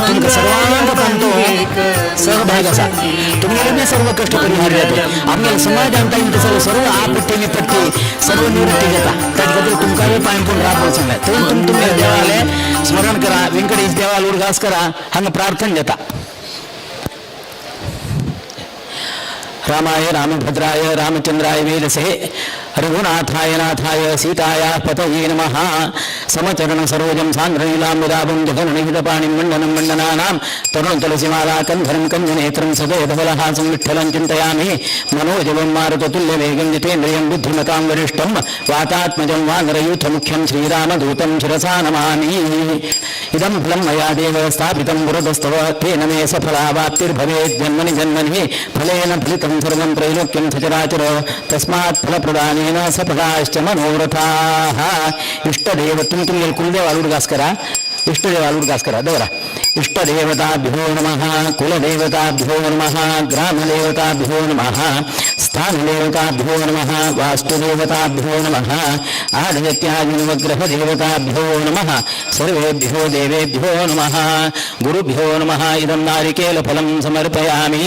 तुमकां सर्वांक तांचो सहभाग आसा. तुमगेले बी सर्व कश्ट परिहार जाता. आमगेले समाजान तांचे सर्व सर्व आपत्ती विपत्ती सर्व निवृत्ती जाता. ताचे खातीर तुमकां बी पांय पडून राब सांगलें. थंय तुम तुमगे देवाले स्मरण करा, व्यंकटेश देवाल उडगास करा, हांगा प्रार्थना जाता. रामाय रामभद्राय रामचंद्राय वेदसे रघुनाथाय नाथाय सीताया पतये नमः. समचरण सरोजं सान्द्रनीलाम्बुदाभं जघननिहितपाणिं मण्डनं मण्डनानां तरुण तुलसीमाला कंधरं कंजनेत्रं सदैधवलहासं विठ्ठलं चिन्तयामि. मनोजवं मारुततुल्यवेगं जितेन्द्रियं बुद्धिमतां वरिष्ठं वातात्मजं वानरयूथमुख्यं श्रीरामदूतं शिरसा नमामि. इदं फलं मया देव स्थापितं पुरतस्तव तेन मे सफलावाप्तिर्भवेत् जन्मनि जन्मनि. फलेन फलितं सर्वं त्रैलोक्यं सचराचर तस्मात् फलप्रदानेन सफलाश्च मनोरथाः. इष्टदेव तुम तुमगेले कुलदेव उडगास करा, इष्टदेव उडगास करा दवरा. इष्टदेवताभ्यो नमः, कुलदेवताभ्यो नमः, ग्रामदेवताभ्यो नमः, स्थानदेवताभ्यो नमः, वास्तुदेवताभ्यो नमः, आदित्यादिनवग्रहदेवताभ्यो नमः, सर्वेभ्यो देवेभ्यो नमः, गुरुभ्यो नमः. इदं नारिकेलफलं समर्पयामि.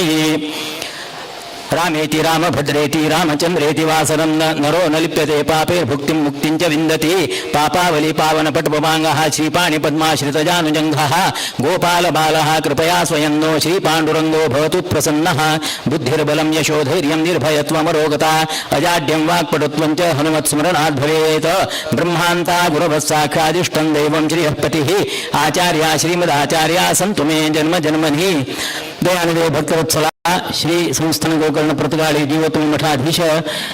रामेति रामभद्रेति रामचंद्रेति वासरं न नरो न लिप्यते पापे भुक्तिं मुक्तिं च विन्दति. पापावली पावनपटपवाङ्गः श्रीपाणि पद्माश्रितजानुजङ्घः गोपालबालः कृपया स्वयं नो श्रीपाण्डुरङ्गो भवतु प्रसन्नः. बुद्धिर्बलं यशोधैर्यं निर्भयत्वमरोगता अजाड्यं वाक्पटुत्वं च हनुमत्स्मरणात् भवेत्. ब्रह्मान्ता गुरवः साक्षादिष्टं दैवं श्रीहपतिः आचार्या श्रीमदाचार्या सन्तु मे जन्म जन्मनि. दयानिधे भक्तवत्सला श्री संस्थान गोकर्ण पर्तगाळी जीवोत्तम मठाधीश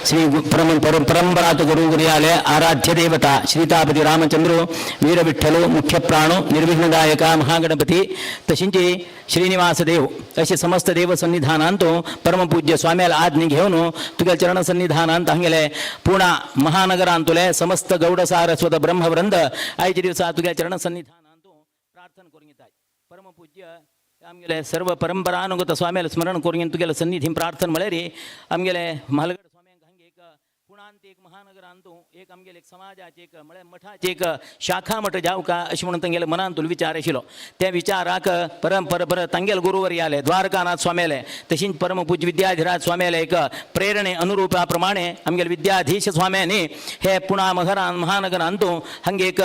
श्री परम परंपरात गुरुगुरियाले आराध्य देवता श्रीतापती रामचंद्र वीरविठ्ठलो मुख्य प्राणो निर्विघ्नदायक महागणपती तशींची श्रीनिवास देव असे समस्त देव सन्निधानांतो परमपूज्य स्वाम्याला आज्ञा घेऊन तुगेल्या चरण सन्निधानांत हांगेले पुणा महानगरांतुले समस्त गौड सारस्वत ब्रह्मवृंद आयच्या दिवसा तुगेल्या चरण सन्निधानांतो प्रार्थना करून घेताय. परमपूज्य आमगेले सर्व परंपरानुगत स्वाम्याला स्मरण करून तुगेले सन्निधी प्रार्थना म्हळ्यार आमगेले म्हालगड स्वाम्यांक हांगे एक पुणांत एक महानगरांतू एक आमगेले एक समाजाचे एक म्हळ्यार मठाचे एक शाखा मठ जावका अशें म्हणून तांगेले मनांतूल विचार आशिल्लो. त्या विचाराक परम पर परत तांगेले गुरुवर आले द्वारकानाथ स्वाम्याले तशीच परमपूज्य विद्याधिराज स्वाम्याले एक प्रेरणे अनुरूपा प्रमाणे आमगेले विद्याधीश स्वाम्यांनी हे पुणा महरान महानगरांतू हांगे एक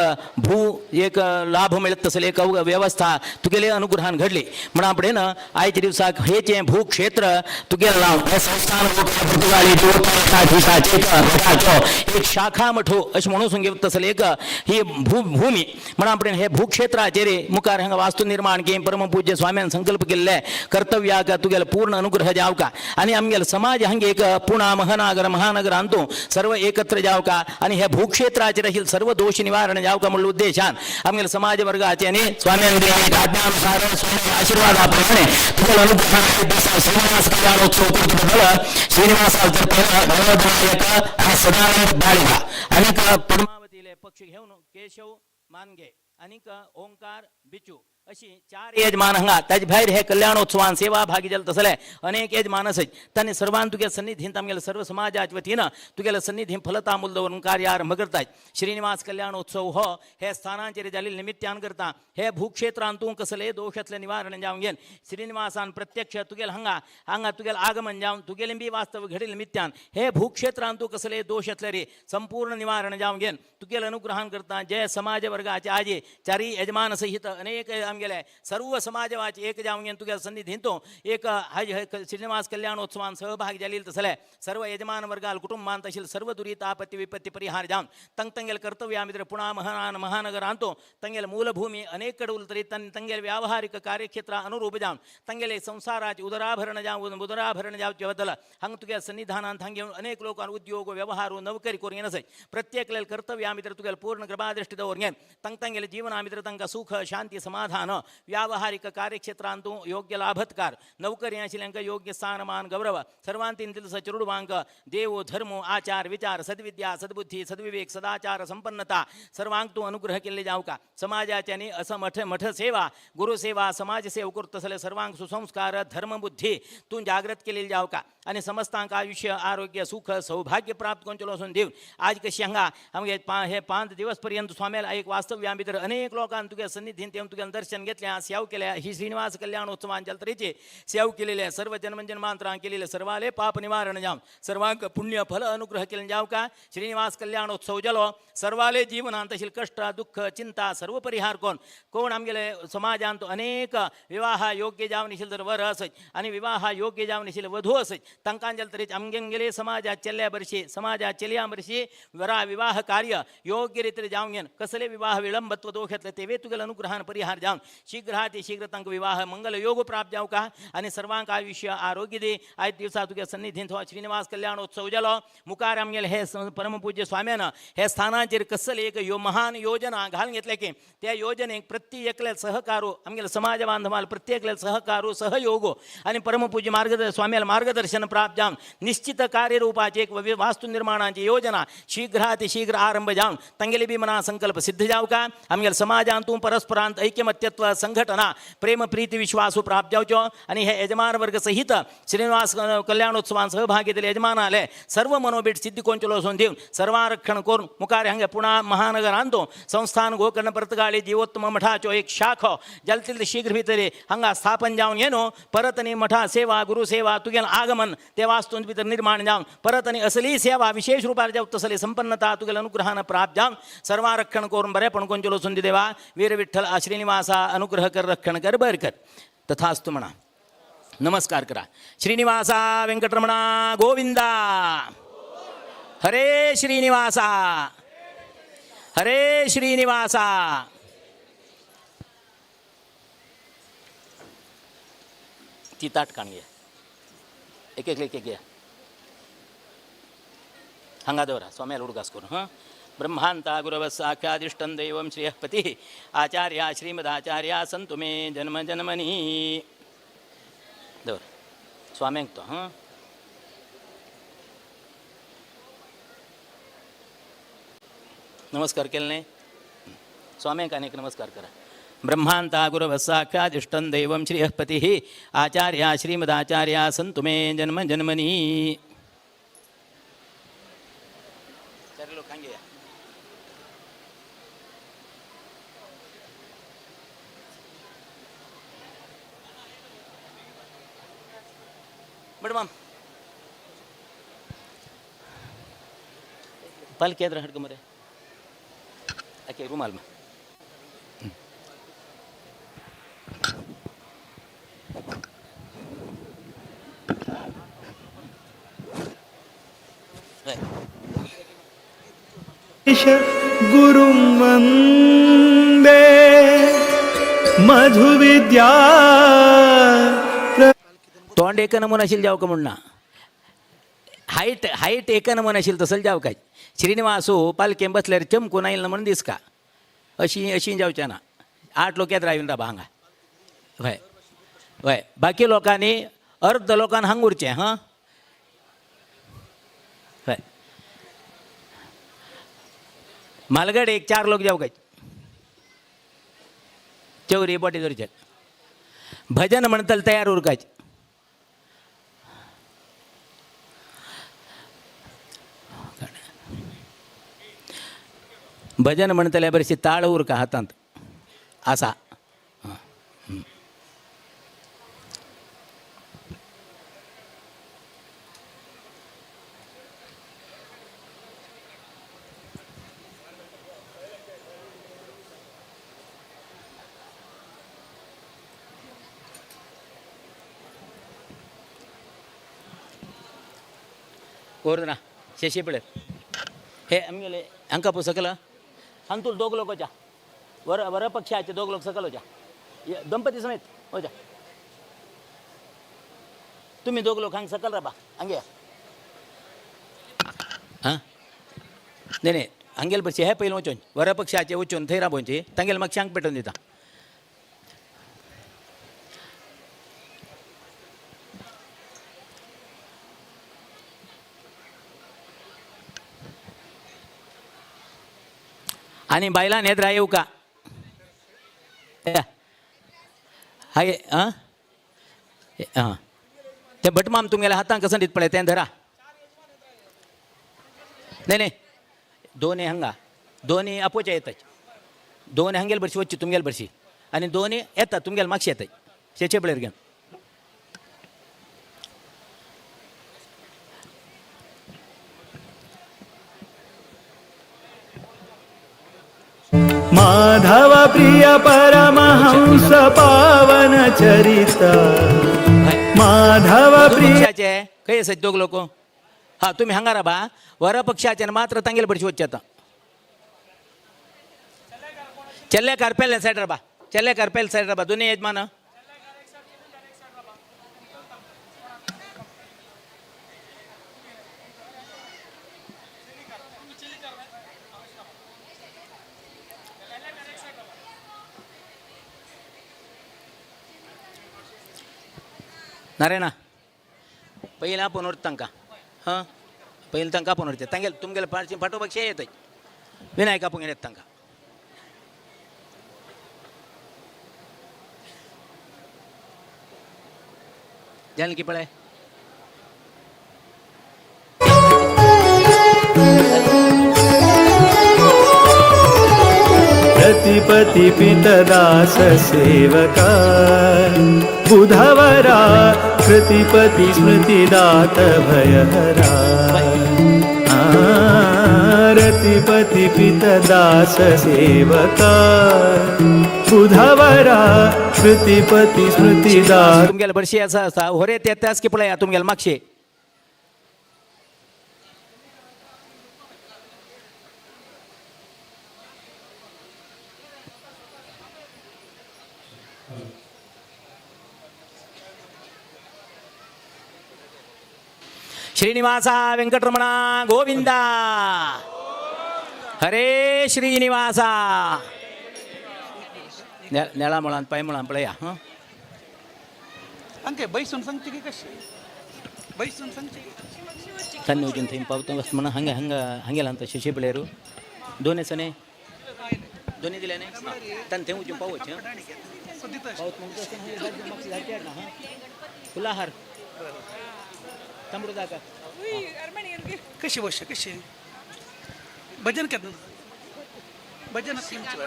भू एक लाभ मेळत तसले एक व्यवस्था तुगेले अनुग्रहान घडली. म्हणून आपणेन आयच्या दिवसाक हे जे भूक्षेत्र तुगेले नांव हे संस्थान पुर्तुगाली मठाधीशाचे एक मठाचो एक शाखा मठो अशें म्हणून घेवता तसले एक ही भू भूमी. म्हणून आपण हे भूक्षेत्राचेर मुखार हांगा वास्तू निर्माण के परमपूज्य स्वाम्यान संकल्प केल्ले कर्तव्याक तुगेले पूर्ण अनुग्रह जावका आनी आमगेले समाज हांगे एक पुणा महानगर महानगरांतू सर्व एकत्र जावका आनी हे भूक्षेत्राचेर आशिल्ले सर्व दोश निवारण जावका म्हणून उद्देशान आमगेले समाज वर्गाचे आनी स्वाम्यान आज्ञानुसार स्वामी आशीर्वादा प्रमाणे तुगेले अनुग्रहान दिसा श्रीनिवास कल्याणोत्सव करचे बदल श्रीनिवास भगवत सदानंद बाळिगा आनीक पद्मावतीले पक्ष घेवन केशव मानगे आनीक ओंकार बिचू अशी चार यजमान हांगा. ताजे भायर हे कल्याणोत्सवान सेवा भागी जाले तसले अनेक यजमान आसत. तांणी सर्वान तुगे सन्निधीन आमगेले सर्व समाजाच्या वतीन तुगेले सन्निधीन फलतांबूल दवरून कार्य आरंभ करतात. श्रीनिवास कल्याणोत्सव हो हे स्थानांचेर जाल्ले निमित्यान करता. हे भूक्षेत्रान तूं कसले दोशांतलें निवारण जावन घेन श्रीनिवासान प्रत्यक्ष तुगेल हांगा हांगा तुगेल आगमन जावन तुगेलें बी वास्तव घडिल्ले निमित्यान हे भूक्षेत्रान तूं कसले दोश आसले रे संपूर्ण निवारण जावन घेन तुगेल अनुग्रहान करता. जे समाज वर्गाचे आजी चारी यजमान सहित अनेक आमगेले सर्व समाजवाचे एक जावन घेन तुगेल सन्निधीन तो एक हाज श्रीनिवास कल्याणोत्सवान सहभागी जालेले तसले सर्व यजमान वर्गाल कुटुंबांत आशिल्ले सर्व दुरीत आपत्ती विपत्ती परिहार जावन तंग तंगेल कर्तव्या भितर पुणा महान महानगरांतो तंगेल मूलभूमी अनेक कडेन उरतरी तंगेल व्यावहारिक कार्यक्षेत्र अनुरूप जावन तंगेले संसाराचे उदराभरण जावन उदराभरण जावचे बद्दल हांगा तुगेल सन्निधानांत हांगा येवन अनेक लोकांक उद्योग व्यवहार नोकरी करून येनासय प्रत्येकले कर्तव्या भितर तुगेल पूर्ण कृपादृष्टी दवरून घेन तंग तंगेले जीवना भितर तांकां सुख शांती समाधान व्यावहारिक कार्यक्षेत्रांतू योग्य लाभत्कार नोकरी आशिल्ल्यांक योग्य स्थानमान गौरव सर्वांतीन दिलस चेडवांक देव धर्म आचार विचार सद्विद्या सद्बुद्धी सद्विवेक सदाचार संपन्नता सर्वांक तूं अनुग्रह केल्ले जावका. समाजाचे आनी असं मठ मठ सेवा गुरुसेवा समाजसेवा करत तसले सर्वांक सुसंस्कार धर्मबुद्धी तूं जागृत केलेली जावका आनी समस्तांक आयुष्य आरोग्य सुख सौभाग्य प्राप्त करून वचून दिवन आज कशी हांगा आमगे हे 5 दिवस पर्यंत स्वाम्याला एक वास्तव्या भितर अनेक लोकांक तुगे सन्निधीन येवन तुगे दर्शन दर्शन घेतल्या सेव केल्या ही श्रीनिवास कल्याणोत्सवान जलतरेचे सेव केलेले सर्व जन्मजन्मांतरां केलेले सर्वाले पाप निवारण जाव सर्वांक पुण्य फल अनुग्रह केले जाव का श्रीनिवास कल्याणोत्सव जालो सर्वाले जीवनांत तशील कष्ट दुःख चिंता सर्व परिहार कोण कोण आमगेले समाजांत अनेक विवाह योग्य जावन आशिल्ले तर वर असत आनी विवाह योग्य जावन आशिल्ले वधू असत तांकां जाले तरेचे आमगेले समाजात चेल्या बरशी समाजात चेलयां बरशी वरा विवाह कार्य योग्य रितीन जावन घेवन कसले विवाह विलंबत्व दोष येतले तेवे तुगेले अनुग्रहान परिहार जावन शीघ्राति शीघ्र तांकां विवाह मंगल योग प्राप्त जावं का आनी सर्वांक आयुष्य आरोग्य दी. आयज दिवसा तुगे सन्निधींत हो श्रीनिवास कल्याणोत्सव जालो मुखार आमगेले हे परमपूज्य स्वाम्यान हे स्थानाचेर कसले एक यो महान योजना घालून घेतले की त्या योजनेक प्रत्येकल्या सहकारो आमगेले समाज बांधवाल प्रत्येकल्या सहकारो सहयोगो आनी परमपूज्य स्वाम्याला मार्गदर्शन प्राप्त जावन निश्चित कार्यरूपाचे एक वास्तु निर्माणाची योजना शीघ्रातिशीघ्र आरंभ जावन तांगेली बी मना संकल्प सिद्ध जावं का आमगेले समाजांतू परस्परांत ऐक्यमत्यत्व संघटना प्रेम प्रीती विश्वासू प्राप्त जावच्यो आनी हे यजमान वर्ग सहित श्रीनिवास कल्याणोत्सवान सहभागी दिले यजमानाले सर्व मनोबीट सिद्धी कोंचलो वचून दिवन सर्वारक्षण करून मुखार हांगा पुणा महानगरांतू संस्थान गोकर्ण पर्तगाळी जीवोत्तम मठाचो एक शाखो जलतील शीघ्र भितर हांगा स्थापन जावन येनो परत आनी मठा सेवा गुरुसेवा तुगेल आगमन ते वास्तूंत भितर निर्माण जावन परत आनी असली सेवा विशेष रुपार जावं तसली संपन्नता तुगेल अनुग्रहान प्राप्त जावन सर्वारक्षण करून बरेपण कोंचलो वचून दी देवा. वीर विठ्ठल श्रीनिवासा अनुग्रह कर रक्षण कर बर कर. तथास्तु म्हणा. नमस्कार करा. श्रीनिवासा वेंकटरमणा गोविंदा हरे श्रीनिवासा हरे श्रीनिवासा. ती ताट काण घे एक एक एक घ्या हांगा दवरा स्वाम्याला उडगास करून. हां ब्रह्मांता गुरवः साक्षादिष्टं दैवं श्रेयःपतिः आचार्या श्रीमदाचार्या संतु मे जन्म जन्मनी. दवर स्वाम्यांक तो. हां नमस्कार केले नाही स्वाम्यांक अनेक नमस्कार करा. ब्रह्मांता गुरवः साक्षादिष्टं दैवं श्रेयःपतिः आचार्या श्रीमदाचार्या संतु मे जन्म जन्मनी. लोक हांगे या. बडमाम पालखी येद्र हाडको मरे ओके रुमाल मा. गुरुं वन्दे मधुविद्या तोंड एक नमून असेल जाव का म्हणना हाईट हाईट एक नमून असेल तसं जाव काय श्रीनिवासू पालखेन बसल्यार चमकून आयल ना म्हणून दिसका अशी अशी जावचे ना. 8 लोक येत राविन राबा हांगा हय हय बाकी लोकांनी अर्द लोकांनी हांग उरचें. हां हय मालगडे एक 4 लोक जाव काय चवरी बोटी धरचे भजन म्हणतले तयार उरकायचे. भजन म्हणतले बरेचशी ताळ उरका हातांत आसा. कोरना शशी पळय हे आमगेले हांकां पळय सकल हांतूल दोग लोक वचा वर वरपक्षाचे दोग लोक सकल वचा दंपती समेत वचा तुम्ही दोग लोक हांग सकल राबा हांगे. हां नाही नाही हांगेल बशी हे पयलीं वचून वरपक्षाचे वचून थंय राबोवची तांगेले म्हाका शांक पेटोवन दिता. आनी बायलां नेत्रा येवका हाय आं आं ते भटमाम तुमगेल्या हातांक कसं दीत पळय तें धरा. नाही नाही दोन्ही हांगा दोन्ही आपोवचे येतात दोन हांगेल बरशी वच्ची तुमगेल बरशी आनी दोनी येता तुमगेले मागशे येताय शेचे पळयर घेवन. माधव प्रिय परमहंस पावन चरिता. माधव प्रिय पक्षाचे खंय आसात दोग लोक? हा, तुमी हांगा राबा. वर पक्षाचे मात्र तांगेले भरशी वचचे. आतां चेल्लेकार पेले सायड राबा, चेल्लेकार पेले सायड राबा. दोनी येजमान. नारायणा, पयलीं आपोवन व्हरता तांकां. हां, पयलीं तांकां आपोवन व्हरता. तांगेले तुमगेले पार्ची फाटो पक्षी येताय. विनायक आपोवंक येता तांकां. जालें की पळय. प्रतिपति पितदास सेवका बुधवरा, कृतिपति स्मृतिदात भयहरा. रतिपति पितदास सेवका बुधवरा, कृतिपति स्मृतिदात. तुमगेले बरशी आसा आसा होरे ते त्याच की पळया तुमगेले मागशे. श्रीनिवासा वेंकटरमणा गोविंदा, हरे श्रीनिवासा. नेळा मुळान पांय मुळान पळया. हां. अंके बैसून सांगचे की कशें बैसून सांगचे की? ತನ್ನ ಹೋಗಿ थंय पावता बस म्हणून हांगा हांगा हांगेला आमचा शिशे प्लेयर दोन आसा न्ही, दोनी दिले न्ही तांकां थंय वचून पावोवचें. पावत म्हणटा फुलाहार तांबडो जागा. कशी बस कशी भजन केन्ना भजन तुमचें?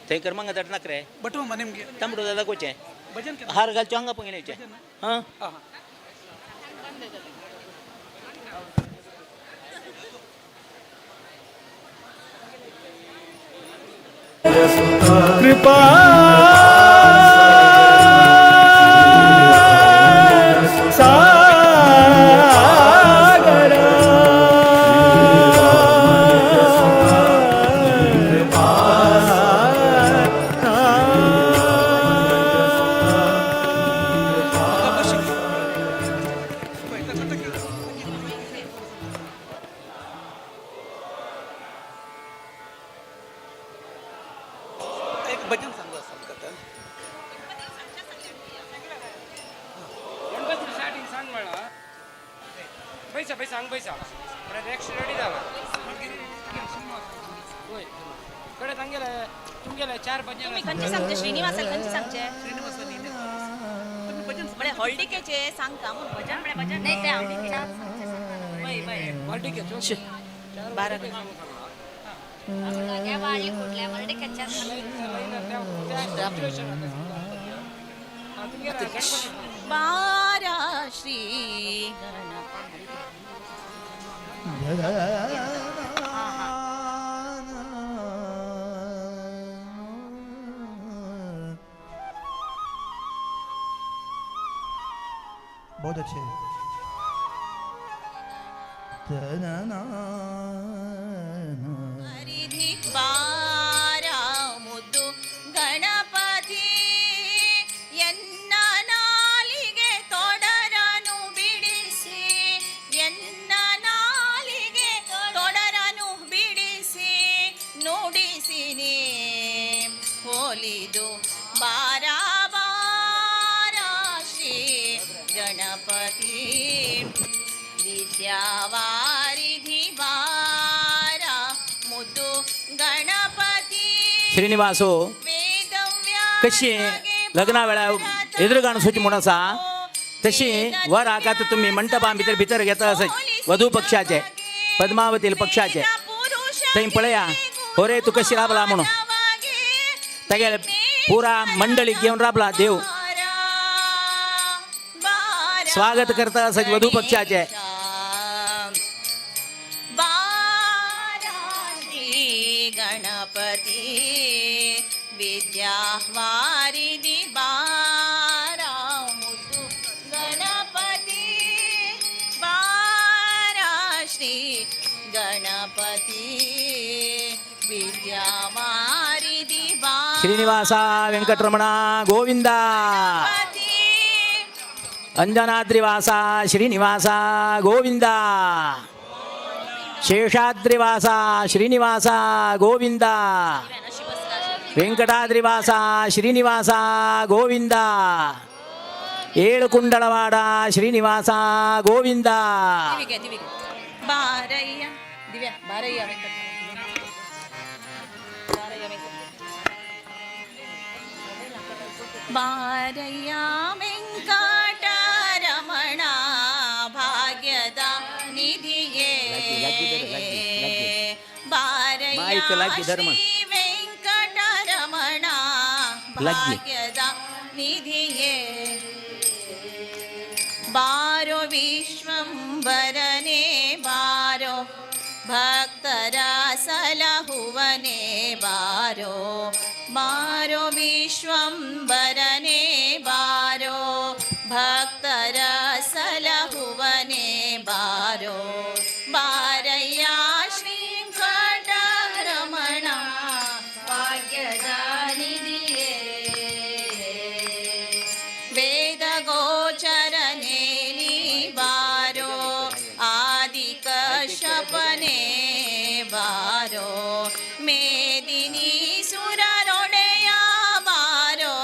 थंय कर मांगा नाक रे. बट मामा निमगे. तांबडो जागा कोचें. भजन केन्ना? हार घालचो हांगा पळय येवचें. हां. हां. कृपा सागरा. म्हाका बशी पळय ताका ताका. एक भजन सांगू आसा आमकां आतां. गणपती स्टार्टिंग सांग म्हणा. पैसा पैसा सांग पैसा नेक्स्ट रेडी जाला. होय, कडे सांगेले तुमगेले चार तुम्ही भजन. खंयचे सांगचे? श्रीनिवासाल खंयचे सांगचे? तुम्ही भजन. म्हणजे हळदिकेचे सांगता म्हूण भजन म्हळ्यार भजन नाही ते हळदिकेचे. वय वय. हळदीके बारा. बारा श्री गणपती. बहुत अच्छे. हरिधि ಬಾರ ಮುದ್ದು ಗಣಪತಿ, ಎನ್ನ ನಾಲಿಗೆ ತೊಡರನು ಬಿಡಿಸಿ, ಎನ್ನ ನಾಲಿಗೆ ತೊಡರನು ಬಿಡಿಸಿ, ನುಡಿಸಿನಿ ಹೋಲಿದು ಬಾರ ಬಾರ ಶ್ರೀ ಗಣಪತಿ. ವಿದ್ಯಾವಾರಿಧಿ ಬಾರ ಮುದ್ದು ಗಣಪತಿ. श्रीनिवासो कशी लग्ना वेळार एदुरगाण सुची म्हूण आसा तशी वर आकात तुमी मंटपा भितर भितर घेता आसत वधू पक्षाचे, पद्मावतील पक्षाचे. थंय पळया होरे तूं कशी राबला म्हणून. तागेले पुरा मंडळीक घेवन राबला देव. स्वागत करता सज वधू पक्षाचे. गणपती विद्यावारिधि बारा मुद्दु गणपती बारा श्री गणपती विद्यावारिधि बारा श्रीनिवासा वेंकटरमणा गोविंदा. अंजनाद्रिवासा श्रीनिवासा गोविंदा. शेषाद्रिवासा श्रीनिवासा गोविंदा. वेंकटाद्रिवासा श्रीनिवासा गोविंदा. ಏಳುಕುಂಡಲವಾಡ ಶ್ರೀನಿವಾಸ ಗೋವಿಂದ. ಬಾರಯ್ಯ ದಿವ್ಯಾ ಬಾರಯ್ಯ ವೆಂಕಟ ಬಾರಯ್ಯ ವೆಂಕಟರಮಣ ಭಾಗ್ಯದ ನಿಧಿಯೇ ಬಾರಯ್ಯ ಶ್ರೀ ವೆಂಕಟರಮಣ ಭಾಗ್ಯದ ನಿಧಿಯೇ. ಬಾರೋ ವಿಶ್ವಂಬರನೇ ಬಾರೋ ಭಕ್ತರ ಸಲಹುವನೇ ಬಾರೋ ಬಾರೋ ವಿಶ್ವಂಬರನೇ ಬಾರೋ ಭಕ್ತರ ಸಲಹುವನೇ ಬಾರೋ ಬಾರಯ್ಯ ಶ್ರೀ ವೆಂಕಟರಮಣ ಭಾಗ್ಯದ ನಿಧಿಯೇ. ವೇದ ಗೋಚರನೇ ನೀ ಬಾರೋ ಆದಿಕಶ್ಯಪನೇ ಬಾರೋ ಮೇದಿನಿ ಸುರರೊಡೆಯ ಬಾರೋ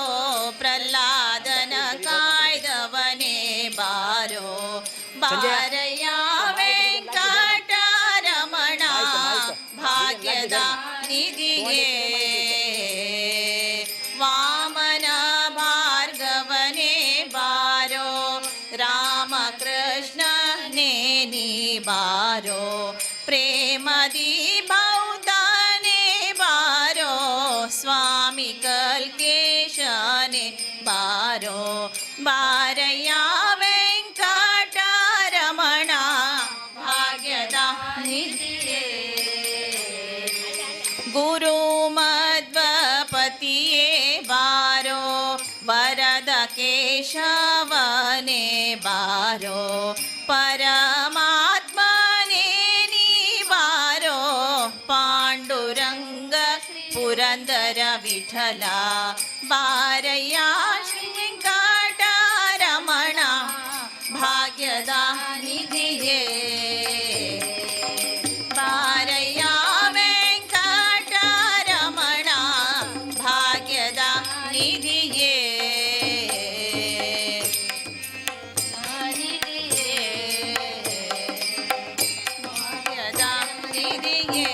ಪ್ರಹ್ಲಾದನ ಕಾಯ್ದವನೇ ಬಾರೋ ಬಾರಯ್ಯ ವೆಂಕಟರಮಣ ಭಾಗ್ಯದ ನಿಧಿಯೇ. ವಾಮನ ಭಾರ್ಗವನೇ ಬಾರೋ ರಾಮಕೃಷ್ಣನೇ ನೀ ಬಾರೋ ಪ್ರೇಮದಿ ಬೌದ್ಧನೇ ಬಾರೋ ಸ್ವಾಮಿ ಕಲ್ಕೇಶನೇ ಬಾರೋ ಬಾರಯ್ಯ ವೆಂಕಟರಮಣ ಭಾಗ್ಯದ ನಿಧಿಯೇ. ಗುರು ಮಧ್ವಪತಿಯೇ ಬಾರೋ ವರದ ಕೇಶವನೇ ಬಾರೋ ಪರಮಾತ್ಮನೇ ನೀ ಬಾರೋ ಪಾಂಡುರಂಗ ಪುರಂದರ ವಿಠಲ ಬಾರಯ್ಯ ಶ್ರೀ ವೆಂಕಟರಮಣ ಭಾಗ್ಯದ ನಿಧಿಯೇ. ಬಾರಯ್ಯ ವೆಂಕಟರಮಣ ಭಾಗ್ಯದ ನಿಧಿಯೇ. ಭಾಗ್ಯದ ನಿಧಿಯೇ.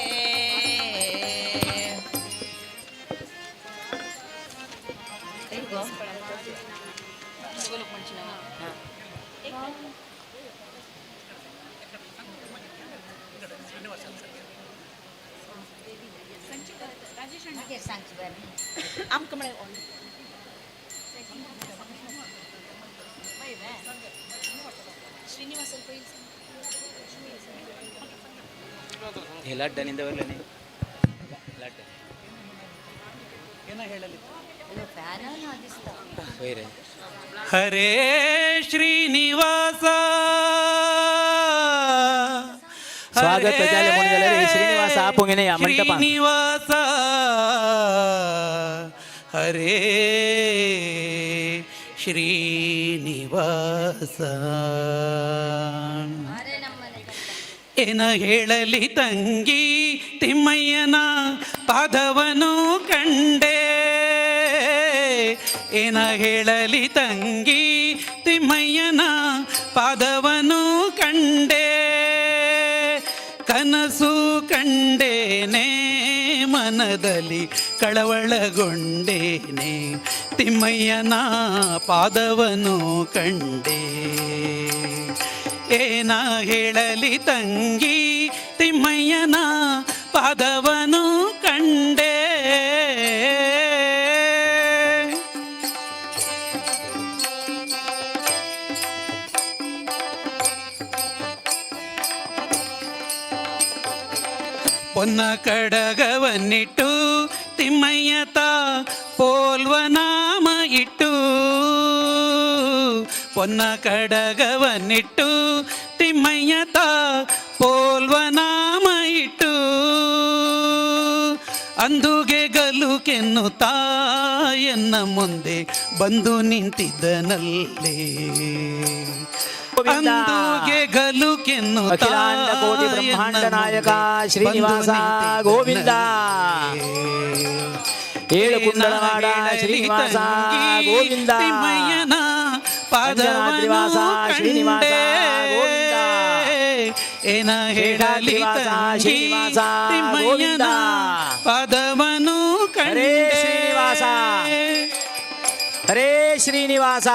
ಲಡ್ಡನಿಂದ ಬರಲೇ ಲಡ್ಡ ಹರೇ ಶ್ರೀನಿವಾಸ. स्वागत जालें म्हणून जाल्यार हे श्रीनिवास आपोवंक ह्या मंटपांत. श्रीनिवास हरे ಶ್ರೀನಿವಾಸ. ಏನ ಹೇಳಲಿ ತಂಗಿ ತಿಮ್ಮಯ್ಯನ ಪಾದವನು ಕಂಡೆ. ಏನ ಹೇಳಲಿ ತಂಗಿ ತಿಮ್ಮಯ್ಯನ ಪಾದವನು ಕಂಡೆ. ಕನಸು ಕಂಡೇನೆ ಮನದಲ್ಲಿ ಕಳವಳಗೊಂಡೇನೆ ತಿಮ್ಮಯ್ಯನ ಪಾದವನು ಕಂಡೆ. ಏನ ಹೇಳಲಿ ತಂಗಿ ತಿಮ್ಮಯ್ಯನ ಪಾದವನು ಕಂಡೆ. ಪೊನ್ನ ಕಡಗವನ್ನಿಟ್ಟು ತಿಮ್ಮಯ್ಯತ ಪೋಲ್ವ ನಾಮ ಇಟ್ಟು, ಪೊನ್ನ ಕಡಗವನ್ನಿಟ್ಟು ತಿಮ್ಮಯ್ಯತ ಪೋಲ್ವ ನಾಮ ಇಟ್ಟು, ಅಂದುಗೆ ಗಲುಕೆನ್ನುತ್ತಾ ಎನ್ನ ಮುಂದೆ ಬಂದು ನಿಂತಿದ್ದನಲ್ಲೇ. ಗೋವಿಂದ. ಅಂದುಗೆ ಗಲುಕೆನ್ನುತ್ತಾ ಅಖಿಲಾಂಡ ಕೋಟಿ ಬ್ರಹ್ಮಾಂಡ ಎನ್ನ ನಾಯಕ ಮುಂದೆ ಶ್ರೀನಿವಾಸ ಬಂದು ಗೋವಿಂದ. ನಿಂತಿದ್ದನಲ್ಲೇ. ಏಳು ಕುಂಡಲವಾಡ ಶ್ರೀನಿವಾಸ ಗೋವಿಂದ. ತಿಮ್ಮಯ್ಯನ ಅಂಜನಾದ್ರಿವಾಸ ಪಾದವನು ಶ್ರೀನಿವಾಸ ಕಂಡೆ. ಗೋವಿಂದ. ಏನ ಹೇಳಲಿ ಶೇಷಾದ್ರಿವಾಸ ತಂಗಿ ಶ್ರೀನಿವಾಸ ತಿಮ್ಮಯ್ಯನ ಗೋವಿಂದ. ಪಾದವನು ಹರೇ ಕಂಡೆ. ಶ್ರೀನಿವಾಸ. ಹರೇ ಶ್ರೀನಿವಾಸ.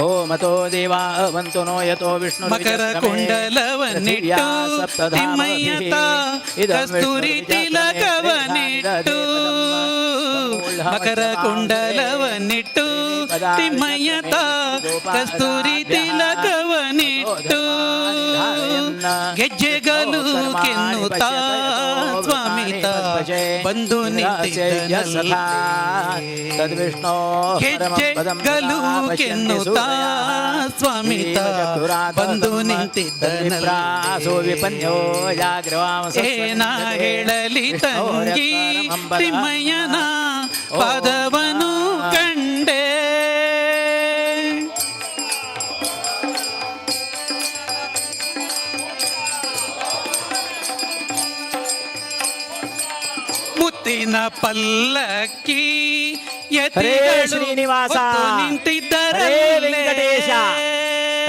ಓಂ ಅತೋ ದೇವಾ ಅವಂತು ನೋ ಯತೋ ವಿಷ್ಣು ಮಕರ ಕುಂಡಲವನ್ನಿಟ್ಟು ತಿಮ್ಮಯ್ಯತ ಕಸ್ತೂರಿ ತಿಲಕವನಿಟ್ಟು, ಮಕರ ಕುಂಡಲವನ್ನಿಟ್ಟು ತಿಮ್ಮಯ್ಯತ ಕಸ್ತೂರಿ ತಿಲಕವನಿಟ್ಟು, ಗೆಜ್ಜೆಗಲು ಕೆನ್ನುತ್ತಾ ಸ್ವಾಮಿತ ಬಂದು ನಿಂತಿದ್ದನಲ್ಲೇ. ತದ್ವಿಷ್ಣೋ ಗೆಜ್ಜೆಗಲು ಕೆನ್ನುತ್ತಾ ಸ್ವಾಮಿತ ಬಂದು ನಿಂತಿದ್ದನಲ್ಲೇ. ವಿಪನ್ಯೋ ಜಾಗ್ರವಾಂ ಏನ ಹೇಳಲಿ ತಂಗಿ ತಿಮ್ಮಯ್ಯನ ಪದವನು ಕಂಡೆ. ಮುತ್ತಿನ ಪಲ್ಲಕ್ಕಿ ಹರೇ ಯತಿಗಳು ಶ್ರೀನಿವಾಸ. ಹೊತ್ತು ನಿಂತಿದ್ದರಲ್ಲೇ. ಹರೇ ವೆಂಕಟೇಶ.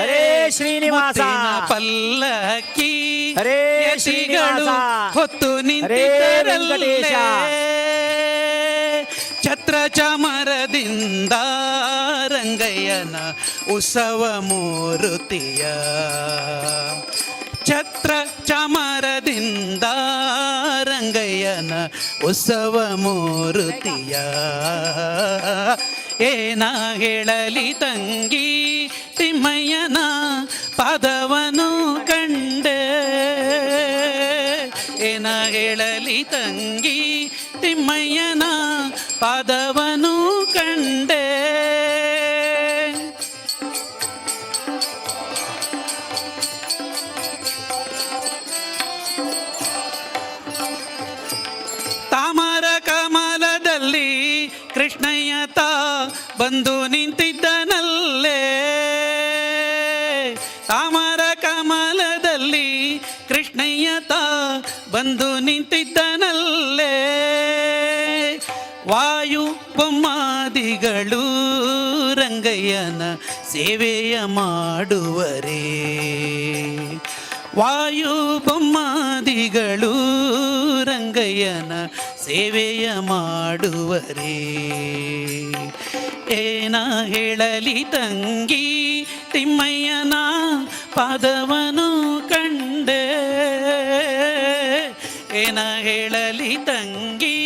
ಹರೇ ಶ್ರೀನಿವಾಸ. ಮುತ್ತಿನ ಪಲ್ಲಕ್ಕಿ ಹರೇ ಯತಿಗಳು ಶ್ರೀನಿವಾಸ. ಹೊತ್ತು ಹರೇ ನಿಂತಿದ್ದರಲ್ಲೇ. ವೆಂಕಟೇಶ. ಛತ್ರ ಚಾಮರದಿಂದ ರಂಗಯ್ಯನ ಉತ್ಸವ ಮೂರುತಿಯ, ಛತ್ರ ಚಾಮರದಿಂದ ರಂಗಯ್ಯನ ಉತ್ಸವ ಮೂರುತಿಯ, ಏನ ಹೇಳಲಿ ತಂಗಿ ತಿಮ್ಮಯ್ಯನ ಪಾದವನು ಕಂಡೆ. ಏನ ಹೇಳಲಿ ತಂಗಿ ತಿಮ್ಮಯ್ಯನ ಪಾದವನು ಕಂಡೆ. ತಾಮರ ಕಮಲದಲ್ಲಿ ಕೃಷ್ಣಯ್ಯ ತಾ ಬಂದು ನಿಂತಿದ್ದನಲ್ಲೇ. ತಾಮರ ಕಮಲದಲ್ಲಿ ಕೃಷ್ಣಯ್ಯ ತಾ ಬಂದು ನಿಂತಿದ್ದನಲ್ಲೇ. ವಾಯು ಬೊಮ್ಮಾದಿಗಳು ರಂಗಯ್ಯನ ಸೇವೆಯ ಮಾಡುವರೇ. ವಾಯು ಬೊಮ್ಮಾದಿಗಳು ರಂಗಯ್ಯನ ಸೇವೆಯ ಮಾಡುವರೇ. ಏನ ಹೇಳಲಿ ತಂಗಿ ತಿಮ್ಮಯ್ಯನ ಪಾದವನು ಕಂಡೆ. ಏನ ಹೇಳಲಿ ತಂಗಿ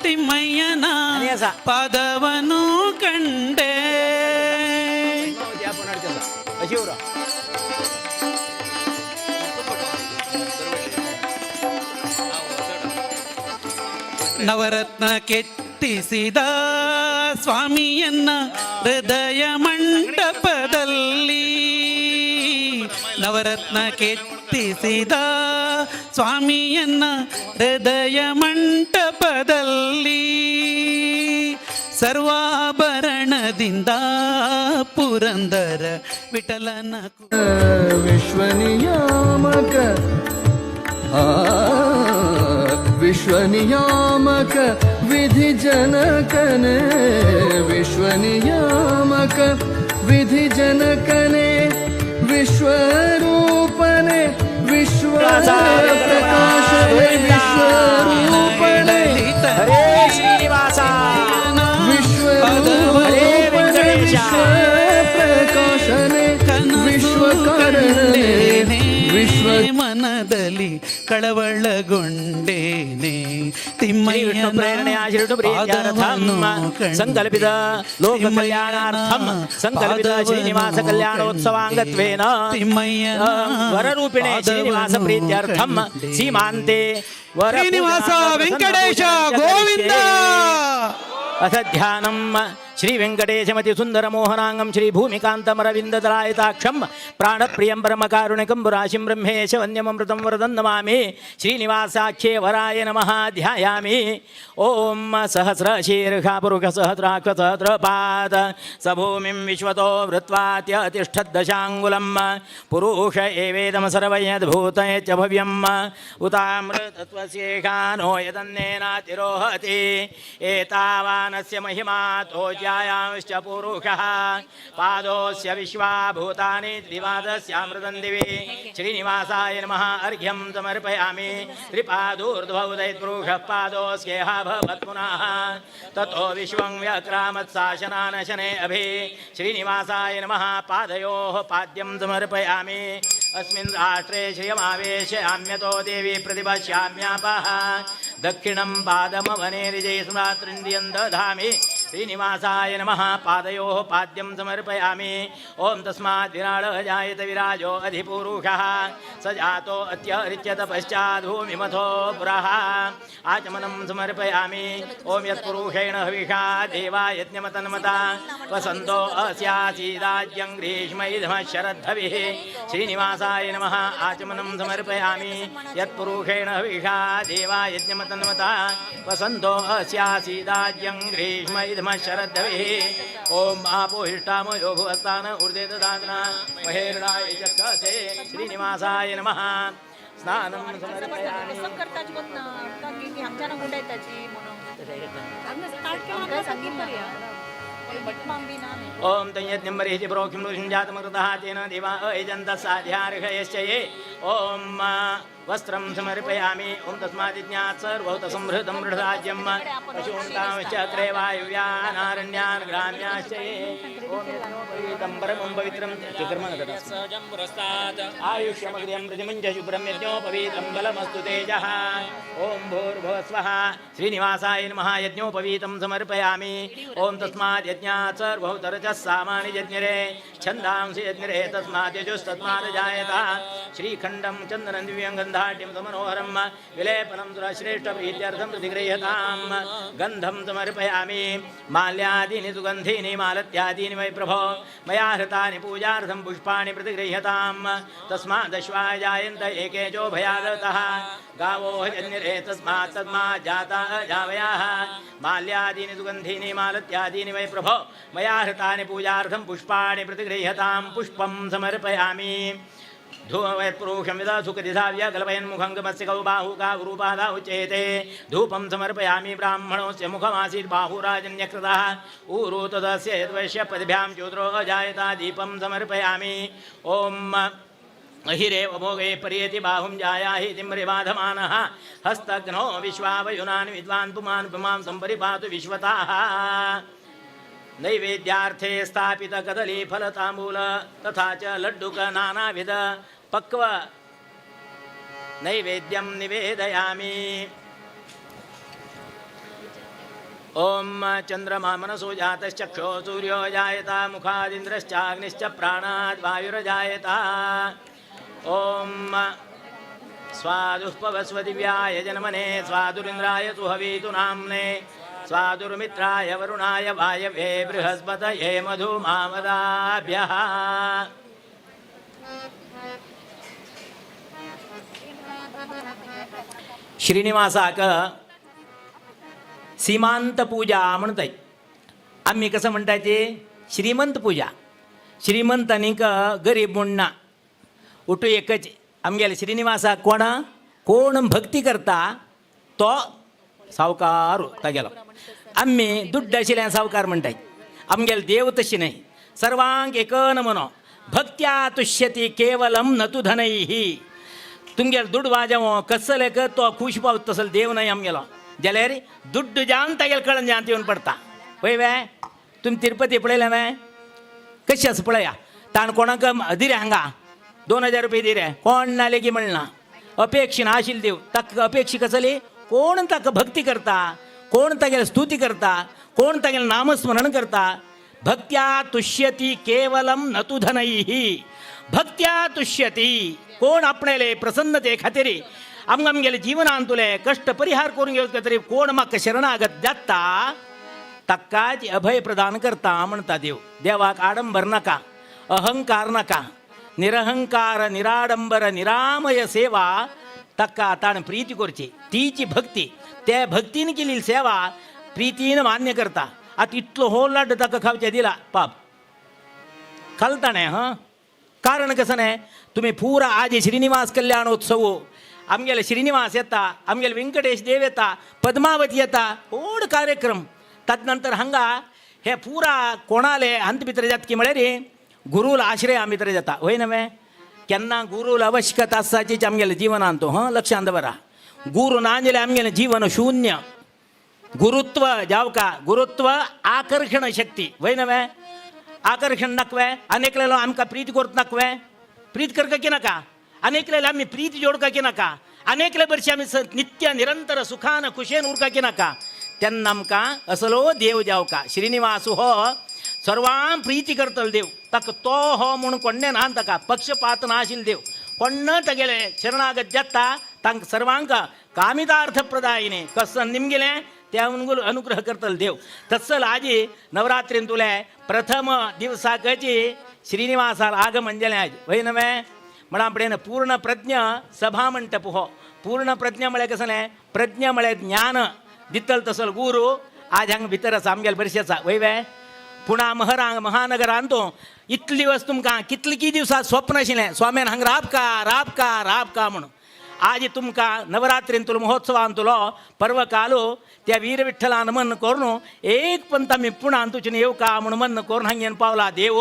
ತಿಮ್ಮಯ್ಯನ ಅನಿಯಾಸ. ಪಾದವನು ಕಂಡೆ. ನವರತ್ನ ಕೆತ್ತಿಸಿದ ಸ್ವಾಮಿಯನ್ನ ಹೃದಯ ಮಂಟಪದಲ್ಲಿ, ನವರತ್ನ ಕೆತ್ತಿಸಿದ ಸ್ವಾಮಿಯನ್ನ ಹೃದಯ ಮಂಟಪದಲ್ಲಿ, ಸರ್ವಾಭರಣದಿಂದ ಪುರಂದರ ವಿಠಲನ ವಿಶ್ವನಿಯಾಮಕ ಆ ವಿಶ್ವನಿಯಾಮಕ ವಿಧಿ ಜನಕನೇ, ವಿಶ್ವನಿಯಾಮಕ ವಿಧಿ ಜನಕನೇ, ವಿಶ್ವರೂಪನೇ ವಿಶ್ವ ಪ್ರಕಾಶನೇ, ವಿಶ್ವರೂಪನೇ ಹರೇ ಶ್ರೀನಿವಾಸ. ವಿಶ್ವರೂಪನೇ ವಿಶ್ವ ಪ್ರಕಾಶನೇ, ವಿಶ್ವಕಾರಣನೇ ವಿಶ್ವ ಮನದಲ್ಲಿ ಕಳವಳಗೊಂಡೇನೆ. ಶ್ರೀ ವಿಷ್ಣು ಪ್ರೇರಣೆಯ ಶ್ರೀ ವಿಷ್ಣು ಪ್ರೀತ್ಯರ್ಥಂ ಸಂಕಲ್ಪಿತ ಲೋಕ ಕಲ್ಯಾಣಾರ್ಥಂ ಸಂಕಲ್ಪಿತ ಶ್ರೀನಿವಾಸ ಕಲ್ಯಾಣೋತ್ಸವಾಂಗತ್ವೇನ ವರರೂಪಿಣೆ ಶ್ರೀನಿವಾಸ ಪ್ರೀತ್ಯರ್ಥಂ ಸೀಮಾಂತೆ ವರ ಶ್ರೀನಿವಾಸ ವೆಂಕಟೇಶ ಗೋವಿಂದ. ಅಥ ಧ್ಯಾನಂ. ಶ್ರೀ ವೆಂಕಟೇಶಮತಿ ಸುಂದರ ಮೋಹನಾಂಗಂ ಶ್ರೀ ಭೂಮಿಕಾಂತಮರವಿಂದದರಾಯತಾಕ್ಷಂ ಪ್ರಾಣಪ್ರಿಯಂ ಪರಮಕಾರುಣಿಕಂ ರಾಶಿಂ ಬ್ರಹ್ಮೇಶ ವನ್ಯಮೃತಂ ವರದಂ ನಮಾಮಿ. ಶ್ರೀನಿವಾಸಾಖ್ಯೇ ವರಾಯ ನಮಃ. ಧ್ಯಾಯಾಮಿ. ಓಂ ಸಹಸ್ರ ಶೀರ್ಷ ಪುರುಷ ಸಹಸ್ರಾಕ್ಷ ಸಹಸ್ರಪಾದ ಸ ಭೂಮಿಂ ವಿಶ್ವತೋ ವೃತ್ವಾತ್ಯತಿಷ್ಠದ್ದಶಾಂಗುಲಂ ಪುರುಷ ಏವೇದಂ ಸರ್ವಯದ್ಭೂತ ಚ ಭವ್ಯಂ ಉತಾಮೃತತ್ವಸ್ಯೇಷಾನೋ ಯದನ್ನೇನಾತಿರೋಹತಿ. ಏತಾವಾನಸ್ಯ ಮಹಿಮಾತೋ ಜ್ಯಾಯಾಂಶ್ಚ ಪುರುಷಃ ಪಾದೋಸ್ಯ ವಿಶ್ವಾ ಭೂತಾನಿ ತ್ರಿವಾದಸ್ಯಾಮೃತಂ ದಿವಿ. ಶ್ರೀನಿವಾಸಾಯ ನಮಃ. ಅರ್ಘ್ಯಂ ಸಮರ್ಪಯಾಮಿ. ತ್ರಿಪಾದೂರ್ಧ್ವೌದಯತ್ಪುರುಷಃ ಪಾದೋಸ್ಯೇಹ ಭವತ್ ಪುನಃ ತಥೋ ವಿಶ್ವಂ ವ್ಯಕ್ರಾಮತ್ ಶಾಸನಾನಶನೆ ಅಭಿ. ಶ್ರೀನಿವಾಸಾಯ ನಮಃ. ಪಾದಯೋಃ ಪಾದ್ಯಂ ಸಮರ್ಪಯಾಮಿ. अस्मिन् राष्ट्रे श्रियमावेशयाम्यतो देवी प्रतिपश्याम्यापः दक्षिणं पादमवने विजयस्मरात्रिन्द्रियं दधामि. श्रीनिवासाय नमः. पादयोः पाद्यं समर्पयामि. ॐ तस्मात् विराळ जायत विराजो अधिपुरुषः स जातो अत्यरिच्यत पश्चाद्भूमिमथो पुरः. आचमनं समर्पयामि. ॐ यत्पुरुषेण हविषा देवा यज्ञमतन्मता वसन्तो अस्यासीदाज्यं ग्रीष्मैधमः शरद्धभिः. श्रीनिवासाय नमः. आचमनं समर्पयामि. यत्पुरुषेण हविषा देवा यज्ञमतन्मता वसन्तो अस्यासीदाज्यं ग्रीष्मैधमः शरद्धभिः. ॐ आपोहिष्ठामयो भुवस्तान ऊर्जे ददातना महेर्णाय चक्षसे. श्रीनिवासाय नमः. स्नानं समर्पयामि. कसं करताची कोण की आमच्यानं गुंडायताची म्हणून काय सांगितलं बी ना. ॐ तञ्यज्ञं बर्हिः प्रोक्षं ऋषिं जातमृतः तेन देवा अयजन्त साध्यार्हयश्च ये. ॐ वस्त्रं समर्पयामि. ॐ तस्मादिज्ञात् सर्वभूतसंहृतं मृढराज्यं पशून्तांश्च अग्रे वायुव्यानारण्यान् ग्राम्याश्च ये. ॐ यज्ञोपवीतं परमं पवित्रं आयुष्यमग्र्यं प्रतिमुञ्च शुभ्रं यज्ञोपवीतं बलमस्तु तेजः. ॐ भूर्भुवस्वः. श्रीनिवासाय नमः. यज्ञोपवीतं समर्पयामि. ॐ तस्मात् यज्ञात् सर्वभूतरचः सामानि यज्ञरे छन्दांसि यज्ञरे तस्मात् यजुस्तस्मात् जायत. श्रीखण्डं चन्दनं दिव्यं गन्धाढ्यं समनोहरं विलेपनं सुरश्रेष्ठप्रीत्यर्थं प्रतिगृह्यतां. गन्धं समर्पयामि. माल्यादीनि सुगन्धीनि मालत्यादीनि वै प्रभो मया हृतानि पूजार्थं पुष्पाणि प्रतिगृह्यतां. तस्मादश्वाय जायन्त एके चो भयादतः गावो जन्यरे तस्मात् तस्मात् जाता जावयाः. माल्यादीनि सुगन्धीनि मालत्यादीनि वै प्रभो मया हृतानि पूजार्थं पुष्पाणि प्रतिगृह्यतां. पुष्पं समर्पयामि. धूमवयत्पुरुषं विदासुखदिधाव्य कल्पयन्मुखं गमस्य कौ बाहुका रूपादा उच्येते. धूपं समर्पयामि. ब्राह्मणोऽस्य मुखमासीत् बाहुराजन्यकृतः ऊरु तदस्य यद्वैश्य पद्भ्यां शूद्रो अजायता. दीपं समर्पयामि. ॐ अहिरेव भोगे पर्येति बाहुं जायाहि तिम्रिबाधमानः हस्तघ्नो विश्वावयुनानि विद्वान् पुमान् पुमां सम्परिपातु विश्वतः. नैवेद्यार्थे स्थापित कदली फलताम्बूल तथा च लड्डुक नानाविध पक्व नैवेद्यं निवेदयामि. ॐ चन्द्रमा मनसो जातश्चक्षो सूर्यो जायत मुखादिन्द्रश्चाग्निश्च प्राणाद् वायुरजायत. ॐ स्वादुः पवस्व दिव्याय जन्मने स्वादुरिन्द्राय सुहवीतु नाम्ने स्वादुर्मित्राय वरुणाय वायवे बृहस्पतये मधुमामदाभ्यः. श्रीनिवासाक सीमांत पूजा म्हणताय. आम्ही कसं म्हणताय ते श्रीमंत पूजा. श्रीमंत आनीक गरीब म्हूण ना, उठू एकच. आमगेले श्रीनिवासाक कोण कोण भक्ती करता तो सावकार तागेलो. आमी दुड्ड आशिल्ल्यान सावकार म्हणटाय. आमगेले देव तशी न्हय, सर्वांक एकन मनो भक्त्या तुष्यती केवलम न तु धनैः. तुमगेले दुड्ड वाजवो कसले तो खूश पावता तसलो देव न्हय आमगेलो. जाल्यार दुड्ड जावन तागेले कळन जावन येवन पडटा. वय वे तुमी तिरुपती पळयलें वे कशी आसा पळया. ताण कोणाक दिरे हांगा 2000 रुपये दिरे कोण ना लेगीत म्हणना. अपेक्षीन आशिल्लो देव. ताका अपेक्षी कसली? कोण ताका भक्ती करता, कोण तागेले स्तुती करता, कोण तागेलें नामस्मरण करता. भक्त्या तुष्यती केवलम न तु धनैः. भक्त्या तुष्यती, कोण आपणाले प्रसन्नते खातीर आमकां आमगेले जिवनांतुले कश्ट परिहार करून घेवचे खातीर कोण म्हाका शरणागत जाता ताकाच अभय प्रदान करता म्हणटा देव. देवाक आडंबर नाका, अहंकार नाका, निरहंकार निराडंबर निरामय सेवा ताका ताणें प्रिती करची, तीची भक्ती, ते भक्तीन केलेली सेवा प्रितीन मान्य करता. आतां इतलो हो लाड्डू ताका खावचे दिला पाप खाल ताणें. हां, कारण कसं न्हय, तुमी पुरा आज श्रीनिवास कल्याणोत्सव, आमगेले श्रीनिवास येता, आमगेले व्यंकटेश देव येता, पद्मावती येता, व्हड कार्यक्रम. तद नंतर हांगा हे पुरा कोणाले हांत भितर जाता की म्हळ्यार गुरूल आश्रय भितर जाता, वय न्हय? केन्ना गुरूल आवश्यकता आसाचीच आमगेले जिवनांत तो. हां, लक्षांत दवरा, गुरू ना जाल्यार आमगेलें जीवन शून्य. गुरुत्व जावका, गुरुत्व आकर्षण शक्ती, वय न्हय? आकर्षण नकवे अनेकलेलो आमकां प्रीत करत नकवे, प्रीत करका की नाका? अनेकलेले आमी प्रीत जोडका की नाका? अनेकले बरशी आमी नित्य निरंतर सुखान खुशेन उरका की नाका? तेन्ना आमकां असलो देव जावका. श्रीनिवास हो सर्वां प्रिती करतलो देव. ताका तो हो म्हूण कोण्णें ना, ताका पक्षपात ना आशिल्लो देव. कोण्ण तागेले शरणागत जाता तांकां सर्वांक कामितार्थ प्रदायिनी कसं निमगेलें ते अनुग्रह करतलो देव. तत्सल आजी नवरात्रीन तुले प्रथम दिवसाकची श्रीनिवासाल आगमन जालें आज, वय नवे? म्हणा आपणेन पूर्ण प्रज्ञ सभा मंटप हो. पूर्ण प्रज्ञ म्हळ्यार कसलें? प्रज्ञ म्हळ्यार ज्ञान दितल तसल गुरू आज हांगा भितर आसा, आमगेले बरेशे आसा, वय वे? पुणा महरांग महानगरान तो इतले दिवस तुमकां कितले की दिवसा स्वप्न आशिल्लें स्वाम्यान हांगा राबका राबका राबका म्हणून. आज तुमकां नवरात्रींतलो महोत्सवांतलो पर्वकालो त्या वीर विठ्ठलान मन करून एक पंत आमी पुणान तुजेन येवका म्हूण मन करून हांगा येवन पावला देव.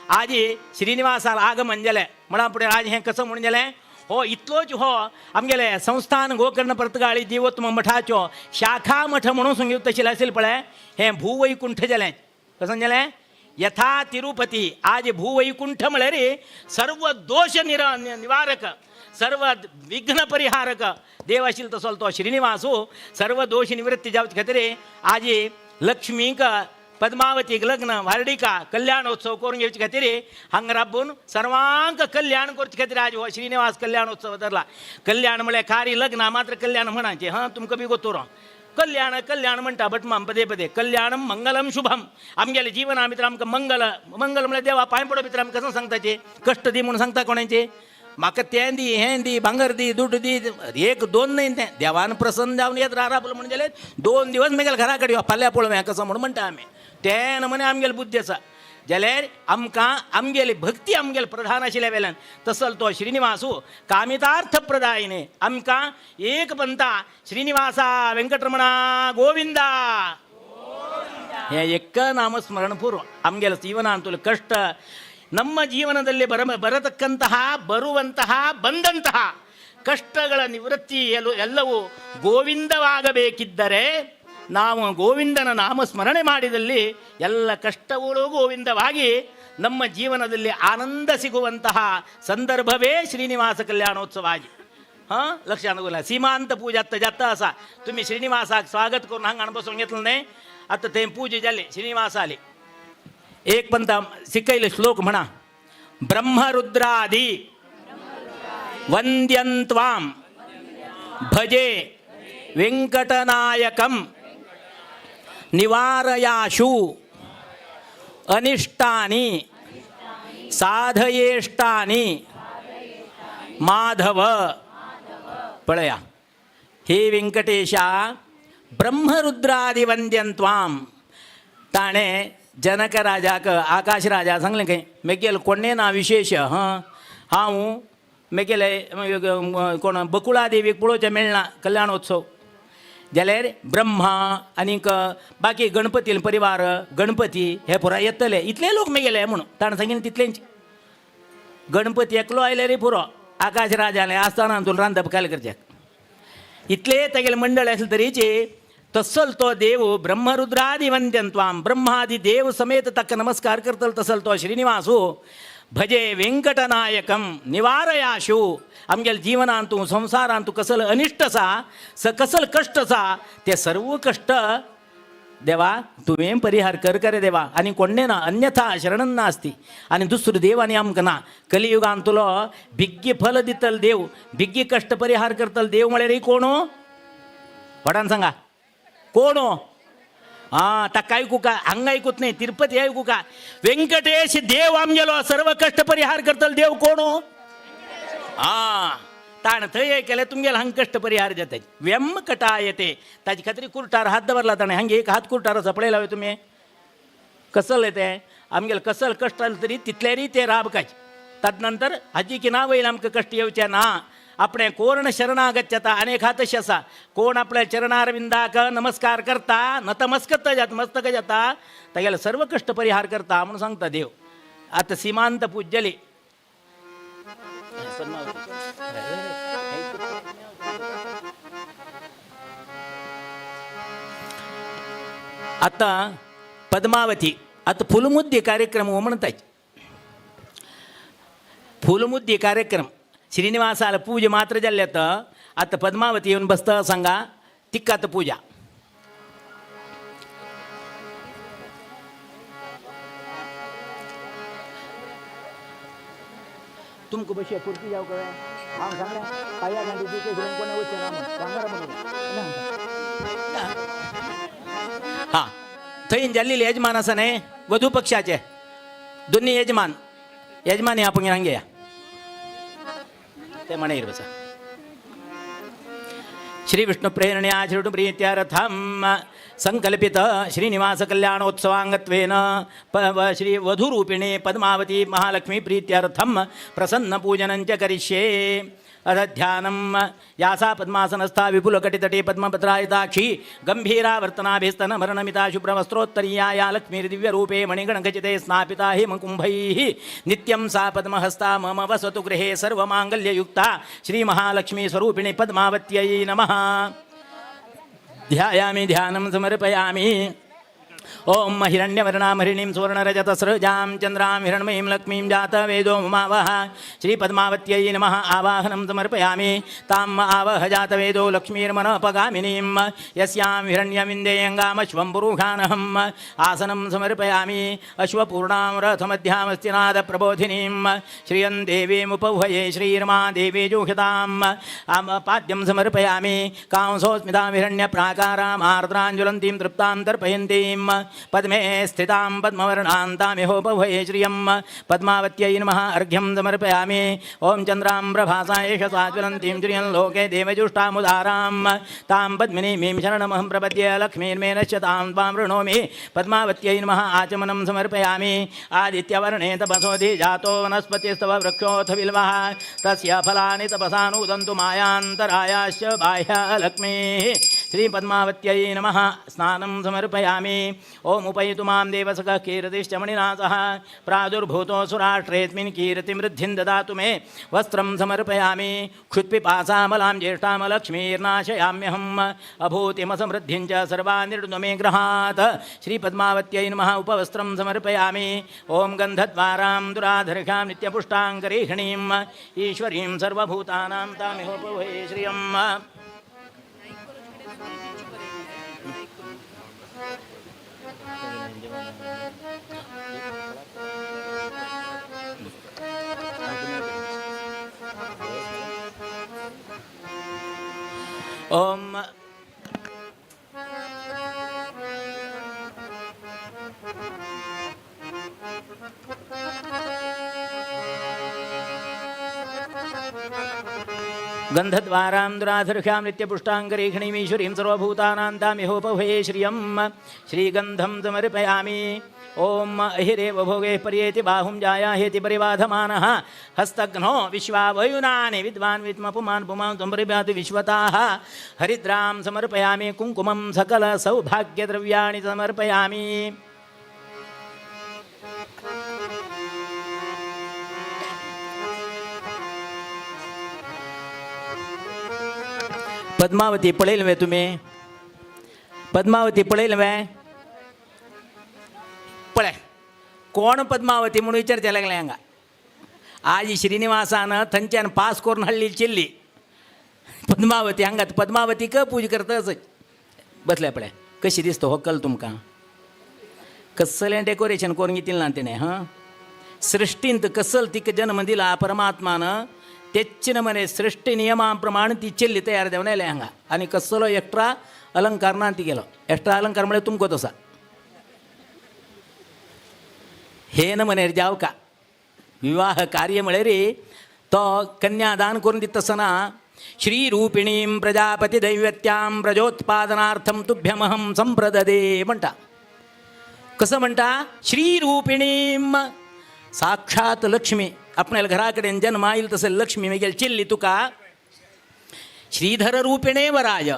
आज श्रीनिवासाल आगमन जालें म्हणा फुडें आज हें कसं म्हणून जालें हो इतलोच हो आमगेले संस्थान गोकर्ण पर्तगाळी जीवोत्तम मठाचो शाखा मठ म्हणून सांगू तशें आशिल्लें पळय, हें भूवैकुंठ जालें. कसं जालें? यथा तिरुपती. आज भूवैकुंठ म्हळ्यार सर्व दोश निवारक, सर्व विघ्न परिहारक देव आशिल्लो तसो तो श्रीनिवासू सर्व दोश निवृत्ती जावचे खातीर आज लक्ष्मीक पद्मावतीक लग्न व्हार्डिका कल्याणोत्सव करून घेवचे खातीर हांगा राबून सर्वांक कल्याण करचे खातीर आज हो श्रीनिवास कल्याणोत्सव धरला. कल्याण म्हळ्यार खारी लग्न मात्र कल्याण म्हणाचे. हां, तुमकां बी गोतोर कल्याण कल्याण म्हणटा भटमाम पदे पदे. कल्याणम मंगलम शुभम. आमगेले जिवना भितर आमकां मंगल मंगल म्हळ्यार देवा पांय पडो भितर आमकां कसं सांगताचे कश्ट दी म्हणून सांगता कोणाचे? म्हाका तें दी, हें दी, भांगर दी, दुड्ड दी, एक दोन न्हय तें देवान प्रसन्न जावन येत राबलो म्हणून जाल्यार 2 दिवस मेगेले घरा कडेन फाल्यां पळोवया कसो म्हणून म्हणटा आमी. तें नमुने आमगेले बुद्धी आसा जाल्यार आमकां आमगेली भक्ती आमगेले प्रधान आशिल्ल्या वेल्यान तसल तो श्रीनिवासू कामितार्थ प्रदायिने आमकां एक पंता श्रीनिवासा वेंकटरमणा गोविंदा हे एक ನಾಮಸ್ಮರಣ ಪೂರ್ವ ಆಮಗೆಲ್ಲ ಜೀವನ ಕಷ್ಟ ನಮ್ಮ ಜೀವನದಲ್ಲಿ ಬರತಕ್ಕಂತಹ ಬರುವಂತಹ ಬಂದಂತಹ ಕಷ್ಟಗಳ ನಿವೃತ್ತಿ ಎಲ್ಲವೂ ಗೋವಿಂದವಾಗಬೇಕಿದ್ದರೆ ನಾವು ಗೋವಿಂದನ ನಾಮಸ್ಮರಣೆ ಮಾಡಿದಲ್ಲಿ ಎಲ್ಲ ಕಷ್ಟಗಳು ಗೋವಿಂದವಾಗಿ ನಮ್ಮ ಜೀವನದಲ್ಲಿ ಆನಂದ ಸಿಗುವಂತಹ ಸಂದರ್ಭವೇ ಶ್ರೀನಿವಾಸ ಕಲ್ಯಾಣೋತ್ಸವ ಆಗಿ. हां, लक्षात उरला. सीमांत पूजा आत्तां जाता आसा. तुमी श्रीनिवासाक स्वागत करून हांगा हाडून बसून घेतलं न्हय, आतां थंय पूजा जाली श्रीनिवास आली. एक पंता शिकयले श्लोक म्हणा. ब्रह्मरुद्रादी वंद्यंत्वां भजे वेंकटनायकं निवारयाशु अनिष्टानि साधयेष्टानि माधव. पळया, हे व्यंकटेशा ब्रह्मरुद्रादिवंद्यंत्वां. ताणें जनक राजाक आकाश राजा सांगलें खंय मेगेल कोणें ना विशेश. हां, हांव मेगेले कोण बकुळा देवीक पळोवचें मेळना कल्याणोत्सव जाल्यार ब्रह्मा आनीक बाकी गणपती परिवार गणपती हे पुराय येतले इतले लोक मेगेले म्हणून ताणें सांगिल्लें तितलेंच. गणपती एकलो आयल्यार पुरो आकाश राजाले आसतना तुला रांदप काल करच्याक इतले तागेले मंडळ आसलें तरीचे तसल तो देव ब्रह्मरुद्रादी वंद्यंत्वां ब्रह्मादी देव समेत ताका नमस्कार करतलो तसल तो श्रीनिवासू. भजे वेंकटनायकम निवारयाशु. आमगेल्या जीवनांत तूं संवसारांत तूं कसल अनिश्ट आसा, स कसल कश्ट आसा, ते सर्व कश्ट देवा तुवें परिहार कर करे देवा. आनी कोण्णें ना, अन्यथा शरणन नास्ती. आनी दुसरो देव आनी आमकां ना. कलियुगांतलो भिग्गी फल दितल देव, भिग्गी कश्ट परिहार करतल देव म्हळ्यार कोण? व्हडान सांगा कोण? आं, ताका आयकू का? हांगा आयकूत न्ही, तिरुपती आयकू का? वेंकटेश देव आमगेलो सर्व कश्ट परिहार करतल देव कोण? आं, ताणें थंय केलें तुमगेले हांगा कश्ट परिहार जाता. व्यम कटायते ताजे खातीर कुर्टार हात दवरला ताणें. हांगे एक हात कुर्टार आसा, पळयला व्हय तुमी? कसल तें आमगेले कसल कश्ट आसले तरी तितलेरी ते राबकाच. तदनंतर हाजी की ना वयर आमकां कश्ट येवचे ना. आपणें कोण शरणागच्छता अनेक हा तशें आसा. कोण आपल्या चरणारविंदाक नमस्कार करता, नतमस्कत जाता, मस्तक जाता, तागेले सर्व कश्ट परिहार करता म्हणून सांगता देव. आतां सीमांत पूज्यली आतां पद्मावती. आतां फुलमुद्दी कार्यक्रम हो म्हणटात. फुलमुद्दी कार्यक्रम श्रीनिवासाला पूजा मात्र जाल्ले. आतां पद्मावती येवन बसता सांगा तिका आतां पूजा. तुमकां बशी पुरती जावं कळ्ळें? हांव सांगलें पांया गांठी दिवचे कोणें वचचें ना म्हूण सांगा म्हणून. हां, थंय जाल्लेले यजमान आसा न्ही वधू पक्षाचे दोन्ही यजमान, यजमान या आपण हांगा या ते म्हणेर बसा. श्री विष्णु प्रेरण्या श्री प्रीत्यर्थम संकल्पित श्रीनिवास कल्याणोत्सवांगत्वेन श्री वधूरूपिणे पद्मावती महालक्ष्मी प्रीत्यर्थम प्रसन्न पूजनं च करिष्ये. अथ ध्यानं. यासा पद्मासनस्था विपुलकटितटे पद्मपत्रायताक्षी गंभीरावर्तनाभिस्तनभरणमिता शुभ्रवस्त्रोत्तरीया या लक्ष्मीर्दिव्यरूपे मणिगणखचिते स्नापिता हेमकुंभैः नित्यं सा पद्महस्ता मम वसतु गृहे सर्वमाङ्गल्ययुक्ता श्रीमहालक्ष्मी स्वरूपिणी पद्मावत्यै नमः. ध्यायामि ध्यानं समर्पयामि. ॐ हिरण्यवर्णां हरिणीं सुवर्णरजतसृजां चन्द्रां हिरण्मयीं लक्ष्मीं जातवेदो ममावह श्रीपद्मावत्यै नमः. आवाहनं समर्पयामि. ताम् आवह जातवेदो लक्ष्मीर्मनपगामिनीं यस्यां हिरण्यविन्देयङ्गामश्वं पुरुषानहम् आसनं समर्पयामि. अश्वपूर्णां रथमध्यामस्तिनादप्रबोधिनीं श्रियं देवीमुपह्वये श्रीर्मा देवी जुह्यताम्. पाद्यं समर्पयामि. कांसोऽस्मितां हिरण्यप्राकाराम् आर्द्राञ्ज्वलन्तीं तृप्तां तर्पयन्तीं पद्मे स्थितां पद्मवर्णां तामिहोपह्वये श्रियं पद्मावत्यै नमः. अर्घ्यं समर्पयामि. ॐ चन्द्रां प्रभासा एष सा ज्वलन्तीं श्रियं लोके देवजुष्टामुदारां तां पद्मिनीमीं शरणमहं प्रपद्ये लक्ष्मीर्मे नश्यतां त्वां वृणोमि. पद्मावत्यै नमः. आचमनं समर्पयामि. आदित्यवर्णे तपसोऽधि जातो वनस्पतिस्तव वृक्षोऽथ बिल्वः तस्य फलानि तपसानुदन्तु मायान्तरायाश्च बाह्यलक्ष्मीः. श्रीपद्मावत्यै नमः. स्नानं समर्पयामि. ॐ उपैतु मां देवसखः कीर्तिश्च मणिना सह प्रादुर्भूतोऽसुराष्ट्रेऽस्मिन् कीर्तिमृद्धिं ददातु मे. वस्त्रं समर्पयामि. क्षुत्पिपासामलां ज्येष्ठामलक्ष्मीर्नाशयाम्यहम् अभूतिमसमृद्धिं च सर्वानिर्णु मे गृहात्. श्रीपद्मावत्यै नमः. उपवस्त्रं समर्पयामि. ॐ गन्धद्वारां दुराधर्षां नित्यपुष्टां करीषणीम् ईश्वरीं सर्वभूतानां तामिहोपवहे श्रियम्. ॐ गन्धद्वारां दुराधर्षां नित्यपुष्टाङ्गरेखणीमीश्वरीं सर्वभूतानां तामिहोपभये श्रियं श्रीगन्धं समर्पयामि. ॐ अहिरेव भोगैः पर्येति बाहुं जायाहेति परिबाधमानः हस्तघ्नो विश्वावयुनानि विद्वान् विद्मपुमान् पुमान् त्वं विश्वताः. हरिद्रां समर्पयामि. कुङ्कुमं सकल सौभाग्यद्रव्याणि समर्पयामि. पद्मावती पळयलें वे तुमी? पद्मावती पळयलें वे? पळय कोण पद्मावती म्हणून विचारचे लागले हांगा. आज श्रीनिवासान थंयच्यान पास करून हाडली चेल्ली पद्मावती. हांगात पद्मावतीक पूज करता असच बसल्या पळय कशी दिसता होकल तुमकां कसलें डेकोरेशन करून घेतिल्लें ना तिणें. हां, सृष्टींत कसल तिका जन्म दिला परमात्मान तेच नमने सृष्टी नियमा प्रमाण ती चेल्ली तयार जावन आयल्या हांगा. आनी कसलो एक्स्ट्रा अलंकार ना ती गेलो. एक्स्ट्रा अलंकार म्हळ्यार तुमकां तसा हे नमनेर जावका विवाह कार्य म्हळ्यार तो कन्यादान करून दिता आसतना श्रीरूपिणीं प्रजापती दैवत्यां प्रजोत्पादनार्थं तुभ्यमहं संप्रददे म्हणटा. कसं म्हणटा? श्रीरूपिणीं साक्षात लक्ष्मी आपणाल्या घरा कडेन जन्म आयल तसं लक्ष्मी मेगेल चिल्ली तुका श्रीधर रूपिणे वराय.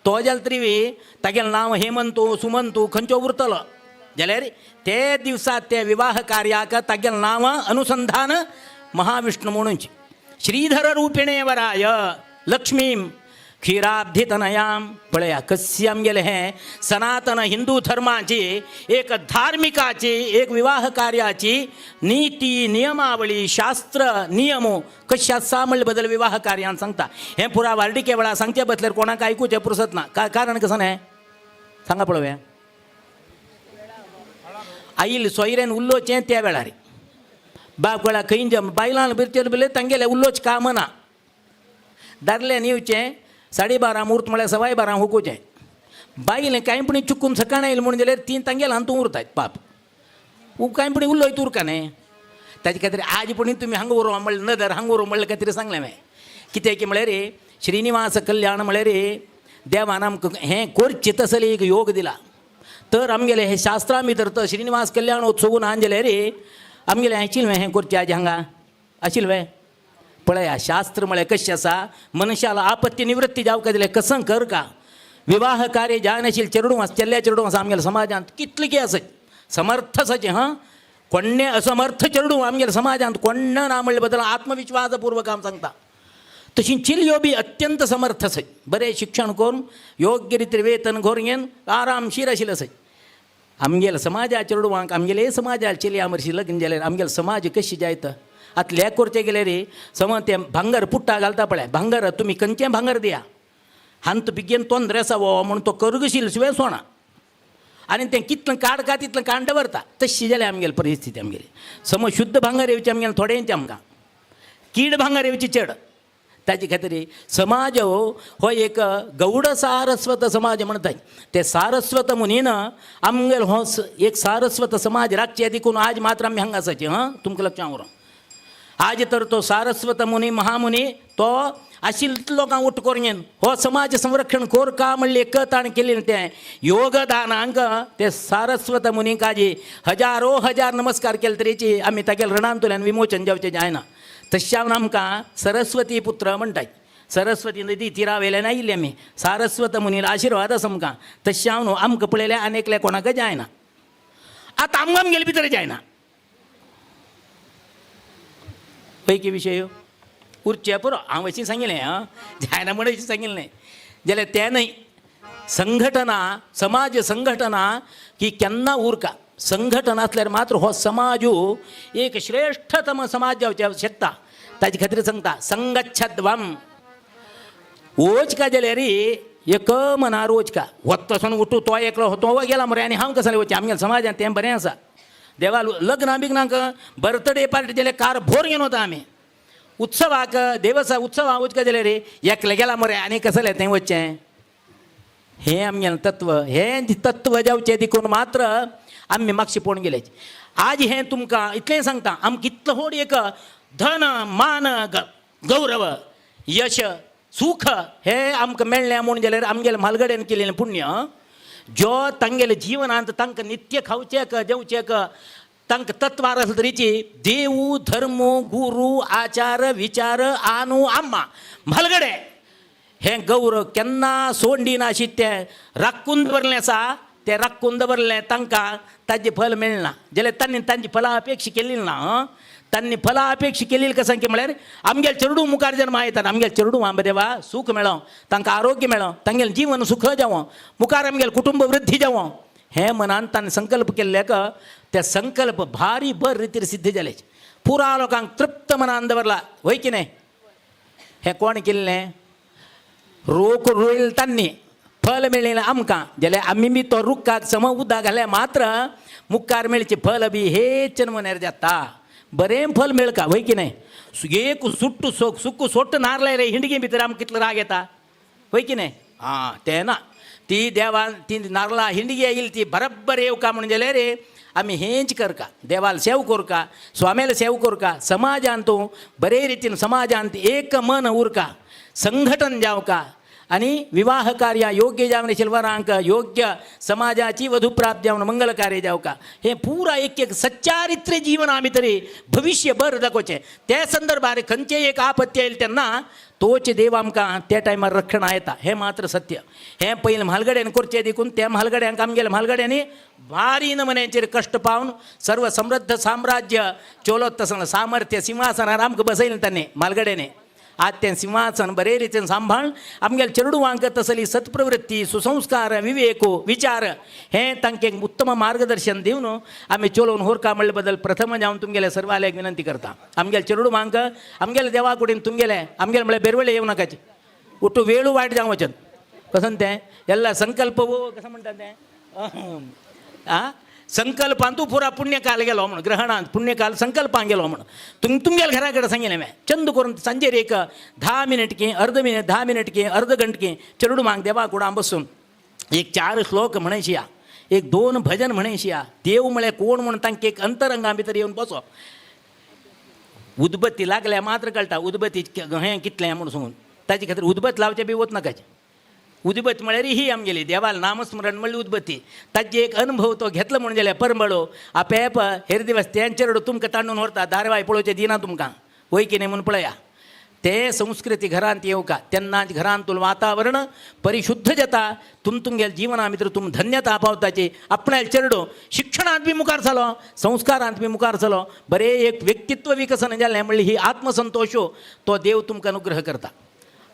तो जाल्यार तरी तागेलें नांव हेमंतू सुमंतू खंयचो उरतलो जाल्यार ते दिवसा ते विवाह कार्याक तागेलें नांव अनुसंधान महाविष्णू म्हणून श्रीधर रूपिणे वराय लक्ष्मीं क्षीराब्धितनयां. पळया कशी आमगेलें हें सनातन हिंदू धर्माची एक धार्मिकाची एक विवाह कार्याची नीती नियमावळी शास्त्र नियम कशी आसा म्हणले बदल विवाह कार्यान सांगता. हें पुरा वार्डिके वेळार सांगचे बसल्यार कोणाक आयकुचें पुरसत ना. कारण कसं न्हय सांगा पळोवया. आयिल्ले सोयऱ्यान उलोवचें त्या वेळार बाप वेळार खंय बायलां बिरचेर बिले तांगेलें उलोवचें काम ना. दादल्यान येवचें 12:30 म्हूर्त म्हळ्यार 12:15 हुकुचें. बायलें कांय पूण चुकून सकाळ आयलें म्हणून जाल्यार ती तांगेलें हातूंत उरतात पाप कांय पूण उलयत उरका न्ही. ताजे खातीर आज पूण तुमी हांगा उरो म्हणलें नदर हांगा उरो म्हणलें खातीर सांगलें हांवें. कित्याक की म्हळ्यार श्रीनिवास कल्याण म्हळ्यार देवान आमकां हें करचें तसलें एक योग दिला. तर आमगेलें हें शास्त्रां भितर तर श्रीनिवास कल्याण उत्सव ना जाल्यार आमगेलें आशिल्लें हें करचें आज हांगा आशिल्लें. पळया शास्त्र म्हळ्यार कशें आसा मनशाला आपत्ती निवृत्ती जावंक जाल्यार कसं कर का विवाह कार्य जायनाशिल्लें चेडूं आसा चेल्ल्या चेडूं आसा आमगेल्या समाजांत कितलें की आसत समर्थ आसाचें. हां, कोण्णें असमर्थ चेडूं आमगेल्या समाजांत कोण्ण ना म्हणले बदल आत्मविश्वासपूर्वक हांव सांगता. तशी चेलयो बी अत्यंत समर्थ आसत बरें शिक्षण करून योग्य रितीन वेतन करून घेवन आरामशीर आशिल्लें आसत. आमगेल्या समाजा चेडवांक आमगेले समाजा चेलया मरशी लग्न जाल्यार आमगेलो समाज कशी जायत. आतां लेख करचें गेल्यार रे समज तें भांगर पुट्टा घालता पळय भांगर तुमी खंयचें भांगर दिया हांत बेगीन तोंदरे आसा वो म्हूण तो करगशील शिवाय सोणा आनी तें कितलें काडका तितलें काड दवरता. तशी जाल्या आमगेली परिस्थिती आमगेली. समज शुद्ध भांगर येवचें आमगेलें थोडेंच आमकां कीड भांगर येवची चड. ताजे खातीर समाज हो एक गौड सारस्वत समाज म्हणटात. ते सारस्वत मुनीन आमगेलो हो एक सारस्वत समाज राखचे देखून आज मात्र आमी हांगा आसाचे. हां, तुमकां लक्षां उरो. आज तर तो सारस्वत मुनी महामुनी तो आशिल्ले लोकांक उठ करून घेवन हो समाज संरक्षण कोर का म्हणलें एक ताणें केलें तें योगदानांक ते सारस्वत मुनी काजी हजारो हजार नमस्कार केले तरीची आमी तागेले रणांतल्यान विमोचन जावचें जायना. तशें आमकां सरस्वती पुत्र म्हणटात. सरस्वती नदी तिरावेल्यान आयिल्ली आमी सारस्वत मुनीला आशिर्वाद आसा आमकां. तशें न्हू आमकां पळयल्यार आनी एकल्या कोणाक जायना. आतां आमकां आमगेले भितर जायना. पैकी विशय उरचे पुरो हांव अशें सांगिल्लें. आं, जायना म्हण अशें सांगिल्लें जाल्यार तें न्हय. संघटना समाज संघटना की केन्ना उरका संघटना आसल्यार मात्र हो समाज एक श्रेष्ठतम समाज जावचें शकता. ताजे खातीर सांगता संगच्छद्वम वचका जाल्यार एक मनार वचका वत्तसून उठू तो एकलो तो गेला मरे आनी हांव कसलें वचचें. आमगेल्या समाजांत तें बरें आसा. देवा लग्नां बिग्नांक बर्थडे पार्टी जाल्यार कार भोर घेवन वता आमी. उत्सवाक देवसा उत्सवाक वचका जाल्यार एकलें गेला मरे आनी कसलें तें वचचें. हें आमगेलें तत्व. हें तत्व जावचें देखून मात्र आमी मागशें पळोवन गेले. आज हें तुमकां इतलें सांगता आमकां इतलो व्हड एक धन मान गौरव यश सुख हें आमकां मेळ्ळें म्हूण जाल्यार आमगेलें म्हालगड्यान केलेलें पुण्य जो तांगेले जिवनांत तांकां नित्य खावचेक जेवचेक तांकां तत्वार आसले तरीची देव धर्म गुरू आचार विचार आनू आम्मा म्हालगडे हें गौरव केन्ना सोंडी ना तें राखून दवरलें आसा. तें राखून दवरलें तांकां ताजें फल मेळना जाल्यार तांणी तांची फलां अपेक्षा केली ना. तांणी फलां अपेक्षा केली कसं की म्हळ्यार आमगेले चेडूं मुखार जन्मा येतात आमगेले चेडूं आंबा देवा सूख मेळो तांकां आरोग्य मेळो तांगेलें जीवन सुख जावं मुखार आमगेलें कुटुंब वृद्धी जावं हें मनान तांणी संकल्प केल्ल्याक ते संकल्प भारी बर रितीर सिद्ध जाले. पुरा लोकांक तृप्त मनान दवरला वय की न्हय? हें कोण केल्लें? रोख रोयल तांणी, फल मेळ्ळें आमकां. जाल्यार आमी बी तो रुखाक सम उदक घाल्यार मात्र मुखार मेळचें फल बी हेच नमुन्यार जाता, बरें फल मेळका वय की न्हय? एक सुट्ट सुक्क सोट्ट नारलाय रे हिंडगी भितर आमकां कितलो राग येता वय की न्हय? आं तें ना, ती देवान ती नारला हिंडगी येयली ती बरोबर येवका म्हणून जाल्यार रे आमी हेंच करका, देवाल सेव करका, स्वाम्याला सेव करका, समाजांत तूं बरे रितीन समाजांत एक मन उरका, संघटन जावका आनी विवाह कार्य योग्य जावन शिल्वरांक योग्य समाजाची वधू प्राप्त जावन मंगल कार्य जावका. हें पुरा एक एक सच्चारित्र्य जीवन आमी तरी भविश्य बरें दाखोवचें. त्या संदर्भार खंयचेय एक आपत्ती आयली तेन्ना तोच देव आमकां त्या टायमार रक्षणा येता, हें मात्र सत्य. हें पयलें म्हालगड्यान करचें देखून त्या म्हालगड्यांक आमगेल्या म्हालगड्यांनी भारी नमुन्याचेर कश्ट पावन सर्व समृद्ध साम्राज्य चोलोत तसं सामर्थ्य सिंहासनार आमकां बसयलें तांणी म्हालगड्यांनी. आज तें सिंहासन बरे रितीन सांबाळ आमगेल्या चेडवांक तसली सत्प्रवृत्ती, सुसंस्कार, विवेक, विचार हें तांकां उत्तम मार्गदर्शन दिवन आमी चलोवन होरका म्हणले बद्दल प्रथम जावन तुमगेले सर्वालयाक विनंती करता. आमगेल्या चेडवांक आमगेल्या देवा कुडीन तुमगेले आमगेले म्हळ्यार बेरवळे येवं नाकाचे, उठू वेळू वायट जावं वचन कसं तें ಎಲ್ಲ संकल्प कसं म्हणटा तें आ संकल्पांतू पुरा पुण्यकाल गेलो म्हणून, ग्रहणांत पुण्यकाल संकल्पान गेलो म्हणून. तुमगेल्या घरा कडेन सांगिल्लें हांवें चंद करून सांजेर एक 10 मिनट की अर्द मिनट 10 मिनट की अर्द घंट की चेडूमांक देवा कुडां बसून एक 4 श्लोक म्हणशिया, एक 2 भजन म्हणशिया. देव म्हळ्यार कोण म्हणून तांकां एक अंतरंगा भितर येवन बसो. उदबत्ती लागल्या मात्र कळटा उदबत्ती हें कितलें म्हणून सांगून. ताजे खातीर उदबत्त लावचें बी वच नाकाचें. उदबत्त म्हळ्यार ही आमगेली देवाल नामस्मरण म्हणली उदबत्ती. ताजे एक अनुभव तो घेतलो म्हणून जाल्यार परमळो आपेप हेर दिवस तेंचेर तुमकां तांडून व्हरता, दारवाय पळोवचें दिना तुमकां वय की न्हय म्हणून पळया. ते संस्कृती घरांत येवका तेन्ना घरांतूल वातावरण परिशुद्ध जाता. तुम तुमगेल्या जिवना भितर तुम धन्यता पावताची. आपणाले चेडो शिक्षणांत बी मुखार जालो, संस्कारांत बी मुखार जालो, बरें एक व्यक्तित्व विकसन जालें म्हणल्यार ही आत्मसंतोश तो देव तुमकां अनुग्रह करता.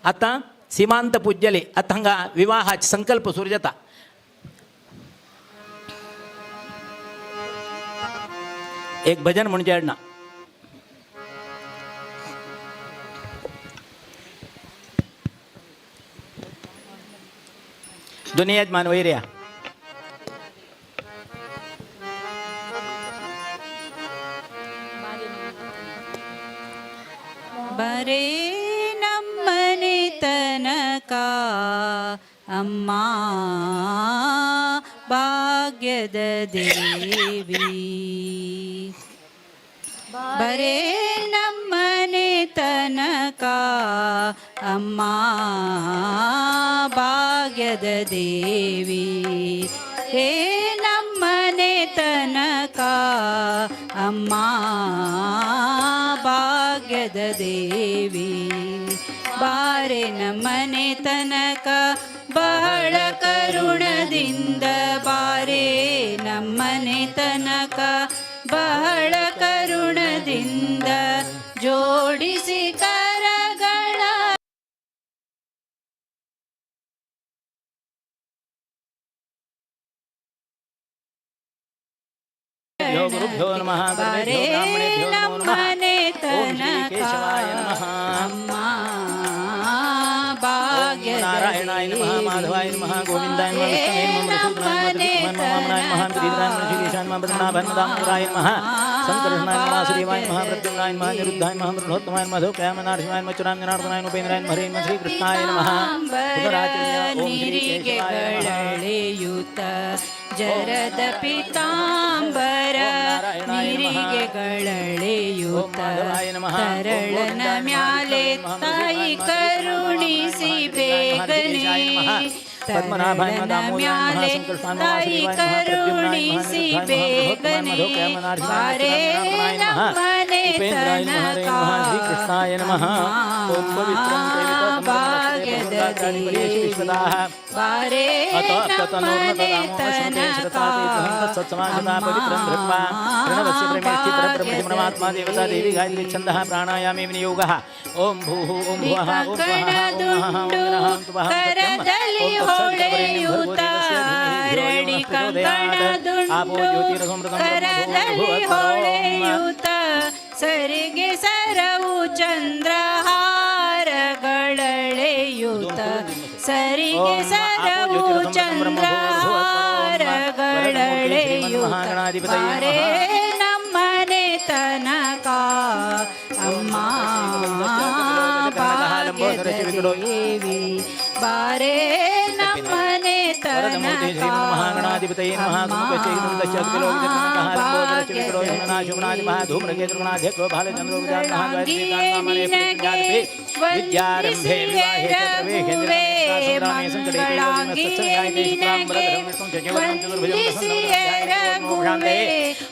आतां सीमांत पूज्यले आतां हांगा विवाहाचे संकल्प सुरू जाता. एक भजन म्हणजे ना दोन्ही यजमान वयर या. बरे नಮ್ಮನೆ ತನಕ ಅಮ್ಮ ಭಾಗ್ಯದ ದೇವಿ, ಬರೇ ನಮ್ಮನೆ ತನಕ ಅಮ್ಮ ಭಾಗ್ಯದ ದೇವಿ, ಹೇ ನಮ್ಮನೆ ತನಕ ಅಮ್ಮ ಭಾಗ್ಯದ ದೇವಿ, ಬಾರೆ ನಮ್ಮನೆ ತನಕ ಬಹಳ ಕರುಣದಿಂದ, ಬಾರೆ ನಮ್ಮನೆ ತನಕ ಬಹಳ ಕರುಣದಿಂದ, ಜೋಡಿಸಿ ಕರಗಳ ಗುರುಭ್ಯೋ ನಮಃ. ಬಾರೆ ನಮ್ಮನೆ ತನಕ ಅಮ್ಮ ಭಾಗ್ಯದ ನಾರಾಯಣಾಯ ನಮಃ, ಮಾಧವಾಯ ನಮಃ, ಗೋವಿಂದಾಯ ನಮಃ, ವಿಷ್ಣುವೇ ನಮಃ, ಮಧುಸೂದನಾಯ ನಮಃ, ವಾಮನಾಯ ನಮಃ, ಗಿರಿಧರಾಯ ನಮಃ, ಶ್ರೀಕೇಶಾಯ ನಮಃ, ಪದ್ಮನಾಭಾಯ ನಮಃ, ದಾಮೋದರಾಯ ನಮಃ, ಸಂಕರ್ಷಣಾಯ ನಮಃ, ವಾಸುದೇವಾಯ ನಮಃ, ಪ್ರದ್ಯುಮ್ನಾಯ ನಮಃ, ನಿರುದ್ಧಾಯ ನಮಃ, ಮೃಣೋತ್ತಮಾಯ ನಮಃ, ಧೋಕ್ಯಾಯ ನಮಃ, ನರಸಿಂಹಾಯ ನಮಃ, ಚುರಾಯ ಜನಾರ್ದನಾಯ ನಮಃ, ಉಪೇಂದ್ರಾಯ ನಮಃ, ಹರೇ ನಮಃ, ಶ್ರೀಕೃಷ್ಣಾಯ ನಮಃ. ಪುನರಾಚಮ್ಯ ಓಂ ಶ್ರೀ ಕೇಶವಾಯ ನಮಃ. ನೀರಿಗೆಗಳೆಯುತ್ತ ಜರದ ಪಿತಾಂಬರ, ನೀರಿಗೆಗಳೆಯುತ್ತ ತರಳನ ಮ್ಯಾಲೆ ತಾಯಿ ಕರುಣಿಸಿ ಬೇಗನೆ, ತರಳನ ಮ್ಯಾಲೆ ತಾಯಿ ಕರುಣಿಸಿ ಬೇಗನೆ, ಬಾರೇ ನಮ್ಮನೆ ತನಕ ಶ್ರೀಕೃಷ್ಣಾಯ ನಮಃ. ಓಂ ಪವಿತ್ರಂ ಭಾಗ್ಯದ ದೇವಿ, ಬಾರೇ ನಮ್ಮನೆ ತನಕ ಪರಮಾತ್ಮ ದೇವತಾ ದೇವಿ ಗಾಯತ್ರಿ ಛಂದಃ ಪ್ರಾಣಾಯಾಮೇ ವಿನಿಯೋಗಃ. ಓಂ ಭೂಃ ಓಂ ಭುವಃ ಓಂ ಸ್ವಃ ಓಂ ಮಹಃ ಓಂ ಜನಃ ಓಂ ತುವಃ ಸತ್ಯಂ ಕರದಲ್ಲಿ ಓಂ ಹೊಳೆಯುತ್ತ ರಡಿ ಕಂಕಣದುಂಡು, ಕರದಲ್ಲಿ ಹೊಳೆಯುತ್ತ ಸರಿಗೆ ಸರವು ಚಂದ್ರಹಾರಗಳಳೆಯುತ ಸರಿಗೆ ಓಂ ಸರವು ಆಪೋ ಜ್ಯೋತಿರಸಂ ಬ್ರಹ್ಮ ಚಂದ್ರಹಾರಗಳಳೆಯುತ ಮಹಾಗಣಾಧಿಪತಯೇ ನಮಃ. ಬಾರೇ ನಮ್ಮನೆ ತನಕ ಅಮ್ಮ ಭಾಗ್ಯದ ದೇವಿ ಬಾರೇ ನಮ್ಮನೆ ವರದಮೂರ್ತಿ ತನಕ ಶ್ರೀಮನ್ಮಹಾಗಣಾಧಿಪತಯೇ ನಮಃ. ವಿದ್ಯಾರಂಭೆ ವಿವಾಹೇ ಚ ಪ್ರವೇಶೇ ಸಂಗ್ರಾಮೇ ಸಂಕಟೇ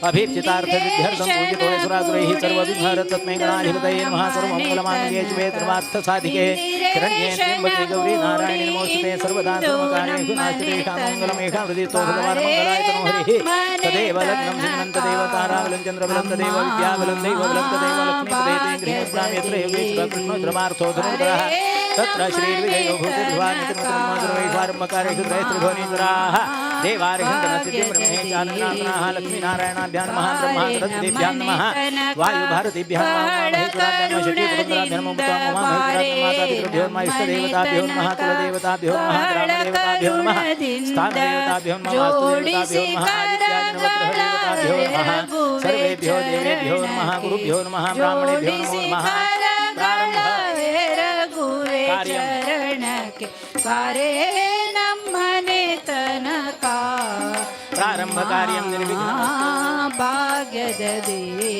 अभीप्सितार्थसिद्ध्यर्थं पूजितो सुरासुरैः सर्वविघ्नहरतस्मै गणाधिपतये नमः। सर्वमङ्गलमाङ्गल्ये शिवे सर्वार्थसाधिके शरण्ये त्र्यम्बके गौरी नारायणि नमोऽस्तुते। सर्वदा सर्वकार्येषु नास्तिकेषां मङ्गलमेषां हृदि भगवान् मङ्गलाय तनो हरिः। तदेव लग्नं सिंहं तदेव ताराबलं चन्द्रबलं तदेव विद्याबलं दैवबलं तदेव लक्ष्मीपदे गृहस्वाమి यत्र योगेश्वरः कृष्णो धर्मार्थो धनुर्धरः तत्र श्रीर्विजयो भूतिर्भवानितिमृतमधुरवैश्वारम्भकारेषु त्रयस्त्रिभुवनेश्वराः देवार्हन्तनसिद्धिं ब्रह्मे चाननाथनाः लक्ष्मीनारायणाभ्यां नमः। ब्रह्मासरस्वतीभ्यां नमः। वायुभारतीभ्यां नमः। महेश्वराभ्यां नमः। शचीपुत्राभ्यां नमः। मातापितृभ्यो नमः। इष्टदेवताभ्यो नमः। कुलदेवताभ्यो नमः। ग्रामदेवताभ्यो नमः। स्थानदेवताभ्यो नमः। वास्तुदेवताभ्यो नमः। आदित्यादिनवग्रहदेवताभ्यो नमः। सर्वेभ्यो देवेभ्यो नमः। गुरुभ्यो नमः। ब्राह्मणेभ्यो नमो नमः। प्रारम्भ ರಘುವೆ ಕಾರ್ಯಂ. ಚರಣಕ್ಕೆ ಬಾರೇ ನಮ್ಮನೆ ತನಕ ಪ್ರಾರಂಭ ಕಾರ್ಯಂ ನಿರ್ವಿಘ್ನಮಸ್ತು. ಭಾಗ್ಯದ ದೇವಿ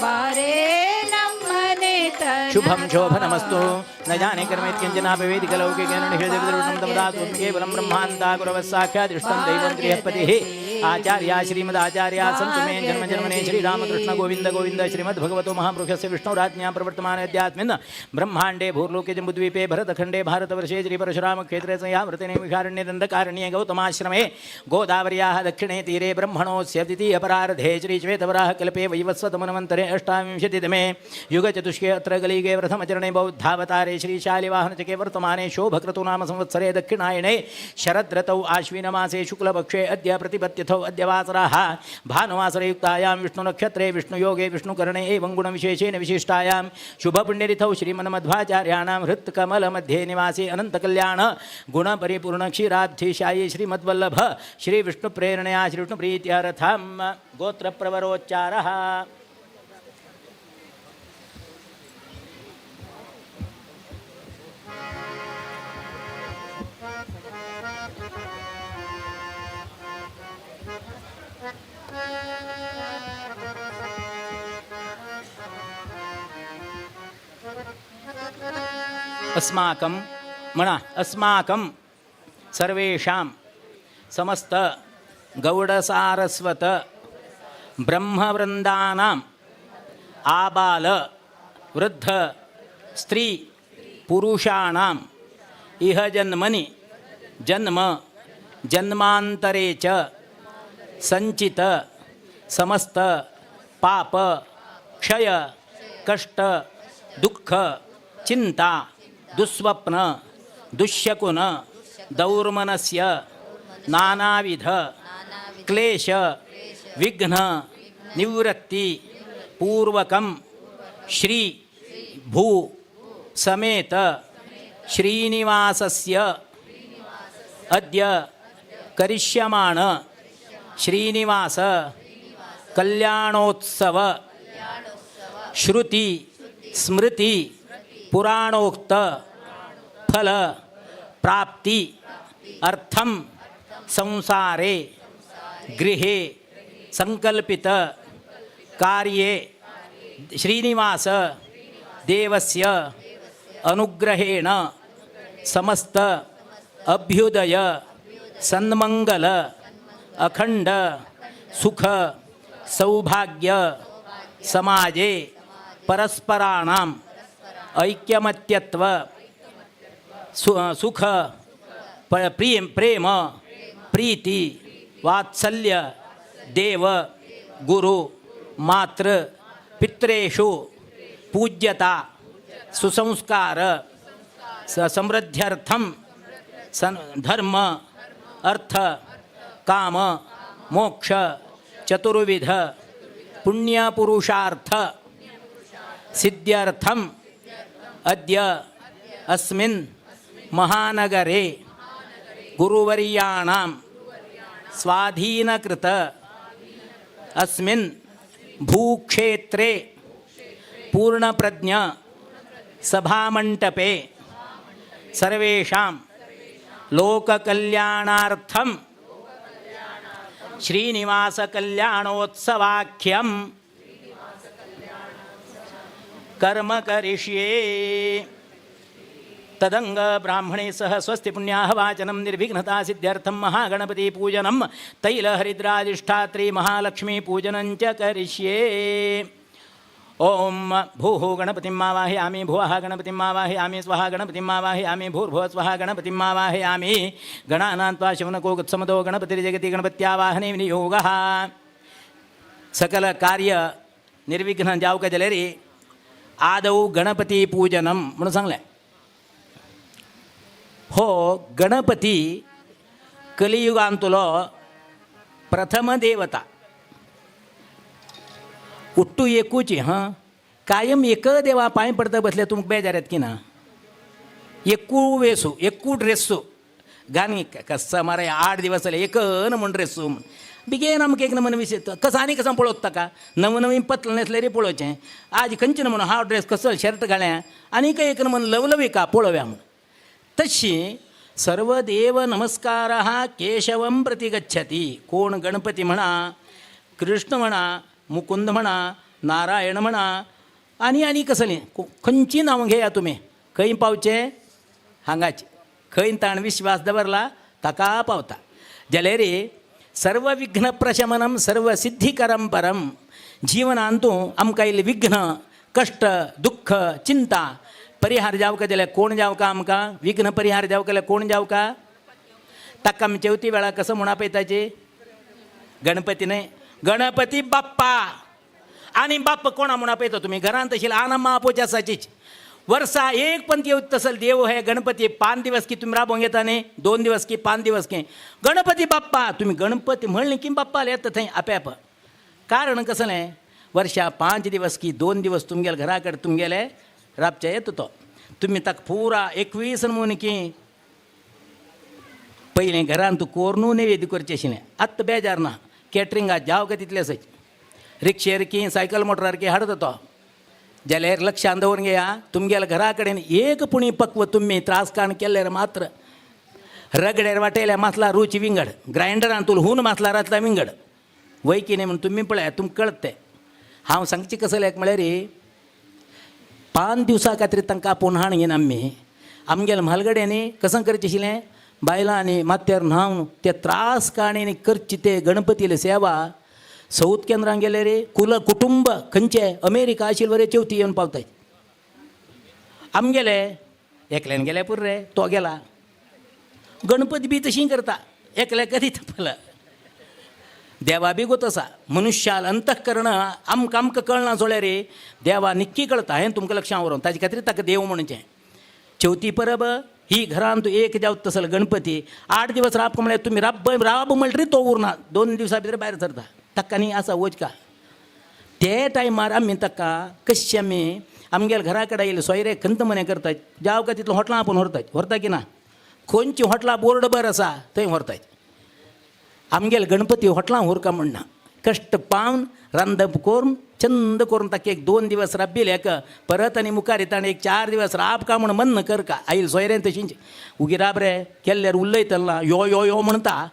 ಬಾರೇ ನಮ್ಮನೆ ತನಕ ಶುಭಂ ಶೋಭನಮಸ್ತು. ನ ಜಾನೆ ಕರ್ಮೇತ್ ಕಿಂಚನಾಪಿ ವೇದಿಕಲೌಕಿಕೇನ ನಿಷೇಧವಿದೃಢಂ ತಮದಾತು ಕೇವಲಂ ಬ್ರಹ್ಮಾಂತಾ ಗುರವಃ ಸಾಕ್ಷಾತ್ ಇಷ್ಟಂ ದೈವಂ ಬೃಹಸ್ಪತಿಃ ಆಚಾರ್ಯ ಶ್ರೀಮದಾಚಾರ್ಯ ಸಂತು ಮೇ ಜನ್ಮ ಜನ್ಮನೆ ಶ್ರೀರಾಮಕೃಷ್ಣ ಗೋವಿಂದ ಗೋವಿಂದ ಶ್ರೀಮದ್ಭಗವತೋ ಮಹಾಪುರುಷಸ್ಯ ವಿಷ್ಣುರಾಜ್ಞಾ ಪ್ರವರ್ತಮಾನ ಅಧ್ಯಾತ್ಮಿನ್ ಬ್ರಹ್ಮಾಂಡೇ ಭೂರ್ಲೋಕೆ ಜಂಬುದ್ವೀಪೇ ಭರತಖಂಡೇ ಭಾರತವರ್ಷೇ ಶ್ರೀಪರಶುರಾಮಕ್ಷೇತ್ರೆ ಸಂಯಾವೃತಿನೇ ವಿಷಾರಣ್ಯೇ ದಂಡಕಾರಣ್ಯೇ ಗೌತಮಾಶ್ರಮೇ ಗೋದಾವರ್ಯಾः ದಕ್ಷಿಣೇ ತೀರೆ ಬ್ರಹ್ಮಣೋऽस्य द्वितीयपरार्धे श्रीश्वेतवराहकल्पे वैवस्वतमन्वन्तरे अष्टाविंशतितमे युगचतुष्के अत्र कलियुगे प्रथमचरणे बौद्धावतारे श्रीशालिवाहनचके वर्तमाने शोभक्रतु नाम संवत्सरे दक्षिणायणे शरद्रतौ आश्विनमासे शुक्लपक्षे अद्य प्रतिपत्तिथौ अद्य वासरः भानुवासरयुक्तायां विष्णुनक्षत्रे विष्णुयोगे विष्णुकरणे एवं गुणविशेषेण विशिष्टायां शुभपुण्यतिथौ श्रीमन्मध्वाचार्याणां हृत्कमलमध्ये निवासी अनन्तकल्याण गुणपरिपूर्णक्षीराब्धिशायी श्रीमद्वल्लभ श्रीविष्णुप्रेरणया श्रीविष्णुप्रीत्यर्थं गोत्रप्रवरोच्चारः. अस्माकं म्हणा अस्माकं सर्वेषां समस्त गौडसारस्वत ब्रह्मवृन्दानाम् आबाल वृद्ध स्त्री पुरुषाणाम् इह जन्मनि जन्म जन्मान्तरे च संचित समस्त पाप क्षय कष्ट दुःख चिंता दुस्वप्न दुश्शकुन दौर्मनस्य नानाविध क्लेश विघ्न निवृत्ति पूर्वकं श्री भू समेत श्रीनिवासस्य अद्य करिष्यमाण श्रीनिवास कल्याणोत्सव श्रुति स्मृति पुराणोक्त फल प्राप्ति अर्थं संसारे गृहे संकल्पित कार्ये श्रीनिवास देवस्य अनुग्रहेण समस्त अभ्युदय सन्मंगल अखंड सुख सौभाग्य समाजे परस्पराणाम ऐक्यमत्यत्व सुख प्रिय प्रेम प्रीति वात्सल्य देव गुरु मातृ पितरेषु पूज्यता सुसंस्कार समृद्ध्यर्थं धर्म अर्थ काम मोक्ष चतुर्विध पुण्यपुरुषार्थ सिद्ध्यर्थम अद्य अस्मिन् महानगरे गुरुवर्याणां स्वाधीनकृत अस्मिन् भूक्षेत्रे पूर्णप्रज्ञ सभामण्डपे सर्वेषां लोककल्याणार्थं श्रीनिवासकल्याणोत्सवाख्यं कर्म करिष्ये। तदंग ब्राह्मणे सह स्वस्ति पुण्याह वाचनं निर्विघ्नता सिद्ध्यर्थं महागणपति पूजनं तैलहरिद्राधिष्ठात्री महालक्ष्मी पूजनं च करिष्ये। ओम भूः गणपतिं आवाहयामि, भुवः गणपतिं आवाहयामि, स्वः गणपतिं आवाहयामि, भूर्भुवः स्वः गणपतिं आवाहयामि। गणानां त्वा शौनको गुत्समदो गणपतिर्जगति गणपत्यावाहने विनियोगः। सकल कार्य निर्विघ्न जावक जाल्यार आदौ गणपती पूजनं म्हणून सांगलें। हो गणपती कलियुगांतलो प्रथम देवता। उट्टू एकूच हां कायम एक देवा पांय पडता बसले तुमकां बेजार येता की ना? एकू वेसू एकू ड्रेस्सू गानी कसं मारे 8 दिवस जाले एक न म्हूण ड्रेस्सू म्हूण बिगेन आमकां एक नमन विशय कसं आनी कसं पळोवता ताका नवनवीन पतल न्हेसल्यार पळोवचें आज खंयचें म्हणून हांव ड्रेस कसो शर्ट घाल्या आनीक एक नमन लवलविका पळोवया म्हूण। तशी सर्वदेव नमस्कारः केशवं प्रति गच्छति। कोण गणपती म्हणा, कृष्ण म्हणा, मुकुंद म्हणा, नारायण म्हणा आनी आनी कसलीं खंयची नांवां घेया तुमी खंय पावचें हांगाचे खंय ताण विश्वास दवरला ताका पावता। जाल्यार सर्व विघ्न प्रशमनं सर्व सिद्धिकरं परं। जीवनांतू आमकां इल्लें विघ्न कश्ट दुःख चिंता परिहार जावका जाल्यार कोण जावका आमकां विघ्न परिहार जावका जाल्यार कोण जावका? ताका आमी चवथी वेळार कसो म्हूण आपयताची? गणपती न्हय, गणपती बाप्पा। आनी बाप्पा कोणा म्हूण आपयता तुमी? घरांत आशिल्ल्या आनामा आपोवचे आसाचीच। वर्सा एक पण येवत तसल देव हे गणपती 5 दिवस की तुमी राबोवंक येता न्ही, 2 दिवस की 5 दिवस की गणपती बाप्पा। तुमी गणपती म्हणलें की बाप्पा येता थंय आपेप। कारण कसलें? वर्षा 5 दिवस की 2 दिवस तुमगेले घरा कडेन तुमगेले राबचे येता तो। तुमी ताका पुरा 21 म्हूण की पयलीं घरान तूं कोर्नू नैवेद्य करचें आशिल्लें, आतां बेजार ना, कॅटरिंगाक जावं काय तितलें आसाच, रिक्षेर की सायकल मोटरार की हाडता तो। जाल्यार लक्षान दवरून घेया तुमगेल्या घरा कडेन एक पुणी पक्व तुमी त्रास काण केल्यार मात्र रगड्यार वाटयल्यार मासला रूच विंगड, ग्रायंडरान तुल हून मासला रातला विंगड वय की न्ही म्हूण तुमी पळया तुमकां कळत तें। हांव सांगचें कसलें एक म्हळ्यार 5 दिवसां खातीर तांकां आपोवन हाण घेना आमी आमगेल्या म्हालगड्यांनी कसं करचें आशिल्लें बायलां आनी माथ्यार न्हांवन ते त्रास काणी करची ते गणपतीले सेवा। सौथ केंद्रां गेले रे कुल कुटुंब खंयचे अमेरिका आशिल्ले बरे चवथी येवन पावताय। आमगेले एकल्यान गेले पुरो रे तो गेला गणपती बी तशी करता एकल्या करीत पळय देवा बी गोत आसा। मनुष्याल अंतःकरण आमकां आमकां कळना सोळ्या रे देवा निक्की कळता हें तुमकां लक्षां व्हरोन ताजे खातीर ताका देव म्हणचें। चवथी परब ही घरांत एक जावत तसल गणपती 8 दिवस राब म्हळ्यार तुमी राब राब म्हणटरी तो उरना, 2 दिवसां भितर भायर सरता ताका न्ही आसा वच का ते टायमार आमी ताका कशें आमी आमगेल्या घरा कडेन आयिल्ले सोयरे खंत मने करतात जावं काय तितलो हॉटलां आपोवन व्हरतात, व्हरता की ना? खंयची हॉटलां बोर्ड बर आसा थंय व्हरतात। आमगेले गणपती हॉटलां व्हरका म्हणना, कश्ट पावन रांदप करून चंद करून ताका एक 2 दिवस राबिल्ले एक परत आनी मुखार येता आनी एक 4 दिवस राब का म्हूण मन कर का आयल सोयऱ्यान तशींच उगी राब रे केल्ल्यार उलयतलो यो यो यो म्हणटा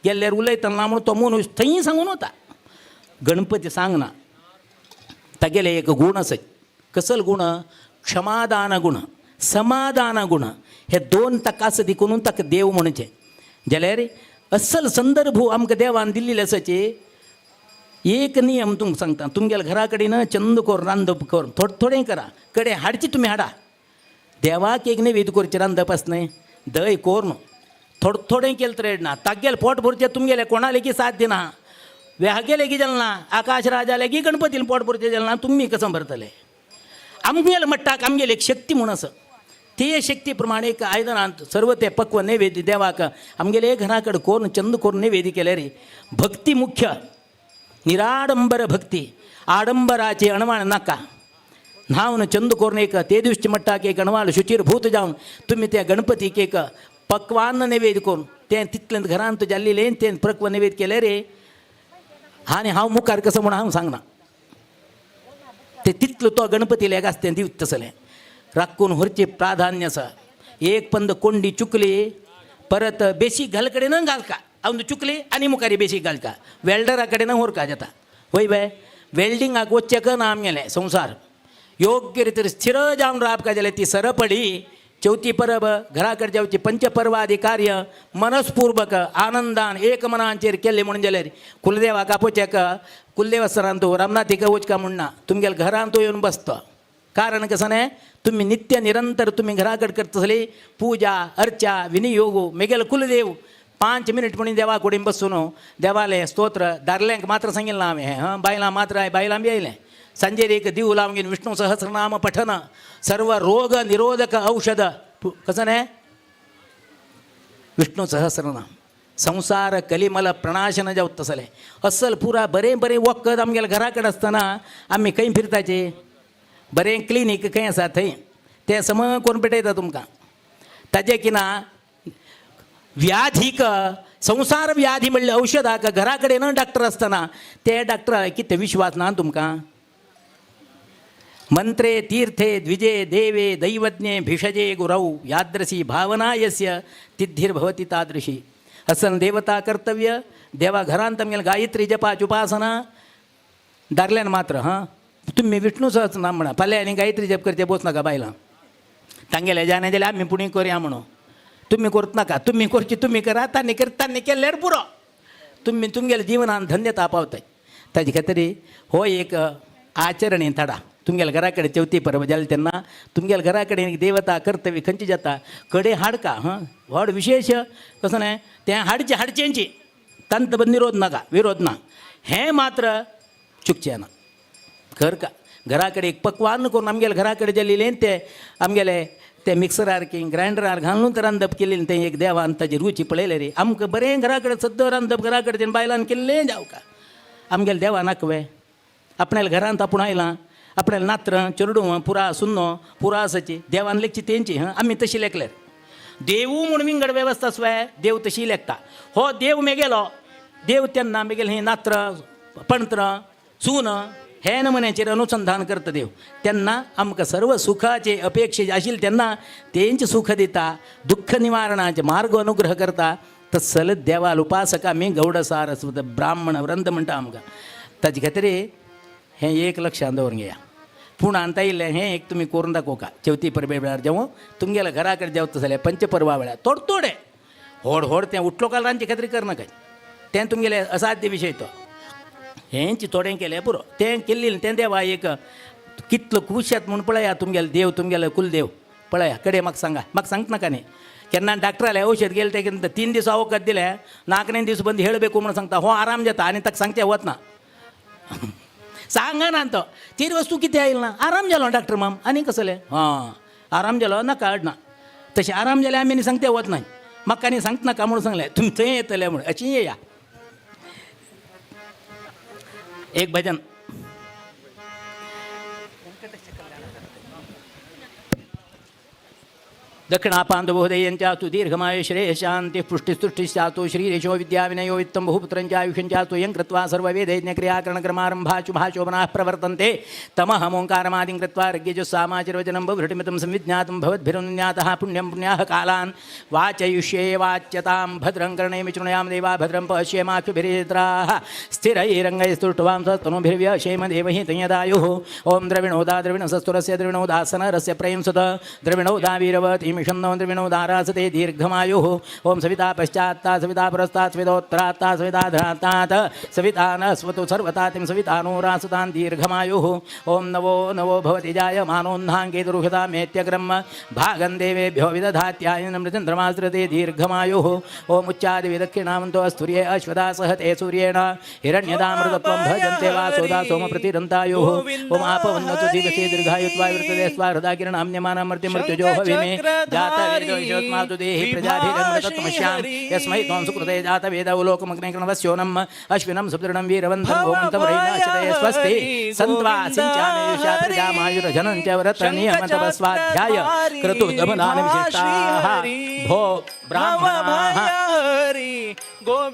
गेल्ल्यार उलयतना म्हूण तो मनीस थंय सांगून वता। गणपती सांगना तागेले एक गूण आसा, कसल गूण? क्षमादान गूण, समाधान गूण, हे 2 ताका आसा देखून ताका देव म्हणचें। जाल्यार असल संदर्भ आमकां देवान दिल्लेले आसाची एक नियम तुमकां सांगता, तुमगेल्या घरा कडेन चंद कर रांदप कर थोडें थोडें करा कडे हाडची तुमी हाडा देवाक एक नैवेद्य करचें रांदप आसा न्हय दय कोर न्हू थोडें थोडें केलें तर येना तागेलें पोट भरचें तुमगेलें कोणा लेगीत साथ दिना वेहागे लेगीत जालें ना आकाश राजा लेगीत गणपतीन पोट भरचें जालें ना तुमी कसं भरतले? आमगेले मट्टाक आमगेली एक शक्ती म्हूण आसा ते शक्ती प्रमाणे एक आयदनांत सर्व ते पक्व नैवेद्य देवाक आमगेले घरा कडेन कोरून चंद करून नैवेद्य केल्यार भक्ती मुख्य निराडंबर भक्ती आडंबराचे अणवाण नाका न्हावन चंद करून एक ते दिवसचे मट्टाक एक अणवाल शुचिरभूत जावन तुमी त्या गणपतीक एक पक्वान्न नैवेद्य करून तें तितलें घरांत जाल्लें तें प्रक्व नैवेद्य केलें रे. आनी हांव मुखार कसो म्हूण हांव सांगना ते तितलो तो गणपती लेग आसता तें दिवत तसलें राखून व्हरचें प्राधान्य आसा. एक पंद कोंडी चुकली परत बेशीक घाल कडेन घालका हांव चुकली आनी मुखारी बेशीक घालका वेल्डरा कडेन व्हरका जाता वय बाय वेल्डिंगाक वचचें ना आमगेलें संवसार योग्य रितीर स्थिर जावन राबका जाल्यार ती सरपडी चवथी परब घरा कडेन जावची पंचपर्वादी कार्य मनस्पूर्वक आनंदान एक मनांचेर केल्लें म्हणून जाल्यार कुलदेवाक आपोवच्याक कुलदेवस्थानांत तूं रामनाथीक वचका म्हणना तुमगेल्या घरांत तूं येवन बसता. कारण कसं न्ही तुमी नित्य निरंतर तुमी घरा कडेन करतसली पुजा अर्चा विनियोग मेगेलो कुलदेव 5 मिनिट म्हणून देवा कुडीन बसून देवालें स्तोत्र दादल्यांक मात्र सांगिल्लें हांवें हें बायलां मात्र बायलां बी आयलें सांजेर एक दीव लावन घेवन विष्णू सहस्रनाम पठन सर्व रोग निरोधक औषध कसं न्ही विष्णू सहस्रनाम संसार कलिमल प्रणाशन जावत तसलें अस्सल पुरा बरें बरें वखद आमगेल्या घरा कडेन आसतना आमी खंय फिरताचे बरें क्लिनीक खंय आसा थंय तें सम करून पेटयता तुमकां ताजें किना व्याधीक संवसार व्याधी म्हणल्यार औषधाक घरा कडेन डॉक्टर आसतना ते डॉक्टर कितें विश्वास ना तुमकां. मंत्रे तीर्थे द्विजे देवे दैवज्ञे भिषजे गुरौ यादृशी भावना यस्य तिद्धिर्भवति तादृशी. असन देवता कर्तव्य देवा घरांत आमगेल्या गायत्री जपाची उपासना दादल्यान मात्र हां तुमी विष्णू सहस्रनाम म्हणा फाल्यां आनी गायत्री जप करचे बोस नाका बायलां तांगेले जाणें जाल्यार आमी पुणी करया म्हणून तुमी करत नाका तुमी करची तुमी करा तांणी कर तांणी केल्यार पुरो तुमी तुमगेल्या जिवनान धन्यता पावताय. ताजे खातीर हो एक आचरणी थडा तुमगेल्या घरा कडेन चवथी परब जाली तेन्ना तुमगेल्या घरा कडेन एक देवता कर्तव्य खंयची जाता कडे हाडका हां व्हड विशेश कसो न्हय तें हाडचें हाडचेंची तांत निरोध नाका विरोध ना हें मात्र चुकचें ना. घर का घरा कडेन एक पक्वान्न करून आमगेल्या घरा कडेन जाल्लें तें आमगेले ते मिक्सरार की ग्रायंडरार घालून रांदप केल्लें तें एक देवान ताजी रुची पळयलें रे आमकां बरें घरा कडेन सद्दां रांदप घरा कडेन बायलान केल्लें जावका आमगेल्या देवा नाकवे आपणाल्या घरांत आपूण आयलां आपणाल्या नात्र चेडूं पुरा सुन्नो पुरा आसाची देवान लेखची तेंची हां आमी तशी लेखले देवू म्हूण विंगड वेवस्था आसवे देव तशी लेखता हो देव मेगेलो देव तेन्ना मेगेलें हें नात्र पणत्र सून हे नमुन्याचेर अनुसंधान करता देव तेन्ना आमकां सर्व सुखाचे अपेक्षे आशिल्ले तेन्ना तेंचे सुख दिता दुःख निवारणाचे मार्ग अनुग्रह करता. तत्सल देवाल उपासक आमी गौडसारस्वत ब्राह्मण वृंद म्हणटा आमकां ताजे खातीर हें एक लक्षांत दवरून घेया. पूण आतां इल्लें हें एक तुमी करून दाखोवका चवथी परबे वेळार जेवण तुमगेल्या घरा कडेन जेवता जाल्यार पंचपर्वा वेळार थोडे थोडे होड होड तें उठलो काल रांदचे खातीर करनाका तें तुमगेलें असाध्य विशय तो हेंच थोडें केलें पुरो तें केल्लें तें देवा एक कितलो खूश जाता म्हूण पळया तुमगेलो देव तुमगेलो कुलदेव पळया कडे म्हाका सांगा म्हाका सांगत नाका न्ही केन्ना डॉक्टराले औषध गेले ते 3 दीस वखद दिलें 4ನೇ दीस बंद ಹೇಳಬೇಕು म्हणून सांगता हो आराम जाता आनी ताका सांगचें वतना सांगना तो तेरी वस्तू कितें आयल ना आराम जालो डॉक्टर माम आनी कसलें हां आराम जालो नाका अडना तशें आराम जालें आमी आनी सांगते वत नाय म्हाका आनी सांगत नाका म्हणून सांगलें तुमी थंय येतले म्हणून अशी येया. एक भजन दक्षिणापान्तबोधयञ्चास्तु दीर्घमायुश्रेय शान्तिः पुष्टिस्तुष्टिश्चास्तु श्रीरेशो विद्याविनयो वित्तं बहुपुत्रञ्चायुषञ्चास्तु यं कृत्वा सर्ववेदयज्ञक्रियाकरणक्रमारम्भाशुभाशोभनाः प्रवर्तन्ते तमहमोङ्कारमादिं कृत्वा ऋग्यजुस्सामाचर्वचनं बहुभृटिमितं संविज्ञातं भवद्भिरुन्यातः पुण्यं पुण्याः कालान् वाचयुष्ये वाच्यतां भद्रं कर्णे विचृणयाम देवा भद्रं पश्येमाक्षुभिरेत्राः स्थिरैरङ्गैस्तुष्ट्वां स्वस्तनुभिर्व्यशेम देवहि तयदायुः ॐ द्रविणोदा द्रविणसस्तुरस्य द्रविणोदासनरस्य प्रयंसुत द्रविणोदा वीरवती मिषन्नो द्रविणोदारासते दीर्घमायुः ॐ सविता पश्चात्ता सविता पुरस्तात् सवितोत्तरात्ता सविता धरात्तात् सविता न स्वतु सर्वतातिं सविता नो रासतां दीर्घमायुः ॐ नवो नवो भवति जायमानोन्धाङ्गेदुरुहतामेत्यग्रं भागं देवेभ्यो विदधात्यायनमृचन्द्रमाश्रिते दीर्घमायुः ॐ उच्चादिविदक्षिणावन्तो अस्तूर्ये अश्वदा सहते सूर्येण हिरण्यदामृतत्वं भजन्ते वासोदा सोमप्रतिदन्तायुः ॐ आपवन्नतु दिवसे दीर्घायुत्वाय वृतदे स्वाहृदा किरणाम्यमानमृत्युमृत्युजो हविमे जातवेदोषोत्मातु देहि प्रजाभिरमृतत्वमश्यां यस्मै त्वं सुकृते जातवेदौलोकमग्निकणवस्योनम् अश्विनं सुदृढं वीरवन्तं गोमन्तं रयिनाश्रये स्वस्ति सन्त्वा सिञ्चामि युषा प्रजामायुरजनं च व्रतनियमतपस्वाध्याय क्रतुदमनानि विशिष्टाः भो ब्राह्मणाः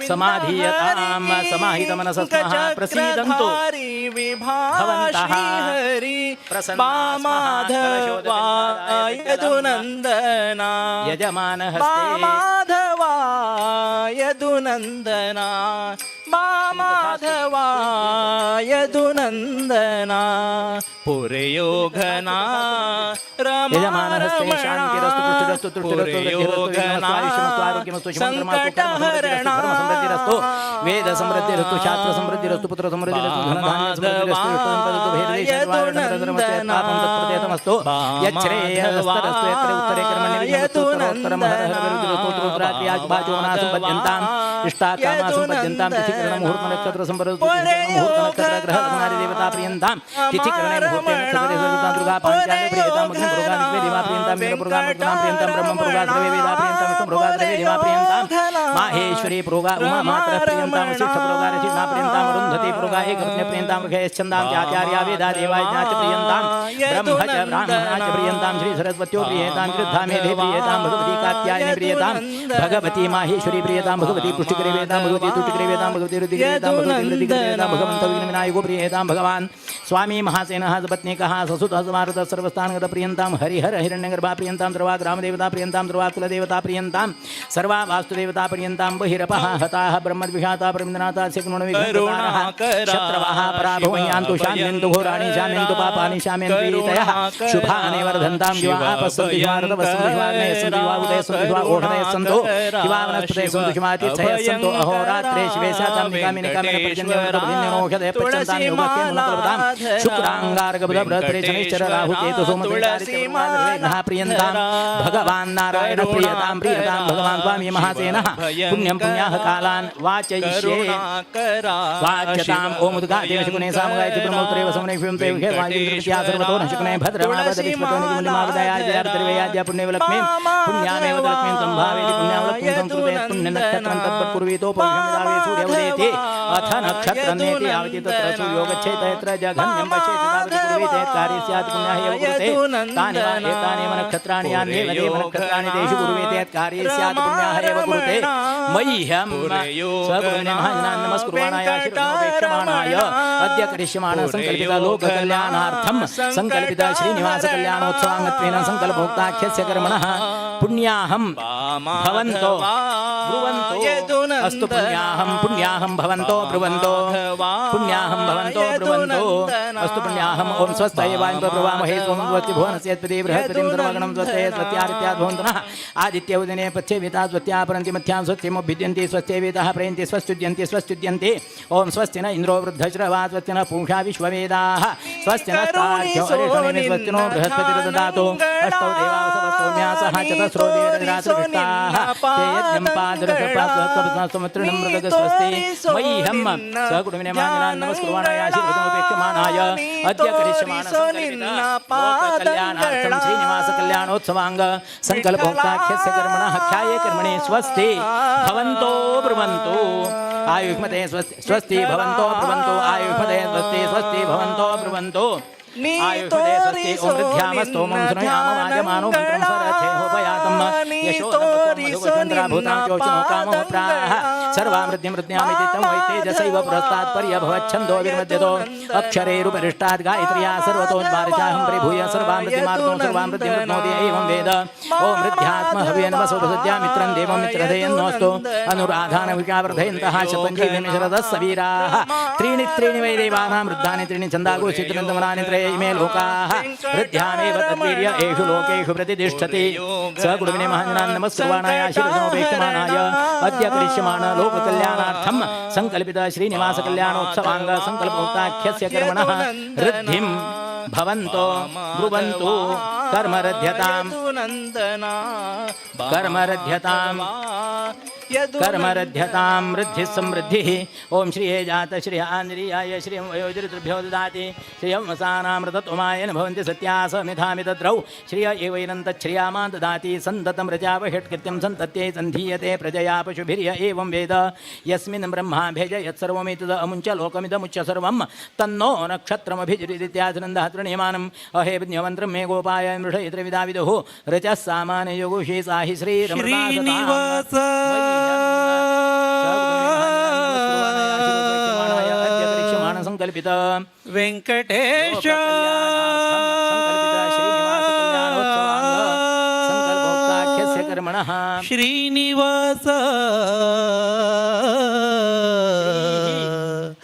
समाधीयतां समाहितमनसस्मः प्रसीदन्तु भवन्तः माधवा यदुनन्दना यजमानहस्ते माधवा यदुनन्दना माधवा यदुनन्दना पुरयोघना यजमानहस्ते शान्तिरस्तु तुष्टिरस्तु तुष्टिरस्तु वृद्धिरस्तु विघ्नमस्तु आयुष्यमस्तु आरोग्यमस्तु शुभं कर्मास्तु कर्म समृद्धिरस्तु वेद समृद्धिरस्तु शास्त्र समृद्धिरस्तु पुत्र समृद्धिरस्तु धनधान्य समृद्धिरस्तु इष्टसम्पदस्तु भेददेशनिवारणमस्तु तत्प्रत्ययतमस्तु यच्छ्रेयस्तरस्तु यत्र उत्तरे कर्मण्य विघ्नमस्तु उत्तरोत्तरं हर हर विरुद्धरस्तु उत्तरोत्तराक्रिया शुभाचोमना सम्पद्यन्ताम् इष्टा कामा सम्पद्यन्तां तिथिकरण मुहूर्त नक्षत्र सम्पदस्तु मुहूर्त नक्षत्र ग्रह लग्नादि देवता प्रियन्तां तिथिकरणे मुहूर्ते नक्षत्रे सविता दुर्गा पाञ्चाल्य प्रियतां अग्नि दुर्गा विश्वे देवा प्रियन्तां वीर दुर्गा मुर्गा प्रियन्तां ब्रह्म दुर्गा सर्वे वेदा प्रियन्तां विष्णु दुर्गा सर्वे देवा प्रियन्तां माहेश्वरी प्रोगा उमा मात्र प्रियन्तां वसिष्ठ प्रोगा रचिना प्रियन्तां अरुन्धति प्रोगा एकरत्न प्रियन्तां मृगयश्छन्दां चाचार्या वेदा देवाय च प्रियन्तां ब्रह्म च ब्राह्मणा च प्रियन्तां श्री सरस्वत्यो प्रियतां गृद्धामेधे प्रियतां भगवती कात्यायनी प्रियतां भगवती माहेश्वरी प्रियतां भगवती पुष्टिकरे वेदां भगवती तुष्टिकरे वेदां भगवती रुद्धिकरे वेदां भगवती वृद्धिकरे वेदां भगवन्त विघ्नविनायको प्रियतां भगवान् स्वामी महासेनः सपत्नीकः ससुतः समारुतः सर्वस्थानगत प्रियन्तां हरिहर हिरण्यगर्भा प्रियन्तां सर्वा ग्रामदेवता प्रियन्तां सर्वा कुलदेवता प्रियन्तां सर्वा वास्तुदेवता प्रियन्तां बहिरपः हताः ब्रह्मद्विषाता प्रविन्दनाथा शकुनविघ्नकारः शत्रवः पराभवं यान्तु शाम्यन्तु घोराणि शाम्यन्तु पापानि शाम्यन्तु प्रीतयः शुभानि वर्धन्तां युवापः सन्तु युवारतवः सन्तु युवाग्नयः सन्तु युवाउदयः सन्तु युवा ओषधयः सन्तु युवा वनस्पतयः सन्तु युवातिथयः सन्तु अहोरात्रे शिवे सातां निकामिनि कामिन पर्जन्यवृतपर्जन्यनोषधयः पच्यन्तां योगक्षेमं शुक्रांगारकबुध बृहस्पति शनिश्चर राहु केतु सोम प्रियन्तां भगवान् नारायण प्रियतां प्रियतां भगवान् स्वामी महासेनः पुण्यं पुण्याः कालान् वाचयिष्ये वाच्यताम् ओम उद्गाते शकुने सामगाय ब्रह्मोत्तरेव समने ते वायुर्विद्या सर्वतो न शकुने भद्रमावद विश्वतो निगुणिमावदया जयार्तर्वयाद्या पुण्येव लक्ष्मीं पुण्यामेव लक्ष्मीं सम्भावेति पुण्यावलक्ष्मीं संस्कृते पुण्यनक्षत्रं तत्पत्कुर्वीतो पौषमिदावे सूर्य उदेति अथ नक्षत्रं नेति यावति तत्र सूर्यो गच्छेत यत्र जघन्यं पश्येत् तावति कुर्वीते कार्ये स्यात् पुण्याः एव कुरुते तानि वा एतानि नक्षत्राणि यान्येव देव नक्षत्राणि तेषु कुर्वीते कार्ये स्यात् पुण्याः एव कुरुते मह्यं स्वगुरुणे महाजनान् नमस्कुर्वाणाय आशीर्वादोपेक्षमाणाय अद्य करिष्यमाण संकल्पित लोककल्याणार्थं संकल्पित श्रीनिवास कल्याणोत्सवाङ्गत्वेन संकल्पोक्ताख्यस्य कर्मणः पुण्याहं भवन्तो ब्रुवन्तो अस्तु पुण्याहं पुण्याहं भवन्तो ब्रुवन्तो पुण्याहं भवन्तो ब्रुवन्तो अस्तु पुण्याहम् ओम स्वस्तये वायुं प्रब्रुवामहे सोमं स्वस्ति भुवनस्य यत्पति बृहस्पतिं सर्वगणं स्वस्ते स्वस्त्यादित्यात् भवन्तु नः आदित्य उदने पथ्ये वेता स्वस्त्या परन्ति मध्यां स्वस्तिमुभ्युद्यन्ति स्वस्ते वेदाः प्रयन्ति स्वस्त्युद्यन्ति स्वस्त्युद्यन्ति ओम स्वस्ति न इन्द्रो वृद्धश्रवा स्वस्ति न पूषा विश्ववेदाः स्वस्ति न तार्क्ष्यो अरिष्टनेमि स्वस्ति नो बृहस्पतिर्ददातु अष्टौ देवावसवस्तोम्यासः चतस्रो देवरात्रकृष्टाः ते यज्ञं पादरसपास्वस्तमतृणं मृदग स्वस्ति मह्यं सकुटुम्बिने माङ्गलान् नमस्कुर्वाणाय आशीर्वचनोपेक्षमाणाय अद्य करिष्यमाण कल्याणार्थं श्रीनिवास कल्याणोत्सवाङ्ग संकल्पोक्ताख्यस्य कर्मणः ख्याये कर्मणे स्वस्ति भवन्तो ब्रुवन्तु आयुष्मते स्वस्ति स्वस्ति भवन्तो ब्रुवन्तु आयुष्मते स्वस्ति स्वस्ति भवन्तो ब्रुवन्तु आयुष्मते स्वस्ति ओम वृद्ध्यामस्तोमं शृणुयाम वाजमानो मन्त्रं स्वरथे होपयातं यशो मधुचन्द्राभूतां चोचनो कामो प्राह सर्वामृद्धिं वृद्ध्यामिति तं वै तेजसैव पुरस्तात्पर्यभवच्छन्दो विर्मध्यतो अक्षरेरुपरिष्टात् गायत्र्या सर्वतोद्वारचाहं परिभूय सर्वामृद्धिमार्तो सर्वामृद्धिं वृध्नोति एवं वेद ओम वृद्ध्यात्म हव्ये नमसोपसद्या मित्रं देवं मित्रधयन्नोऽस्तु अनुराधानविकावर्धयन्तः शतञ्जीविनि शरदः सवीराः त्रीणि त्रीणि वै देवानां वृद्धानि त्रीणि छन्दागोचित्रन्दमनानि त्रय इमे लोकाः वृद्ध्यामेव तद्वीर्य एषु लोकेषु प्रतितिष्ठति सकुटुम्बिने महाजनान् नमस्कुर्वाणाय आशीर्वचनोपेक्षमाणाय अद्य करिष्यमाण लोककल्याणार्थं संकल्पित श्रीनिवास कल्याणोत्सवाङ्ग संकल्पोक्ताख्यस्य कर्मणः ऋद्धिं भवन्तो ब्रुवन्तु कर्मरध्यतां कर्मरध्यतां कर्मरध्यतां वृद्धिः समृद्धिः। ओं श्रिये जात श्रिय आन्द्रियाय श्रियं वयोजरितृभ्यो ददाति श्रियं वसानामृतत्वमायन भवन्ति सत्या समिधामि तद्रौ श्रिय एवैनं तच्छ्रियामां ददाति सन्ततं रजावषट्कृत्यं सन्तत्यै सन्धीयते प्रजया पशुभिर्य एवं वेद यस्मिन् ब्रह्माभेज यत्सर्वमेतद् अमुञ्च लोकमिदमुच्च सर्वं तन्नो नक्षत्रमभिजुरित्यासनन्दहतृनियमानम् अहेब्न्यमन्त्रं मे गोपाय मृषयित्रविदा विदुः ऋचः सामान्ययोगुषी साहि ಶ್ರೀನಿವಾಸ ಸಂಕಲ್ಪಿತ ವೆಂಕಟೇಶ ಸಂಕಲ್ಪೋಕ್ತಾಖ್ಯಸ್ಯ ಕರ್ಮಣಃ ಶ್ರೀನಿವಾಸ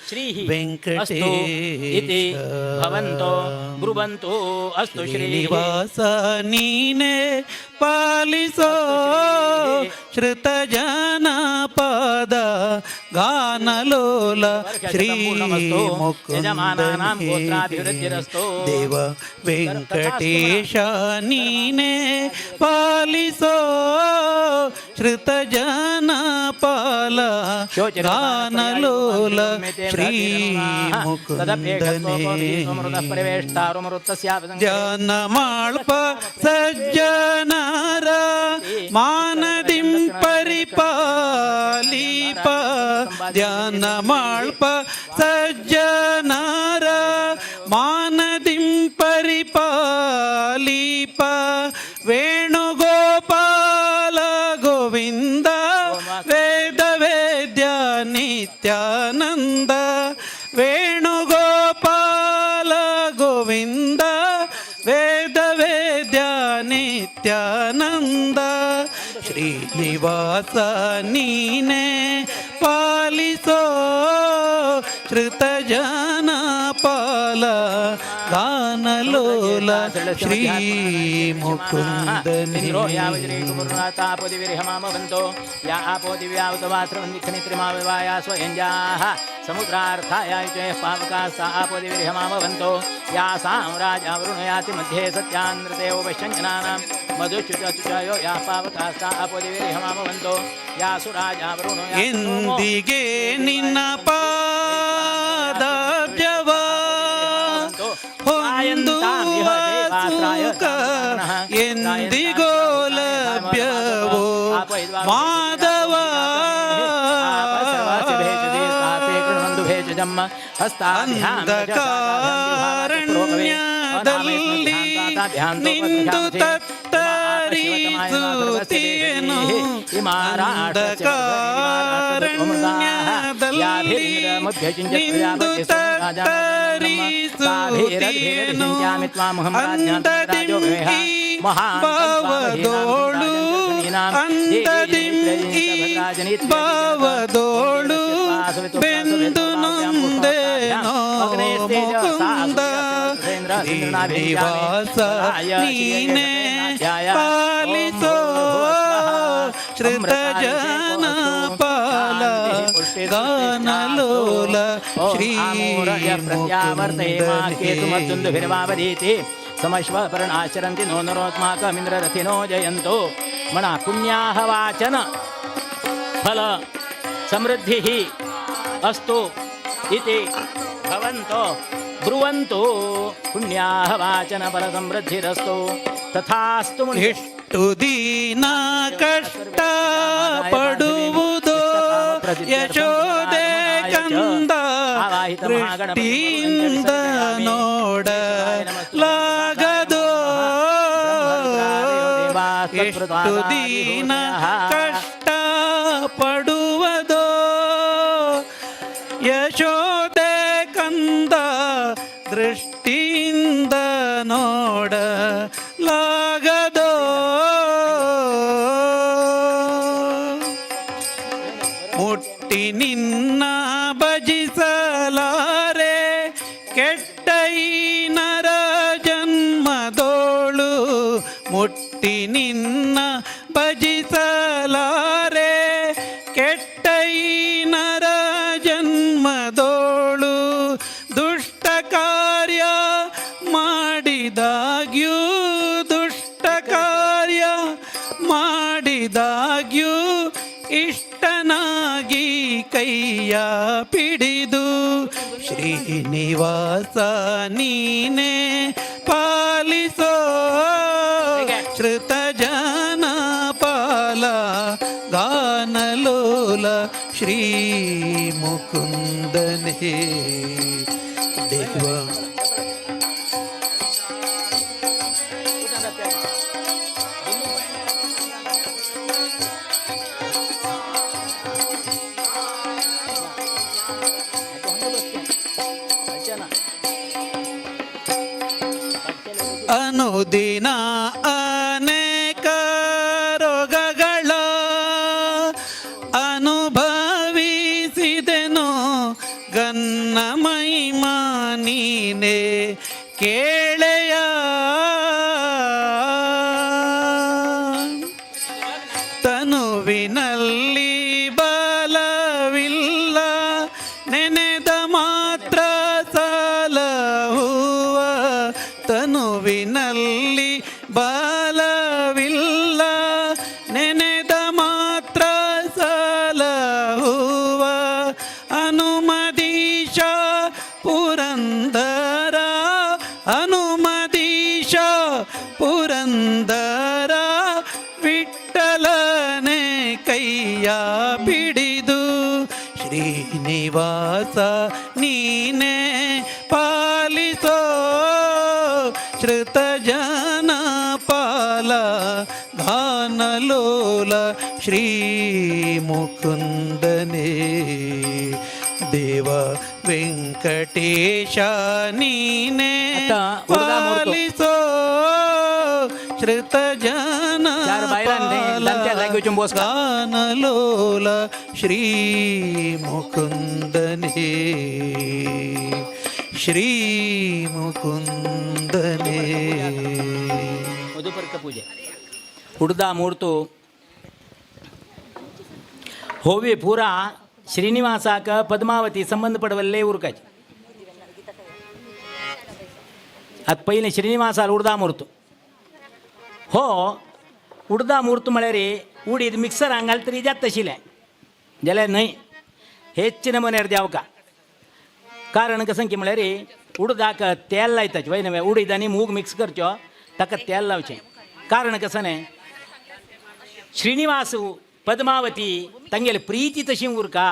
ಶ್ರೀಃ ವೆಂಕಟೇಶ ಅಸ್ತು ಇತಿ ಭವಂತೋ ಬ್ರುವಂತು ಅಸ್ತು ಶ್ರೀ ಶ್ರೀನಿವಾಸ ನೀನೆ ಪಾಲಿಸೋ ಶ್ರುತ ಜನ ಪಾದ ಗಾನಲೋಲ ಶ್ರೀ ಯಜಮಾನಾನಾಂ ಮುಕುಂದನೇ ಗೋತ್ರಾಭಿವೃದ್ಧಿರಸ್ತು. ದೇವ ವೆಂಕಟೇಶ ನೀನೆ ಪಾಲಿಸೋ ಶ್ರುತ ಜನ ಪಾಲ ಗಾನಲೋಲ ಶ್ರೀ ಮುಕುಂದನೇ ಧ್ಯಾನ ಮಾಳ್ಪ ಸಜ್ಜನರ ಮಾನದಿಂ ಪರಿಪಾಲೀಪ ಧ್ಯಾನ ಮಾಳ್ಪ ಸಜ್ಜನರ ಮಾನದಿಂ ಪರಿಪಾಲೀಪ ವೇಣುಗೋಪಾಲ ಗೋವಿಂದ ವೇದ ವೇದ್ಯ ನಿತ್ಯಾನಂದ ವೇಣುಗೋಪಾಲ ಗೋವಿಂದ ವೇದ ವೇದ್ಯ ನಿತ್ಯಾನಂದ ಶ್ರೀನಿವಾಸ ನೀನೆ ಪಾಲಿಸೋ ಶ್ರುತ ಜನ ಪಾಲ ಗಾನಲೋಲ ಶ್ರೀ ಮುಕುಂದನೇ ಯಾವಜ್ರೇಕುರ್ನಾಥಾಪದಿವಿರ್ಹಮಾಮವಂತೋ ಯಾ ಆಪೋ ದಿವ್ಯಾವತವಾತ್ರವಂದಿಖನಿತ್ರಿಮಾವಿವಾಯ ಸ್ವಯಂಜಾಃ ಸಮುದ್ರಾರ್ಥಾಯ ಯುಚಯಃ ಪಾವಕಾಃ ಸಾ ಆಪೋ ದಿವಿರ್ಹಮಾಮವಂತೋ ಯಾಸಾಂ ರಾಜ ವರುಣಯಾತಿ ಮಧ್ಯೆ ಸತ್ಯಾನೃತೆ ಪಶ್ಯಂಜನಾನಾಂ ಮಧುಚ್ಯುತಚುಚಯೋ ಯಾಃ ಪಾವಕಾಃ ಸಾ ಆಪೋ ದಿವಿರ್ಹಮಾಮವಂತೋ ಯಾಸು ರಾಜ ವರುಣಯಾತಿ ಎಂದಿಗೆ ನಿನ್ನ ಪಾದಾಬ್ಜವ ಹೊಂದುವ ಸುಖ ಎಂದಿಗೋ ಲಭ್ಯವೋ ಮಾಧವ ಅಂಧಕಾರಣ್ಯದಲ್ಲಿ ನಿಂದು ತತ್ತರಿಸುತ್ತೇನು ಅಂಧಕಾರಣ್ಯದಲ್ಲಿ ನಿಂದು ತತ್ತರಿಸುತ್ತೇನು ಅಂದದಿಂಕಿ ಭಾವದೋಳು ಅಂದದಿಂಕಿ ಭಾವದೋಳು ಬೆಂದು ನೊಂದೇನೋ ಮುಕುಂದ ಶ್ರೀನಿವಾಸ ನೀನೆ ಪಾಲಿಸೋ ಶ್ರುತ ಜನ ಪಾಲ ಗಾನಲೋಲ ಶ್ರೀ ಕೇತುಮತ್ತುಂದುಭಿರ್ವಾವಧೀತಿ ಸಮಶ್ವಪರ್ಣಾಚರಂತಿ ನೋ ನರೋತ್ಮಾಕಮಿಂದ್ರರಥಿನೋ ಜಯಂತು ಮಣ ಪುಣ್ಯಾಹ ವಾಚನ ಫಲ ಸಮೃದ್ಧಿಃ ಅಸ್ತು ಇತಿ ಭವಂತೋ ಬ್ರುವಂತು ಪುಣ್ಯಾಹ ವಾಚನ ಫಲ ಸಮೃದ್ಧಿರಸ್ತು ತಥಾಸ್ತು ಮುನಿ ಎಷ್ಟು ದೀನ ಕಷ್ಟ ಪಡುವುದು ಯಶೋದೆ ಕಂದ ದೃಷ್ಟಿಯಿಂದ ನೋಡಲಾಗದು ಎಷ್ಟು ದೀನ ಕಷ್ಟ ಪಡುವುದೋ ಯಶೋದೆ ಕಂದ ದೃಷ್ಟಿಯಿಂದ ನೋಡಲಾಗದೋ ಮುಟ್ಟಿ ನಿನ್ನ ಭಜಿಸಲಾರೆ ಕೆಟ್ಟ ಈ ನರ ಜನ್ಮದೋಳು ಮುಟ್ಟಿ ನಿನ್ನ ಭಜಿಸಲಾರೆ ಕೆಟ್ಟ ಈ ನರ ಜನ್ಮದೋಳು ದುಷ್ಟ ಕಾರ್ಯ ಮಾಡಿದಾಗ್ಯೂ ಕೈಯ ಪಿಡಿದು ಶ್ರೀನಿವಾಸ ನೀನೇ ಪಾಲಿಸೋ ಶ್ರುತಜನ ಪಾಲ ಗಾನಲೋಲ ಶ್ರೀ ಮುಕುಂದನೇ ದೇವ. ಅನುದಿನ ಅನೇಕ ರೋಗಗಳ ಅನುಭವಿಸಿದೆನು, ಗನ್ನ ಮಹಿಮಾ ನೀನೇ ಕೇಳೆಯ. ತನುವಿನಲ್ಲಿ ಬಲವಿಲ್ಲ, ನೆನೆದ ಮಾತ್ರ ಸಲಹುವ. ತನುವಿನಲ್ಲಿ ಬಲವಿಲ್ಲ, ನೆನೆದ ಮಾತ್ರ ಸಲಹುವ. ಅನುಮದೀಶ ಪುರಂದರ, ಅನುಮದೀಶ ಪುರಂದರ, ವಿಠಲನೆ ಕೈಯ ಬಿಡಿದು ಶ್ರೀನಿವಾಸ ನೀನೇ ಪಾಲಿಸೋ ಶ್ರುತಜನ ಪಾಲ ಗಾನಲೋಲ ಶ್ರೀ ಮುಕುಂದನೇ ದೇವ ವೆಂಕಟೇಶ ನೀನೇ आता उडदा मोडतो. ಪಾಲಿಸೋ ಶ್ರುತಜನ चार बायलां ಪಾಲ दामत्या जागी वचून बस. ಗಾನಲೋಲ ಶ್ರೀ ಮುಕುಂದನೇ ಶ್ರೀ ಮುಕುಂದನೇ. मधुपर्क पूजे उडदा ಮೂರ್ತು होवी पुरा श्रीनिवासाक पद्मावती संबंद पडवल्ले उरकाचे. आतां पयलीं श्रीनिवासाल उडदा मूर्त हो. उडदा मूर्त म्हळ्यार उडीद मिक्सरान घाल तरी जाता तशिलें जाल्यार न्हय, हेच नमुन्यार देंवका. कारण कसं की म्हळ्यार उडदाक तेल लायताच वय न्हय, उडीद आनी मूग मिक्स करच्यो, ताका तेल लावचें. कारण कसं न्हय, श्रीनिवास पद्मावती तांगेली प्रीती तशी उरका.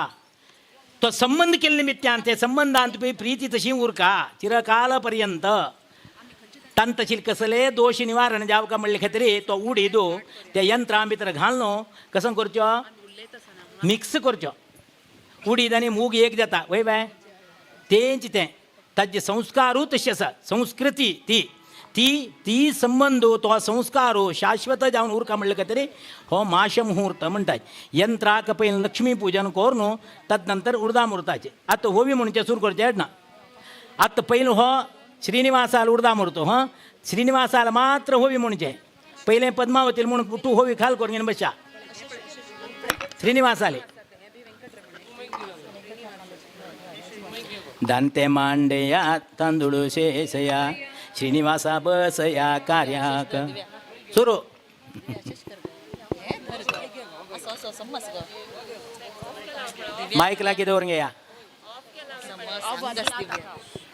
तो संबंद केल्ले निमित्यान ते संबंदांत पळय प्रीती तशी उरका चिरकाल पर्यंत. तांत तशी कसले दोश निवारण जावका म्हणले खातीर तो उडीद त्या यंत्रा भितर घालून कसं करच्यो, मिक्स करच्यो. उडीद आनी मूग एक जाता वय बाय, तेंच तें ताजे संस्कारूय तशे आसा. संस्कृती ती ती ती संबंद तो संस्कार शाश्वत जावन उरका म्हणले खातीर हो माश मुहूर्त म्हणटात. यंत्राक पयलीं लक्ष्मी पूजन करून तद नंतर उर्दा मुहूर्ताचें. आतां होवी म्हणचें सुरू करचें ना. आतां पयलीं हो श्रीनिवासाल उर्दा मुहूर्त, हां श्रीनिवासाल मात्र होवी म्हणचें. पयलें पद्मावती म्हूण तूं होवी खाल करून घेवन बशा श्रीनिवासाले. दांते मांडया तांदूळ शेषया श्रीनिवासा बसया कार्याक सुरू. असो असो समज ग. मायक लागीं दवरून घेया. समज अंगास दिव्या,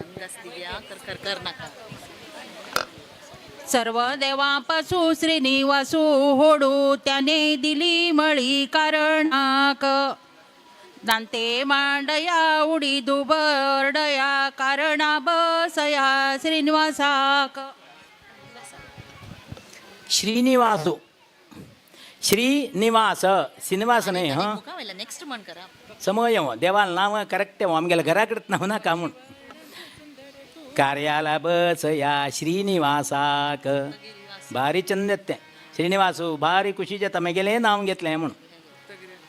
अंगास दिव्या, कर कर कर नाका. सर्व देवांपासू श्रीनिवासू होडू त्याने दिली मळी कारणाक. दांते मांडया उडी दुबरडया कारणा बसया श्रीनिवासाक. श्रीनिवासू श्रीनिवास, श्रीनिवास न्हय हां. मुखावयल्या नेक्स्ट म्हण करा. समय हो देवाल नांव करेक्ट हो, आमगेल्या घरा कडेन नांव नाका म्हूण. कार्याला बसया श्रीनिवासाक भारी चंद तें. श्रीनिवासू भारी खुशी जाता मागेलें नांव घेतलें म्हूण.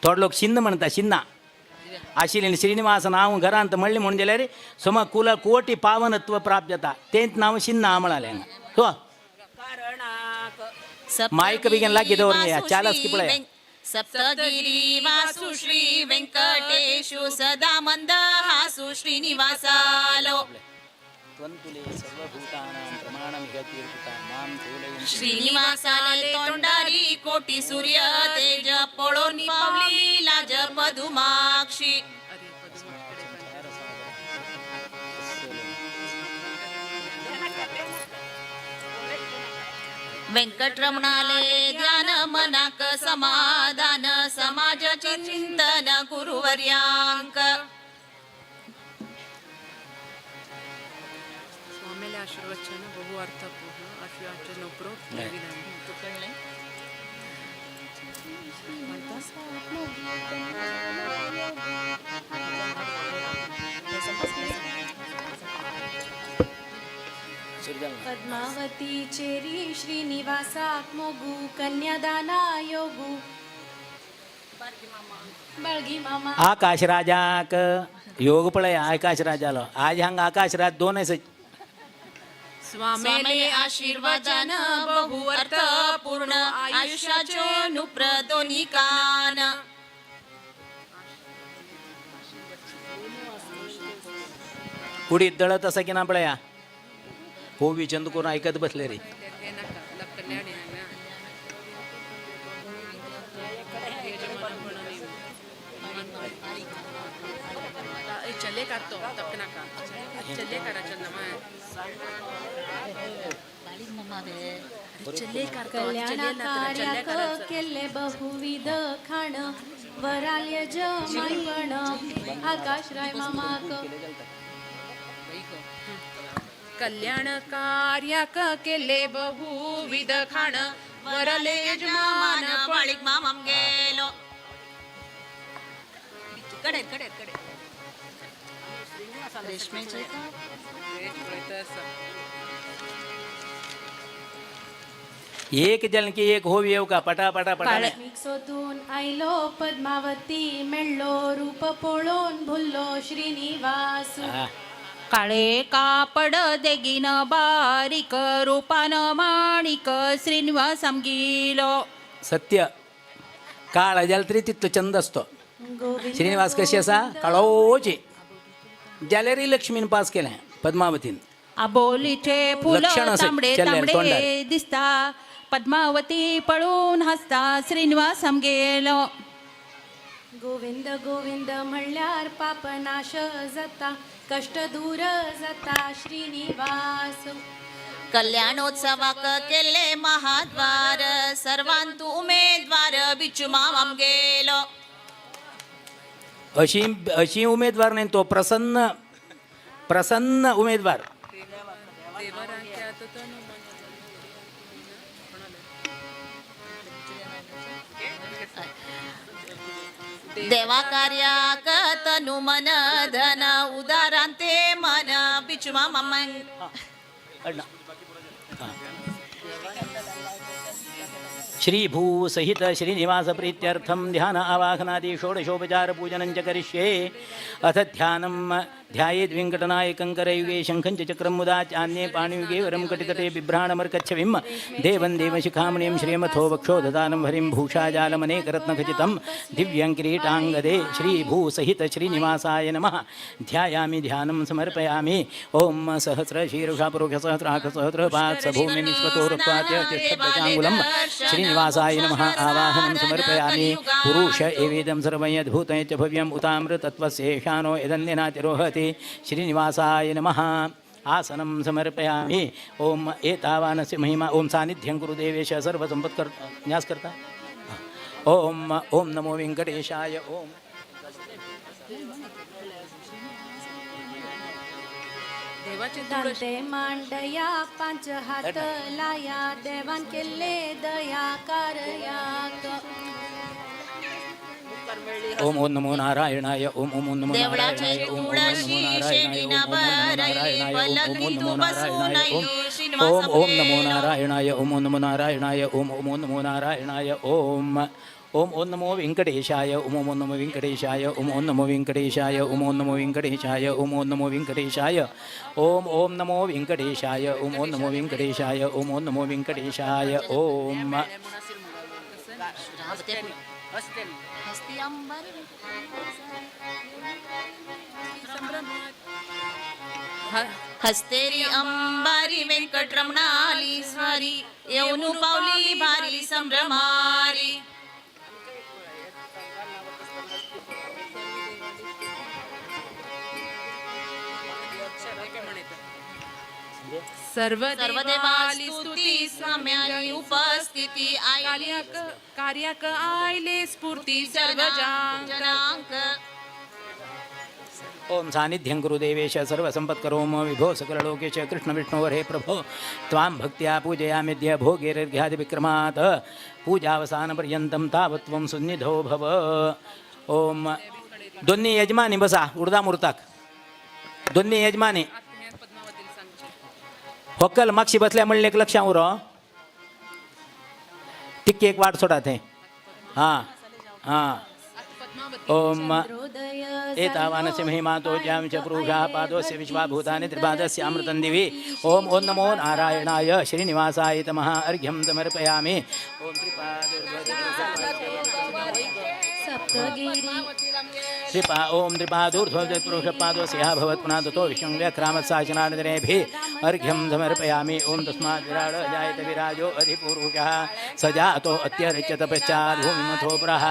थोडे लोक शिन्न म्हणटा, शिन्ना आशिल्लें श्रीनिवास नांव घरांत म्हणलें म्हूण जाल्यार सम कुल कोटी पावनत्व प्राप्त जाता, तेंच नांव शिन्ना म्हणालें हांगा. हो मायक बेगीन लागीं दवर न्ही, चालस की पळय. सप्तगिरी वासु श्री व्यंकटेशु सदा मंद हासु श्रीनिवासालो. श्रीनिवासाले तोंडारी कोटी सूर्य तेज पळोवन पावली लाज पदुमाक्षी. वेंकटरमणाले ध्यान मनाक समाधान समाज चिंतन गुरुवर्यांक. स्वामीला आशीर्वचन बहु अर्थपूर्ण आशीर्वचन उपरोक्त विधान. पद्मावती चेरी श्रीनिवासाक मोगू कन्यादाना योगू बाळगी मामा. आकाश राजाक योग पळय आकाश राजालो आज हांगा आकाश राज दोन आसा. स्वामेले स्वामेले आशीर्वादान बहु अर्थपूर्ण आयुष्याचो नुप्र दोन्ही कान. कुडीत दळत आसा की ना पळया हो विचंद करून ऐकत बसले रे. हे नका लकल्याडी ना. चले करतो तक नका चले करा चल चले करतो. कल्याणकार्याक केल्ले बहुविध खाण वराल यजमानपण आकाशराय मामाक. कल्याण कार्याक केले बहुविध खाण वरले यजमान. मान बाळीक मामाम गेलो कडे कडे कडे रेशमेचे. एक जन की एक हो येऊ का पटा पटा पटा. काळमीक सोदून आयलो पद्मावती मेळ्ळो रूप पळोवन भुल्लो श्रीनिवास. हा. काळे कापड देगीन बारीक रूपान माणिक श्रीनिवास आमगिलो. सत्य काळ जाल्यार तरी तितलो चंद असतो. गोविंद श्रीनिवास कशी आसा काळोची जाल्यारय लक्ष्मीन पास केलें पद्मावतीन. आबोलीचे फुल लक्षण असे तांबडे चेल्ल्यार, तांबडे तोंडार. दिसता पद्मावती पळून हसता श्रीनिवास आमगेलो. गोविंद गोविंद म्हणल्यार पापनाश जाता कष्ट दूर जाता श्रीनिवास. कल्याणोत्सवाक केले महाद्वार सर्वांतु उमेदवार बिचू मामाम गेलो. अशी अशी उमेदवार नाही तो प्रसन्न प्रसन्न उमेदवार. देवा कार्याक तनु मन धन उदारांते मन बिचू मामा. अण्णा. श्रीभूसहित श्रीनिवास प्रीत्यर्थं ध्यान आवाहनादि षोडशोपचार पूजनं च करिष्ये. अथ ध्यानं ध्यायेद् वेङ्कटनायकं करयुगे शङ्खं च चक्रं मुदा चान्ये पाणियुगे वरं कटितटे बिभ्राणमर्कच्छविं देवं देवशिखामणिं श्रीमथो वक्षो ददानं हरिं भूषाजालमनेकरत्नखचितं दिव्यं किरीटाङ्गदे श्रीभूसहित श्रीनिवासाय नमः. ध्यायामि ध्यानं समर्पयामि. ॐ सहस्रशीर्षा पुरुषसहस्राखसहस्रपात् स भूमिं विश्वतोरुत्वात्य तिष्ठद्गजाङ्गुलं श्रीनिवासाय नमः. आवाहनं समर्पयामि. पुरुष एवेदं सर्वं यद्भूतं च भव्यम् उतामृतत्वस्येषानो यदन्यनातिरोहति. श्रीनिवासाय नमः. आसनं समर्पयामि. ॐ एतावानस्य महिमा. ॐ सान्निध्यं कुरु देवेश सर्वसम्पत्कर न्यास करता. ॐ ॐ नमो वेङ्कटेशाय. ॐ देवाचे दांते मांडया पांच हात लाया देवान केल्ले दया कार्याक. ओम ओम नमो नारायणाय. ओम ओम नमो देवळाचे नारायणाय. ओम ओम नमो तुळशी नारायणाय. शेणीना ओम ओम नमो बरई नारायणाय. ओम ओम पलंगी नमो तू बसून नारायणाय. ओम आई श्रीनिवास ओम ओम नमो गेलो. नारायणाय. ओम ओम नमो नारायणाय. ओम ओम नमो नारायणाय. ओम ओम ओम नमो वेंकटेशाय. ओम ओम नमो वेंकटेशाय. ओम ओम नमो वेंकटेशाय. ओम ओम नमो वेंकटेशाय. ओम ओम नमो वेंकटेशाय. ओम ओम नमो वेंकटेशाय. ओम ओम नमो वेंकटेशाय. ओम ओम नमो वेंकटेशाय. ओम हस्ती अंबारी. हस्तेरी अंबारी वेंकटरमणाली स्वारी येऊन पावली भारी संभ्रमारी. सर्व सर्वदेवाली स्तुती स्वाम्याली उपस्थिती आयली कार्याक आयले स्फूर्ती सर्व जनांक. ओम सानिध्यं कुरु देवेश सर्वसंपत्करोम विभो सकललोकेश कृष्ण विष्णुवर हे प्रभो त्वां भक्त्या पूजयामिद्य भोगेर्घ्यादिविक्रमात् पूजावसानपर्यंतं तावत्त्वं सुन्निधो भव. ओम दोन्ही यजमानी बसा उडदा मुहूर्ताक दोन्ही यजमानी होक्कल मागशी बसल्या म्हणले एक लक्षां उरो तिक्की एक वाट सोडा ते हां हां. ओम एतावानस्य महिमातो ज्यां च पुरुषः पादोस्य विश्वाभूतानि त्रिपादस्य अमृतं दिवि. ओम ओं नमो नारायणाय श्रीनिवासाय तमः अर्घ्यं समर्पयामि. ओम त्रिपा ओम त्रिपादूर्ध्वपुरुषपादोस्य भवत् पुनः ततो विष्णुं व्यक्रामत्साचनानजनेभिः अर्घ्यं समर्पयामि. ओम तस्मात् विराड जायत विराजो अधिपुरुषः स जातो अत्यर्च्यत पश्चात् भूमिमथोपरः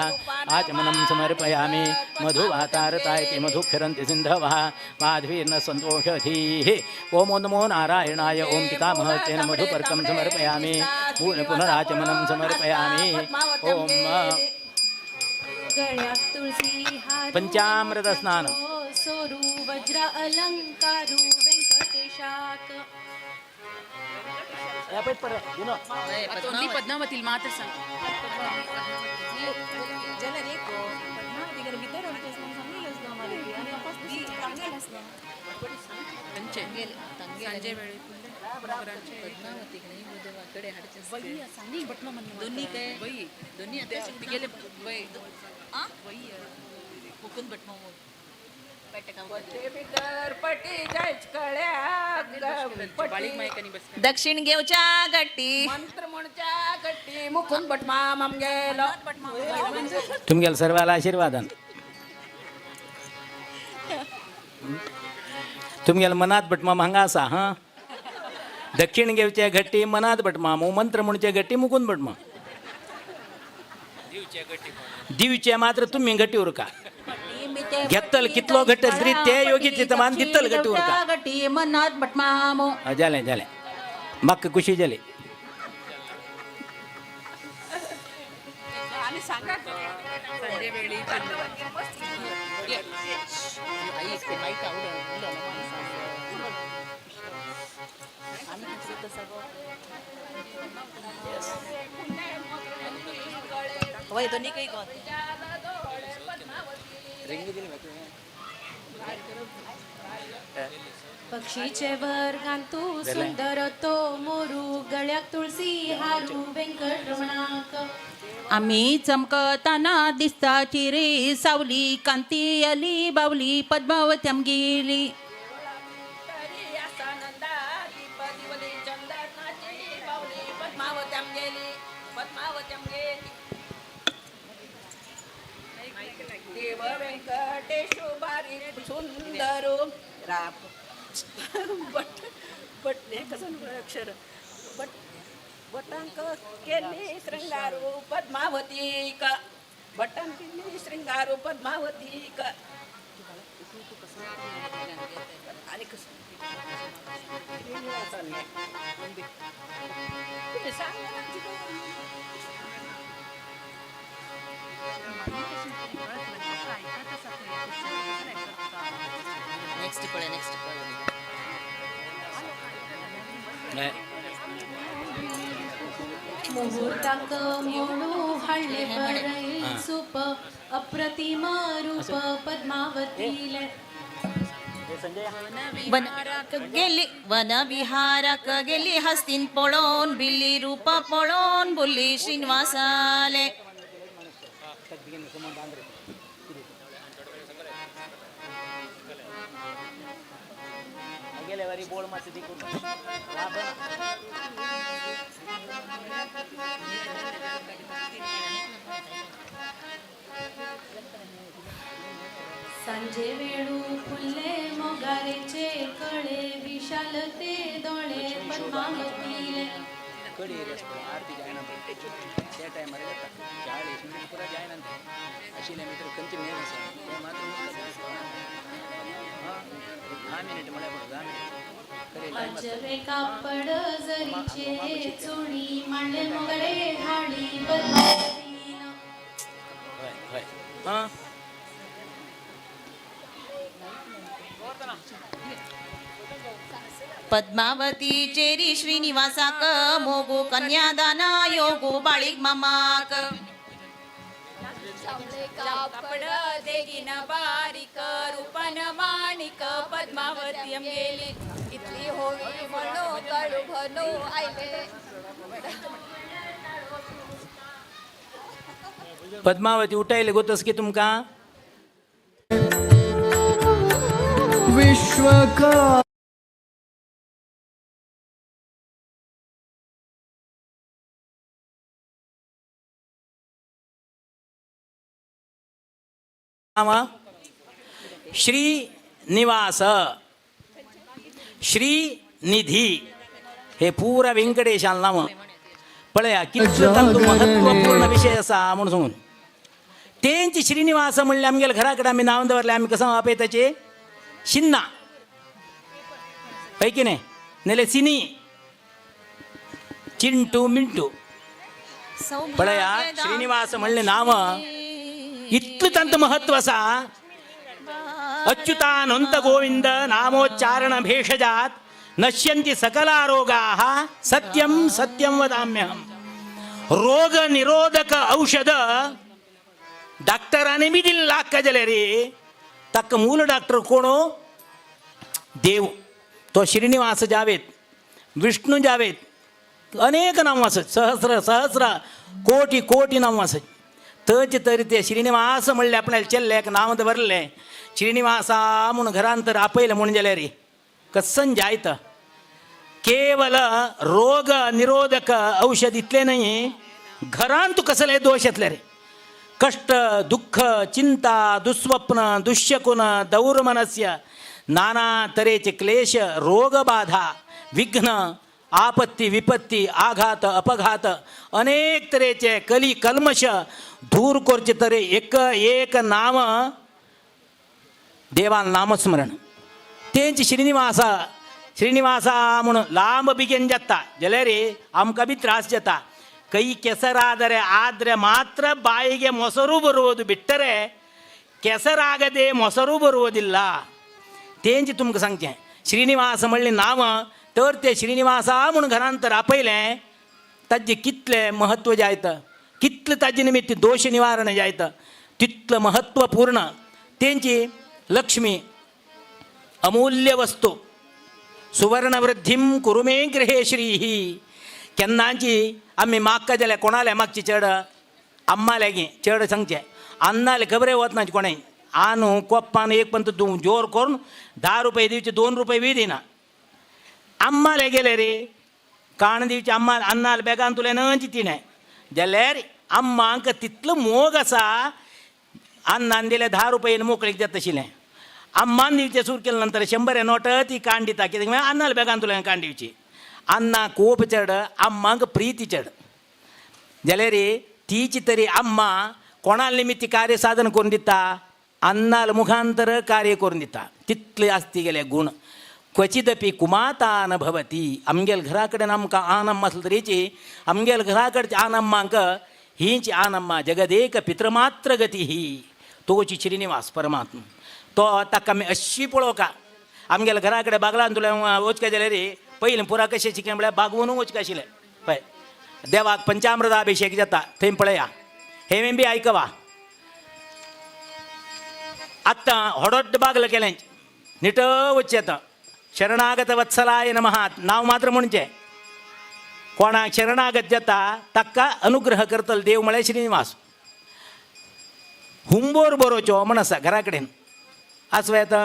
आचमनं समर्पयामि. मधुवातारतायति मधुक्षरन्ति सिन्धवः माध्वीर्न सन्तोषधीः. ओम नमो नारायणाय ओम पितामहस्येन मधुपर्कं समर्पयामि. पुनराचमनं समर्पयामि. ओम पंचामृत स्नान सोरू वज्र अलंकारू व्यंकटेशाक. ओन्ली पद्मावती मात्र सांग. संजय वेळे दक्षिण घेवच्या गट्टी तुमगेल सर्वाला आशीर्वादान. तुमगेल मनात भटमाम हांगा आसा. हां दक्षिण घेवचे घट्टी मनात भटमाम मंत्र म्हणचे घट्टी मुकून भटमाम दिवचे मात्र तुम्ही घट्टी उरका घेतल कितलो घट्ट तरी ते योगी तिथं दितल घट्टी उरका गटी मनात भटमाम. जालें जालें म्हाका खुशी जाली. पक्षीचे वर्गांतू सुंदर तो मोरू गळ्याक तुळसी हारू व्यंकटरमणाक. आम्ही चमकताना दिसताची रे सावली कांती अली बावली पद्मावती आमगेली. देव व्यंकटेशो बारी सुंदरो राम बट बट हे कसं अक्षर बट बटांक केली शृंगारू पद्मावती क बटांक केली शृंगारू पद्मावती क आणि कसं सांग. नेक्स्ट पळय नेक्स्ट पळय. मुहूर्ताक मोडू हाडले बरय सुप अप्रतिम रूप पद्मावतीले. वन गेली वनविहाराक गेली हस्तीन पळोवन बिल्ली रूप पळोवन बुल्ली श्रीनिवासाले. सांजे वेळू फुलले मोगारेचे कळे विशाल ते दोळे पद्मावतीले. आरती जायना त्या टायमार जाता 40 मिनिट पुरा जायना तें आशिल्लें भितर खंयचे मेन आसा तें मात्र 10 मिनिट म्हळ्यार पुरो 10 मिनिट. पाचवे कापड जरीचे चोळी मांडले मोगरे हाडी पद्मावतीन. हां. पद्मावती चेरी श्रीनिवासाक मोगो कन्यादाना योगो बाळीक मामाक. कापड देगीन बारीक रूपान माणिक पद्मावती आमगेली इतली होवी म्हणू काळू भनू आयले. पद्मावती उठायले गोतस की तुमकां? विश्वका नाम श्रीनिवास, श्रीनिधी हे पुरा व्यंकटेशान नाम. पळया कितलो तांचो महत्वपूर्ण विशय आसा म्हणून सांगून. तेंची श्रीनिवास म्हणले आमगेल्या घरा कडेन आमी नांव दवरलें. आमी कसो आपयताचे शिन्ना, हय की न्ही? नाल्यार सिनी, चिंटू मिंटू. पळया श्रीनिवास म्हणलें नांव इतलें तांचें महत्व आसा. अच्युतानंत गोविंद नामोच्चारण भेषजात नश्यन्ति सकला रोगाः सत्यम सत्यम वदाम्यहम्. रोग निरोधक औषध डॉक्टरांनी बी दिल्लें लाख जाल्यार रे ताका मूल डॉक्टर कोण? देव. तो श्रीनिवास जावेत, विष्णू जावेत, अनेक नांव आसत, सहस्र सहस्र कोटी कोटी नांव आसत. थंयचे तरी ते श्रीनिवास म्हणलें आपणाल्या चेल्ल्याक नांव दवरलें श्रीनिवासा म्हूण. घरांत तर आपयलें म्हूण जाल्यार रे कसन जायत. केवल रोग निरोधक औषध इतलें न्हय, घरांत कसले दोश येतले रे, कष्ट दुःख चिंता दुस्वप्न दुश्यकुन दौर्मनस्य नाना तरेचे क्लेश रोगबाधा विघ्न आपत्ती विपत्ती आघात अपघात अनेक तरेचे कली कल्मश दूर करचे तरे एक एक नाम देवान नामस्मरण. तेंच श्रीनिवासा श्रीनिवासा म्हणून लांब बेगीन जाता जाल्यार रे आमकां बी त्रास जाता. ಕೈ ಕೆಸರಾದರೆ ಆದರೆ ಮಾತ್ರ ಬಾಯಿಗೆ ಮೊಸರು ಬರುವುದು ಬಿಟ್ಟರೆ ಕೆಸರಾಗದೆ ಮೊಸರು ಬರುವುದಿಲ್ಲ. तेंच तुमकां सांगचें श्रीनिवास म्हणलें नांव तर ते श्रीनिवासा म्हूण घरांत तर आपयलें ताजें कितलें महत्व जायत, कितलें ताजे निमित्त दोश निवारण जायत, तितलें महत्वपूर्ण. तेंची लक्ष्मी अमूल्य वस्तू. सुवर्णवृद्धीं कुरु मे गृहे श्रीः. केन्नाची आमी मागका जाल्यार कोणाले मागची चड अम्मा लागीं चड सांगचें. अन्नाले खबरे वतना कोणें आनू कोप्पान एक पंत जोर करून 10 रुपये दिवचे, 2 रुपये बी दिना. अम्माले गेले रे काण दिवचे अम्मा अन्नाले बेगान तुलें नंची तिणें जाल्यार अम्माक तितलो मोग आसा. अन्नान दिले 10 रुपये मोकळीक जाता आशिल्लें. अम्मान दिवचें सुरू केले नंतर 100 नोट ती काण दिता. कित्याक म्हळ्यार अन्नाले बेगान तुलें काण दिवची. अन्ना कोप चड, अम्माक प्रीती चड. जाल्यार तीची तरी अम्मा कोणा निमित्त कार्य साधन करून दिता, अन्नाल मुखांतर कार्य करून दिता. तितले आसती गेले गुण. क्वचिदपी कुमाता न भवती. आमगेल घरा कडेन आमकां आनम्मा आसली तरीची आमगेल घरा कडच्या आनम्मांक हीच आनम्मा जगदेक पितृमात्र गती ही तोची श्रीनिवास परमात्मा. तो ताका आमी अशी पळोवका. आमगेल्या घरा कडेन बागलान तुला वचका जाल्यार पयलीं पुरा कशें शिकें म्हळ्यार बागवून वचका आशिल्लें. पळय देवाक पंचामृताभिषेक जाता थंय पळया. हें बी आयकवा. आत्तां होडोड्ड बागल केलें निट वचचें. आतां शरणागत वत्सलाय नमः नांव मात्र म्हणचें. कोणाक शरणागत जाता ताका अनुग्रह करतलो देव म्हळ्यार श्रीनिवास. हुंबोर बरोवचो म्हण आसा घरा कडेन आसव येता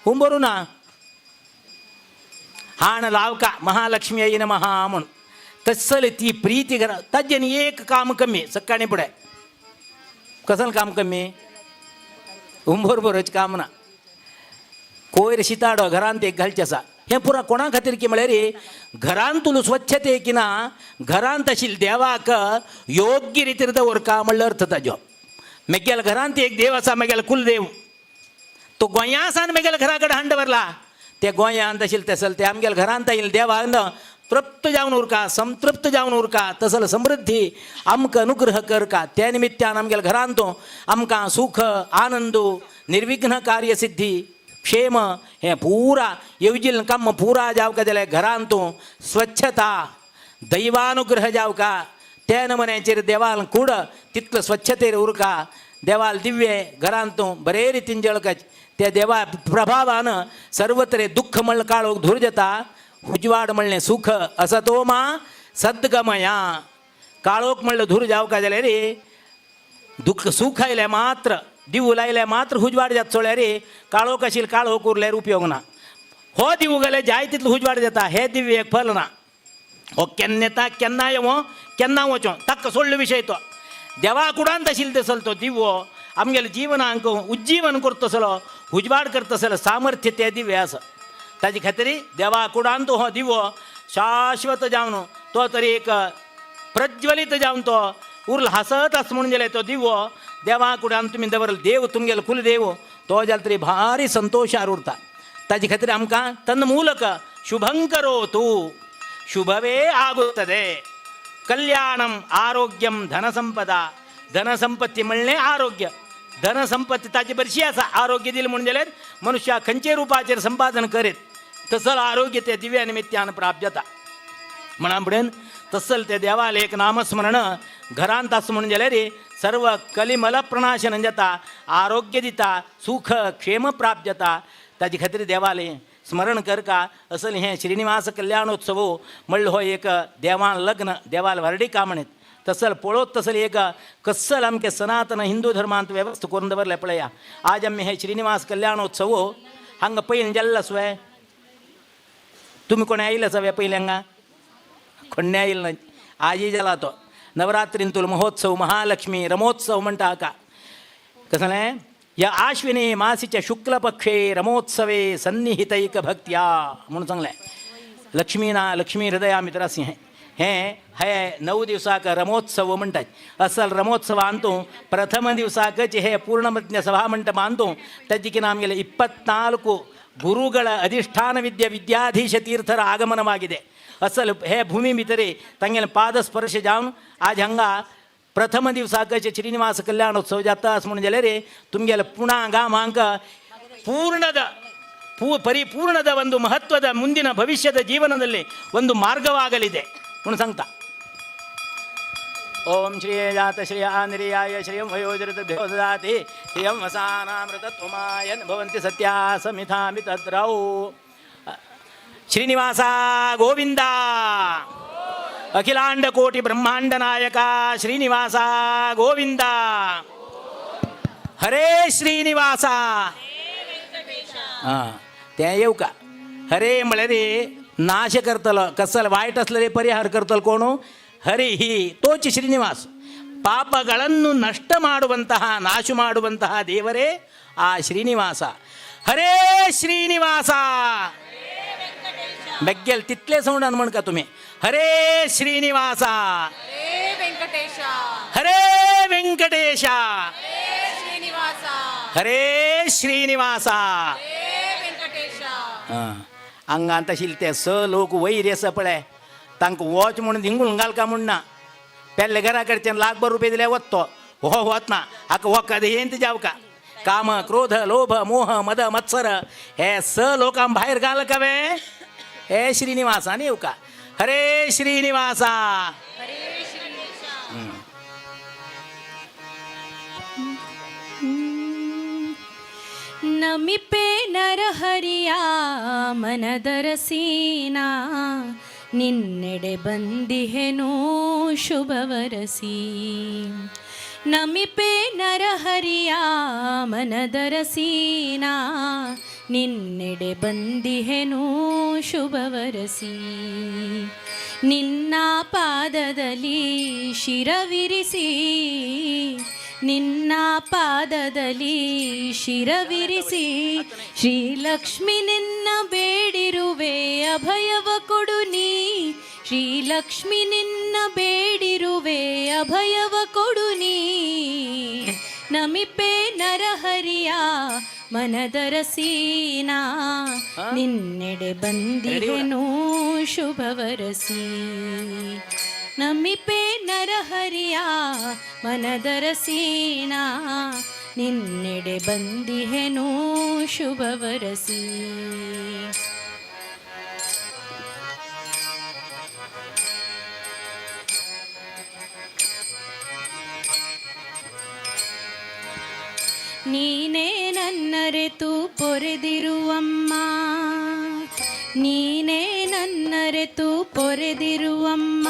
हुंबोरू ना हाण लावका महालक्ष्मी आई नमः म्हूण तसले ती प्रीती घरा ताजें एक काम कमी सकाळीं फुडें कसलें काम कमी हुंबोर बरोवचें काम ना. कोयर शिताडो घरांत एक घालचें आसा. हें पुरा कोणा खातीर की म्हळ्यार घरांतून स्वच्छते की ना घरांत आशिल्ल्या देवाक योग्य रितीर दवरका म्हणल्यार अर्थ ताजो. मेगेल्या घरांत एक देव आसा, मेगेलो कुलदेव, तो गोंया सावन मेगेल्या घरा कडेन हाडून दवरला. ते गोंयांत आशिल्ले तसल ते आमगेल्या घरांत आयिल्ले देवान तृप्त जावन उरका, संतृप्त जावन उरका, तसल समृद्धी आमकां अनुग्रह करका. त्या निमित्तान आमगेल्या घरांत आमकां सुख आनंद निर्विघ्न कार्यसिद्धी क्षेम हें पुरा येवजिल्लें काम पुरा जावका जाल्यार घरांत स्वच्छता दैवानुग्रह जावका. त्या नमुन्याचेर देवाल कूड तितलो स्वच्छतेर उरका. देवाल दिव्य घरांत बरे रितीन जळकाच त्या देवा प्रभावान सर्वत्रे दुःख म्हणलं काळोख धूर जाता, उजवाड म्हणलें सुख असतो मा सद्गमया. काळोख म्हणलं धूर जावका जाल्यार रे दुःख सुख आयलें मात्र दिवू लायलें मात्र उजवाड जाता चोळ्यार रे काळोख आशिल्लो काळोख उरल्यार उपयोग ना. हो दिवू गेल्यार जाय तितलो उजवाड जाता, हे दिव्य एक फल ना. हो केन्ना येता केन्ना येवो केन्ना वचो ताका सोडलो विशय तो. देवा कुडांत आशिल्लो तसलो तो दिवो आमगेल्या जिवनांक उज्जीवन करतसलो उजवाड करतसलो सामर्थ्य ते दिव्य आसा. ताजे खातीर देवा कुडांत हो दिवो शाश्वत जावन तो तरी एक प्रज्वलीत जावन तो उरलो हांसत आस म्हणून जाल्यार तो दिवो देवा कुडान तुमी दवरलो देव तुमगेलो कुलदेव तो जाल्यार तरी भारी संतोशार उरता. ताजे खातीर आमकां तन्मूलक शुभं करोतु ಶುಭವೇ ಆಗುತ್ತದೆ. ಕಲ್ಯಾಣಂ ಆರೋಗ್ಯಂ ಧನ ಸಂಪದ, ಧನ ಸಂಪತ್ತಿ म्हणलें आरोग्य, धन संपत्ती ताची बरीशी आसा. आरोग्य दिलें म्हणून जाल्यार मनुष्या खंयचे रुपाचेर संपादन करीत तसल आरोग्य ते दिव्या निमित्तान प्राप्त जाता. म्हणा फुडें तसल ते देवालें एक नामस्मरण घरांत आस म्हणून जाल्यार सर्व कलिमल प्रणाशन जाता, आरोग्य दिता, सुख क्षेम प्राप्त जाता. ताजे खातीर देवालें स्मरण करका असल हें श्रीनिवास कल्याणोत्सव म्हणलो हो एक देवान लग्न देवाल व्हरडिका म्हणीत तसल पळोवत तसल एक कसल आमके सनातन हिंदू धर्मांत वेवस्था करून दवरलें पळया. आज आमी हे श्रीनिवास कल्याणोत्सव हांगा पयलीं जाल्लो आसवे, तुमी कोणें आयिल्ले आसा पयलीं हांगा? कोण्णें आयिल्लो ना, आजय जाला तो नवरात्रींतलो महोत्सव महालक्ष्मी रमोत्सव म्हणटा हाका. कसलें या आश्विनी मासीच्या शुक्ल पक्षे रमोत्सवे सन्निहितैक भक्त्या म्हणून सांगलें. लक्ष्मीना लक्ष्मी हृदया मित्रासी हें हे हे 9 दिवसाक रमोत्सव म्हणटात. असल रमोत्सवांतू प्रथम दिवसाकच हे पूर्णमज्ञ सभा मंटपांतू तज्ಜಿಕಿನ ಆಮೇಲೆ 24 ಗುರುಗಳ ಅಧಿಷ್ಠಾನ ವಿದ್ಯೆ ವಿದ್ಯಾಧೀಶ ತೀರ್ಥರ ಆಗಮನವಾಗಿದೆ. ಅಸಲ್ हे ಭೂಮಿ भितरे तांगेले पाद स्पर्श जावन आज हांगा प्रथम दिवसाकच श्रीनिवास कल्याणोत्सव जाता अशें म्हणून जाल्यार तुमगेले पुणा गांवांक ಪೂರ್ಣದ ಪರಿಪೂರ್ಣದ ಒಂದು ಮಹತ್ವದ ಮುಂದಿನ ಭವಿಷ್ಯದ ಜೀವನದಲ್ಲಿ ಒಂದು ಮಾರ್ಗವಾಗಲಿದೆ म्हणून सांगता. ಓಂ ಶ್ರೀ ಜಾತ ಶ್ರೀ ಆನಿರಿಯಾಯ ಶ್ರಿಯಂ ವಯೋಜರಿತಭ್ಯೋ ದದಾತಿ ಶ್ರಿಯಂ ವಸಾನಾಮೃತತ್ವಮಾಯನ್ ಭವಂತಿ ಸತ್ಯಾ ಸಮಿಥಾಮಿ ತದ್ರೌ. ಶ್ರೀನಿವಾಸ ಗೋವಿಂದ ಅಖಿಲಾಂಡ ಕೋಟಿ ಬ್ರಹ್ಮಾಂಡ ನಾಯಕ ಶ್ರೀನಿವಾಸ ಗೋವಿಂದ ಹರೇ ಶ್ರೀನಿವಾಸ. हां तें येवका हरे म्हळ्यार नाश करतलो कसल वायट आसलें परिहार करतलो कोण ಹರಿ ಹಿ ತೋಚಿ ಶ್ರೀನಿವಾಸ್. ಪಾಪಗಳನ್ನು ನಷ್ಟ ಮಾಡುವಂತಹ ನಾಶ ಮಾಡುವಂತಹ ದೇವರೇ ಆ ಶ್ರೀನಿವಾಸ. ಹರೇ ಶ್ರೀನಿವಾಸ. ಬೆಗ್ಗೆಲ್ ತಿತ್ಲೆ ಸೌಂಡ್ ಅನ್ಮಣ್ಕ ತುಮಿ. ಹರೇ ಶ್ರೀನಿವಾಸ ಹರೇ ವೆಂಕಟೇಶ ಹರೇ ಶ್ರೀನಿವಾಸ. हांगा आशिल्ले ते स लोक वयर आसा पळय तांकां वच म्हणून धिंगून घालका म्हूण ना. पेल्ले घरा कडच्यान लाखभर रुपये दिले वत तो हो वत ना हाका वखद येन जावका. काम क्रोध लोभ मोह मद मत्सर हे स लोकां भायर घाल कवे हे श्रीनिवासा न्ही येवका. हरे श्रीनिवासा. नमिपे नरहरिया मनदरसीना ನಿನ್ನೆಡೆ ಬಂದಿಹೆನೋ ಶುಭವರಸಿ. ನಮಿಪೆ ನರಹರಿಯ ಮನದರಸೀನಾ ನಿನ್ನೆಡೆ ಬಂದಿಹೆನೋ ಶುಭವರಸಿ. ನಿನ್ನ ಪಾದದಲ್ಲಿ ಶಿರವಿರಿಸಿ ನಿನ್ನ ಪಾದದಲ್ಲಿ ಶಿರವಿರಿಸಿ ಶ್ರೀಲಕ್ಷ್ಮಿ ನಿನ್ನ ಬೇಡಿರುವೆ ಅಭಯವ ಕೊಡು ನೀ. ಶ್ರೀಲಕ್ಷ್ಮಿ ನಿನ್ನ ಬೇಡಿರುವೆ ಅಭಯವ ಕೊಡು ನೀ. ನಮಿಪೆ ನರಹರಿಯ ಮನದರಸೀನಾ ನಿನ್ನೆಡೆ ಬಂದಿಹೆನು ಶುಭವರಸಿ. ನಮಿಪೆ ನರಹರಿಯ ಮನದರಸೀನ, ನಿನ್ನೆಡೆ ಬಂದಿಹೆನು ಶುಭವರಸಿ. ನೀನೇ ನನ್ನರೆತು ಪೊರೆದಿರುವಮ್ಮ, ನೀನೇ ನನ್ನರೆತು ಪೊರೆದಿರುವಮ್ಮ,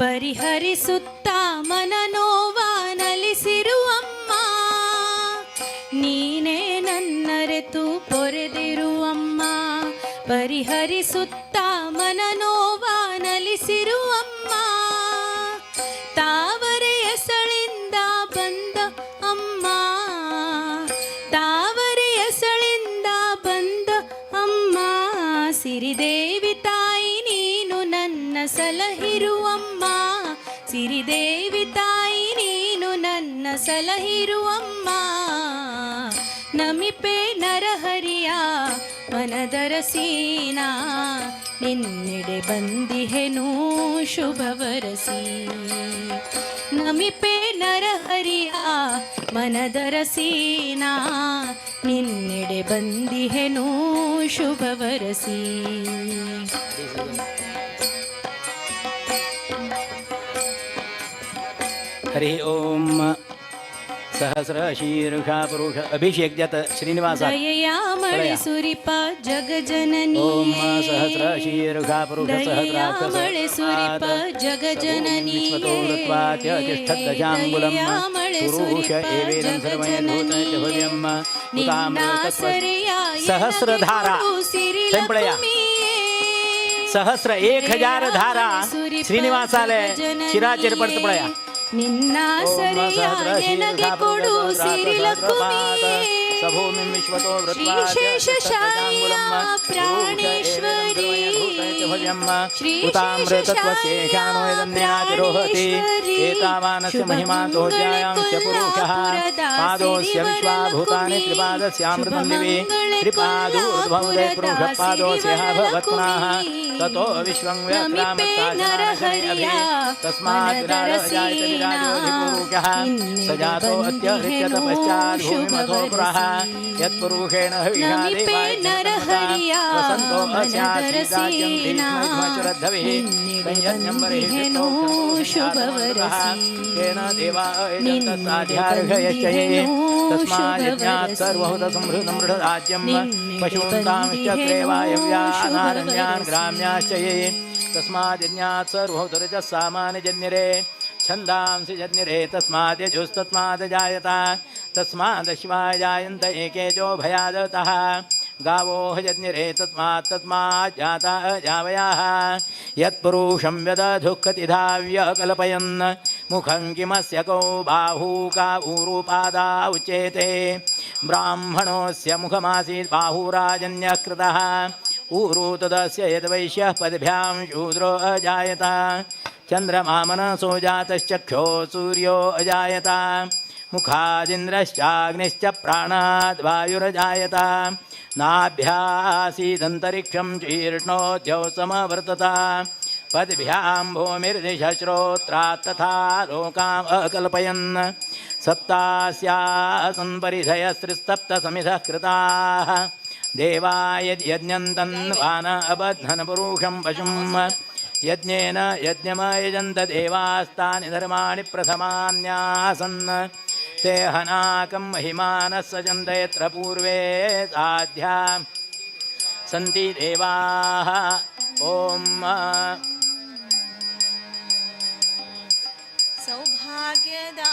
ಪರಿಹರಿಸುತ್ತ ಮನನೋವ ನಲಿಸಿರುವಮ್ಮ. ನೀನೇ ನನ್ನರೆತು ಪೊರೆದಿರುವಮ್ಮ, ಪರಿಹರಿಸುತ್ತ ಮನನೋವ ನಲಿಸಿರುವಮ್ಮ. ತಾವರೆಯ ಸಳಿಂದ ಬಂದ ಅಮ್ಮ, ತಾವರೆಯ ಸಳಿಂದ ಬಂದ ಅಮ್ಮ, ಸಿರಿದೇವಿ ತಾಯಿ ನೀನು ನನ್ನ ಸಲಹಿರುವಮ್ಮ, ಸಿರಿದೇವಿ ತಾಯಿ ನೀನು ನನ್ನ ಸಲಹಿರುವಮ್ಮ. ನಮಿಪೆ ನರಹರಿಯ ಮನದರಸೀನ, ನಿನ್ನೆಡೆ ಬಂದಿಹೆನು ಶುಭವರಸಿ. ನಮಿಪೆ ನರಹರಿಯ ಮನದರಸೀನ, ನಿನ್ನೆಡೆ ಬಂದಿಹೆನು ಶುಭವರಸಿ. ಹರಿ ಓಂ. ಸಹಸ್ರ ಶೀರ್ಷ ಪುರುಷ. ಅಭಿಷೇಕ್ ಜಾತ ಶ್ರೀನಿವಾಸ. ದಯೆಯ ಮಳೆ ಸುರಿಪ ಜಗಜನನಿ, ಓಂ ಸಹಸ್ರ ಶೀರ್ಷ ಪುರುಷ ದಯೆಯ ಮಳೆ ಸುರಿಪ ಜಗಜನನಿ, ತಿಷ್ಠದಶಾಂಗುಲಂ ದಯೆಯ ಮಳೆ ಪುರುಷ ಸುರಿಪ ಏವೇದಂ ಸರ್ವಯದ್ಭೂತ ಚ ಭವ್ಯಂ ನಿನ್ನಾಸರೆಯ ಸಹಸ್ರಧಾರಾ ಸಂಪ್ಳಯ. ಸಹಸ್ರ 1000 ಧಾರಾ ಶ್ರೀನಿವಾಸಾಲೆ ಶಿರಾಚೇರ್ ಪಡ್ತು ಪಳಯ. ನಿನ್ನಾಸರೆಯ ಎನಗೆ ಕೊಡು ಸಿರಿಲಕುಮಿಯೇ, ಸಭೂಮಿಂ ವಿಶ್ವತೋ ಶ್ರೀಶೇಷಶಾಯಿಯ ಪ್ರಾಣೇಶ್ವರಿ, ಶ್ರೀಶೇಷಶಾಯಿಯ ಏತಾವಾನಸ್ಯ ಮಹಿಮಾತೋಜ್ಯಾಯಾಂ ಚ ಪುರುಷಃ ಪಾದೋಸ್ಯ ವಿಶ್ವಾಭೂತಾನಿ ತ್ರಿಪಾದಸ್ಯಾಮೃತಂ ದಿವಿ ತ್ರಿಪಾದೂರ್ಧ್ವಮುದೈ ಪುರುಷಃ ಪಾದೋಸ್ಯಃ ಭವತ್ಪುನಃ ತತೋ ವಿಶ್ವಂ ವ್ಯಕ್ರಾಮತ್ತಾಶನಾಶನೇ ತಸ್ಮಾತ್ ವಿರಾಜಾಯತ ವಿರಾಜೋಧಿಪುರುಷಃ ಸ ಜಾತೋ ಅತ್ಯಹೃತ್ಯತ ಪಶ್ಚಾತ್ ಭೂಮಿಮಥೋ ಪುರಃ ಯತ್ಪುರುಷೇಣ ಹವಿಷಾ ನಮಿಪೆ ದೇವಾಯ ನರಹರಿಯ ವಸಂತೋ ಅಸ್ಯಾಸೀದಾಜ್ಯಂ ಭೀಷ್ಮಧ್ವಚರದ್ಧವಿಃ ಸಂಯಜ್ಞಂ ಬಂದಿಹೆನು ಶುಭವರಸಿ. ತೇನ ದೇವಾ ಅಯಜಂತ ಸಾಧ್ಯಾರ್ಹಯಶ್ಚ ಯೇ ತಸ್ಮಾತ್ ಯಜ್ಞಾತ್ ಸರ್ವಹುತ ಸಂಹೃತಂ ಮೃಢರಾಜ್ಯಂ ಪಶೂಂತಾಂಶ್ಚ ವಾಯವ್ಯಾನಾರಣ್ಯಾನ್ ಗ್ರಾಮ್ಯಾಶ್ಚ ಯೇ ತಸ್ಮಾತ್ ಯಜ್ಞಾತ್ ಸರ್ವಹುತ ಋಚಃ ಸಾಮಾನಿ ಜನ್ಯರೇ ಛಂದಾಂಸಿ ಜನ್ಯರೇ ತಸ್ಮಾತ್ ಯಜುಸ್ತಸ್ಮಾತ್ ಜಾಯತ ತಸ್ಮಾದಶ್ವಾಯ ಜಾಯಂತ ಏಕೆ ಚೋ ಭಯಾದತಃ गावो हजन्यरे तस्मात् तस्मात् जाता अजावयाः यत्पुरुषं व्यदधुःखतिधाव्य कल्पयन् मुखं किमस्य कौ बाहू का ऊरुपादा उच्येते ब्राह्मणोऽस्य मुखमासीत् बाहुराजन्यः कृतः ऊरु तदस्य यद्वैश्यः पद्भ्यां शूद्रो अजायत चन्द्रमा मनसो जातश्चक्षो सूर्यो अजायत मुखादिन्द्रश्चाग्निश्च प्राणाद् वायुरजायत नाभ्यासीदन्तरिक्षं जीर्णोऽध्यौ समवर्तत पद्भ्यां भूमिर्दिशश्रोत्रात् तथा लोकाम् अकल्पयन् सप्तास्यासन् परिधयस्त्रिसप्तसमिधः कृताः देवा यद्यज्ञं तन्वान अबध्नन् पुरुषं पशुं यज्ञेन यज्ञमयजन्त देवास्तानि धर्माणि प्रथमान्यासन् ते हनाकं महिमानः सजन्त यत्र पूर्वे साध्या सन्ति देवाः। ॐ सौभाग्यदा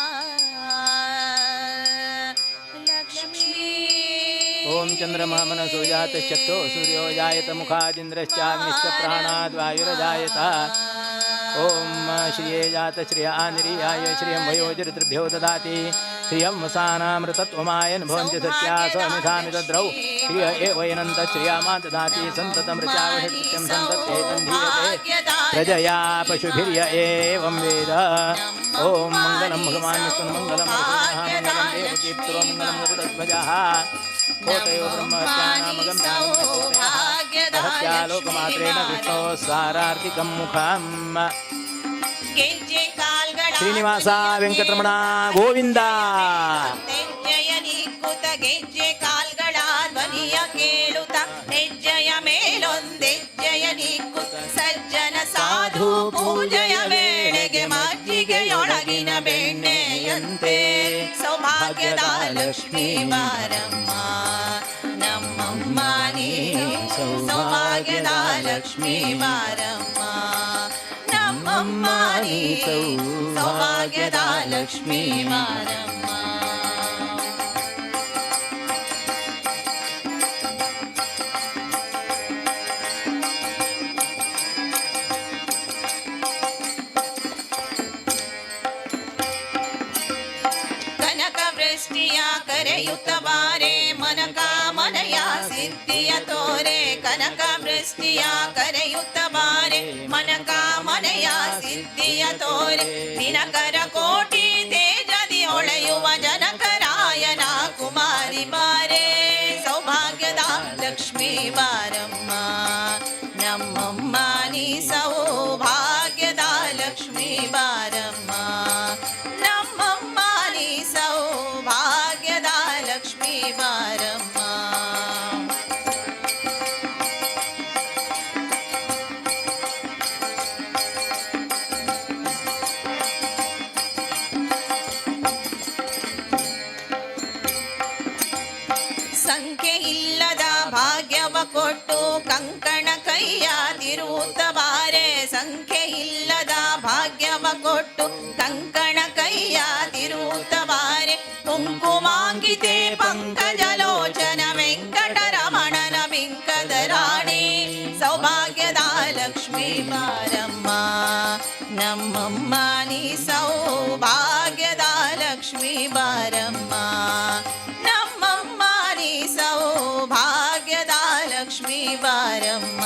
लक्ष्मी। ॐ चन्द्रमा मनसो जातश्चक्षो सूर्यो जायत मुखादिन्द्रश्चाग्निश्च प्राणाद् वायुरजायत। ॐ श्रिये जात श्रिय आनिरीयाय श्रियं वयोजरितृभ्यो ददाति श्रियं वसानामृतत्वमायन् भवन्ति सत्या स्वमिधामि तद्रौ श्रिय एव एनन्त श्रियामा ददाति सन्ततमृचावषट्कृत्यं सन्तते तन्धीयते प्रजया पशुभिर्य एवं वेद। ॐ मङ्गलं भगवान् विष्णु मङ्गलं मङ्गलं देवकीपुत्रो मङ्गलं गरुडध्वजः कोटयो ब्रह्महत्यानामगम्याः। ಹತ್ಯಾಲೋಕಮಾತ್ರೇಣ ವಿಷ್ಣೋ ಸಾರಾರ್ತಿಕಂ ಮುಖಂ. ಗೆಜ್ಜೆ ಕಾಲ್ಗಳ ಶ್ರೀನಿವಾಸ ವೆಂಕಟರಮಣ ಗೋವಿಂದ. ಹೆಜ್ಜೆಯ ನಿಕ್ಕುತ ಗೆಜ್ಜೆ ಕಾಲ್ಗಳ ಧ್ವನಿಯ ಕೇಳುತ್ತ ಹೆಜ್ಜೆಯ ಮೇಲೊಂದೆಜ್ಜೆಯ ನಿಕ್ಕುತ ಸಜ್ಜನ ಸಾಧು ಪೂಜೆಯ ವೇಳೆಗೆ ಮಜ್ಜಿಗೆಯೊಳಗಿನ ಬೆಣ್ಣೆಯಂತೆ ಸೌಭಾಗ್ಯದ ಲಕ್ಷ್ಮೀ ಬಾರಮ್ಮ ನಮ್ಮಮ್ಮ ನೀ ಸೌಭಾಗ್ಯದ ಲಕ್ಷ್ಮೀ ಬಾರಮ್ಮ ನಮ್ಮಮ್ಮ ನೀ ಸೌಭಾಗ್ಯದ ಲಕ್ಷ್ಮೀ ಬಾರಮ್ಮ. ಕನಕವೃಷ್ಟಿಯ ಕರೆಯುತ್ತ ಬಾರೆ ಮನಕಾಮನೆಯ ಸಿದ್ಧಿಯ ತೋರೆ. ಕನಕವೃಷ್ಟಿಯ ಕರೆಯುತ್ತ ಬಾರೆ ಮನಕಾಮನೆಯ ಸಿದ್ಧಿಯ ತೋರೆ. ದಿನಕರ ಕೋಟಿ ತೇಜದಿ ಹೊಳೆಯುವ ಜನಕರಾಯನ ಕುಮಾರಿ ಬಾರೆ. ಸೌಭಾಗ್ಯದ ಲಕ್ಷ್ಮೀ ಬಾರಮ್ಮ ನಮ್ಮಮ್ಮ ನೀ ಸೌಭಾಗ್ಯದ ಲಕ್ಷ್ಮೀ ಬಾರಮ್ಮ ನಮ್ಮಮ್ಮ ನೀ ಸೌಭಾಗ್ಯದ ಲಕ್ಷ್ಮೀ ಬಾರಮ್ಮ. ಸಂಖ್ಯೆ ಇಲ್ಲದ ಭಾಗ್ಯವ ಕೊಟ್ಟು ಕಂಕಣ ಕೈಯ ತಿರುತ್ತ ಬಾರೆ. ಸಂಖ್ಯೆ ಇಲ್ಲದ ಭಾಗ್ಯವ ಕೊಟ್ಟು ಕಂಕಣ ಕೈಯ ತಿರುತ್ತ ಬಾರೆ. ಕುಂಕುಮಾಂಕಿತೆ ಪಂಕಜಲೋಚನ ವೆಂಕಟರಮಣನ ಬಿಂಕದ ರಾಣಿ. ಸೌಭಾಗ್ಯದ ಲಕ್ಷ್ಮೀ ಬಾರಮ್ಮ ನಮ್ಮಮ್ಮ ನೀ ಸೌಭಾಗ್ಯದ ಲಕ್ಷ್ಮೀ ಬಾರಮ್ಮ ನಮ್ಮಮ್ಮ ನೀ ಸೌಭಾಗ್ಯದ ಲಕ್ಷ್ಮೀ ಬಾರಮ್ಮ.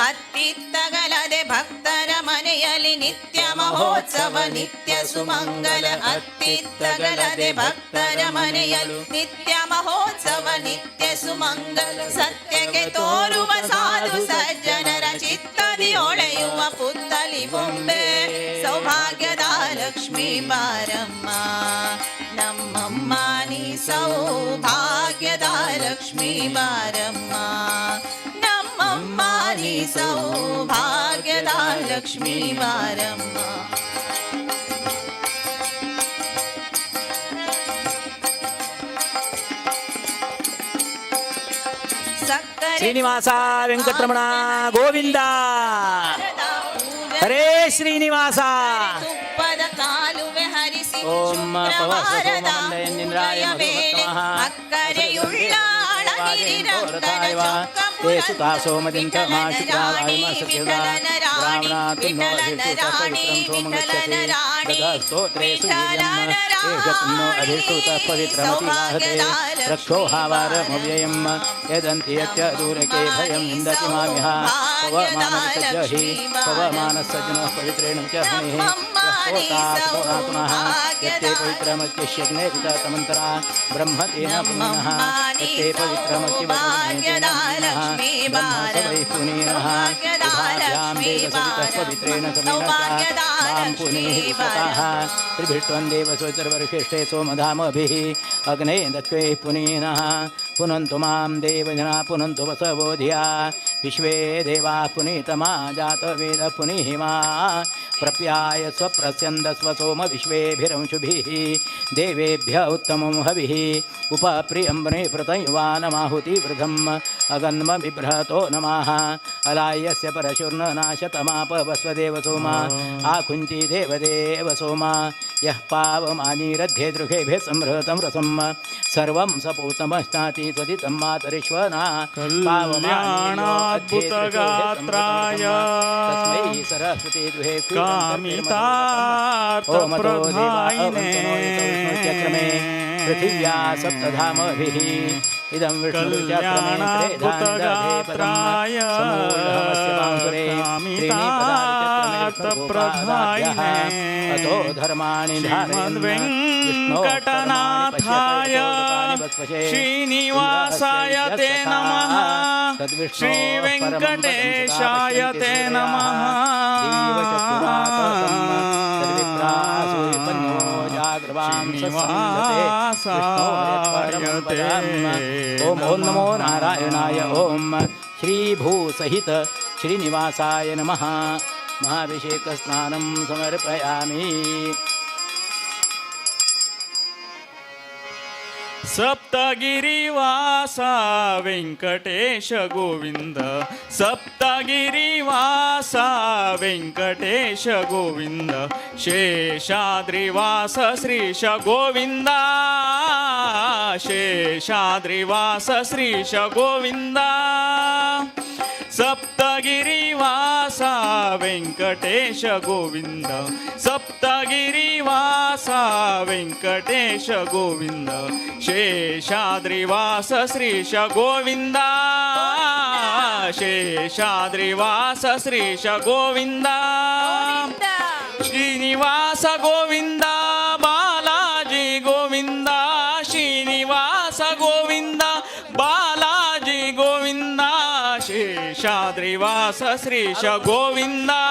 ಅತ್ತಿತ್ತಗಲದೆ ಭಕ್ತರ ಮನೆಯಲ್ಲಿ ನಿತ್ಯ ಮಹೋತ್ಸವ ನಿತ್ಯ ಸುಮಂಗಲ. ಅತ್ತಿತ್ತಗಲದೆ ಭಕ್ತರ ಮನೆಯಲು ನಿತ್ಯ ಮಹೋತ್ಸವ ನಿತ್ಯ ಸುಮಂಗಲ. ಸತ್ಯಕ್ಕೆ ತೋರುವ ಸಾಧು ಸಜ್ಜನರ ಚಿತ್ತದಿ ಹೊಳೆಯುವ ಪುತ್ತಲಿ ಬೊಂಬೆ. ಸೌಭಾಗ್ಯದ ಲಕ್ಷ್ಮೀ ಬಾರಮ್ಮ ನಮ್ಮಮ್ಮ ನೀ ಸೌಭಾಗ್ಯದ ಲಕ್ಷ್ಮೀ ಬಾರಮ್ಮ ನಮ್ಮಮ್ಮ ನೀ ಸೌಭಾಗ್ಯದ ಲಕ್ಷ್ಮೀ ಬಾರಮ್ಮ. ಸಕ್ಕರೆ ಶ್ರೀನಿವಾಸ ವೆಂಕಟರಮಣ ಗೋವಿಂದ. ಹರೇ ಶ್ರೀನಿವಾಸ. ತುಪ್ಪದ ಕಾಲುವೆ ಹರಿಸಿ ಓಂ ಶುಕ್ರವಾರದ ಪವಸೋಮಂದಯನ್ನಿಂದ್ರಾಯ ಪೂಜೆಯ ವೇಳೆ ಮಧುಮತ್ತಮಃ ಅಕ್ಕರೆಯುಳ್ಳ ಅಳಗಿರಿ ರಂಗನ ಚೊಕ್ಕ ತೇ ಸುತಾ ಸೋಮದಿಂತ ಮಾ ವಿಠಲನ ಶುಕ್ರಾ ರಾಣಿ ವಾಯುಮ ಸತ್ಯದ ವಿಠಲನ ರಾಣಿ ಬ್ರಾಹ್ಮಣಾತ್ ನೋ ವಿಠಲನ ಅಧಿಷ್ಠುತ ರಾಣಿ ಪವಿತ್ರಂ ವಿಠಲನ ಸೋಮಗಚ್ಚತಿ ರಾಣಿ ದದಾಸ್ತೋತ್ರೇಷು ವಿಠಲನ ವೀರ್ಯಂ ಏಷತ್ನೋ ಅಧಿಷ್ಠುತ ಪವಿತ್ರಮತಿ ವಾಹತೆ ರಕ್ಷೋಹಾವಾರಮವ್ಯಯಂ ಯದಂತಿ ಯಚ್ಚ ದೂರಕೆ ಭಯಂ ವಿಂದತಿ ಮಾಮಿಹ ಪವಮಾನಸಜ್ಜಹಿ ಪವಮಾನಸಜ್ಜನಃ ಪವಿತ್ರೇಣ ಚ ಮುನಿಃ ಯಃ ಯತ್ತೆ ಪವಿತ್ರಮತ್ಯಶ್ಯಗ್ನೇ ತಮಂತರ ಬ್ರಹ್ಮ ತೇನ ಪುನಃ ಯತ್ತೆ ಪವಿತ್ರಮತ್ಯ ಬ್ರಹ್ಮ ಸ ವೈ ಪುನೀನಃ ಉಭಾಭ್ಯಾಂ ದೇವ ಸವಿತಃ ಪವಿತ್ರೇಣ ಸಮೇನ ಚ ಮಾಂ ಪುನೀಃ ವಿಶ್ವತಃ ತ್ರಿಭಿಷ್ಟ್ವಂ ದೇವ ಸ್ವಚರ್ವರ್ಷಿಷ್ಠೆ ಸೋಮಧಾಮಭಿः ಅಗ್ನೇ ದತ್ವೇ ಪುನೀನಃ ಪುನಂತು ಮಾಂ ದೇವಜನಾ ಪುನಂತು ವಸವೋ ಧಿಯಾ ವಿಶ್ವೇ ದೇವಾ ಪುನೀತಮಾ ಜಾತವೇದ ಪುನೀಹಿ ಮಾ ಪ್ರಪ್ಯಾಯ ಸ್ವಪ್ರಸ್ಯಂದಸ್ವ ಸೋಮ ವಿಶ್ವೇಭಿರಂಶುಭಿः ದೇವೇಭ್ಯ ಉತ್ತಮಂ ಹವಿಃ ಉಪಪ್ರಿಯಂಬನೆ ಪ್ರತಯುವಾನಮಾಹುತಿ ವೃಧಂ ಅಗನ್ಮ ಬಿಭ್ರತೋ ನಮಃ ಅಲಾಯಸ್ಯ ಪರಶುರ್ನ ನಾಶತಮಾಪವಸ್ವದೇವ ಸೋಮ ಆಕುಂಚಿ ದೇವದೇವ ಸೋಮ ಯಃ ಪಾವಮಾನೀರಧ್ಯೆ ದೃಘೇಭ್ಯ ಸಂಹೃतं ರಸಂ ಸರ್ವಂ ಸಪೂತಮಶ್ನಾತಿ त्वदितं मातरिश्वना ಕಲ್ಯಾಣಾದ್ಭುತಗಾತ್ರಾಯ तस्मै सरस्वती दुहे ಕಾಮಿತಾರ್ಥಪ್ರದಾಯಿನೇ ಚಕ್ರಮೇ पृथिव्या सप्तधामभिः इदं कल्याणाद्भुतगात्राय कामितार्थप्रदायिने अतो धर्माणि श्रीमद्वेङ्कटनाथाय श्रीनिवासाय ते नमः। श्रीवेङ्कटेशाय ते नमः। ओम ओम नमो नारायणाय ओम श्रीभूसहित श्रीनिवासाय नमः। महाभिषेक स्नानं समर्पयामि। सप्तगिरिवासा वेंकटेश गोविंद, सप्तगिरिवासा वेंकटेश गोविंद, शेषाद्रिवास श्रीश गोविंदा, शेषाद्रिवास श्रीश गोविंदा, सप्तगिरिवासा वेंकटेश गोविंद, सप्तगिरिवासा वेंकटेश गोविंद, शेषाद्रिवास श्रीश गोविंदा, शेषाद्रिवास श्रीश गोविंदा, श्रीनिवास गोविंदा बालाजी गोविंदा, श्रीनिवास गोविंदा बालाजी गोविंदा, शेषाद्रिवास श्रीश गोविंदा,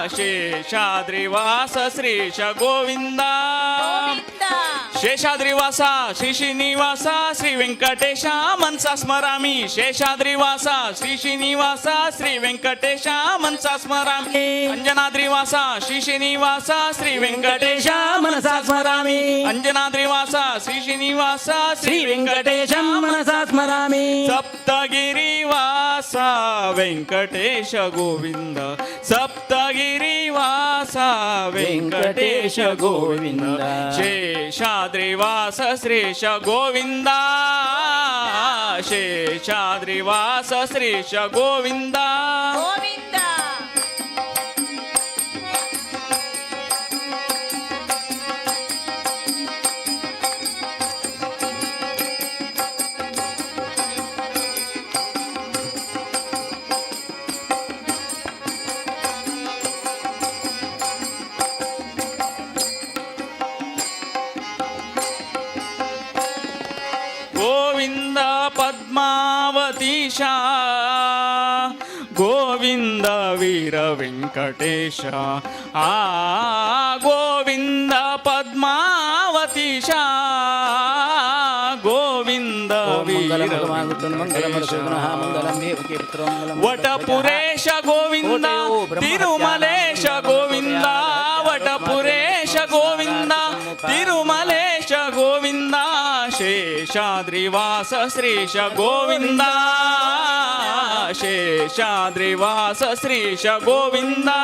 शेषाद्रिवास श्रीश गोविंदा, शेषाद्रिवासा श्री श्रीनिवासा श्री वेंकटेशा मनसा स्मरामि, शेषाद्रिवासा श्री श्रीनिवासा श्री वेंकटेशा मनसा स्मरामि, अंजनाद्रिवासा श्री श्रीनिवासा श्री वेंकटेशा मनसा स्मरामि, अंजनाद्रिवासा श्री श्रीनिवासा श्री वेंकटेशा मनसा स्मरामि, सप्तगिरिवासा वेंकटेश गोविंद, सप्तगिरिवासा वेंकटेश गोविंद, शेषाद्रिवास श्रीश गोविंदा, शेषाद्रिवास श्रीश गोविंदा। गोविंदा। गोविंद पद्मावतीशा, गोविंद वीर वेंकटेश, आ गोविंद पद्मावतीशा, गोविंद वीर वटपुरेश गोविंद तिरुमलेश गोविंद, वटपुरेश गोविंद तिरुमलेश गोविंद, शेषाद्रिवास श्रीश गोविंदा, शेषाद्रिवास श्रीश गोविंदा,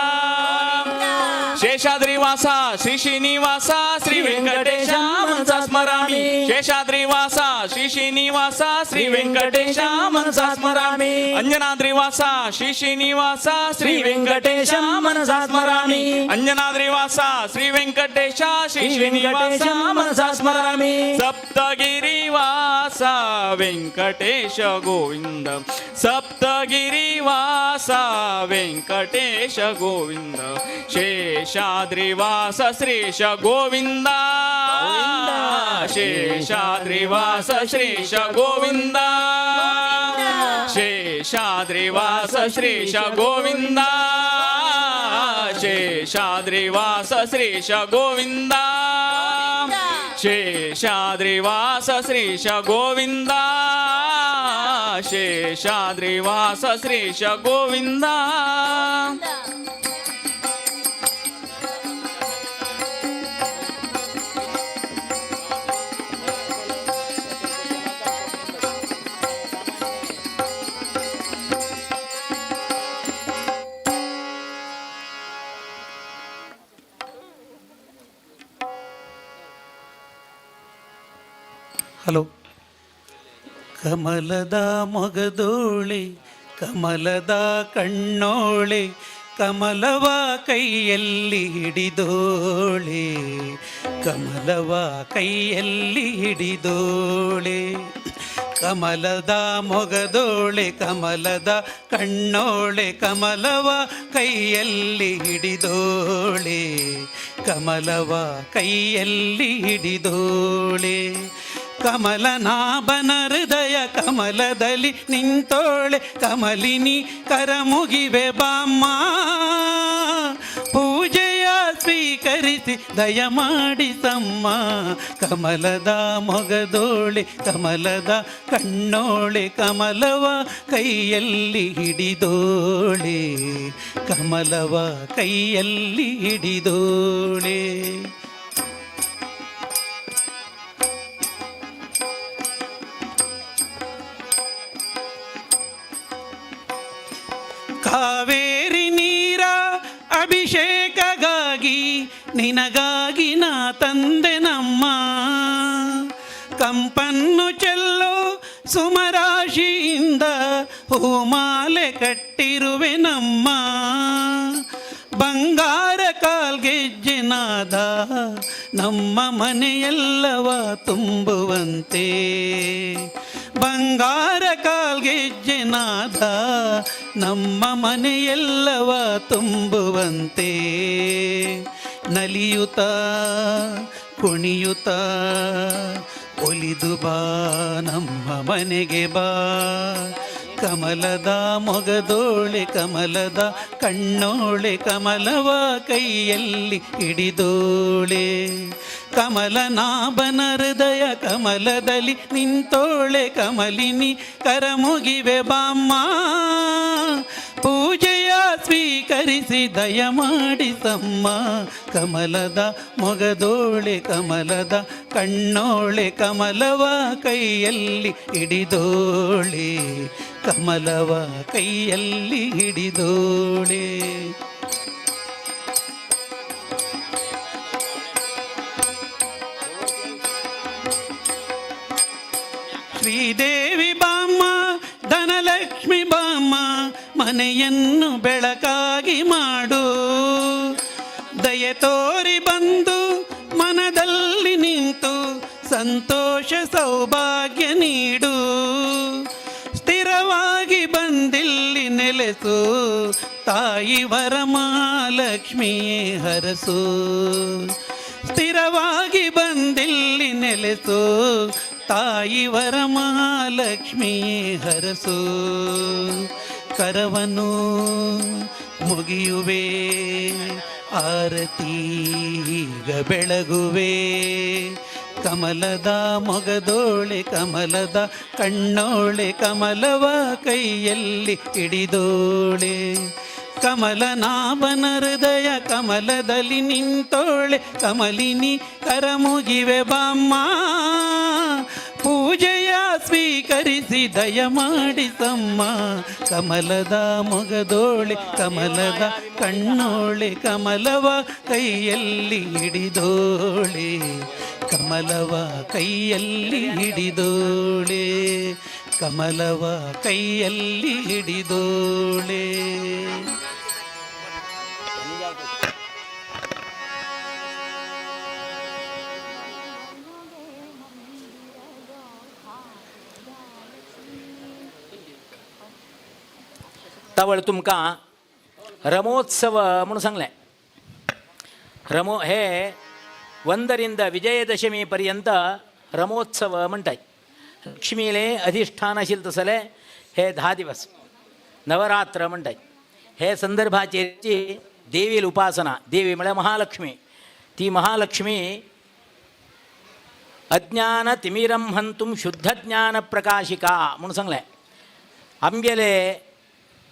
शेषाद्रिवासा श्री श्रीनिवासा श्री वेंकटेशा मनसा स्मरामि, शेषाद्रिवासा श्री श्रीनिवासा श्री वेंकटेशा मनसा स्मरामि, अंजनाद्रिवासा श्री श्रीनिवासा श्री वेंकटेशा मनसा स्मरामि, अंजनाद्रिवासा श्री वेंकटेशा श्री श्रीनिवासा मनसा स्मरामि, सप्तगिरिवासा वेंकटेश गोविंद, सप्तगिरिवासा वेंकटेश गोविंद, शेषाद्रिवास श्रीश गोविंदा, शेषाद्रिवास श्रीश गोविंदा, शेषाद्रिवास श्रीश गोविंदा, शेषाद्रिवास श्रीश गोविंदा, शेषाद्रिवास श्रीश गोविंदा, शेषाद्रिवास श्रीश गोविंदा। ಹಲೋ. ಕಮಲದ ಮೊಗದೋಳೆ ಕಮಲದ ಕಣ್ಣೋಳೆ ಕಮಲವ ಕೈಯಲ್ಲಿ ಹಿಡಿದೋಳೆ, ಕಮಲವ ಕೈಯಲ್ಲಿ ಹಿಡಿದೋಳೆ, ಕಮಲದ ಮೊಗದೋಳೆ ಕಮಲದ ಕಣ್ಣೋಳೆ, ಕಮಲವ ಕೈಯಲ್ಲಿ ಹಿಡಿದೋಳೆ, ಕಮಲವ ಕೈಯಲ್ಲಿ ಹಿಡಿದೋಳೆ, ಕಮಲನಾಭನ ಹೃದಯ ಕಮಲದಲ್ಲಿ ನಿಂತೋಳೆ, ಕಮಲಿನಿ ಕರಮುಗಿವೆ ಬಾಮ್ಮ, ಪೂಜೆಯ ಸ್ವೀಕರಿಸಿ ದಯಮಾಡಿಸಮ್ಮ, ಕಮಲದ ಮೊಗದೋಳೆ ಕಮಲದ ಕಣ್ಣೋಳೆ, ಕಮಲವ ಕೈಯಲ್ಲಿ ಹಿಡಿದೋಳೆ, ಕಮಲವ ಕೈಯಲ್ಲಿ ಹಿಡಿದೋಳೆ. ಕಾವೇರಿ ನೀರ ಅಭಿಷೇಕಗಾಗಿ ನಿನಗಾಗಿ ನಾ ತಂದೆ ನಮ್ಮ, ಕಂಪನ್ನು ಚೆಲ್ಲೋ ಸುಮರಾಶಿಯಿಂದ ಹೂಮಾಲೆ ಕಟ್ಟಿರುವೆ ನಮ್ಮ, ಬಂಗಾರ ಕಾಲ್ಗೆಜ್ಜೆನಾದ ನಮ್ಮ ಮನೆಯೆಲ್ಲವ ತುಂಬುವಂತೆ, ಬಂಗಾರ ಕಾಲ್ಗೆಜ್ಜೆನಾದ ನಮ್ಮ ಮನೆಯೆಲ್ಲವ ತುಂಬುವಂತೆ, ನಲಿಯುತ್ತ ಕುಣಿಯುತ್ತ ಒಲಿದು ಬಾ ನಮ್ಮ ಮನೆಗೆ ಬಾ, ಕಮಲದ ಮೊಗದೋಳೆ ಕಮಲದ ಕಣ್ಣೋಳೆ, ಕಮಲವ ಕೈಯಲ್ಲಿ ಹಿಡಿದೋಳೆ, ಕಮಲನಾಭನ ಹೃದಯ ಕಮಲದಲ್ಲಿ ನಿಂತೋಳೆ, ಕಮಲಿನಿ ಕರಮುಗಿವೆ ಬಾಮ್ಮ, ಪೂಜೆಯ ಸ್ವೀಕರಿಸಿ ದಯಮಾಡಿಸಮ್ಮ, ಕಮಲದ ಮೊಗದೋಳೆ ಕಮಲದ ಕಣ್ಣೋಳೆ, ಕಮಲವ ಕೈಯಲ್ಲಿ ಹಿಡಿದೋಳೆ, ಕಮಲವ ಕೈಯಲ್ಲಿ ಹಿಡಿದೋಳೆ. ಶ್ರೀದೇವಿ ಬಾಮ್ಮ ಧನಲಕ್ಷ್ಮಿ ಬಾಮ್ಮ, ಮನೆಯನ್ನು ಬೆಳಕಾಗಿ ಮಾಡು, ದಯೆ ತೋರಿ ಬಂದು ಮನದಲ್ಲಿ ನಿಂತು ಸಂತೋಷ ಸೌಭಾಗ್ಯ ನೀಡು, ಸ್ಥಿರವಾಗಿ ಬಂದಿಲ್ಲಿ ನೆಲೆಸು ತಾಯಿ ವರಮಹಾಲಕ್ಷ್ಮಿಯೇ ಹರಸು, ಸ್ಥಿರವಾಗಿ ಬಂದಿಲ್ಲಿ ನೆಲೆಸು ತಾಯಿ ವರಮಹಾಲಕ್ಷ್ಮಿಯೇ ಹರಸು, ಕರವನು ಮುಗಿಯುವೆ ಆರತೀಗ ಬೆಳಗುವೆ, ಕಮಲದ ಮೊಗದೋಳೆ ಕಮಲದ ಕಣ್ಣೋಳೆ, ಕಮಲವ ಕೈಯಲ್ಲಿ ಹಿಡಿದೋಳೆ, ಕಮಲನಾಭನ ಹೃದಯ ಕಮಲದಲ್ಲಿ ನಿಂತೋಳೆ, ಕಮಲಿನಿ ಕರಮುಗಿವೆ ಬಾಮ್ಮ, ಪೂಜೆಯ ಸ್ವೀಕರಿಸಿ ದಯಮಾಡಿಸಮ್ಮ, ಕಮಲದ ಮೊಗದೋಳೆ ಕಮಲದ ಕಣ್ಣೋಳೆ, ಕಮಲವ ಕೈಯಲ್ಲಿ ಹಿಡಿದೋಳೆ, ಕಮಲವ ಕೈಯಲ್ಲಿ ಹಿಡಿದೋಳೆ, ಕಮಲವ ಕೈಯಲ್ಲಿ ಹಿಡಿದೋಳೆ. तवळ तुमकां रमोत्सव म्हणून सांगलें. रमो हे 1ರಿಂದ ವಿಜಯದಶಮಿ ಪರ್ಯಂತ रमोत्सव म्हणटात. लक्ष्मीले अधिष्ठान आशिल्लें तसले हे 10 दिवस नवरात्र म्हणटात. हे संदर्भाचेर देवील उपासना, देवी म्हळ्यार महालक्ष्मी, ती महालक्ष्मी अज्ञान तिमिरं हंतुं शुद्ध ज्ञान प्रकाशिका म्हणून सांगलें. आमगेले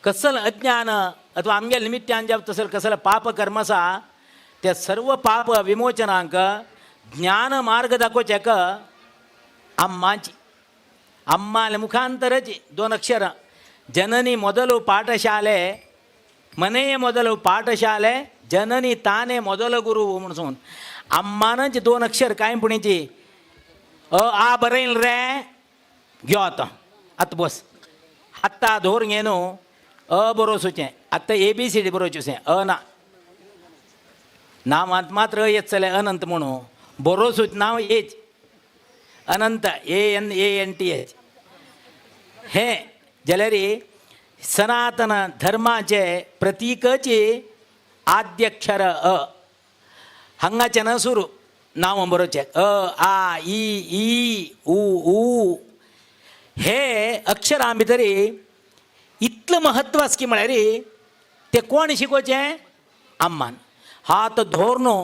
कसल अज्ञान अथवा आमगेले निमित्तान जें तसल कसल पापकर्म आसा त्या सर्व पाप विमोचनांक ज्ञान मार्ग दाखोवच्याक अम्माची अम्माले मुखांतरची 2 अक्षर ಜನನಿ ಮೊದಲು ಪಾಠಶಾಲೆ, ಮನೆಯ ಮೊದಲು ಪಾಠಶಾಲೆ, ಜನನಿ ತಾನೇ ಮೊದಲ ಗುರು म्हणून अम्मानच 2 अक्षर काय पुणेची अ आ बरयल रे घ्यो आतां आतां बस आत्ता धोर घेनो अ बरोवचें आतां ए बी सी डी बरोवचें अ ना नांवांत मात्र अ येत जाल्यार अनंत म्हणून बरोवचूच नांव H Anant A N A N T H हें जाल्यार सनातन धर्माचें प्रतीकची आद्यक्षर अ हांगाच्यान सुरू नांव बरोवचें अ आ इ ई उ ऊ हे अक्षरां भितर इतलें म्हत्व आसा की म्हळ्यार तें कोण शिकोवचें अम्मान हात धोर न्हू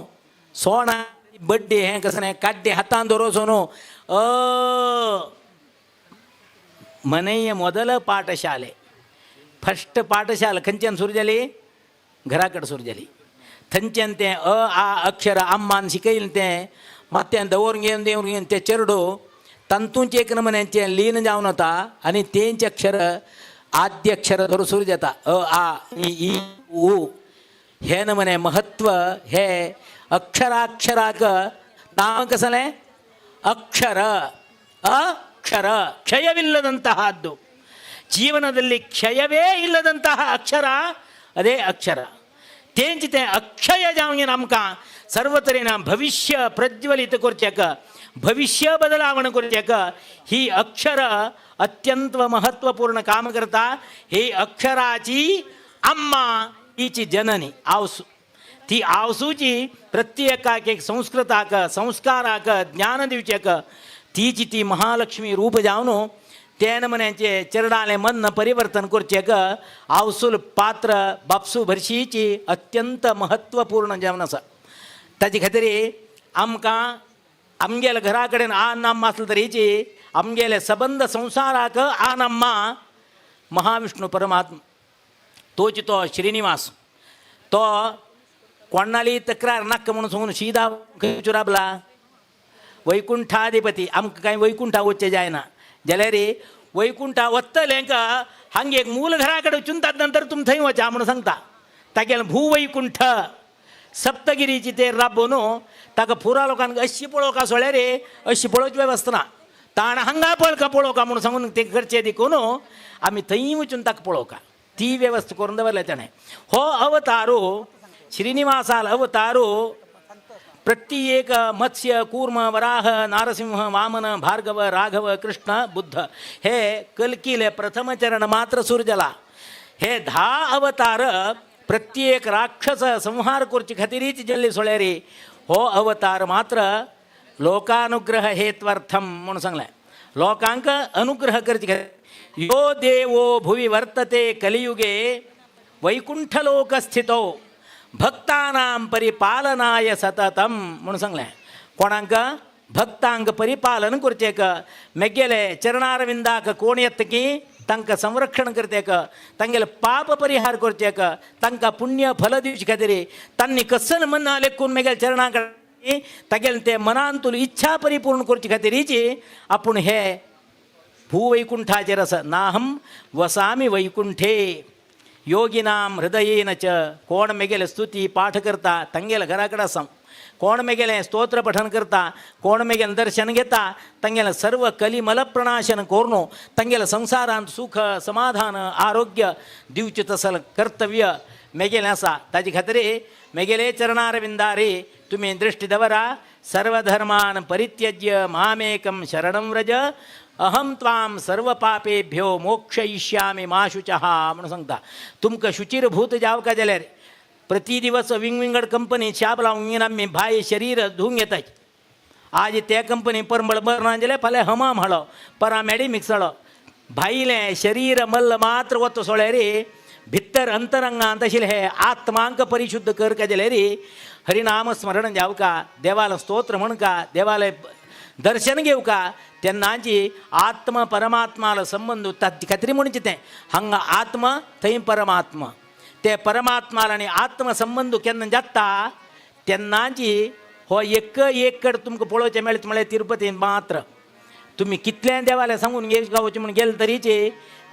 सोणां बड्डे हें कसलें काड्डे हातान दवरोचो न्हू अ ಮನೆಯ ಮೊದಲ ಪಾಠಶಾಲೆ फस्ट पाठशाला खंयच्यान सुरू जाली घरा कडेन सुरू जाली थंयच्यान तें अ आ अक्षर अम्मान शिकयलें तें मात तें दवरून घेवन दवरून घेवन तें चेरडो तातूंत एक नमुन्याचें लीन जावन वता आनी तेंच अक्षर आद्य अक्षर धरून सुरू जाता अ आ इ ई उ हें नमुने म्हत्व हे अक्षराक्षराक नांव कसलें ಅಕ್ಷರ ಅಕ್ಷರ ಕ್ಷಯವಿಲ್ಲದಂತಹದ್ದು ಜೀವನದಲ್ಲಿ ಕ್ಷಯವೇ ಇಲ್ಲದಂತಹ ಅಕ್ಷರ ಅದೇ ಅಕ್ಷರ तेंच तें अक्षय जावंक आमकां सर्व तरेन भविष्य प्रज्वलित करचेक भविष्य बदलावण करचेक ही अक्षर अत्यंत महत्वपूर्ण काम करता. ही अक्षराची अम्मा हिची जननी आवसू ती आवसूची प्रत्येकाक एक संस्कृताक संस्काराक ज्ञान दिवचेक तीची ती महालक्ष्मी रूप जावन तेन म्हण्याचें चेरडालें मन परिवर्तन करचेक आवसूल पात्र बापसू भरशीची अत्यंत महत्वपूर्ण जावन आसा. ताजे खातीर आमकां आमगेल्या घरा कडेन आ नाम्मा आसली तरीची आमगेले सबंद संवसाराक आ नाम्मा महाविष्णू परमात्मा तोच तो श्रीनिवास तो कोणाली तक्रार नाका म्हणून सांगून शिदा खंयचो राबला वैकुंठाधिपती आमकां कांय वैकुंठा वचचें जायना जाल्यार वैकुंठा वतलें का हांगे एक मूल घरा कडेन वचून ताजे नंतर तुमी थंय वचा म्हणून सांगता. तागेलें भूवैकुंठ सप्तगिरीची ते राबोवन ताका पुरा लोकांक अशी पळोवका सोळ्यार अशी पळोवची वेवस्था ना ताण हांगा पळका पळोवका म्हणून सांगून ते करचें देखून आमी थंय वचून ताका पळोवका ती वेवस्था करून दवरल्या ताणें. हो अवतारो श्रीनिवासाल अवतारो प्रत्येक मत्स्य कूर्म वराह नारसिंह वामन भार्गव राघव कृष्ण बुद्ध हे कल्कीले प्रथम चरण मात्र सुरू जाला. हे 10 अवतार प्रत्येक राक्षस संहार करचे खातीरीच जल्ले सोळ्यारी हो अवतार मात्र लोकानुग्रह हेत्वर्थम म्हणून सांगलें. लोकांक अनुग्रह करचे खातीर यो देवो भुवी वर्तते कलियुगे वैकुंठलोकस्थितो भक्तानां परिपालनाय सततम म्हणून सांगलें. कोणाक भक्तांक परिपालन करचेक मेगेले चरणारविंदाक कोण येता की तांकां संरक्षण करचेक तांगेले पाप परिहार करचेक तांकां पुण्य फल दिवचे खातीर तांणी कसन मन लेखून मेगेले चरणां कडेन तागेले ते मनांतूल इच्छा परिपूर्ण करचे खातीरीची आपूण हे भूवैकुंठाचेर आसा. नाहम वसामी वैकुंठे योगिनां हृदयेन च कोण मेगेले स्तुती पाठ करता तांगेले घरा कडेन आसा कोण मेगेले स्तोत्र पठन करता कोण मेगेले दर्शन घेता तांगेले सर्व कलिमल प्रणाशन करून तांगेले संवसारांत सुख समाधान आरोग्य दिवचें तसलें कर्तव्य मेगेलें आसा. ताजे खातीर मेगेले चरणारविंदारे तुमी दृश्टी दवरा. सर्वधर्मान परित्यज्य मामेकं शरणं व्रज अहं त्वां सर्वपापेभ्यो मोक्षयिष्यामि मा शुचः म्हणून सांगता. तुमकां शुचिरभूत जावका जाल्यार प्रति दिवस विंगविंगड कंपनी शाप लावन घेवन आमी भाय शरीर धुवूंक येताय. आज ते कंपनी परमळ बरें ना जाल्यार फाल्यां हमाम हाडलो परां मेडी मिक्सळो भायलें शरीर मल्ल मात्र वता सोळ्यार भितर अंतरंगांत आशिल्लें हे आत्मांक परिशुद्ध करका जाल्यार हरिनाम स्मरण जावका देवाला स्तोत्र म्हणका देवाले दर्शन घेवका तेन्नाची आत्म परमात्मालो संबंद ताचे खातीर म्हणचें तें हांगा आत्म थंय परमात्मा ते परमात्माल आनी आत्म संबंद केन्ना जाता तेन्नाची हो एक एक कडेन तुमकां पळोवचें मेळटा म्हळ्यार तिरुपतीन मात्र तुमी कितलें देवालें सांगून गावचें म्हूण गेले तरीचे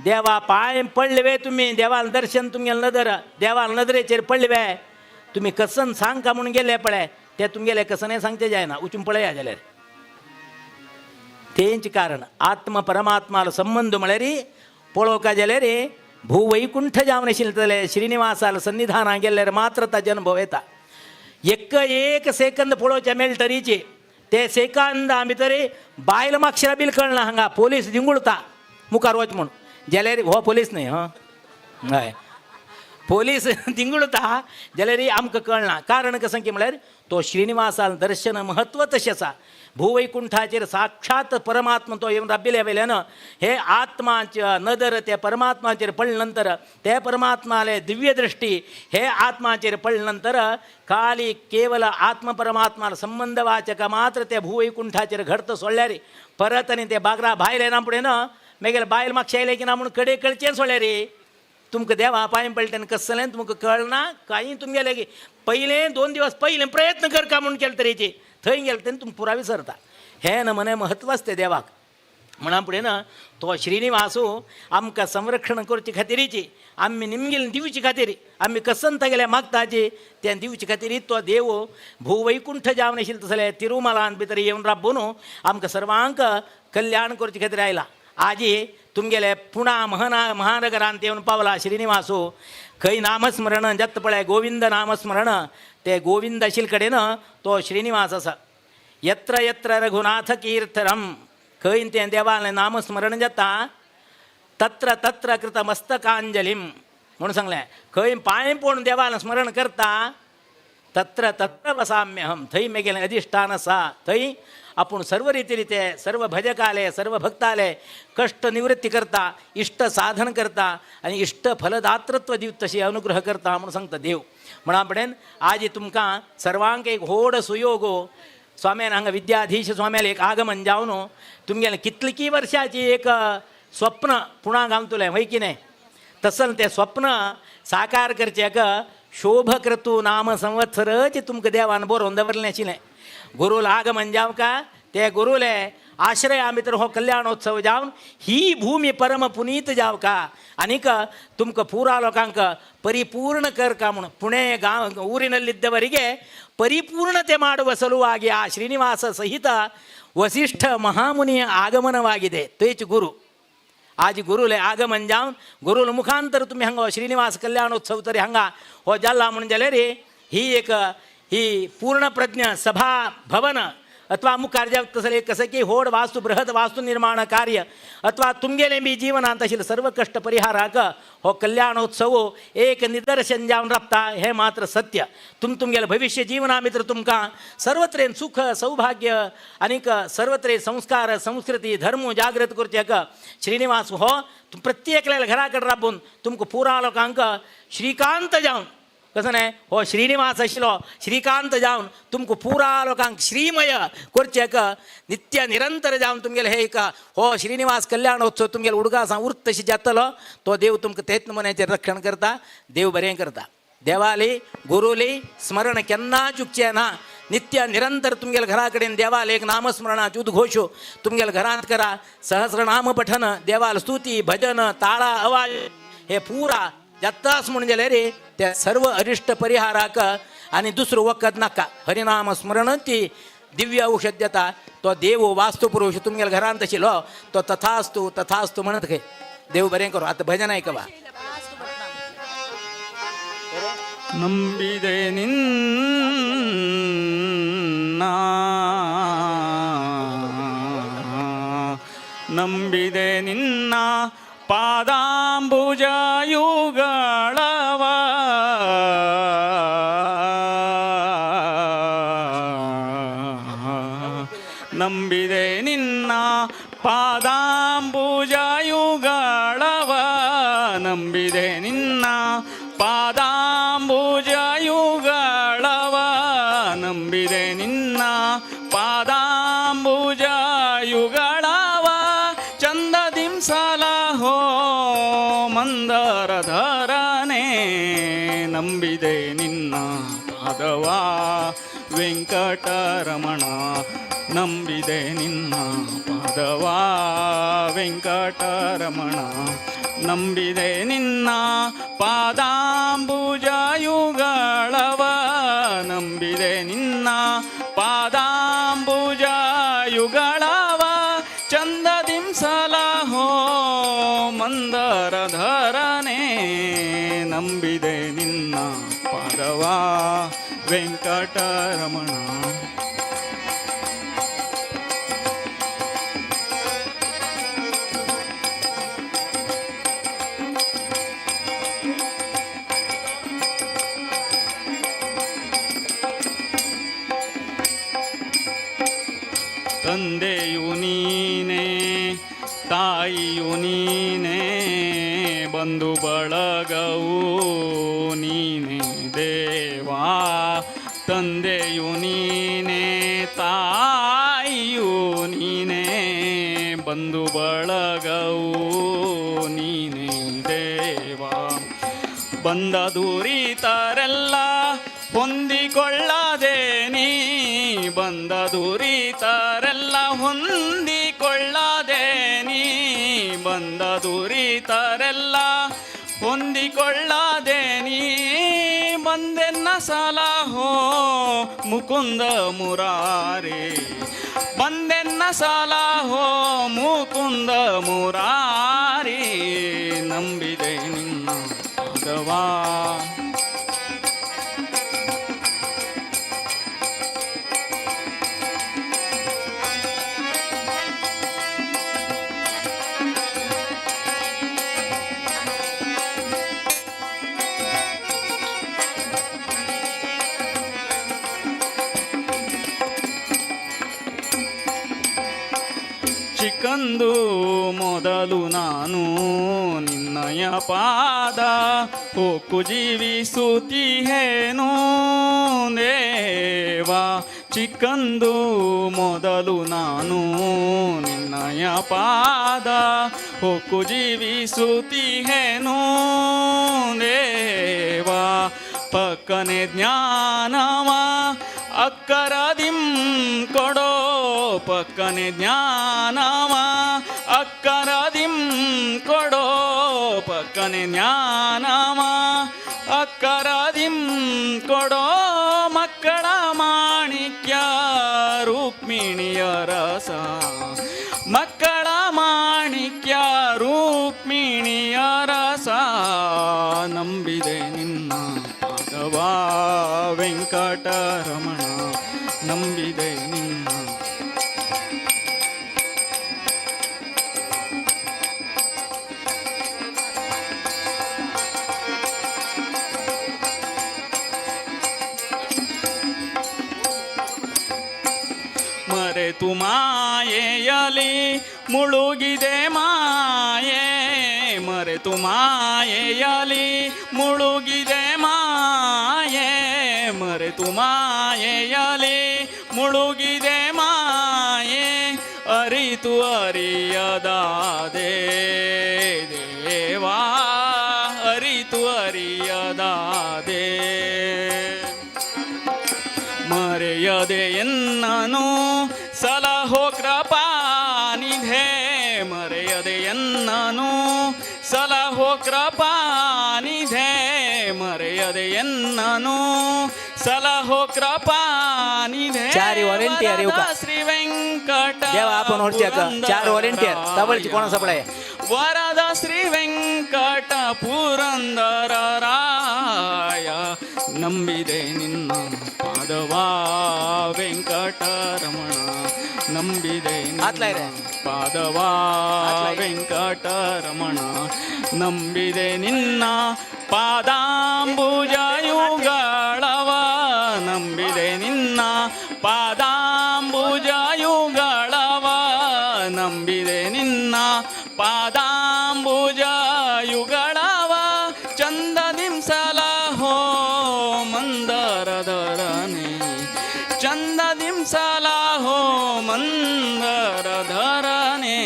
देवा पांय पडले वे तुमी देवाल दर्शन तुमगेलें नदर देवाल नदरेचेर पडले वे तुमी कसन सांगका म्हूण गेले पळय ते तुमगेले कसनय सांगचें जायना वचून पळया जाल्यार तेंच कारण आत्म परमात्मालो संबंद म्हळ्यार पळोवका जाल्यार भूवैकुंठ जावन आशिल्लें श्रीनिवासाल सन्निधानां गेल्यार मात्र ताजे अनुभव येता. एक एक सेकंद पळोवचें मेळटरीची ते सेकंदा भितर बायल मागशें बील कळना हांगा पोलीस जिंगुळता मुखार वच म्हूण जाल्यार हो पोलीस न्हय हं हय पोलीस थिंगुळता जाल्यार आमकां कळना. कारण कसं की म्हळ्यार तो श्रीनिवासान दर्शन महत्व तशें आसा. भूवैकुंठाचेर साक्षात परमात्मा तो येवन राबिल्ल्या वयल्यान हे आत्माचे नदर ते परमात्माचेर पडले नंतर ते परमात्माले दिव्य दृष्टी हे आत्माचेर पडले नंतर खाली केवल आत्म परमात्मा संबंधवाचक मात्र ते भूवैकुंठाचेर घडत सोडल्यार परत आनी ते बागरा भायर येना फुडें ना मागीर बायल मागशें आयलें की ना म्हूण कडे कळचें सोडल्यार तुमकां देवा पांय पडटा आनी कसलें तुमकां कळना कांय तुमगेलें की पयलें 2 दिवस पयलें प्रयत्न करका म्हूण केले तरेची थंय गेले तेन्ना तुमकां पुरा विसरता. हें न मने महत्व आसता देवाक. म्हणा फुडें ना तो श्रीनिवासू आमकां संरक्षण करचे खातीरीची आमी निमगेले दिवचे खातीर आमी कसन तागेले मागताची तें दिवचे खातीर तो देव भूवैकुंठ जावन आशिल्लो तसले तिरुमलान भितर येवन राबून आमकां सर्वांक कल्याण करचे खातीर आयला. आजी तुमगेले पुणा महानगरांत येवन पावला श्रीनिवासू. खंय नामस्मरण जाता पळय गोविंद नामस्मरण ते गोविंद आशिल्ले कडेन तो श्रीनिवास आसा. यत्र यत्र रघुनाथ कीर्तनम खंय तें देवालें नामस्मरण जाता तत्र तत्र कृत मस्तकांजलीम म्हणून सांगलें. खंय पांय पळोवन देवालें स्मरण करता तत्र तत्र वसाम्यहम थंय मेगेलें अधिष्ठान आसा. थंय आपूण सर्व रितीन ते सर्व भजकाले सर्व भक्ताले कष्ट निवृत्ती करता इष्ट साधन करता आनी इष्ट फलदातृत्व दिवत तशी अनुग्रह करता म्हणून सांगता देव. म्हणा पडेन आज तुमकां सर्वांक एक व्हड सुयोग स्वाम्यान हांगा विद्याधीश स्वाम्याले एक आगमन जावन तुमगेलें कितलीं वर्षाची एक स्वप्न पुणा गावतलें वय की न्हय तसलें तें स्वप्न साकार करचें शोभक्रतू नाम संवत्सरच तुमकां देवान बरोवन दवरलें आशिल्लें. गुरूल आगमन जावका ते गुरूले आश्रया भितर हो कल्याणोत्सव जावन ही भूमी परम पुनीत जावका आनीक तुमकां पुरा लोकांक ಪರಿಪೂರ್ಣ ಕರ್ಕ म्हणून ಪುಣೆ ಗಾಂವ್ ಊರಿನಲ್ಲಿದ್ದವರಿಗೆ ಪರಿಪೂರ್ಣತೆ ಮಾಡುವ ಸಲುವಾಗಿ ಆ ಶ್ರೀನಿವಾಸ ಸಹಿತ ವಸಿಷ್ಠ ಮಹಾಮುನಿಯ ಆಗಮನವಾಗಿದೆ. ತೇಚ್ ಗುರು आज गुरुले आगमन जावन गुरुल मुखांतर तुमी हांगा श्रीनिवास कल्याणोत्सव तरी हांगा हो जाला म्हणून जाल्यार ही एक ही पूर्णप्रज्ञ सभा भवन अथवा मुखार जावं तसलें कसं की व्हड वास्तु बृहद वास्तु निर्माण कार्य अथवा तुमगेलें बी जिवनांत आशिल्लें सर्व कश्ट परिहाराक हो कल्याणोत्सव एक निदर्शन जावन राबता हें मात्र सत्य. तुमगेलें भविश्य जिवना भितर तुमकां सर्वत्रेन सुख सौभाग्य आनीक सर्वत्रे संस्कार संस्कृती धर्म जागृत करचेक श्रीनिवास हो प्रत्येकल्या घरा कडेन राबून तुमकां पुरा लोकांक श्रीकांत जावन कसं न्हय हो श्रीनिवास आशिल्लो श्रीकांत जावन तुमकां पुरा लोकांक श्रीमय करचेक नित्य निरंतर जावन तुमगेले हे एक हो श्रीनिवास कल्याणोत्सव तुमगेले उडगासां उर्त तशी जातलो तो देव तुमकां तेच नमुन्याचेर रक्षण करता. देव बरें करता. देवाली गुरुली स्मरण केन्ना चुकचें ना. नित्य निरंतर तुमगेले घरा कडेन देवाले एक नामस्मरणाचे उद्घोश तुमगेले घरांत करा. सहस्रनाम पठन देवाल स्तुती भजन ताळा अवाज हे पुरा जातास म्हणून जाल्यार त्या सर्व अरिश्ट परिहाराक आनी दुसरो वखद नाका. हरिनाम स्मरण ती दिव्य औषध दिता तो देव वास्तुपुरुष तुमगेल्या घरांत आशिल्लो तो तथास्तु तथास्तु म्हणत खंय. देव बरें करूं. आतां भजन आयकवा. ನಂಬಿದೆ ನಿನ್ನ ನಂಬಿದೆ ನಿನ್ನ ಪಾದಾಂಬುಜಯುಗಳವ ನಂಬಿದೆ ನಿನ್ನ ಪಾದಾಂಬುಜಯುಗಳವ ನಂಬಿದೆ ನಿನ್ನ ಪಾದಾಂಬುಜಯುಗಳವ ನಂಬಿದೆ ನಿನ್ನ ಪಾದಾಂಬುಜಯುಗಳವ ಚಂದದಿಂ ಸಲಹೋ ಮಂದರಧರನೆ ನಂಬಿದೆ ನಿನ್ನ ಪಾದವ ವೆಂಕಟರಮಣ ನಂಬಿದೆ ನಿನ್ನ ಪಾದವ ವೆಂಕಟರಮಣ ನಂಬಿದೆ ನಿನ್ನ ಪಾದಾಂಬುಜಯುಗಳವ ನಂಬಿದೆ ನಿನ್ನ ಪಾದಾಂಬುಜಯುಗಳವ ಚಂದದಿಂ ಸಲಹೋ ಮಂದರಧರನೆ ನಂಬಿದೆ ನಿನ್ನ ಪಾದವ ವೆಂಕಟರಮಣ. ತಂದೆಯು ನೀನೇ ತಾಯಿಯು ನೀನೇ ಬಂಧು ಬಳಗವೂ ನೀನೇ ದೇವಾ. ತಂದೆಯು ನೀನೇ ತಾಯಿಯು ನೀನೇ ಬಂಧು ಬಳಗವೂ ನೀನೇ ದೇವಾ. ಬಂದ ದೂರಿತರೆಲ್ಲ ಹೊಂದಿಕೊಳ್ಳದೆ ನೀ, ಬಂದ ದುರಿತರೆಲ್ಲ ಹೊಂದಿಕೊಳ್ಳದೆ ನೀ, ಬಂದ ದುರಿತರೆಲ್ಲ ಹೊಂದಿಕೊಳ್ಳದೆ ನೀ. ಬಂದೆನ್ನ ಸಲಹೋ ಮುಕುಂದ ಮುರಾರಿ, ಬಂದೆನ್ನ ಸಲಹೋ ಮುಕುಂದ ಮುರಾರಿ. ನಂಬಿದೆ ನಿನ್ನ ಪಾದವಾ. ಚಿಕ್ಕಂದು ಮೊದಲು ನಾನು ನಿನ್ನಯ ಪಾದ ಹೊಕ್ಕು ಜೀವಿಸುತ್ತೀಹೇನು ದೇವಾ. ಚಿಕ್ಕಂದು ಮೊದಲು ನಾನು ನಿನ್ನಯ ಪಾದ ಹೊಕ್ಕು ಜೀವಿಸುತ್ತೀಹೇನು ದೇವಾ. ಪಕ್ಕನೆ ಜ್ಞಾನವ ಅಕ್ಕರದಿಂ ಕೊಡೋ, ಪಕ್ಕನೆ ಜ್ಞಾನವ ಅಕ್ಕರದಿಂ ಕೊಡೋ, ಪಕ್ಕನೆ ಜ್ಞಾನವ ಅಕ್ಕರದಿಂ ಕೊಡೋ. ಮಕ್ಕಳ ಮಾಣಿಕ್ಯ ರುಕ್ಮಿಣಿಯ ರಸ, ಮಕ್ಕಳ ಮಾಣಿಕ್ಯ ರುಕ್ಮಿಣಿಯ ರಸ. ನಂಬಿದೆ ನಿನ್ನ ಪಾದವಾ ವೆಂಕಟರಮಣ, ನಂಬಿದೆ ನಿನ್ನ. ಮರೆತು ಮಾಯೆಯಲಿ ಮುಳುಗಿದೆ ಮಾಯೆ, ಮರೆತು ಮಾಯೆಯಲಿ ಮುಳುಗಿದೆ ಮಾಯೆ, ಮರೆತು ಮಾಯೆಯಲಿ ಮುಳುಗಿದೆ ಮಾಯೆ. ಅರಿತು ಅರಿಯದಾದೆ ದೇವಾ, ಅರಿತು ಅರಿಯದಾದೆ. ಮರೆಯದೆ ಎನ್ನನು ಸಲಹೋ ಕೃಪಾನಿಧೆ, ಮರೆಯದೆ ಎನ್ನನು ಸಲಹೋ ಕೃಪಾನಿಧೆ, ಮರೆಯದೆ ಎನ್ನನು ಸಲಹೋ ಕೃಪಾನಿಧೆ. चार व्हॉलेंटियर येवका. ಶ್ರೀ ವೆಂಕಟ देवा आपण व्हरच्याक चार व्हॉलेंटियर तबळची कोणा सापडाय. ವರದ ಶ್ರೀ ವೆಂಕಟ ಪುರಂದರ ರಾಯ. ನಂಬಿದೆ ನಿನ್ನ ಪಾದವಾ ವೆಂಕಟರಮಣ, ನಂಬಿದೆ ನಿನ್ನ ಪಾದವಾ ವೆಂಕಟರಮಣ. ನಂಬಿದೆ ನಿನ್ನ ಪಾದಾಂಬುಜಯುಗಳವ, ನಂಬಿದೆ ನಿನ್ನ ಪಾದಾಂಬುಜಯುಗಳವ, ನಂಬಿದೆ ನಿನ್ನ ಪಾದಾಂಬುಜಯುಗಳವ. ಚಂದದಿಂ ಸಲಹೋ ಮಂದರಧರನೆ, ಚಂದದಿಂ ಸಲಹೋ ಮಂದರಧರನೆ.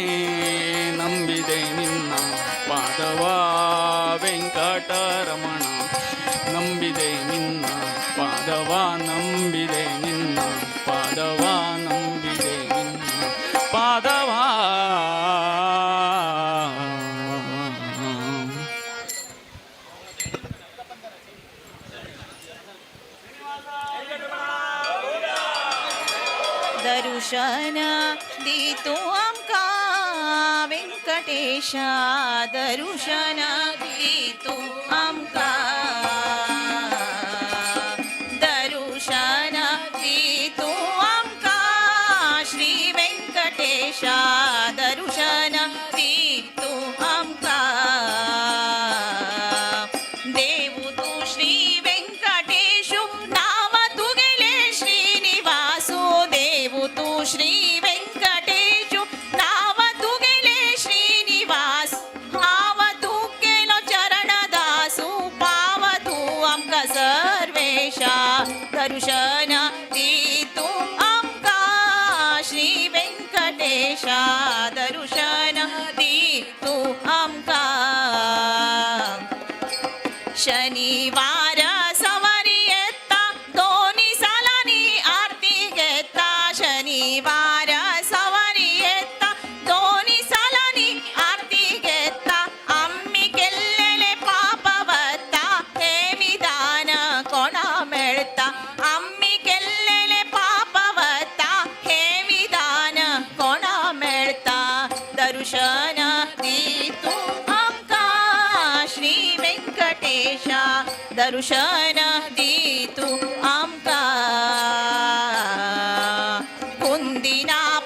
ನಂಬಿದೆ ನಿನ್ನ ಪಾದವಾ ವೆಂಕಟರಮಣ, ನಂಬಿದೆ ನಿನ್ನ ಪಾದವಾ, ನಂಬಿದೆ ನಿನ್ನ ಪಾದವಾ, ನಂಬಿದೆ ನಿನ್ನ ಪಾದವಾ. दर्शन दितो आमकां वेंकटेशा, दर्शन दितो आमकां. दर्शन दी तूं आमकां. देवू तूं श्री वेंकटेशु नाम तुगेले श्रीनिवासु. देवू तूं श्री वेंकटेशु नाम तुगेले श्रीनिवास. हांव तुगेलो चरणदासु पाव तूं आमकां सर्वेशा दर्शन दी तूं आमकां श्री वेंकटेशा दर्शन दी तूं आमकां. शनिवार सवारी येता दोनी सालांनी आरती घेता. शनिवार सवारी येता दोनी सालांनी आरती घेता. आमी केल्लेले पाप वता हे विधान कोणा मेळता. आमी केल्लेले पाप वता हे विधान कोणा मेळता. दर्शन दी तूं आमकां श्री वेंकटेशा दर्शन दी तूं आमकां. कुंदिनापुरवास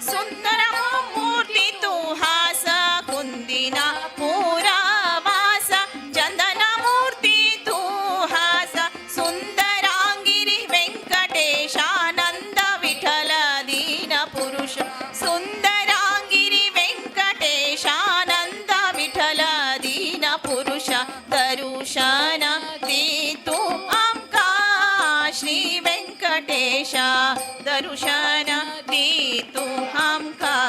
सुंदर मूर्ती तूं हास. कुंदिनापुरवास चंदन मूर्ती तूं हास. सुंदरांगिरी वेंकटेशानंद विठ्ठल दीन पुरुष. सुंदरांगिरी वेंकटेशानंद विठ्ठल दीन पुरुष. दर्शन दी तूं आमकां श्री वेंकटेशा दर्शन दी तूं आमकां.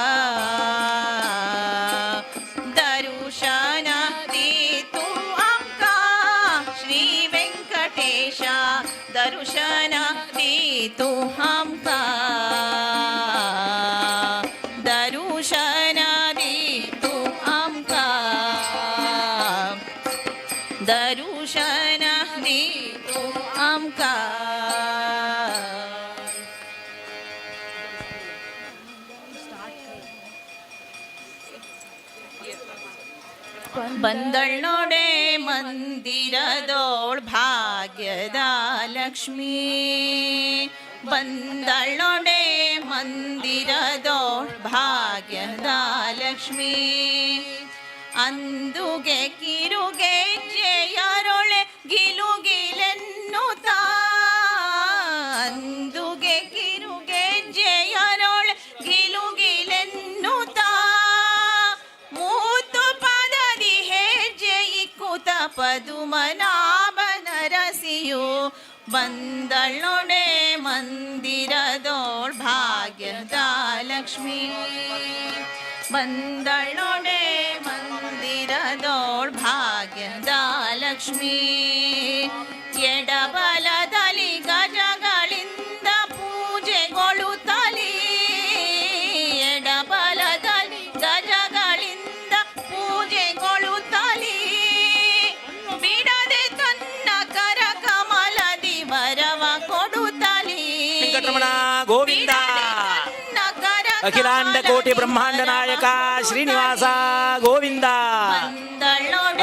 दर्शन दी तूं आमकां श्री वेंकटेशा दर्शन दी तूं आमकां. दर्शन दी तूं आमकां. दर्शन दी तूं आमकां. ಬಂದಳ್ ನೋಡೆ ಮಂದಿರದೋಳ್ ಭಾಗ್ಯದ ಲಕ್ಷ್ಮೀ. ಬಂದಳ್ ನೋಡೆ ಮಂದಿರದೋಳ್ ಭಾಗ್ಯದ ಲಕ್ಷ್ಮೀ. ಅಂದುಗೆ ಕಿರುಗೆ ಜಯರೊಳೆ ಗಿಲುಗಿಲೆನ್ನುತ್ತಾ. ಅಂದುಗೆ ಕಿರುಗೆ ಜಯರೊಳೆ ಗಿಲುಗಿಲೆನ್ನುತ್ತಾ. ಮೂತು ಪದದಿ ಹೆಜ್ಜೆ ಇಕ್ಕುತ ಪದುಮನಾಭನ ರಸಿಯು. ಬಂದಳ್ ನೋಡೆ ಮಂದಿರದೋಳ್ ಭಾಗ್ಯದ ಲಕ್ಷ್ಮೀ. ಬಂದಳ್ ನೋಡೆ ಮಂದಿರದೋಳ್ ಭಾಗ್ಯದ ಲಕ್ಷ್ಮೀ. ಎಡಬಲದಲ್ಲಿ ಗಜಗಳಿಂದ ಪೂಜೆಗೊಳ್ಳುತ್ತಲೇ. ಎಡಬಲದಲ್ಲಿ ಗಜಗಳಿಂದ ಪೂಜೆಗೊಳ್ಳುತ್ತಲೇ. ಬಿಡದೆ ತನ್ನ ಕರ ಕಮಲದಿ ವರವ ಕೊಡುತ್ತಲೇ. ವೆಂಕಟರಮಣ ಗೋವಿಂದ ತನ್ನ ಕರ ಅಖಿಲಾಂಡ ಕೋಟಿ ಬ್ರಹ್ಮಾಂಡ ನಾಯಕ ಶ್ರೀನಿವಾಸ ಗೋವಿಂದ.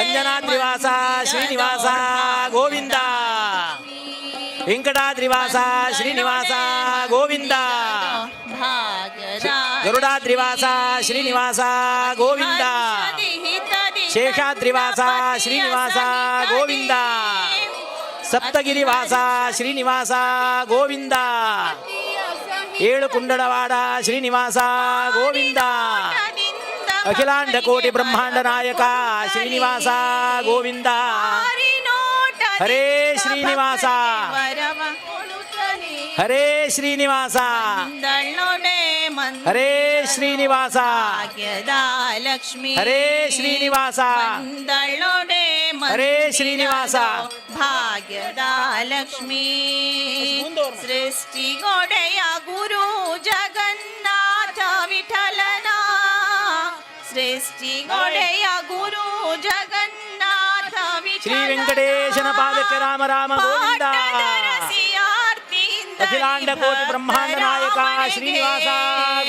ಅಂಜನಾದ್ರಿವಾಸ ಶ್ರೀನಿವಾಸ ಗೋವಿಂದ. ವೆಂಕಟಾದ್ರಿವಾಸ ಶ್ರೀನಿವಾಸ ಗೋವಿಂದ. ಗರುಡಾದ್ರಿವಾಸ ಶ್ರೀನಿವಾಸ ಗೋವಿಂದ. ಶೇಷಾದ್ರಿವಾಸ ಶ್ರೀನಿವಾಸ ಗೋವಿಂದ. ಸಪ್ತಗಿರಿವಾಸ ಶ್ರೀನಿವಾಸ ಗೋವಿಂದ. ಏಳು ಕುಂಡಳವಾಡ ಶ್ರೀನಿವಾಸ ಗೋವಿಂದ. ಅಖಿಲಾಂಡ ಕೋಟಿ ಬ್ರಹ್ಮಾಂಡ ನಾಯಕ ಶ್ರೀನಿವಾಸ ಗೋವಿಂದ. ಹರೇ ಶ್ರೀನಿವಾಸ ಹರೇ ಶ್ರೀನಿವಾಸ ಹರೇ ಶ್ರೀನಿವಾಸ ಲಕ್ಷ್ಮೀ ಹರೇ ಶ್ರೀನಿವಾಸ ಹರೇ ಶ್ರೀನಿವಾಸ. ಭಾಗ್ಯದ ಲಕ್ಷ್ಮೀ ಸೃಷ್ಟಿಗೊಡೆಯ ಗುರು ಜಗನ್ನಾಥ ವಿಠಲನ. ಸೃಷ್ಟಿಗೊಡೆಯ ಗುರು ಜಗನ್ನಾಥ ಶ್ರೀ ವೆಂಕಟೇಶನ ಪಾದಕ್ಕೆ ರಾಮ ರಾಮ ಗೋವಿಂದ. ಅಖಿಲಾಂಡ ಕೋಟಿ ಬ್ರಹ್ಮಾಂಡ ನಾಯಕ ಶ್ರೀನಿವಾಸ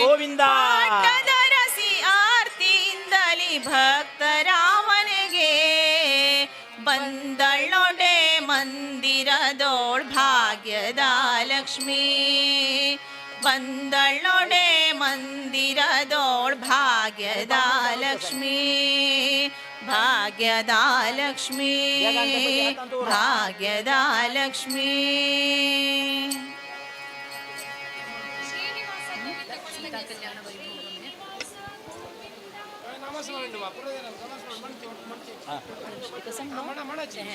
ಗೋವಿಂದ. ಪಾಠದರಸಿ ಆರ್ತಿಯಿಂದಲಿ ಭಕ್ತರಾಮನಿಗೆ ಬಂದಳೊಡೆ ಮಂದಿರದೋಳ್ ಭಾಗ್ಯದ ಲಕ್ಷ್ಮೀ. ಬಂದಳೊಡೆ ಮಂದಿರದೋಳ್ ಭಾಗ್ಯದ ಲಕ್ಷ್ಮೀ ಭಾಗ್ಯದ ಲಕ್ಷ್ಮೀ ಭಾಗ್ಯದ ಲಕ್ಷ್ಮೀ.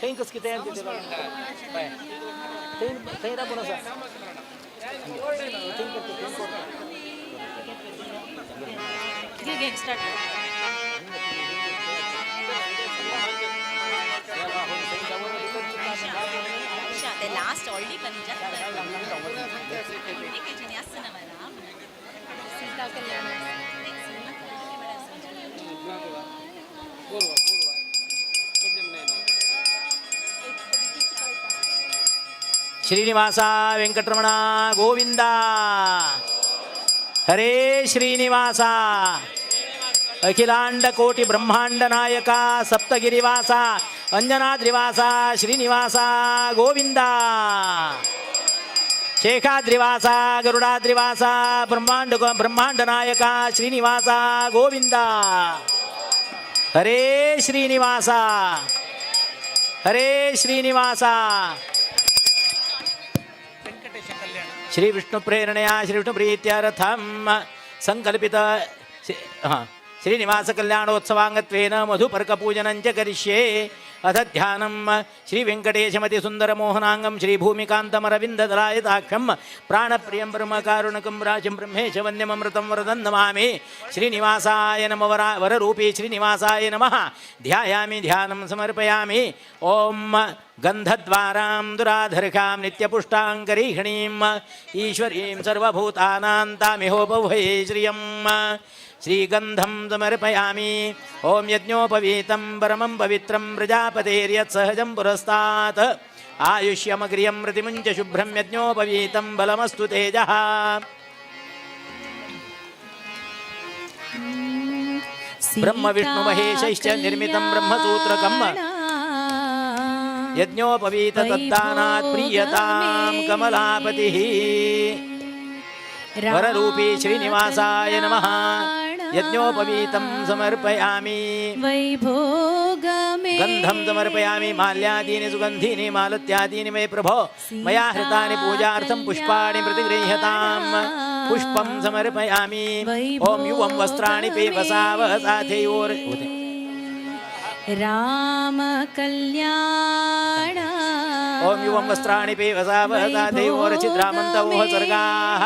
थंय कस कितें थंय थंय राबून आसा. घे घे स्टार्ट. ते लास्ट ऑलरेडी पंचायत. सीता कल्याण. श्रीनिवासा वेंकटरमणा गोविंदा हरे श्रीनिवासा अखिलांड कोटि ब्रह्मांड नायका सप्तगिरिवासा अंजनाद्रिवासा श्रीनिवासा गोविंदा शेखाद्रिवासा गरुडाद्रिवासा ब्रह्मांड ब्रह्मांड नायका श्रीनिवासा गोविंदा हरे श्रीनिवासा हरे श्रीनिवासा. श्री विष्णु प्रेरणया श्री विष्णु प्रीत्यर्थं संकल्पित श्रीनिवास कल्याणोत्सवांगत्वेन मधुपर्कपूजनं च करिष्ये. अथ ध्यानं श्री वेंकटेशमति सुंदरमोहनांगं श्री भूमिकान्तमरविन्ददलायताक्षं प्राणप्रियं ब्रह्मकारुणकं राजं ब्रह्मेश वन्द्यममृतं वरदं नमामि. श्रीनिवासाय नमः वररूपी श्रीनिवासाय नमः. ध्यायामि ध्यानं समर्पयामि. ॐ गन्धद्वारां दुराधर्षां नित्यपुष्टां करीहिणीम् ईश्वरीं सर्वभूतानां तामिहोपभये श्रियं श्रीगन्धं समर्पयामि. ॐ यज्ञोपवीतं परमं पवित्रं प्रजापतेर्यत्सहजं पुरस्तात् आयुष्यमग्रियं प्रतिमुञ्च शुभ्रं यज्ञोपवीतं बलमस्तु तेजः. ब्रह्मविष्णुमहेशैश्च निर्मितं ब्रह्मसूत्रकं यज्ञोपवीत तद्दानात् प्रीयतां कमलापतिः. वररूपी श्रीनिवासाय नमः. यज्ञोपवीतं समर्पयामि. गन्धं समर्पयामि. माल्यादीनि सुगन्धीनि मालत्यादीनि मे प्रभो मया हृतानि पूजार्थं पुष्पाणि प्रतिगृह्यताम्. पुष्पं समर्पयामि. ॐ युवं वस्त्राणि पेवसावसाथयोर् राम कल्याण. ॐ युवं वस्त्राणि पेवसावसाथयोरचिद्रामन्तवोः सर्गाः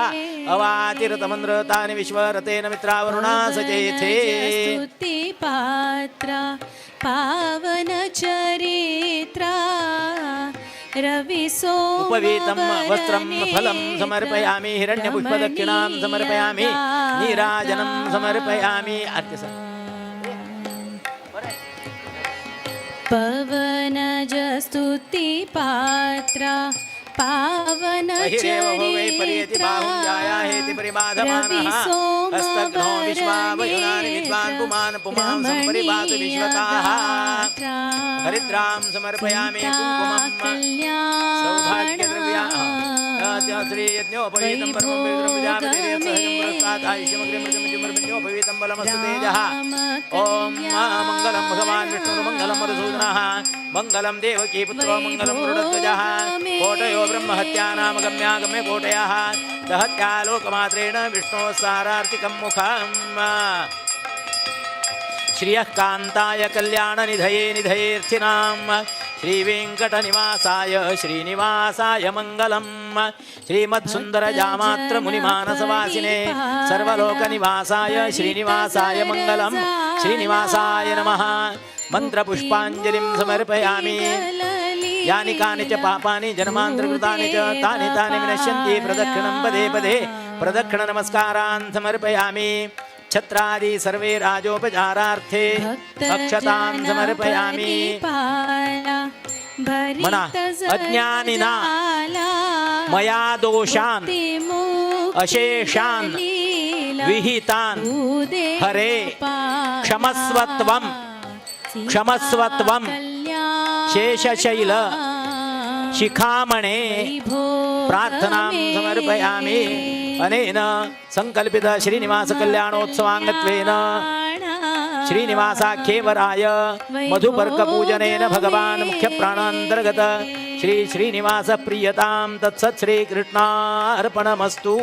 अवातिरतमन्द्रतानि विश्वरतेन मित्रावरुणा सचेथे. स्तुतिपात्र पावन चरित्र रवि उपवीतं वस्त्रं फलं समर्पयामि. हिरण्यपुष्पदक्षिणां समर्पयामि. नीराजनं समर्पयामि. अर्घ्य पवनज स्तुतिपात्र पावन चरित्र रवि सोमवरनेत्र हरिद्रां समर्पयामि. कुङ्कुमं सौभाग्यद्रव्याः श्रीयज्ञोपवीतं परमं पवित्रं प्रजापतिर्यत्सहजं पुरस्तात् आयुष्यमग्र्यं मृत्युमुञ्चमर्पण्योपवीतं बलमस्तु तेजः. ॐ मङ्गलं भगवान् विष्णुर्मङ्गलं मधुसूदनः मङ्गलं देवकी पुत्रो मङ्गलं गरुडध्वजः. कोटयो ब्रह्महत्यानामगम्यागम्य कोटयः दहत्या लोकमात्रेण विष्णोः सारार्तिकं मुखम्. श्रियः कान्ताय कल्याणनिधये निधयेऽर्थिनां श्रीवेङ्कटनिवासाय श्रीनिवासाय मङ्गलम्. श्रीमत्सुन्दरजामात्रमुनिमानसवासिने सर्वलोकनिवासाय श्रीनिवासाय मङ्गलम्. श्रीनिवासाय नमः. मन्त्रपुष्पाञ्जलिं समर्पयामि. यानि कानि च पापानि जन्मान्तरकृतानि च तानि तानि विनश्यन्ति. प्रदक्षिणं पदे पदे प्रदक्षिणनमस्कारान् समर्पयामि. छत्रादि सर्वे राजोपचारार्थे अक्षतां समर्पयामि. मना अज्ञानिना मया दोषान् अशेषान् विहितान् हरे क्षमस्वत्वं क्षमस्वत्वं शेषशैल शिखामणे प्रार्थनां समर्पयामि. अनेन संकल्पित श्रीनिवास कल्याणोत्सवांगत्वेन श्रीनिवासाख्येवराय मधुपर्कपूजनेन भगवान मुख्य प्राणांतर्गत श्री श्रीनिवास प्रियतां तत्सत् श्री कृष्णार्पणमस्तु.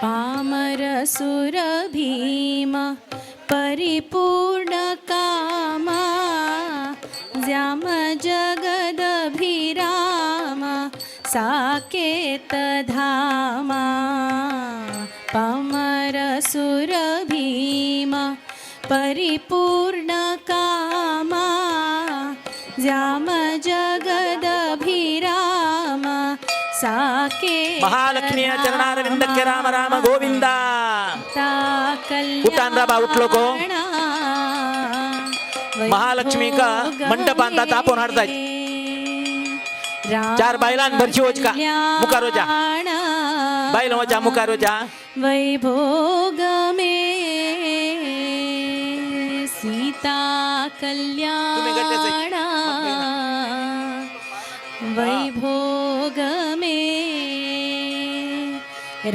पामरसुर भीम परिपूर्ण कामा श्याम जगदभिरामा साकेत धामा. पामरसुर भीम परिपूर्ण कामा श्याम जगदभिरामा साकेत. महालक्ष्मी चरणारविंदಕ್ಕೆ राम राम गोविंद. उठान राबा उठलो को महालक्ष्मी का मंडपांत तापोवन हाडतायत. चार बायलां भरशी वचका मुखार वचा बायलां वचा मुखार वचा. वैभोग मे सीता कल्याण वैभोग मे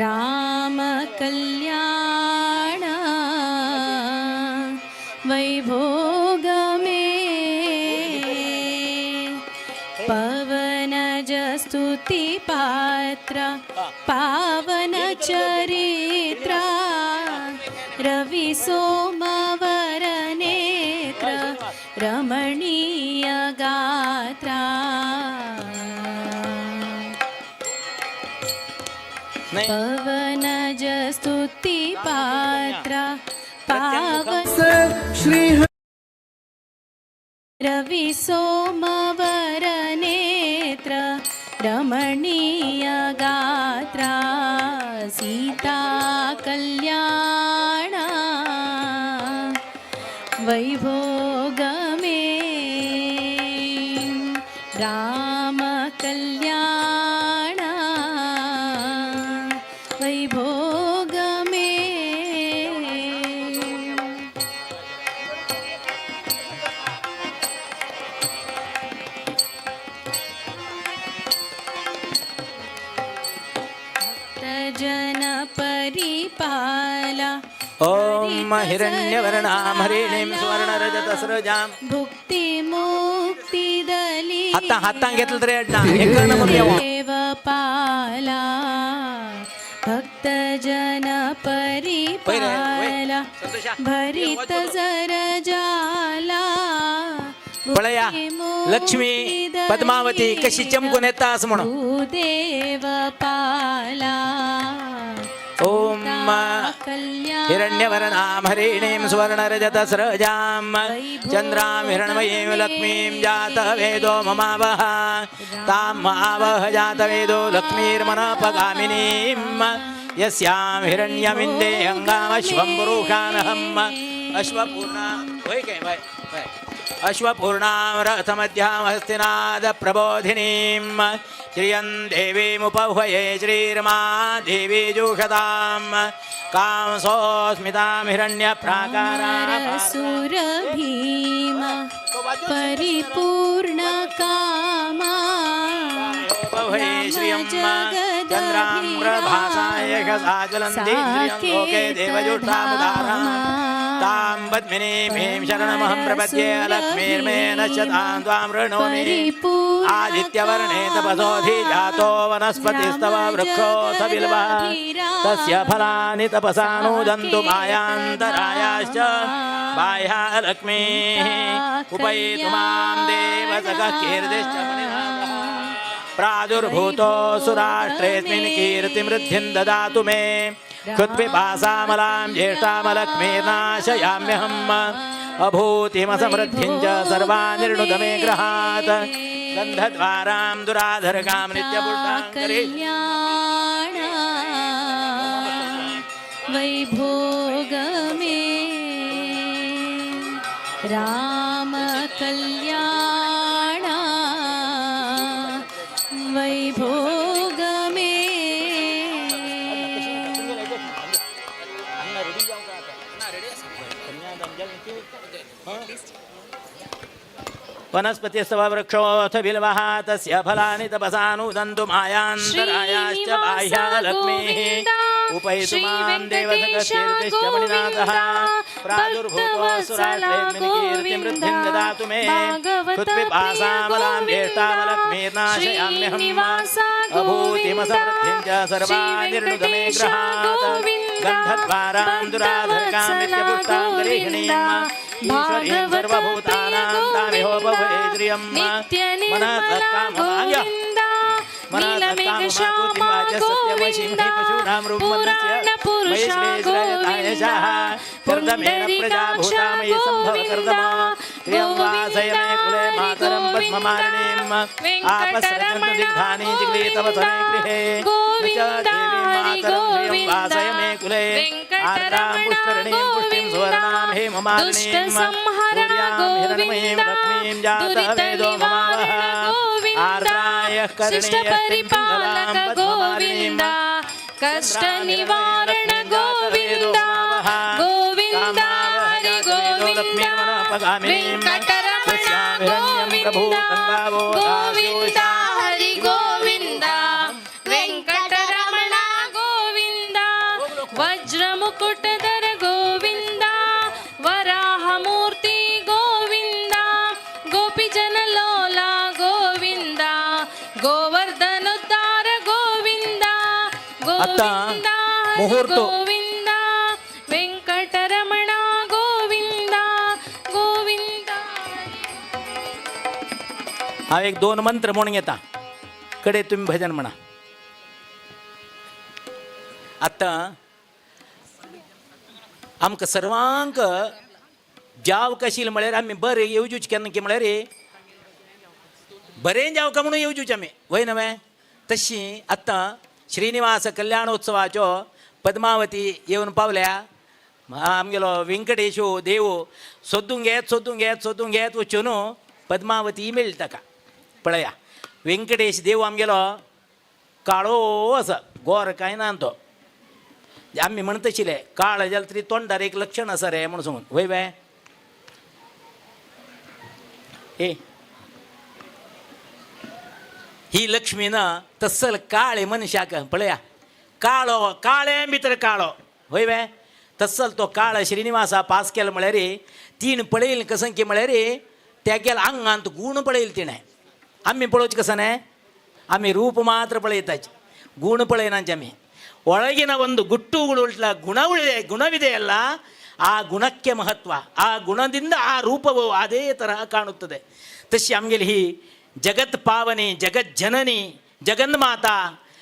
राम कल्याण वैभोग मे. पवनज स्तुति पात्र पावन चरित्र रवि सोमवर नेत्र रमणीय गात्रा. पवनज स्तुति पात्र पावन श्री रवि सोमवर नेत्र रमणीय गात्रा. सीता कल्याण वैभोग मे राम कल्याण वैभोग मे. भक्तजन परिपाला ओम हिरण्यवर्णां हरिणीं सुवर्णरजतस्रजां भुक्ती मुक्ती दली हातां हातां घेतलं तरी अडना हे कर्ण म्हणून येवो. देवपाला भक्तजन परिपाला भरित जर जाला. पळया लक्ष्मी पद्मावती कशी चमकून येता असं म्हणून. देवपाला ओम हिरण्यवर्णां हरिणीं सुवर्णरजतस्रजां चन्द्रां हिरण्मयीं लक्ष्मीं जातवेदो ममावह तां आवह जातवेदो लक्ष्मीर्मनपगामिनीं यस्यां हिरण्यमिन्दे अङ्गामश्वं पुरुषानहम् अश्वपूर्णा होय काय बाय बाय अश्वपूर्णां रथमध्यां हस्तिनाद प्रबोधिनीं श्रियं देवीमुपह्वये श्रीर्मा देवी जुषतां कांसोऽस्मितां हिरण्यप्राकारां. सुर भीम परिपूर्ण कामा उपह्वये श्रियं चन्द्रां प्रभासाय यशसा ज्वलन्तीं श्रियं लोके देवजुष्टामुदारां तां पद्मिनीं शरणमहं प्रपद्ये लक्ष्मीर्मे नश्यतां त्वां वृणोमि. आदित्यवर्णे तपसोऽधि जातो वनस्पतिस्तव वृक्षोऽथ बिल्वः तस्य फलानि तपसानुदन्तु मायान्तरायाश्च बाह्या लक्ष्मीः उपैतु मां देवसखः कीर्तिश्च मणिनाथः. प्रादुर्भूतो सुराष्ट्रेऽस्मिन् कीर्तिमृद्धिं ददातु मे. क्षुत्पिपासामलां ज्येष्ठामलक्ष्मीर्नाशयाम्यहम् अभूतिमसमृद्धिं च सर्वानिर्णुत मे गृहात्. गन्धद्वारां दुराधरकां नित्यपुष्टां कल्याण वैभोग मे राम कल्याण वैभोग मे. वनस्पतिस्तव वृक्षोऽथ बिल्वः तस्य फलानि तपसानुदन्तु मायान्तरायाश्च बाह्या लक्ष्मीः उपैतु मां देवसककीर्तिश्च मणिनाथः प्रादुर्भूतोऽसुराश्रेष्ठिकीर्तिं वृद्धिं ददातु मे कृत्पिपासामलां ज्येष्ठामलक्ष्मीर्नाशयाम्यहम् अभूतिमसमृद्धिं च सर्वानिर्णुदमे गृहात् गन्धद्वारां दुराधर्कां नित्यपुष्टां गरीहिणीम् ईश्वरीं सर्वभूतानां तामिहोपभवे श्रियं मनसत्काममाय शिष्टपरिपालक गोविन्द कष्टनिवारण गोविन्द गोविन्द हरि गोविन्द वेङ्कटरमण गोविन्द गोविन्द हरि गोविन्द वेङ्कटरमण गोविन्द वज्रमुकुटधर गोविन्द वराहमूर्ति गोविन्द गोपीजनलोला गोविन्द गोवर्धनोद्धार गोविन्द गोविन्द ಮುಹೂರ್ತ. गोविन्द वेङ्कटरमण गोविन्द गोविन्द हांव एक दोन मंत्र म्हणून घेता कडे तुमी भजन म्हणा. आतां आमकां सर्वांक जाव कशील म्हळ्यार आमी बरें येवजूच केन्ना की म्हळ्यार बरें जावका म्हणून येवजूच आमी वय न्हय. तशी आतां श्रीनिवास कल्याणोत्सवाचो पद्मावती येवन पावल्या. आमगेलो वेंकटेशो देव सोदूंक येत सोदूंक येत सोदूंक येत वचून पद्मावती मेळ्ळी ताका. पळया वेंकटेश देव आमगेलो काळो आसा, गोर कांय ना तो. आमी म्हणतशिले काळ जाल्यार तरी तोंडार एक लक्षण आसा रे म्हणून सांगून वय वे ए ही लक्ष्मी ना तसल काळे मनशाक पळया काळो काळे भितर काळो वय वे तसल तो काळ श्रीनिवासा पास केलो म्हळ्यार तीण पळयल कसं की म्हळ्यार तेगेल आंगांत गूण पळयल तिणें. आमी पळोवचें कसं न्हय, आमी रूप मात्र पळयताच, ಗೂಣ ಪಳೆಯನಾಂಚ ಆಮಿ ಒಳಗಿನ ಒಂದು ಗುಟ್ಟುಗಳು ಉಂಟಲ್ಲ, ಗುಣವಿದೆ ಗುಣವಿದೆಯಲ್ಲ, ಆ ಗುಣಕ್ಕೆ ಮಹತ್ವ, ಆ ಗುಣದಿಂದ ಆ ರೂಪವು ಅದೇ ತರಹ ಕಾಣುತ್ತದೆ. ತಸ್ಯ ಆಮ್ಗೆಲ್ ಹಿ ಜಗತ್ ಪಾವನಿ ಜಗಜ್ಜನನಿ ಜಗನ್ಮಾತಾ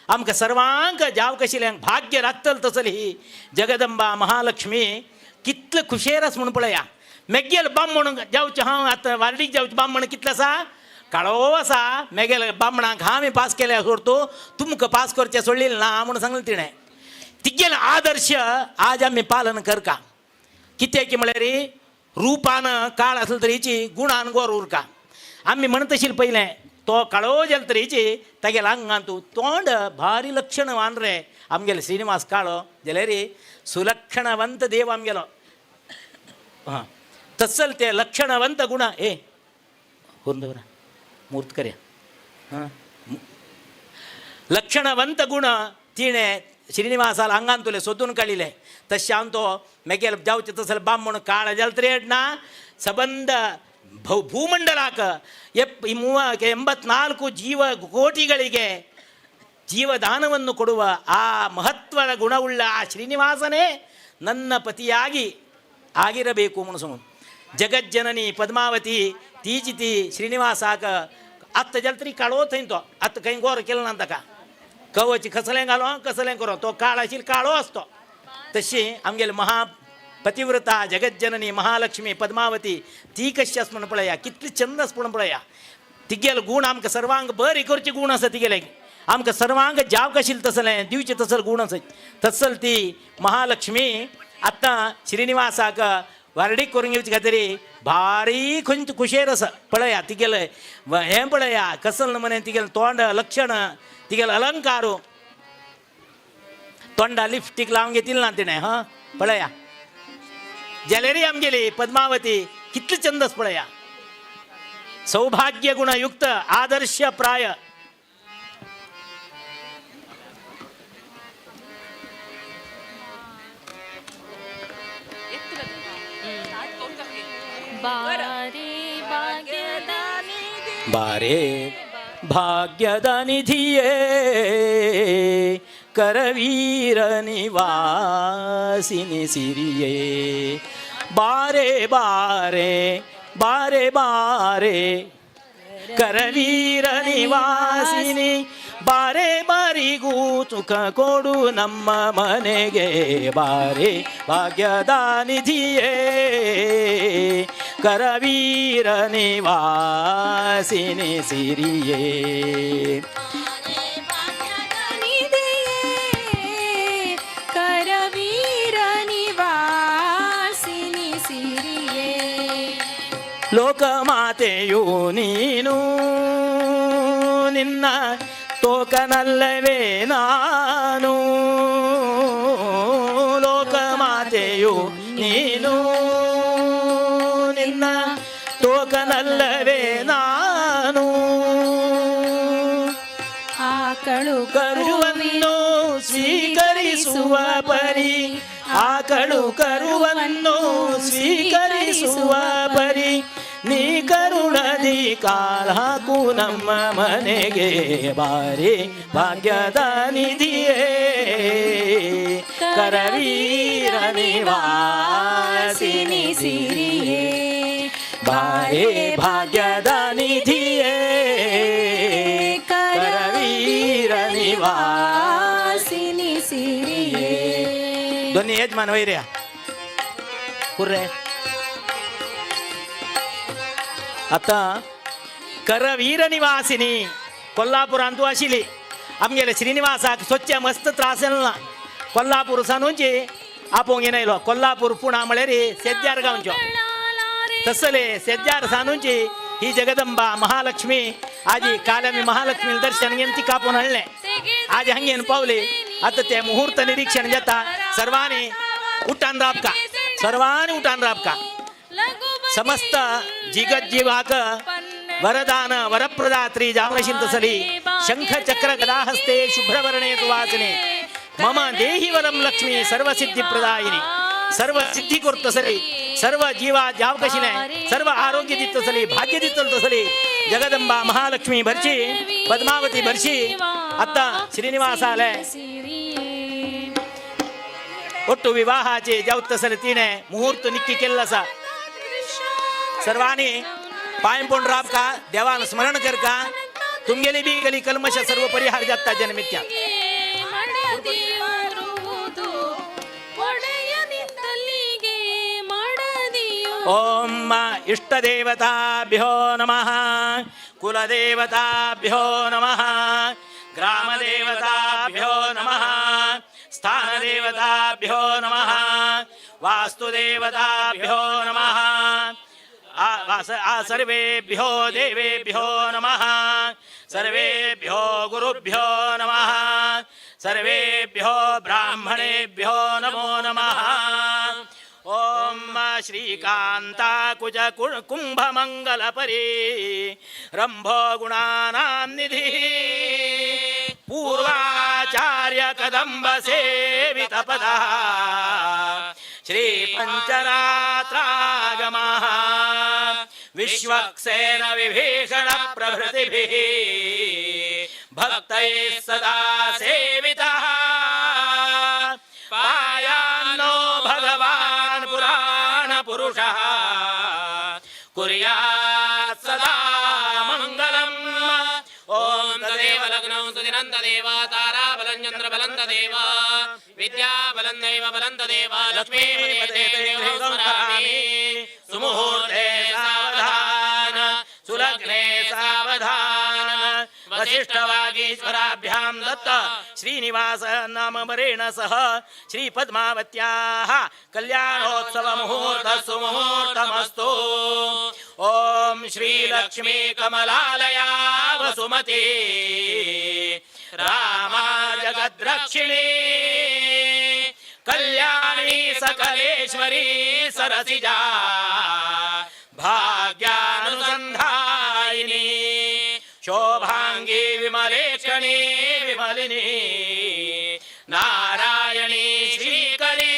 आमकां सर्वांक जाव कशिल्यांक भाग्य राखतल तसली ही जगदंबा महालक्ष्मी कितले खुशेर आस म्हूण पळया. मेगेल बामण जावचें हांव आतां वार्डीक जावचें बामण कितलें आसा काळो आसा, मेगेल बामणाक हांवें पास केल्या सोडतो तुमकां पास करचें सोडलें ना म्हणून सांगलें तिणें. तिगेल आदर्श आज आमी पालन करका. कित्याक की म्हळ्यार रुपान काळ आसलो तरीची गुणान गोर उरका. आमी म्हणतशील पयलें तो काळो जालो तरीची तागेल्या आंगांत तोंड भारी लक्षणवान रे आमगेले श्रीनिवास काळो जाल्यार सुलक्षणवंत देव आमगेलो. हां तसल ते लक्षणवंत गुण ए होऊन मूर्त करया. हां लक्षणवंत गुण तिणें श्रीनिवासाल आंगांतुले सोदून काडिल्ले. तशें हांव तो मेगेल जावचें तसले बामण काळ जालो तरी ना सबंद ಭೂಮಂಡಲಾಕ 84 ಜೀವ ಕೋಟಿಗಳಿಗೆ ಜೀವದಾನವನ್ನು ಕೊಡುವ ಆ ಮಹತ್ವದ ಗುಣವುಳ್ಳ ಆ ಶ್ರೀನಿವಾಸನೇ ನನ್ನ ಪತಿಯಾಗಿ ಆಗಿರಬೇಕು ಮನಸ್ಸು. ಜಗಜ್ಜನನಿ ಪದ್ಮಾವತಿ ತೀಜಿತಿ ಶ್ರೀನಿವಾಸಾಕ ಅತ್ತ ಜಲ್ತ್ರಿ ಕಾಳೋ थंय ಅತ್ತ ಕೈ ಗೋರ केलं ना ताका कवच कसलें घालो कसलें करो तो काळ आशिल्लो काळो आसतो. तशी आमगेले महा पतिव्रता जगज्जननी महालक्ष्मी पद्मावती ती कशी आस म्हणून पळया कितली चंद आस म्हणून पळया. तिगेलो गूण आमकां सर्वांक बरी करचे गूण आसा तिगेले, आमकां सर्वांक जाव कशील तसलें दिवचें तसल गूण आसा. तसल ती महालक्ष्मी आतां श्रीनिवासाक वार्डीक करून घेवचे खातीर भारी खंयच खुशेर आसा. पळया तिगेलें हें पळया कसल म्हणे तिगेलें तोंड लक्षण तिगेलें अलंकार तोंडा लिपस्टीक लावन घेतिल्लें ना तिणें. हां पळया जाल्यार आमगेली पद्मावती कितली चंदस पळया. सौभाग्य गुणयुक्त आदर्श प्राय. बारे ಬಾರೆ ಭಾಗ್ಯದ ನಿಧಿಯೇ ಕರವೀರ ನಿವಾಸಿನಿ ಸಿರಿಯೇ. ಬಾರೆ ಬಾರೆ ಬಾರೆ ಬಾರೆ ಕರವೀರ ನಿವಾಸಿನಿ ಬಾರೆ ಬಾರಿಗೂ ಸುಖ ಕೊಡು ನಮ್ಮ ಮನೆಗೆ. ಬಾರೆ ಭಾಗ್ಯದ ನಿಧಿಯೇ ಕರವೀರ ನಿವಾಸಿನಿ ಸಿರಿಯೇ. ಕರವೀರ ನಿವಾಸಿನಿ ಸಿರಿಯೇ. ಲೋಕಮಾತೆಯು ನೀನು ನಿನ್ನ ತೋಕನಲ್ಲವೇ ನಾನು. ಲೋಕಮಾತೆಯು ನೀನು ನಿನ್ನ ತೋಕನಲ್ಲವೇ ನಾನು. ಆಕಳು ಕರುವನ್ನು ಸ್ವೀಕರಿಸುವ ಪರಿ, ಆಕಳು ಕರುವನ್ನು ಸ್ವೀಕರಿಸುವ ಪರಿ ನೀ ಕರುಣದಿ ಕಾಲ್ಹಾಕು ನಮ್ಮ ಮನೆಗೆ. ಬಾರಿ ಭಾಗ್ಯದ ನಿಧಿಯೇ ಕರವೀರ ನಿವಾಸಿನಿ ಸಿರಿಯೇ. ಬಾರೆ ಭಾಗ್ಯದ ನಿಧಿಯೇ ಕರವೀರ ನಿವಾಸಿನಿ ಸಿರಿಯೇ. दोन्ही यजमान वैर्या कुर्रे. आता करवीर निवासिनी कोल्हापुरांत आशिल्ली आमगेले श्रीनिवासाक स्वच्छ मस्त त्रास जालो ना. कोल्हापूर सानूची आपोवंक येयलो. कोल्हापूर पुणा म्हळ्यार सेद्यार गांवच्यो तसले सेद्यार सानूची ही जगदंबा महालक्ष्मी. आजी काल आमी महालक्ष्मी दर्शन घेवन तिका आपोवन हाडलें. आज हांगेन पावली. आतां तें मुहूर्त निरीक्षण जाता. सर्वांनी उठान राबका, सर्वांनी उठान राबका. समस्त जिगज्जीवाक वरदान वरप्रदात्री जावनशील तसली शंख चक्र गदाहस्ते शुभ्रवर्णे सुवासिने मम देहि वरं लक्ष्मी सर्वसिद्धी प्रदायिनी. सर्व सिद्धी करतसली सर्व जीवा जावकशिने सर्व आरोग्य दितसली भाग्य दितसली जगदंबा महालक्ष्मी भरची पद्मावती भरची. आता श्रीनिवास आलाय. ಒಟ್ಟು विवाहाचे जावत तसले तिने मुहूर्त निक्की केल्लो आसा. सर्वांनी पांय पडून राबका, देवान स्मरण करका. तुमगेली बी गली कल्मश सर्व परिहार जाता जन्मित्या. ओम इष्टदेवताभ्यो नमः, कुलदेवताभ्यो नमः, ग्रामदेवताभ्यो नमः, स्थानदेवताभ्यो नमः, वास्तुदेवताभ्यो नमः, सर्वेभ्यो देवेभ्यो नमः, सर्वेभ्यो गुरुभ्यो नमः, सर्वेभ्यो ब्राह्मणेभ्यो नमो नमः. ओम श्रीकांताकुज कुंभमंगलपरी रंभो गुणानां निधि पूर्वाचार्य कदम्ब सेवितपदः श्री पंचरात्रागमः विश्वक्सेन विभीषण प्रभृतिभिः भक्तैः सदा सेवितः पायान्नो भगवान् पुराण पुरुषः कुर्यात् सदा मंगलम्. ओम तदेव लग्नं सुदिनं तदेव ताराबलं चन्द्रबलं तदेव विद्याबलं दैव बलं तदेव लक्ष्मीपते स्मरामि. सुमुहूर्ते सावधान सुलग्ने सावधान वसिष्ठवागीश्वराभ्यां दत्त श्रीनिवास नामवरेण सह श्री पद्मावत्याः कल्याणोत्सव मुहूर्त सुमुहूर्तमस्तु. ओम श्री लक्ष्मी कमलालया वसुमती रामा जगद्रक्षिणी कल्याणी सकलेश्वरी सरसिजा भाग्यानुसंधायिनी. विमलेक्षणी विमलिनी नारायणी श्रीकरी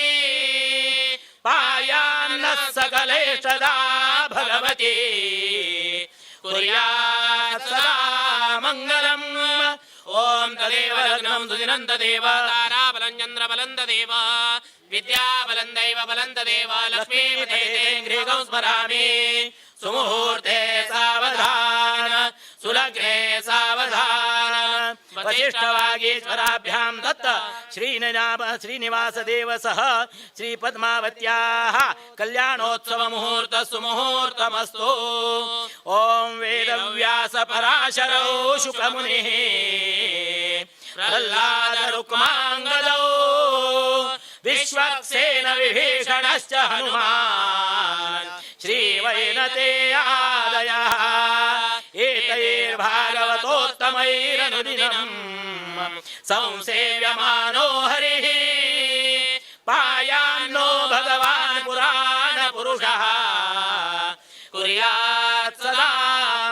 पायान्न सकलेशदा भगवती कुर्यात् सदा मंगलम्। ओम तदेव लग्नं सुदिनं तदेव ताराबलं चन्द्रबलं तदेव विद्याबलं दैव बलं तदेव लक्ष्मीपते गृहं स्मरामि। सुमुहूर्ते सावधान सुलग्ने सावधान वसिष्ठवागीश्वराभ्यां दत्त श्रीनिवासदेव सह श्रीपद्मावत्याः कल्याणोत्सव मुहूर्त सुमुहूर्तमस्तु। ॐ वेदव्यास पराशरौ शुकमुनिः प्रह्लाद रुक्माङ्गदौ विश्वक्सेन विभीषणश्च हनुमान् श्रीवैनतेयादयः एतैर्भागवतोत्तमैरनुदिनं संसेव्यमानो हरिः पायान्नो भगवान् पुराणपुरुषः कुर्यात् सदा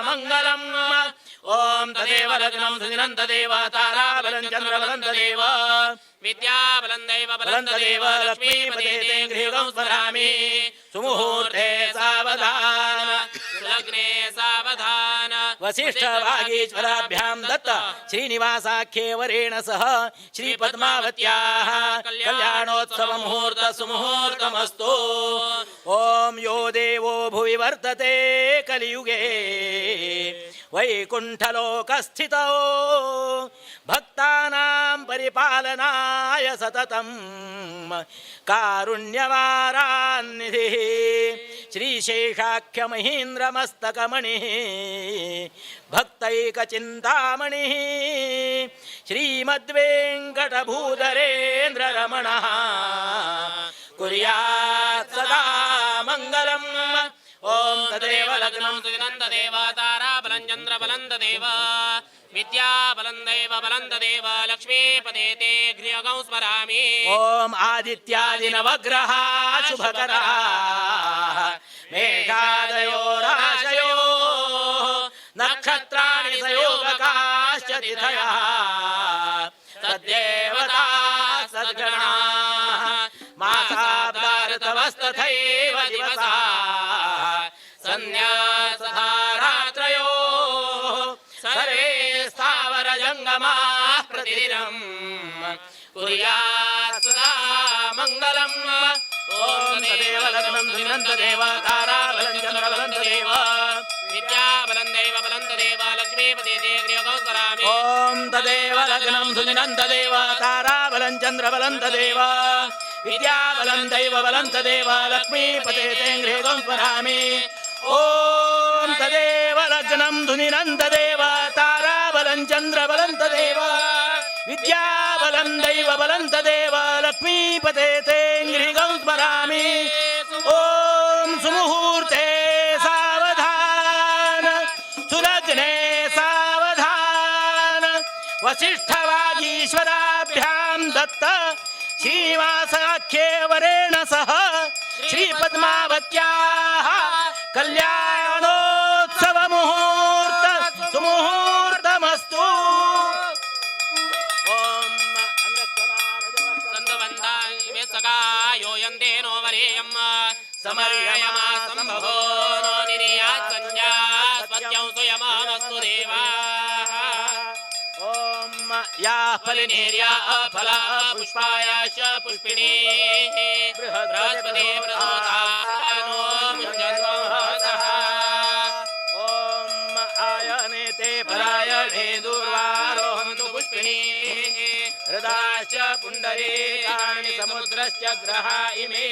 मङ्गलम्। ॐ तदेव लग्नं सुदिनं तदेव ताराबलं चन्द्रबलं तदेव विद्याबलं दैव बलं तदेव लक्ष्मीपते ते गृहं स्मरामि। सुमुहूर्ते सावधान सुलग्ने सावधान वसिष्ठवागीश्वराभ्यां दत्त श्रीनिवासाख्ये वरेण सह श्रीपद्मावत्याः कल्याणोत्सव मुहूर्त सुमुहूर्तमस्तु। ॐ यो देवो भुवि वर्तते कलियुगे वैकुण्ठलोकस्थितौ भक्तानां परिपालनाय सततं कारुण्यवारान्निधिः श्रीशेषाख्यमहीन्द्रमस्तकमणिः भक्तैकचिन्तामणिः श्रीमद्वेङ्कटभूधरेन्द्ररमणः कुर्यात् सदा मङ्गलम्। ॐ तदेव लग्नं सुदिनं तदेव ताराबलं चन्द्रबलं तदेव विद्याबलं दैव बलं तदेव लक्ष्मीपते ते गृहगं स्मरामि। ॐ आदित्यादिनवग्रहा शुभकरा मेघादयो राशयो नक्षत्राणि संयोगकाश्च तिथयः तद्देवता सद्गणाः मासाब्दार्तवस्तथैव दिवसाः सन्ध्या तथा रात्रयो सर्वे स्थावरजङ्गमाः प्रतिदिनं कुर्यात् सदा मङ्गलम्। ॐ तदेव लग्नं सुदिनं तदेव ताराबलं चन्द्रबलं तदेव विद्याबलं दैव बलं तदेव लक्ष्मीपते ते गृहगं स्मरामि। ॐ तदेव लग्नं सुदिनं तदेव ताराबलं चन्द्रबलं तदेव विद्याबलं दैव बलं तदेव लक्ष्मीपते ते गृहगं स्मरामि। ॐ तदेव लग्नं सुदिनं तदेव ताराबलं चन्द्रबलं तदेव विद्याबलं दैव बलं तदेव लक्ष्मीपते ते गृहगं स्मरामि। ॐ सुमुहूर्ते सावधान सुलग्ने सावधान वसिष्ठवागीश्वराभ्यां दत्त श्रीनिवासाख्ये वरेण सह श्रीपद्मावत्याः कल्याणोत्सव मुहूर्त सुमुहूर्तमस्तु। समर्यमा संभवो नो निरीयात् संज्ञा सत्यं सुयमामस्तु देवाः। ॐ या फलिनीर्या अफला पुष्पायाश्च पुष्पिणी बृहस्पति प्रसूता नो मुञ्जन्महसः। ॐ आयने ते परायणे दुर्वारोहन्तु पुष्पिणी हृदाश्च पुण्डरीकाणि समुद्रश्च ग्रहा इमे।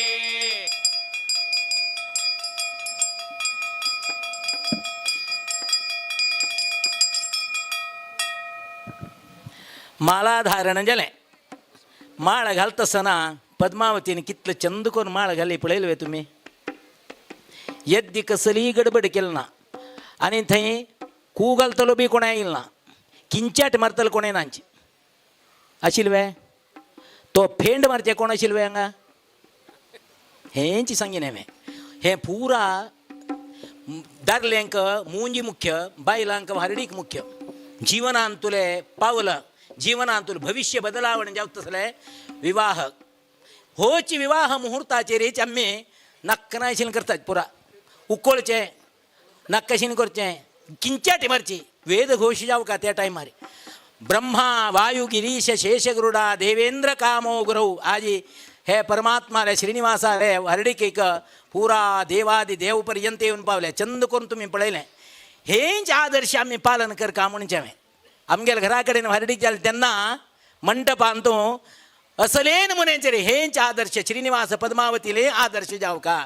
माळा धारण जालें माळ घालतासना पद्मावतीन कितले चंद करून माळ घाली पळयले वे तुमी येद्दी कसलीय गडबड केली ना आनी थंय कू घालतलो बी कोणा येयल ना किंचाट मारतलो कोणें नांची आशिल्ले वे तो फेंड मारचे कोण आशिल्ले वे हांगा हेंच सांगीन हांवें हें पुरा दादल्यांक मुंजी मुख्य बायलांक व्हारडीक मुख्य. जिवनान तुले पावलं जिवनान तुले भविष्य बदलावण जावं तसलें विवाह होच विवाह मुहूर्ताचेर आमी नक्कनायशीन करतात पुरा उकोळचें नक्कशीन करचें किंच्या टायमारची वेदघोश जावं का त्या टायमार ब्रह्मा वायु गिरीश शेषगरुडा देवेंद्र कामो गुरु आजी हे परमात्मा रे श्रीनिवासा रे हरडिकेक पुरा देवादी देव पर्यंत येवन पावले चंद करून तुमी पळयलें हेंच आदर्श आमी पालन करका म्हणचें हांवें आमगेल्या घरा कडेन हरडीक जालें तेन्ना मंटपान तूं असले नमुन्याचेर हेंच आदर्श श्रीनिवास पद्मावतीले आदर्श जावका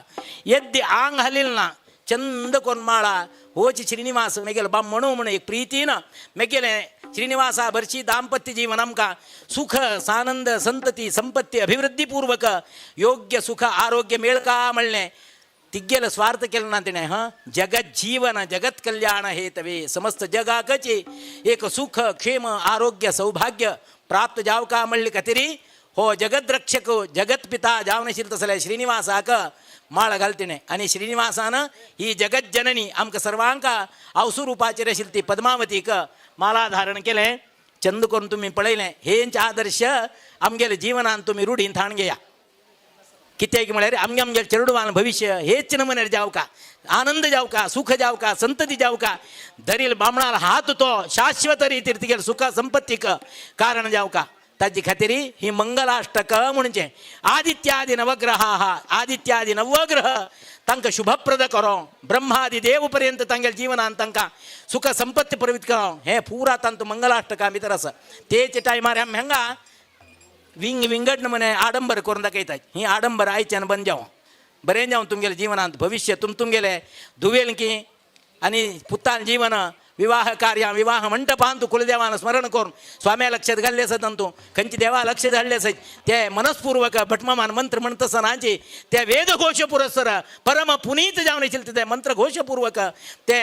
यद्य आंग हालील ना चंद कोण माळा होच श्रीनिवास मेगेलो बामणू म्हण एक प्रितीन मेगेले श्रीनिवासा भरशी दाम्पत्य जीवन आमकां सुख सानंद संतती संपत्ती अभिवृद्धीपूर्वक योग्य सुख आरोग्य मेळका म्हणलें तिगेलो स्वार्थ केलो ना तिणें हां जगत जीवन जगत कल्याण हे तवे समस्त जगाकचे एक सुख क्षेम आरोग्य सौभाग्य प्राप्त जावका म्हणले खातीर हो जगद्रक्षक जगतपिता जावन आशिल्लो तसले श्रीनिवासाक माळ घाल तिणें आनी श्रीनिवासान ही जगज्जननी आमकां सर्वांक आवसू रुपाचेर आशिल्ली ती पद्मावतीक माला धारण केलें चंद करून तुमी पळयलें हेंच आदर्श आमगेले जिवनान तुमी रुढीन थाण घेया कित्याक म्हळ्यार आमगे आमगेले चेडवान भविष्य हेच नमुन्यार जावका आनंद जावका सुख जावका संतती जावका धरील बामणाल हात तो शाश्वत रितीर तिगेले सुख संपत्तीक कारण जावका ताजे खातीर ही मंगलाष्टक म्हणचें आदित्यादी नवग्रह आदित्यादी नवग्रह तांकां शुभप्रद करो ब्रह्मादी देव पर्यंत तांगेल्या जिवनान तांकां सुख संपत्ती प्रवीत करो हें पुरा तांतू मंगलाष्टका भितर आसा तेच टायमार आमी हांगा विंग विंगड नमुने आडंबर करून दाखयतात ही आडंबर आयच्यान बंद जावं बरें जावं तुमगेल्या जिवनांत भविष्य तुम तुमगेले धुवेल की आनी पुतान जीवन विवाह कार्य विवाह मंटपांत कुलदेवान स्मरण करून स्वाम्या लक्षात घाल्ले आसत तूं खंयच्या देवा लक्षात धाडले आसत ते मनस्पूर्वक भटमामान मंत्र म्हणत आसतना ते वेदघोश पुरस्सर परम पुनीत जावन आशिल्ले ते मंत्रघोशपूर्वक ते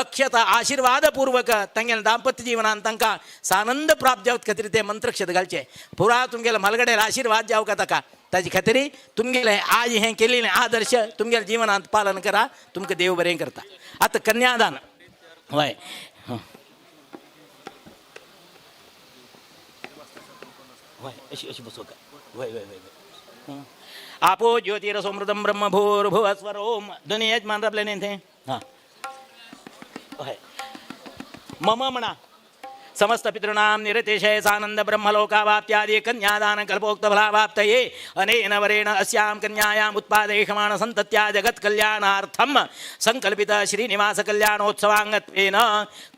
अक्षता आशीर्वादपूर्वक तांगेले दाम्पत्य जीवनान तांकां सानंद प्राप्त जावत खातीर ते मंत्रक्षत घालचे पुरा तुमगेले म्हालगड्यार आशीर्वाद जावका ताका ताजे खातीर तुमगेले आज हें केलेलें आदर्श तुमगेल्या जिवनांत पालन करा तुमकां देव बरें करता. आतां कन्यादान हय हय अशी अशी बसो का हय हय हय आपो ज्योतिरसोमृतं ब्रह्म भूर्भुवस्वर ओम दोनी यजमान राबले न्ही थंय हां हय मम म्हणा समस्त पितॄणां निरतिशय सानंद ब्रह्मलोकावाप्त्यादि कन्यादान कल्पोक्त फलावाप्तये अनेन वरेण अस्यां कन्यायाम् उत्पादयिष्यमाण संतत्या जगत्कल्याणार्थं संकल्पित श्रीनिवास कल्याणोत्सवांगत्वेन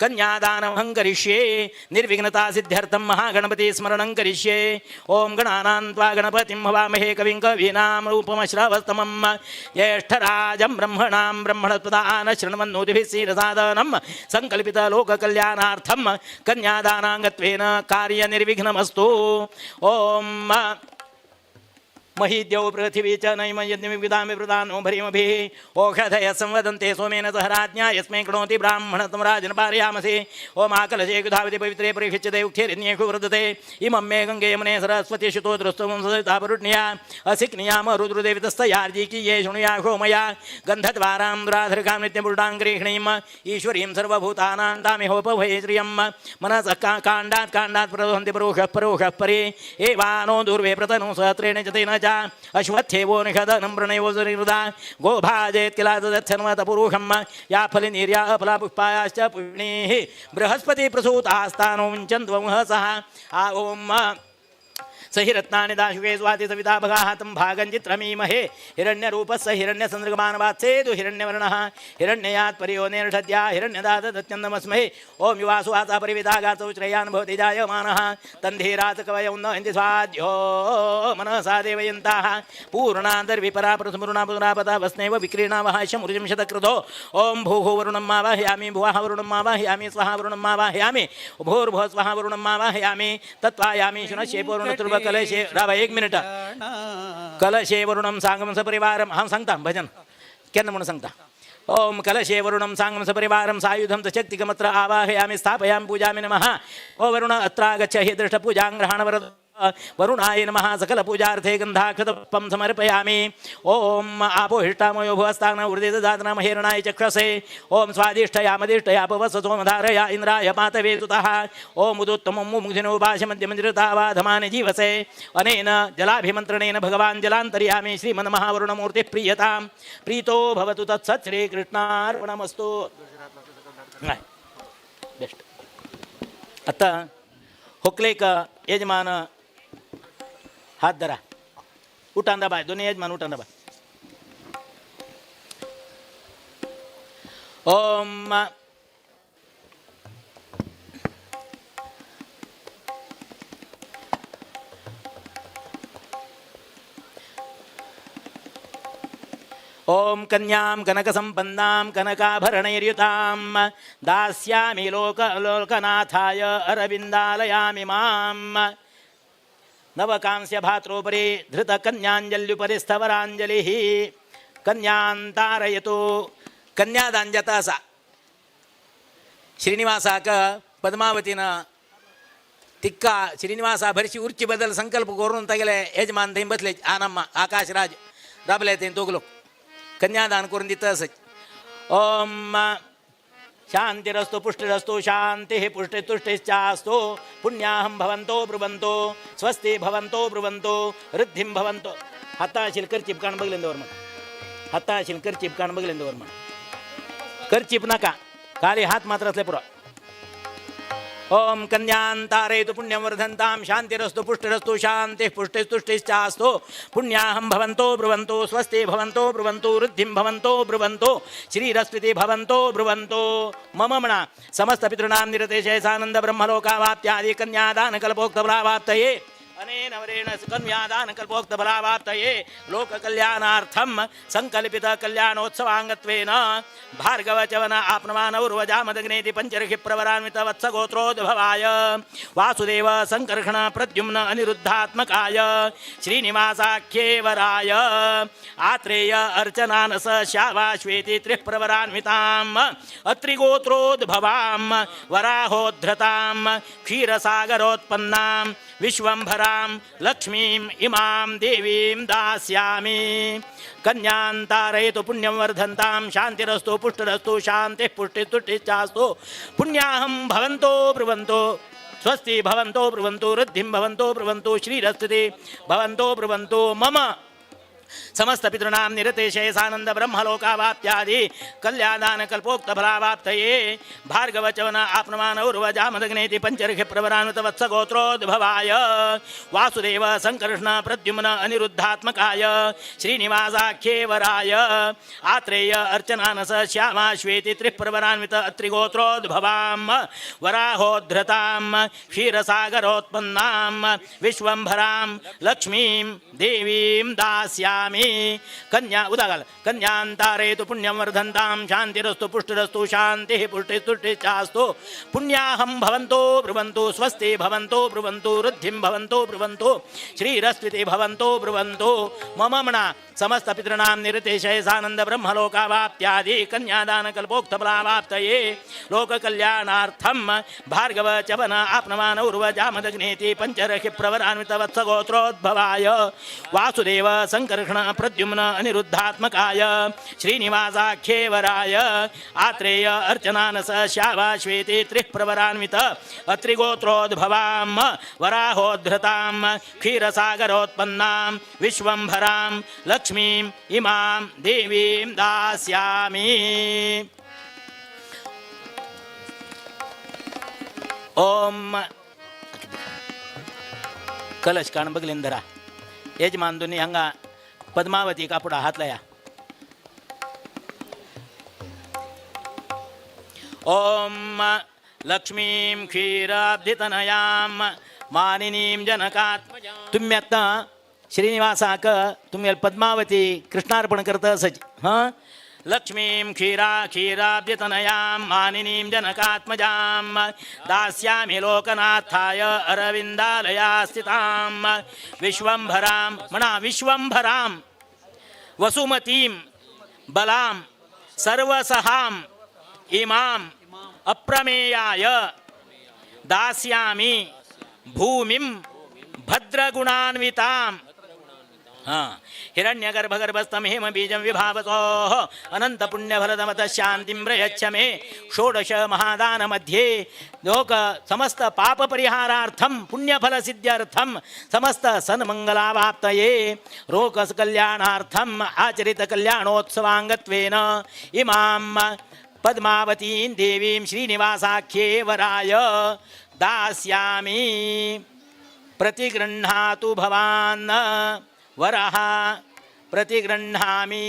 कन्यादानमहं करिष्ये निर्विघ्नता सिद्ध्यर्थं महागणपति स्मरणं करिष्ये. ओम गणानां त्वा गणपतिं हवामहे कविं कवीनां रूपमश्रवस्तमं ज्येष्ठराजं ब्रह्मणां ब्रह्मणस्पदान शृण्वन्नोतिभिः सीरसादनं संकल्पित लोककल्याणार्थं कन्यादानांगत्वेन कार्यनिर्विघ्नमस्तु. ओम महीद्यौ पृथिवी च नैम यज्ञविदामि प्रदानो भरीमभिः ओषधयः संवदन्ते सोमेन सह राज्ञा यस्मै कृणोति ब्राह्मणतं राजन् पारयामसि. ओम आकलशे युधावति पवित्रे परीक्षिच्यते उक्थेरण्येषु वर्धते इमं मे गङ्गे यमुने सरस्वती शितो द्रस्तुं सवितापरुण्या असिक्नियाम रुद्रदेवितस्तयार्जीकीये शृणुया होमया गन्धद्वारां दुराधर्गां नित्यपुरुषां गृह्णीम् ईश्वरीं सर्वभूतानां तामिहोपभये श्रियं मनसः काण्डात् काण्डात् प्रदोहन्ति परोषः परोषः परे एवानो दुर्वे प्रतनु सहस्रेण च तेन च अश्वत्थेवो निषदनं प्रणयो हृदा गोभाजेत् किल ददत्सन्वतपुरुषं या फलिनीर्या अफलापुष्पायाश्च पुष्णीः बृहस्पति प्रसूतास्तानो मुञ्चन्त्वंहसः. आ ओम स हिरत्नानि दाशुके स्वाति सविता भगाः तं भागं चित्रमीमहे हिरण्यरूपः स हिरण्यसन्दृगमानवात्सेतु हिरण्यवर्णः हिरण्ययात् परियोनेर्षद्या हिरण्यदातत्यन्दमस्महे. ओम युवासु आसा परिविदागासौ श्रेयान् भवति जायमानः तन्धीरात् कवयौ न हिन्ति स्वाध्यो मनसा देवयन्ताः पूर्णान्तर्विपरा प्रसमरुणा पुनरापदा वस्नैव विक्रीणावः शमुर्जं शतक्रतो. ओम भूः वरुणं मावाहयामि भुवः वरुणं मावाहयामि स्वः वरुणं मावाहयामि भूर्भुवः स्वः वरुणं मावाहयामि तत्त्वायामि शुनशे पूर्णतुर्व कलशे रावा एक मिनिट कलशे वरुणं सांगम सपरिवारं हांव सांगता भजन केन्ना म्हणून सांगता. ओम कलशे वरुणं सांगम सपरिवारं सायुधं शक्तिकमत्र आवाहयामि स्थापयामि पूजामि नमः. ओ वरुण अत्रागच्छ हे दृष्टपूजां ग्रहणवरद वरुणाय नमः। सकल पूजार्थे गंधाक्षतपुष्पं समर्पयामि। ओम आपो हिष्टामयो भुवस्तान उर्दितदातना महेरणाय चक्षसे। ओम स्वादिष्ठयामदिष्ठया पवससोमधारया इंद्राय पातवे सुतः। ओम उदुत्तमं मुमुग्धिनो भाषमध्यमन्दिरतावाधमानि जीवसे। अनेन जलाभिमन्त्रणेन भगवान् जलान्तर्यामि श्रीमन्महावरुणमूर्तिः प्रीयतां प्रीतो भवतु तत्सत् श्रीकृष्णार्पणमस्तु। बेस्ट। आता होकलेक यजमान हात धरा, उठांदा बाय, दोन्ही यजमान उठांदा बाय। ओम ओम कन्यां कनकसंपन्नां कनकाभरणैर्युतां दास्यामि लोकनाथाय अरविन्दालयामि मां। नवकांस्य भात्रोपरि धृतकन्याञ्जल्युपरि स्थवराञ्जलिः कन्यां तारयतु। कन्यादान जाता असा श्रीनिवासाक पद्मावतीन तिक्का श्रीनिवासा भरशी उर्ची बदल संकल्प करून तागेले यजमान थंय बसले आनम्मा आकाशराज राबले थंय दोग लोक कन्यादान करून दिता असत। ओम शांतिरस्तु पुष्टिरस्तु शांतिः पुष्टितुष्टिश्चास्तु। पुण्याहं भवन्तो ब्रुवन्तो स्वस्ति भवन्तो ब्रुवन्तो ऋद्धिं भवन्तो। हाता आशिल करचीप काण बगलेन दवर म्हण, हाता आशिल करचीप काण बगलेन दवर म्हण, करचीप नाका, खाली हात मात्र असले पुरो। ओम कन्यां तारयतु पुण्यं वर्धन्तां शांतिरस्तु पुष्टिरस्तु शांतिः पुष्टिस्तुष्टिश्चास्तु। पुण्याहं भवन्तो ब्रुवन्तो स्वस्ति भवन्तो ब्रुवन्तो ऋद्धिं भवन्तो ब्रुवन्तो श्रीरस्विति भवन्तो ब्रुवन्तो। मम म्हणा समस्त पितॄणां निरतिशयसानन्द ब्रह्मलोकावाप्त्यादि कन्यादानकल्पोक्तफलावाप्तये अनेन वरेण कन्यादानकल्पोक्तफलावाप्तये लोककल्याणार्थं संकल्पित कल्याणोत्सवांगत्वेन भार्गवचवन आपनमानौर्वजामदग्नेति पंचर्षि प्रवरान्वित वत्सगोत्रोद्भवाय वासुदेव संकर्षण प्रद्युम्न अनिरुद्धात्मकाय श्रीनिवासाख्येवराय आत्रेय अर्चनानस श्यावाश्वेति त्रिप्रवरान्विताम् अत्रिगोत्रोद्भवां वराहोद्धृतां क्षीरसागरोत्पन्नां विश्वंभरां लक्ष्मीं इमां देवीं दास्यामि। कन्यां तारयतु पुण्यं वर्धन्तां शांतिरस्तु पुष्टिरस्तु शांतिः पुष्टिस्तुष्टिश्चास्तु। पुण्याहं भवन्तो ब्रुवन्तो स्वस्ति भवन्तो ब्रुवन्तो ऋद्धिं भवन्तो ब्रुवन्तो श्रीरस्ति भवन्तो ब्रुवन्तो। मम समस्त पितॄणां निरतिशयसानन्द ब्रह्मलोकावाप्त्यादि कल्यादान कल्पोक्तफलावाप्तये भार्गवचवन आपनमानौर्वजामदग्नेति पंचर्षि प्रवरान्वित वत्सगोत्रोद्भवाय वासुदेव संकर्षण प्रद्युम्न अनिरुद्धात्मकाय श्रीनिवासाख्येवराय आत्रेय अर्चनानस श्यामाश्वेति त्रिप्रवरान्वित अत्रिगोत्रोद्भवां वराहोद्धृतां क्षीरसागरोत्पन्नां विश्वंभरां लक्ष्मीं देवीं दास्यामि। कन्या उदागाल कन्यां तारयतु पुण्यं वर्धन्तां शांतिरस्तु पुष्टिरस्तु शांतिः पुष्टिस्तुष्टिश्चास्तु। पुण्याहं भवन्तो ब्रुवन्तो स्वस्ति भवन्तो ब्रुवन्तो ऋद्धिं भवन्तो ब्रुवन्तो श्रीरस्विति भवन्तो ब्रुवन्तो। मम म्हणा समस्त पितॄणां निरतिशयसानन्द ब्रह्मलोकावाप्त्यादि कन्यादानकल्पोक्तफलावाप्तये लोककल्याणार्थं भार्गवचवन आपनमानौर्वजामदग्नेति पंचर्षि प्रवरान्वित वत्सगोत्रोद्भवाय वासुदेव संकर्षण प्रद्युम्न अनिरुद्धात्मकाय श्रीनिवासाख्येवराय आत्रेय अर्चनानस श्यावाश्वेति त्रिप्रवरान्वित अत्रिगोत्रोद्भवां वराहोद्धृतां क्षीरसागरोत्पन्नां विश्वंभरां लक्ष्मीं इमां देवीं दास्यामि। ओम कलश काण बगलेन धरा यजमान दोन्ही हांगा पद्मावती कापडा हात लाया। ओम लक्ष्मीं क्षीराब्धितनयां मानिनीं जनकात्। तुम्ही आता श्रीनिवासाक तुम्ही पद्मावती कृष्णार्पण करता असच। हां लक्ष्मीं क्षीराब्धितनयां मानिनीं जनकात्मजां दास्यामि लोकनाथाय अरविन्दालया स्थितां विश्वंभरां म्हणा विश्वंभरां वसुमतीं बलां सर्वसहां इमां अप्रमेयाय दास्यामि भूमिं ಭದ್ರಗುಣಾನ್ವಿತಾಂ. ಹಾಂ, ಹಿರಣ್ಯ ಗರ್ಭಗರ್ಭಸ್ಥಂ ಹೇಮ ಬೀಜಂ ವಿಭಾವಸೋಃ ಅನಂತ ಪುಣ್ಯಫಲದಮತ ಶಾಂತಿಂ ಪ್ರಯಚ್ಛ ಮೇ. ಷೋಡಶ ಮಹಾದಾನ ಮಧ್ಯೆ ಲೋಕ ಸಮಸ್ತ ಪಾಪ ಪರಿಹಾರಾರ್ಥಂ ಪುಣ್ಯಫಲ ಸಿದ್ಧ್ಯರ್ಥಂ ಸಮಸ್ತ ಸನ್ಮಂಗಲಾವಾಪ್ತಯೇ ರೋಗ ಕಲ್ಯಾಣಾರ್ಥಂ ಆಚರಿತ ಕಲ್ಯಾಣೋತ್ಸವಾಂಗತ್ವೇನ ಇಮಾಂ ಪದ್ಮಾವತೀಂ ದೇವೀಂ ಶ್ರೀನಿವಾಸಾಖ್ಯೇ ವರಾಯ ದಾಸ್ಯಾಮಿ. ಪ್ರತಿಗೃಹ್ಣಾತು ಭವಾನ್ वरः प्रतिगृह्णामि.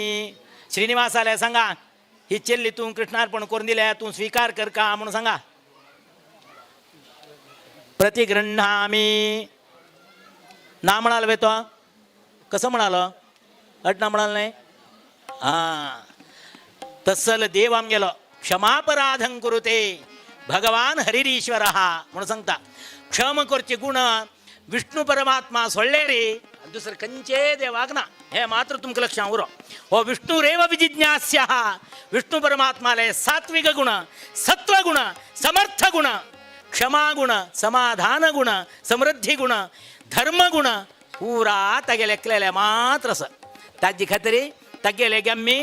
श्रीनिवासाला सांगा ही चेल्ली तूं कृष्णार्पण करून दिल्या, तूं स्वीकार कर का म्हणून सांगा. प्रतिगृह्णामि ना म्हणाल वे तो कसं म्हणाल अट ना म्हणाल नाही. हां, तसल देव आमगेलो क्षमापराधं कुरुते भगवान हरिरीश्वर म्हणून सांगता. क्षम करचे गुण विष्णू परमात्मा सोडले रे, दुसरं खंयचे देवाक ना. हे मात्र तुमकां लक्षांत उरो. हो विष्णुरेव विजिज्ञास्य, विष्णू परमात्माले सात्विक गुण, सत्वगुण, समर्थ गुण, क्षमागुण, समाधान गुण, समृद्धी गुण, धर्मगुण पुरा तागेले एकलेले मात्र आसा. ताजे खातीर तागेले आमी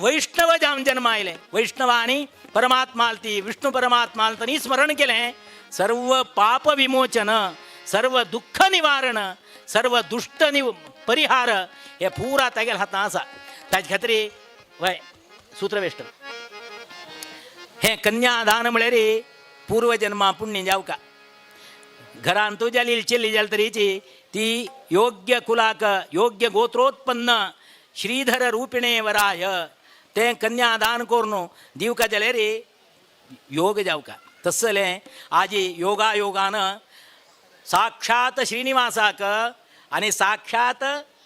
वैष्णव जावन जन्म आयले. वैष्णवांनी परमात्माल ती विष्णू परमात्माल तनी स्मरण केलें. सर्व पाप विमोचन, सर्व दुःख निवारण, सर्व दुष्ट परिहार हे पुरा तागेल्या हातांत आसा. ताजे खातीर वय सूत्रवेश्ट हें कन्यादान म्हळ्यार पूर्वजन्मा पुण्य जावका. घरांत तूं जाली चेल्ली जाली तरीची ती योग्य कुलाक योग्य गोत्रोत्पन्न श्रीधर रूपिणे वराय तें कन्यादान करून दिवका जाल्यार योग जावका. तसलें आजी योगायोगान साक्षात श्रीनिवासाक आनी साक्षात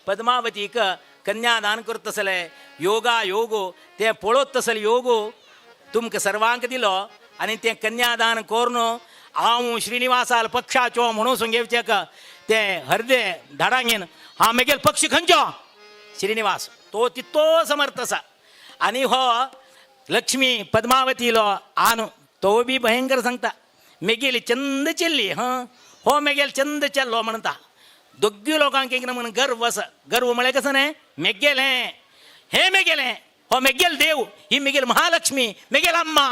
पद्मावतीक कन्यादान करतसले योगा योगो ते पळोत तसले योगो तुमकां सर्वांक दिलो आनी तें कन्यादान करून हांव श्रीनिवासाल पक्षाचो म्हणून सांगेवचेक ते हरदे धाडांगेन हांव मेगेल पक्ष खंयचो श्रीनिवास तो तितो समर्थ आसा. आनी हो लक्ष्मी पद्मावतीलो आनु तो बी भयंकर सांगता मेगेली चंद चेल्ली हां हो मेगेल चंद चेल्लो म्हणटा. दोग्गी लोकांक एक नमून गर्व आसा. गर्व म्हळ्यार कसं न्हय मेगेलें हें मेगेलें हो मेगेल देव ही मेगेल महालक्ष्मी मेगेल अम्मा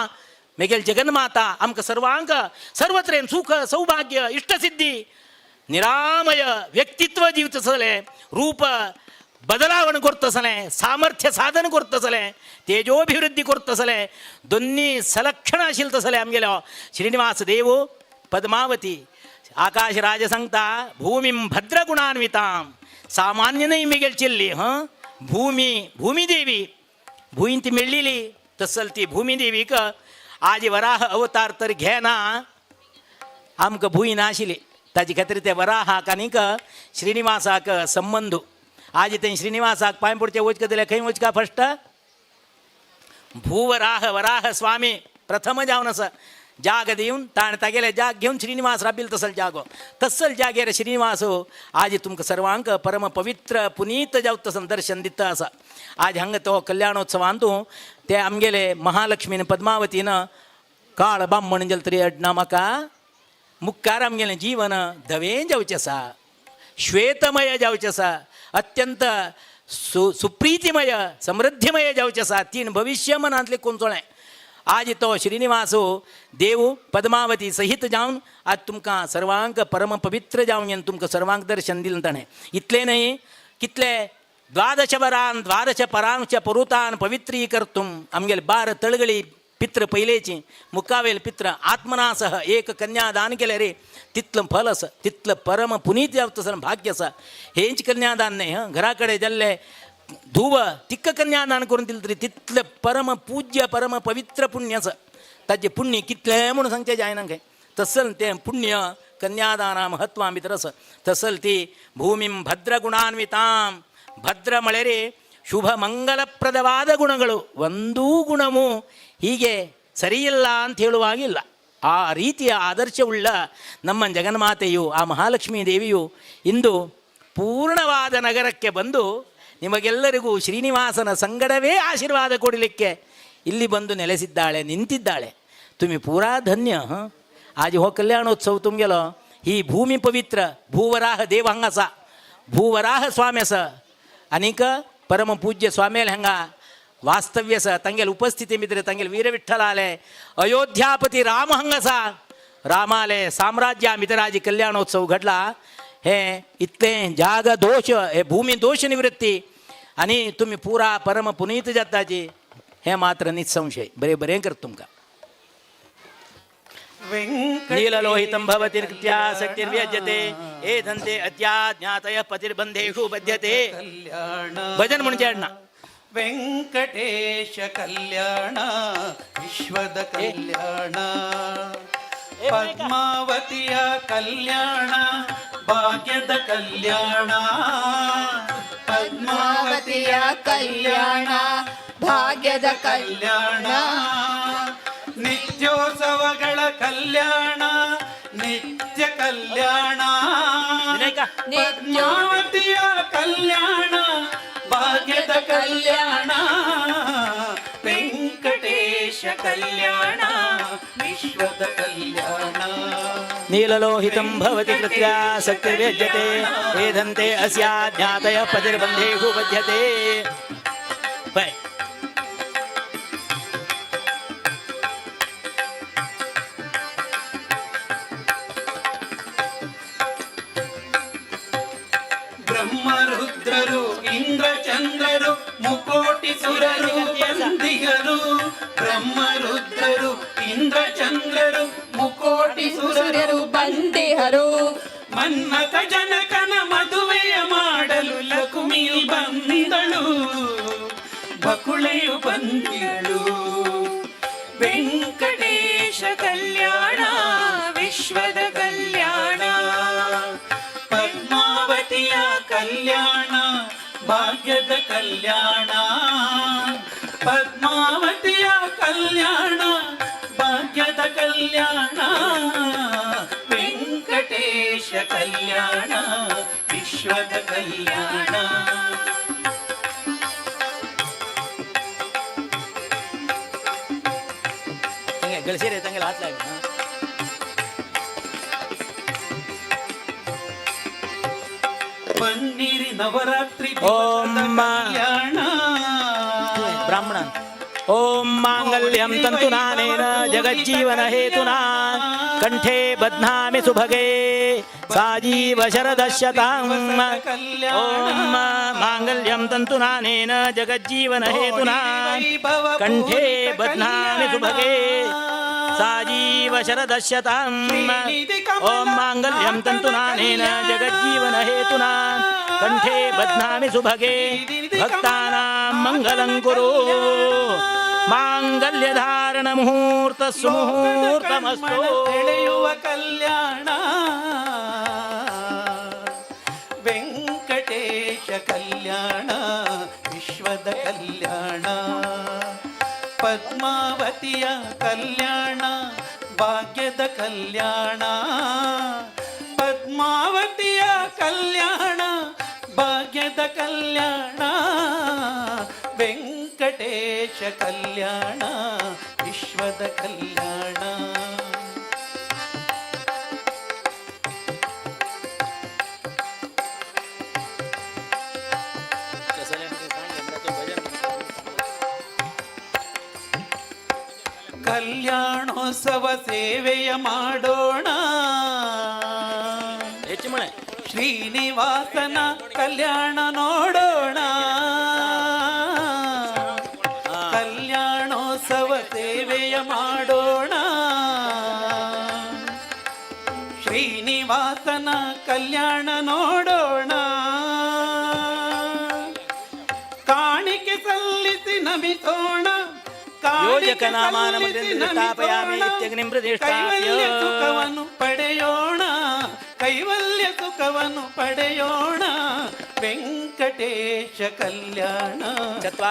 मेगेल जगन्माता आमकां सर्वांक सर्वत्रेन सुख सौभाग्य इष्टसिद्धी निरामय व्यक्तित्व दिवतसलें रूप बदलावण करतसलें सामर्थ्य साधन करतसलें तेजोभिवृद्धी करतसलें दोन्ही सलक्षण आशिल्लें तसलें आमगेलो श्रीनिवास देव पद्मावती. आकाश राज सांगता भूमीं भद्रगुणान्वितां सामान्य न्हय मेगेल चेल्ली हां भूमी भूमिदेवी भूंय ती मेळ्ळिली तसल ती भूमिदेवीक आज वराह अवतार तर घेना आमकां भूंय नाशिल्ली. ताजे खातीर ते वराहाक आनीक श्रीनिवासाक संबंद. आज ते श्रीनिवासाक पांय पडचे वचका जाल्यार खंय वचका फस्ट भूवराह वराह स्वामी प्रथम जावन आसा. जाग दिवन ताणें तागेले जाग घेवन श्रीनिवास राबिल तसल जागो तसल जागेर श्रीनिवास आज तुमकां सर्वांक परम पवित्र पुनीत जावत तसन दर्शन दिता आसा. आज हांगा तो कल्याणोत्सवांतू ते आमगेले महालक्ष्मीन पद्मावतीन काळ बामण जालें तरी अडना म्हाका मुखार आमगेलें जीवन धवें जावचें आसा, श्वेतमय जावचें आसा, अत्यंत सुप्रीतिमय समृद्धीमय जावचें आसा. तीन भविश्य मनांतलें कोंचोळें आज तो श्रीनिवास देव पद्मावती सहित जावन आज तुमकां सर्वांक परम पवित्र जावन तुमकां सर्वांक दर्शन दिलें ताणें. इतलें न्हय कितले द्वादश वरान द्वादश परांच्या परुतान पवित्रीकर्तुम आमगेले 12 तळगळी पित्र पयलेची मुकावेल पित्र आत्मना सह एक कन्यादान केलें रे तितलें फल आसा तितलें परम पुनीत जावं तसं भाग्य आसा. हेंच कन्यादान न्हय हं घरा कडेन जाल्लें धुव तिका कन्यादान करून दिलें तरी तितलें परम पूज्य परम पवित्र पुण्य आसा. ताजें पुण्य कितलें म्हणून सांगचें जायना खंय तसल तें पुण्य कन्यादाना महत्वां भितर आसा. तसल ती भूमीं भद्रगुणान्वितां ಭದ್ರ ಮಳೆರೆ ಶುಭ ಮಂಗಲಪ್ರದವಾದ ಗುಣಗಳು ಒಂದೂ ಗುಣವೂ ಹೀಗೆ ಸರಿಯಿಲ್ಲ ಅಂತ ಹೇಳುವಾಗಿಲ್ಲ. ಆ ರೀತಿಯ ಆದರ್ಶವುಳ್ಳ ನಮ್ಮ ಜಗನ್ಮಾತೆಯು ಆ ಮಹಾಲಕ್ಷ್ಮೀ ದೇವಿಯು ಇಂದು ಪೂರ್ಣವಾದ ನಗರಕ್ಕೆ ಬಂದು ನಿಮಗೆಲ್ಲರಿಗೂ ಶ್ರೀನಿವಾಸನ ಸಂಗಡವೇ ಆಶೀರ್ವಾದ ಕೊಡಲಿಕ್ಕೆ ಇಲ್ಲಿ ಬಂದು ನೆಲೆಸಿದ್ದಾಳೆ, ನಿಂತಿದ್ದಾಳೆ. ತುಮಿ ಪೂರಾ ಧನ್ಯ. ಹಾಂ, ಆಜ್ ಹೋ ಕಲ್ಯಾಣೋತ್ಸವ ತುಮಗೆಲೋ ही भूमी पवित्र, भूवराह देव हांगा आसा, भूवराह स्वामी आसा आनीक परमपूज्य स्वामील हांगा वास्तव्य आसा. तांगेले उपस्थिती भितर तांगेले वीरविठ्ठल आले, अयोध्यापती राम हांगा आसा, रामाले साम्राज्या भितर आज कल्याणोत्सव घडला. हे इतलें जाग दोश, हे भूमी दोश निवृत्ती आनी तुमी पुरा परम पुनीत जाताची, हें मात्र निसंशय. बरें बरें करता तुमकां. नीललोहितं भवति कृत्या शक्तिर्व्यज्यते एधन्ते अद्याज्ञातयः पतिर्बन्धेषु बध्यते. भजन म्हणचे अण्णा. ವೆಂಕಟೇಶ ಕಲ್ಯಾಣ, ವಿಶ್ವದ ಕಲ್ಯಾಣ, ಪದ್ಮಾವತಿಯ ಕಲ್ಯಾಣ, ಭಾಗ್ಯದ ಕಲ್ಯಾಣ, ಪದ್ಮಾವತಿಯ ಕಲ್ಯಾಣ, ಭಾಗ್ಯದ ಕಲ್ಯಾಣ, ನಿತ್ಯೋತ್ಸವಗಳ ಕಲ್ಯಾಣ, ನಿತ್ಯ ಕಲ್ಯಾಣ, ಪದ್ಮಾವತಿಯ ಕಲ್ಯಾಣ, ಭಾಗ್ಯದ ಕಲ್ಯಾಣ, ವೆಂಕಟೇಶ ಕಲ್ಯಾಣ, ವಿಶ್ವದ ಕಲ್ಯಾಣ. नीललोहितं भवति कृत्या शक्तिर्व्यज्यते एधन्ते अस्याज्ञातयः पतिर्बन्धेषु बध्यते. पळय ಬ್ರಹ್ಮರುದ್ರರು ಇಂದ್ರಚಂದ್ರರು ಮುಕೋಟಿ ಸುರರು ಬಂದಿಗರು, ಬ್ರಹ್ಮರುದ್ರರು ಇಂದ್ರಚಂದ್ರರು ಮುಕೋಟಿ ಸುರರು ಬಂದಿಹರು, ಮನ್ಮಥ ಜನಕನ ಮದುವೆಯ ಮಾಡಲು ಲಕುಮಿಯು ಬಂದಳು, ಬಕುಳೆಯು ಬಂದಿಳು. ವೆಂಕಟೇಶ ಕಲ್ಯಾಣ, ವಿಶ್ವದ ಕಲ್ಯಾಣ, ಪದ್ಮಾವತಿಯ ಕಲ್ಯಾಣ, ಭಾಗ್ಯದ ಕಲ್ಯಾಣ, ಪದ್ಮಾವತಿಯ ಕಲ್ಯಾಣ, ಭಾಗ್ಯದ ಕಲ್ಯಾಣ, ವೆಂಕಟೇಶ ಕಲ್ಯಾಣ, ವಿಶ್ವದ ಕಲ್ಯಾಣ. गळशीर तांगेले हात लाय. ಬನ್ನಿರಿ ನವರಾತ್ರಿ ಓಂ ಕಲ್ಯಾಣ ಬ್ರಾಹ್ಮಣ. ಓಂ ಮಾಂಗಲ್ಯಂ ತಂತುನಾನೇನ ಜಗಜ್ಜೀವನ ಹೇತುನಾ ಕಂಠೇ ಬಧ್ನಾಮಿ ಸುಭಗೆ ಸಾಜೀವ ಶರದಶತಾಂ. ಓಂ ಮಾಂಗಲ್ಯಂ ತಂತುನಾನೇನ ಜಗಜ್ಜೀವನ ಹೇತುನಾ ಕಂಠೇ ಬಧ್ನಾಮಿ ಸುಭಗೆ ಸಾಜೀವ ಶರದಶತಾಂ. ಓಂ ಮಾಂಗಲ್ಯಂ ತಂತುನಾನೇನ ಜಗಜ್ಜೀವನ ಹೇತುನಾ ಕಂಠೇ ಬಧ್ನಾಮಿ ಸುಭಗೆ ಭಕ್ತಾನಾಂ ಮಂಗಲಂ ಕುರು. ಮಾಂಗಲ್ಯಧಾರಣ ಮುಹೂರ್ತ ಸುಮುಹೂರ್ತಮಸ್ತು. ಸೆಳೆಯುವ ಕಲ್ಯಾಣ, ವೆಂಕಟೇಶ ಕಲ್ಯಾಣ, ವಿಶ್ವದ ಕಲ್ಯಾಣ, ಪದ್ಮಾವತಿಯ ಕಲ್ಯಾಣ, ಭಾಗ್ಯದ ಕಲ್ಯಾಣ, ಪದ್ಮಾವತಿಯ ಕಲ್ಯಾಣ, ಭಾಗ್ಯದ ಕಲ್ಯಾಣ, ವೆಂಕಟೇಶ ಕಲ್ಯಾಣ, ವಿಶ್ವದ ಕಲ್ಯಾಣ. ಕಲ್ಯಾಣೋತ್ಸವ ಸೇವೆಯ ಮಾಡೋಣ, ಶ್ರೀನಿವಾಸನ ಕಲ್ಯಾಣ ನೋಡೋಣ, ಕಲ್ಯಾಣೋತ್ಸವ ಸೇವೆಯ ಮಾಡೋಣ, ಶ್ರೀನಿವಾಸನ ಕಲ್ಯಾಣ ನೋಡೋಣ, ಕಾಣಿಕೆ ಸಲ್ಲಿಸಿ ನಮಿಸೋಣ, ಕೈವಲ್ಯ ಸುಖವನ್ನು ಪಡೆಯೋಣ, ಕೈವಲ್ಯ ಸುಖವನ್ನು ಪಡೆಯೋಣ, ವೆಂಕಟೇಶ ಕಲ್ಯಾಣ,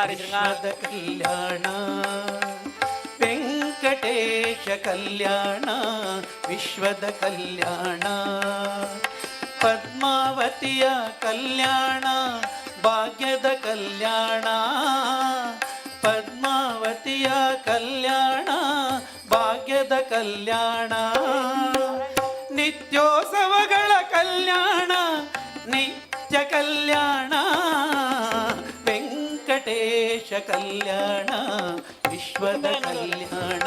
ವಿಶ್ವದ ಕಲ್ಯಾಣ, ವೆಂಕಟೇಶ ಕಲ್ಯಾಣ, ವಿಶ್ವದ ಕಲ್ಯಾಣ, ಪದ್ಮಾವತಿಯ ಕಲ್ಯಾಣ, ಭಾಗ್ಯದ ಕಲ್ಯಾಣ, ಪದ್ಮಾವತಿಯ ಕಲ್ಯಾಣ, ಭಾಗ್ಯದ ಕಲ್ಯಾಣ, ನಿತ್ಯ ನಿತ್ಯೋತ್ಸವಗಳ ಕಲ್ಯಾಣ, ನಿತ್ಯ ಕಲ್ಯಾಣ, ವೆಂಕಟೇಶ ಕಲ್ಯಾಣ, ವಿಶ್ವದ ಕಲ್ಯಾಣ,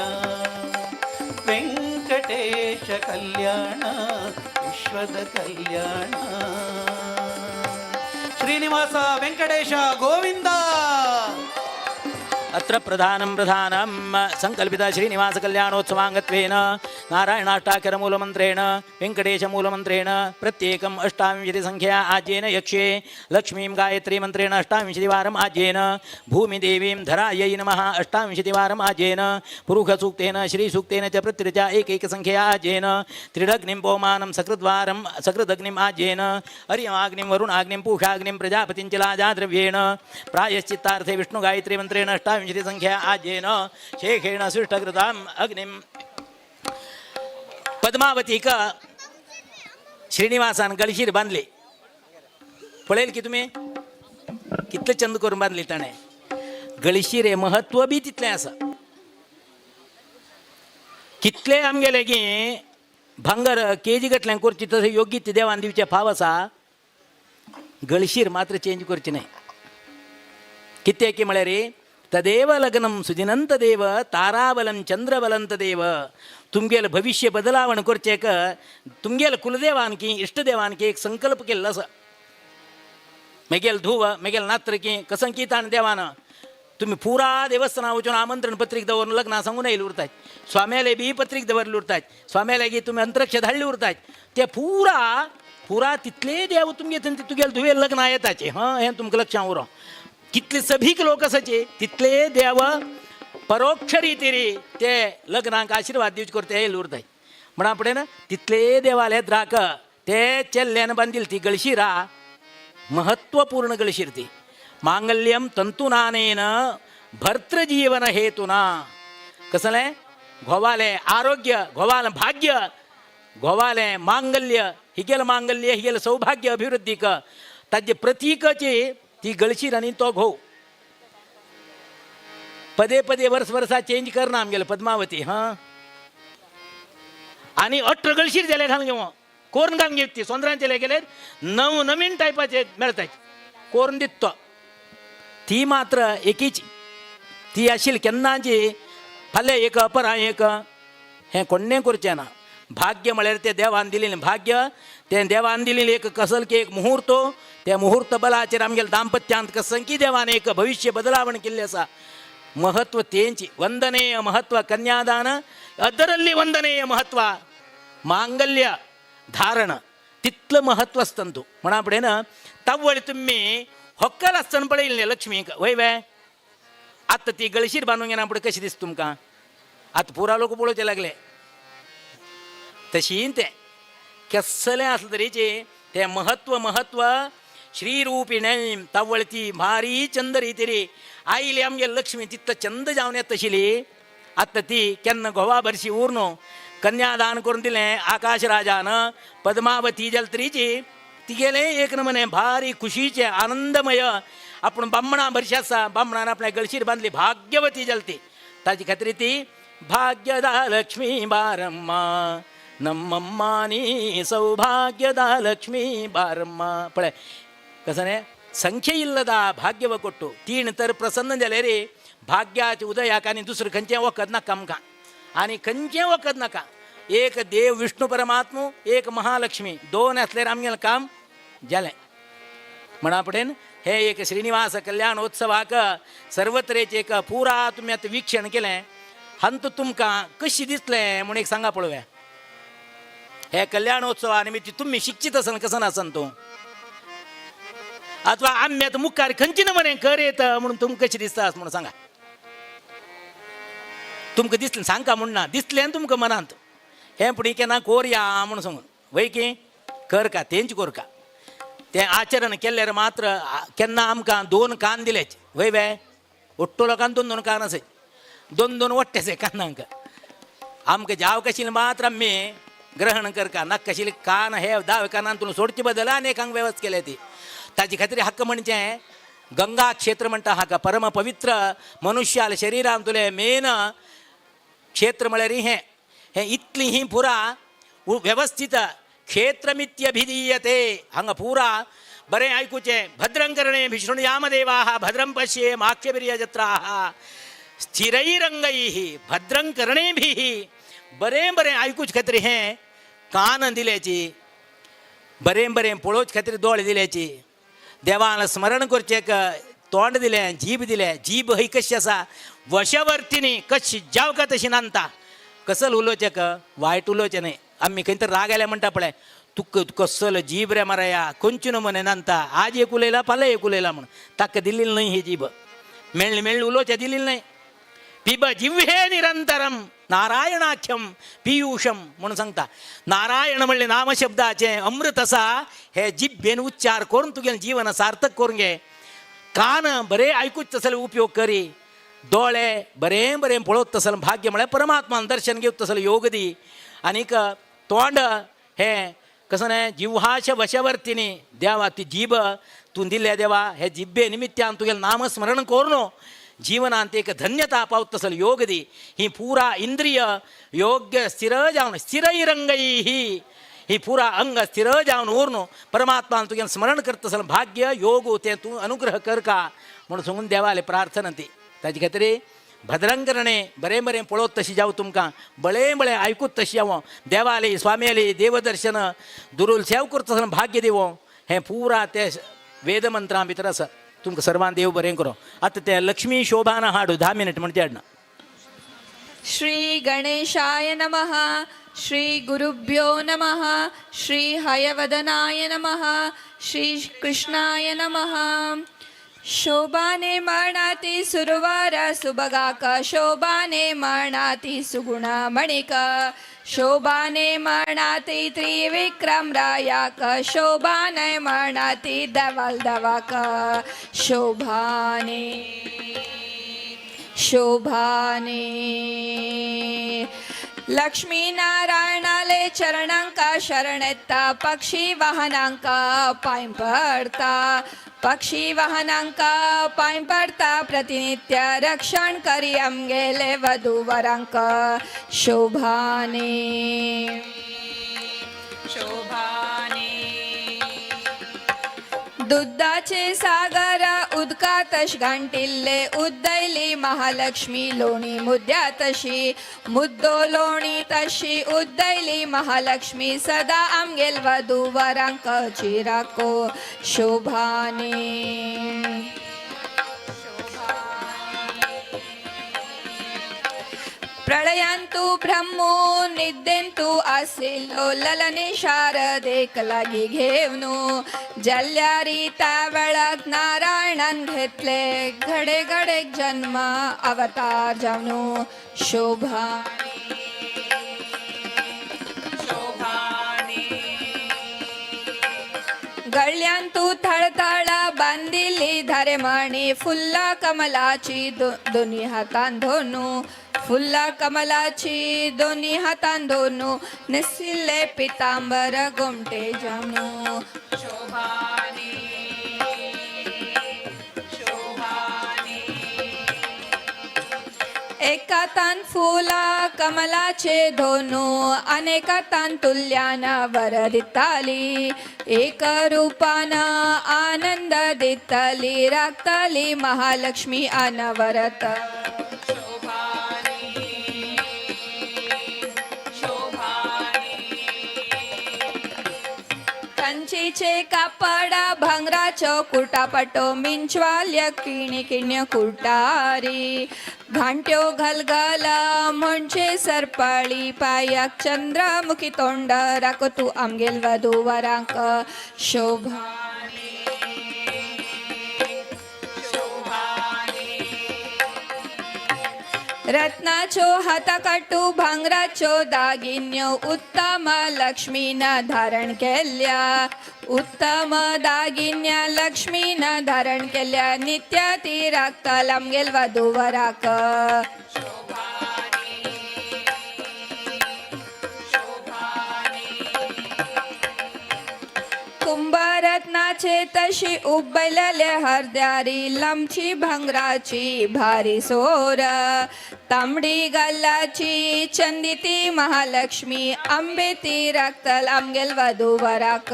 ವೆಂಕಟೇಶ ಕಲ್ಯಾಣ, ವಿಶ್ವದ ಕಲ್ಯಾಣ. ಶ್ರೀನಿವಾಸ ವೆಂಕಟೇಶ ಗೋವಿಂದ. ಅತ್ರ ಪ್ರಧಾನಂ ಪ್ರಧಾನಂ ಸಂಕಲ್ಪಿತ ಶ್ರೀನಿವಾಸ ಕಲ್ಯಾಣೋತ್ಸವಾಂಗತ್ವೇನ ನಾರಾಯಣಾಷ್ಟಾಕ್ಷರ ಮೂಲಮಂತ್ರೇಣ ವೆಂಕಟೇಶ ಮೂಲಮಂತ್ರೇಣ ಪ್ರತ್ಯೇಕಂ ಅಷ್ಟಾವಿಂಶತಿ ಸಂಖ್ಯಾ ಆಜ್ಯೇನ ಯಕ್ಷೇ ಲಕ್ಷ್ಮೀಂ ಗಾಯತ್ರಿ ಮಂತ್ರೇಣ ಅಷ್ಟಾವಿಂಶತಿವಾರಂ ಆಜ್ಯೇನ ಭೂಮಿದೇವೀಂ ಧರಾಯೈ ನಮಃ ಅಷ್ಟಾವಿಂಶತಿವಾರಂ ಆಜ್ಯೇನ ಪುರುಷಸೂಕ್ತೇನ ಶ್ರೀಸೂಕ್ತೇನ ಚ ಪ್ರತ್ಯರ್ಚ ಏಕೈಕ ಸಂಖ್ಯೆಯ ಆಜ್ಯೇನ ತ್ರಿಡಗ್ನಿಂ ಪೌಮಾನಂ ಸಕೃದ್ವಾರಂ ಸಕೃದಗ್ನಿಂ ಆಜ್ಯೇನ ಅರ್ಯಮಾಗ್ನಿಂ ವರುಣಾಗ್ನಿಂ ಪೂಷಾಗ್ನಿಂ ಪ್ರಜಾಪತಿಂ ಚ ಲಾಜಾದ್ರವ್ಯೇಣ ಪ್ರಾಯಶ್ಚಿತ್ತಾರ್ಥೆ ವಿಷ್ಣು ಗಾಯತ್ರಿ ಮಂತ್ರೇಣ ಅಷ್ಟಾವಿಂಶತಿ ಸಂಖ್ಯಾ ಆಜ್ಯೇನ ಶೇಖೇಣ ಸೃಷ್ಟಕೃತಾಂ ಅಗ್ನಿಂ. पद्मावतीक श्रीनिवासान गळशीर बांदली. पळयल की तुमी कितले चंद करून बांदली ताणें. गळशीर हें महत्व बी तितलें आसा. कितले आमगेले की भांगर केजी गटल्यान करची तशें योग्य ती देवान दिवचें फाव आसा. गळशीर मात्र चेंज करची न्हय. कितें की म्हळ्यार तदेव लग्नम सुदिनंत देव ताराबलं चंद्रबलंत देव. तुमगेलें भविश्य बदलावण करचेक तुमगेले कुलदेवान की इश्टदेवान की एक संकल्प केल्लो आसा. मेगेल धुव मेगेल नात्र की कसं की ताण देवान तुमी पुरा देवस्थाना वचून आमंत्रण पत्रिक दवरून लग्नां सांगून येयले उरतात. स्वाम्याले बी पत्रिक दवरले उरतात. स्वाम्याले गी तुमी अंतरक्ष धाडले उरतात. ते पुरा पुरा तितले देव तुमगे तुगेले धुवेल लग्नां येताचे. हां, हें तुमकां लक्षां उरो. कितले सभीक लोक आसाचे तितले देव परोक्ष रितीरी ते लग्नाक आशिर्वाद दिवचे करते येयले उरताय. म्हणा फुडें ना तितले देवाले द्राक ते चेल्ल्यान बांदिल ती गळशिरा महत्वपूर्ण गळशीर ती. मांगल्यम तंतुनानेन भर्तृजीवन हेतुना. कसलें घोवालें आरोग्य, घोवालें भाग्य, घोवालें मांगल्य, हिगेल मांगल्य हिगेल सौभाग्य अभिवृद्धीक ताजे प्रतीकची ती गळशीर आनी तो घोव. पदे पदे वर्स वर्सा चेंज करना आमगेले पद्मावती. हां, आनी 18 गळशीर जाले घालून घेवं कोरून घालून घेत ती सोंदरान चेले गेले नव नवीन टायपाचे मेळटात कोरून दित तो. ती मात्र एकीच ती आशिल्ली केन्नाची फाल्यां एक परां एक हें कोण्णें करचें ना. भाग्य म्हळ्यार तें देवान दिलेलें भाग्य, तें देवान दिलेलें एक कसल की एक मुहूर्त, त्या मुहूर्त बलाचेर आमगेले दाम्पत्यांत कसंकी देवान एक भविश्य बदलावण केल्लें आसा. महत्व तेंची वंदनेय महत्व कन्यादान ಅದರಲ್ಲಿ ವಂದನೆಯ ಮಹತ್ವ ಮಾಂಗಲ್ಯ ಧಾರಣ तितलं महत्व आसता. तूं म्हणा फुडें ना तव्वळ तुमी होक्कल आसतना पळयल्लें लक्ष्मीक वय वे आतां ती गळशीर बांदूंक येना फुडें कशें दिसता तुमकां. आतां पुरा लोक पळोवचे लागले तशी तें केसलें आसलें तरीचे तें महत्व महत्व श्रीरूपिणे तव्वळ ती भारी चंद रितीरी आयली आमगे लक्ष्मी तितलो चंद जावन येता तशिली. आतां ती केन्ना घोवा भरशी उरनो कन्यादान करून दिलें आकाश राजान पद्मावती जलतरीची तिगेलें एक नमने भारी खुशीचें आनंदमय आपूण बामणा भरशी आसा बामणान आपल्या गळशीर बांदली भाग्यवती जलती ताजे खातीर ती भाग्यदा लक्ष्मी बारम्मा नम्मम्मा नी सौभाग्यदा लक्ष्मी बारम्मा. पळय कसं न्ही संख्ये इल्लदा भाग्यव कोट्टू तीण तर प्रसन्न जालें रे भाग्याचे उदयाक आनी दुसरें खंयचें वखद नाका आमकां आनी खंयचें वखद नाका. एक देव विष्णू परमात्मू एक महालक्ष्मी दोन आसल्यार आमगेलें काम जालें. म्हणा फुडें हे एक श्रीनिवास कल्याणोत्सवाक सर्वतरेचें एक पुरा तुमी आतां वीक्षण केलें हांतू तुमकां कशें दिसलें म्हूण एक सांगा पळोवया. हे कल्याणोत्सवा निमित्त तुमी शिक्षीत आसन कसं नासन तूं अथवा आमी आतां मुखार खंयची नमने कर येता म्हणून तुमकां कशें दिसता म्हणून सांगा. तुमकां दिसलें सांगका म्हूण ना दिसलें तुमकां मनांत हें फुडें केन्ना कोरया म्हणून सांगून वय की कर का तेंच कोरका तें आचरण केल्यार मात्र केन्ना आमकां दोन कान दिलेच वय वे ओट्टो लोकांक दोन दोन कान आसय दोन दोन वट्टे आसय कानांक आमकां जाव कशी मात्र आमी ग्रहण करका नाका कशी कान हे दावे कानांतून सोडचे बदल आनी एकांक वेवस्था केल्या ती ताजे खातीर हक्क म्हणचें गंगा क्षेत्र म्हणटा हाका परम पवित्र मनुष्याल शरिरांतुलें मेन क्षेत्र म्हळ्यार हें हें इतली ही पुरा वेवस्थीत क्षेत्रमित्यभिधीयते. हांगा पुरा बरें आयकुचें. भद्रं करणे विष्णुयाम देवाः भद्रं पश्ये माक्षभिर्यजत्राः स्थिरैरंगैः भद्रं करणेभिः. बरें बरें आयकुचे खातीर हें कान दिल्याची, बरें बरें पळोवचे खातीर दोळे दिल्याची, देवान स्मरण करचें तोंड दिलें, जीब दिलें. जीब ही कशी आसा वशवर्तिनी, कशी जावका तशी नांदता. कसल उलोवचें वायट उलोवचें न्हय. आमी खंय तर राग आयल्या म्हणटा पळय, तुका कसल जीब रे मारया, खंयचे नमुने नांदता, आज एक उलयला फाल्यां एक उलयला म्हण ताका दिल्ली न्हय ही जीब. मेळ्ळी मेळ्ळी उलोवचें दिल्ली न्हय. पिब जिव्हे निरंतरम नारायणाख्यम पियूषम म्हणून सांगता. नारायण म्हणले नामशब्दाचें अमृत आसा, हे जिब्बेन उच्चार करून तुगेलें जीवन सार्थक करून घे. कान बरें आयकूच तसले उपयोग करी, दोळे बरें बरें पळोवत तसलें भाग्य म्हळ्यार परमात्मान दर्शन घेवत तसलें योग दी. आनीक तोंड हें कसं न्हय जिव्हाश वशवर्तिनी देवा, ती जीब तूं दिल्ल्या देवा, हे जिब्बे निमित्यान तुगेलें नामस्मरण करून जीवनांत एक धन्यता पावत तसलें योग दी. ही पुरा इंद्रिय योग्य स्थिर जावन स्थिरैरंगैः ही पुरा अंग स्थिर जावन उरून परमात्मान तुगेलें स्मरण करता तसलें भाग्य योग तें तूं अनुग्रह कर का म्हणून सांगून देवाले प्रार्थना ती. ताजे खातीर भद्रं करणे बरें बरें पळोवत तशी जावं तुमकां, बळें बळें आयकूत तशी जावं, देवाली स्वाम्याली देवदर्शन दुरुल सेव करता तसलें भाग्य दिवं. हें पुरा ते वेदमंत्रां भितर आसा. तुमकां सर्वान देव बरें करूं. आतां तें लक्ष्मी शोभान हाडू 10 मिनट म्हणचे हाडना. श्री गणेशाय नमः. श्री गुरुभ्यो नमः. श्री हयवदनाय नमः. श्री कृष्णाय नमः. शोभाने मणाति सुरवार सुबगाक, शोभाने मणाति सुगुणमणिक, शोभाने मणाति त्रिविक्रम रायाक, शोभाने मणाति दवाल दवाक. शोभाने शोभाने लक्ष्मीनारायणाले चरणांका शरणेत्ता, पक्षी वाहनांका पांय पडता, पक्षी वाहनांका पांय पडता, प्रतिनित्य रक्षण करी आमगेले वधूवरांक. शोभाने शोभाने दुधाचे सागर उदकातश घांटिल्ले, उद्दैली महालक्ष्मी लोणी मुद्या तशी, मुद्दो लोणी तशी उद्दैली महालक्ष्मी, सदा आमगेल वधूवरांक चिराको. शोभाने प्रळयांतु ब्रह्मो निद्देंतु आसिल्लो, ललने शारदेक लागी घेवनु, जल्ल्यारी त्या वेळाक नारायणान घेतले, घडे घडे जन्म अवतार जावनु. शोभा गळ्यांतु थळथळ बांदिली धरेमणी, फुल्ला कमलाची दोन्ही हातान धोनू, फुल्ला कमलाची दोन्ही हातान धोनू, नेसिल्ले पितांबर गोमटे जावनु. शोभाने शोभाने एका तान फुला कमलाचे धोनू, अनेका तान तुल्यान वर दिताली, एक रूपान आनंद दितली, राखतली महालक्ष्मी अनवरत. कंचीचे कापड भांगराचो कुर्टापटो, मिंचवाल्य किणी किण्य कुर्टारी, घांट्यो घलघल म्हणजे सरपळी, पायाक चंद्रमुखी तोंड राखो तू आमगेल वधूवरांक. शोभा रत्नाचो हाताकाटू भांगराचो दागिन्यो, उत्तम लक्ष्मीन धारण केल्या, उत्तम दागिन्या लक्ष्मीन धारण केल्या, नित्य ती राखता आमगेल वधूवराक. कुंभार रत्नाचे तशी उबलले हरद्यारी लांबची भांगराची भारी सोर तांबडी गालाची चंदिती महालक्ष्मी आंबे ती राखतल आमगेल वधूवराक.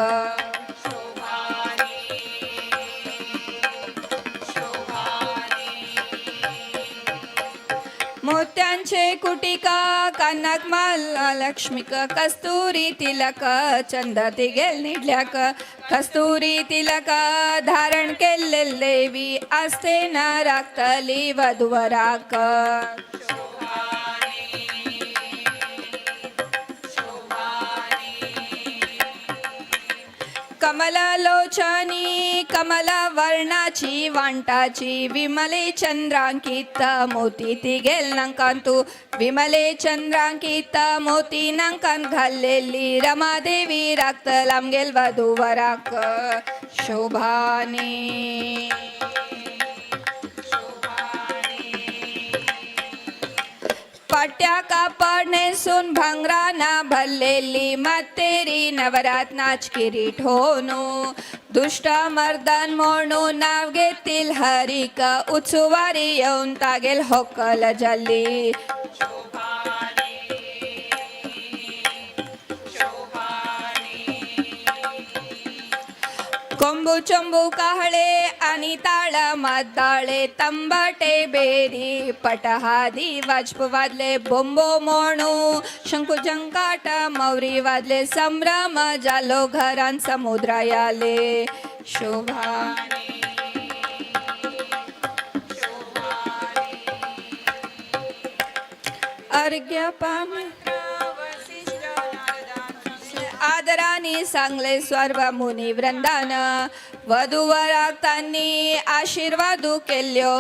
मोत्यांचे कुटिका कानाक माला लक्ष्मीक कस्तुरी तिलक चंद तिगेल निडल्याक कस्तुरी तिलक धारण केल्ले देवी आस्ते न राखतली वधूवराक. कमललोचनी कमलवर्णाची वांटाची विमले चंद्रांकित मोती तिगेल नांकांतू विमले चंद्रांकित मोती नांकांत घाललेली रमादेवी राखतल आमगेल वधूवराक. शोभानी पाट्या कापड नेसून भांगराना भरलेली मातेरी नवरात्नाच किरीट होनू दुष्ट मर्दन म्हणून नाव घेतील हरिक उत्सुवारी येऊन तागेल होकल जल्ली. कोंबू चोंबू काहळे आणि ताळ मद्दाळे तंबाटे बेरी पटहादी वाजप वाजले बोंबो मोणू शंकू जंकाट मौरी वाजले संभ्रम जालो घरान समुद्रायाले. शोभा अर्घ्य पाम आदराने सांगले सर्व मुनी वृंदान वधूवराक्तांनी आशीर्वादू केल्यो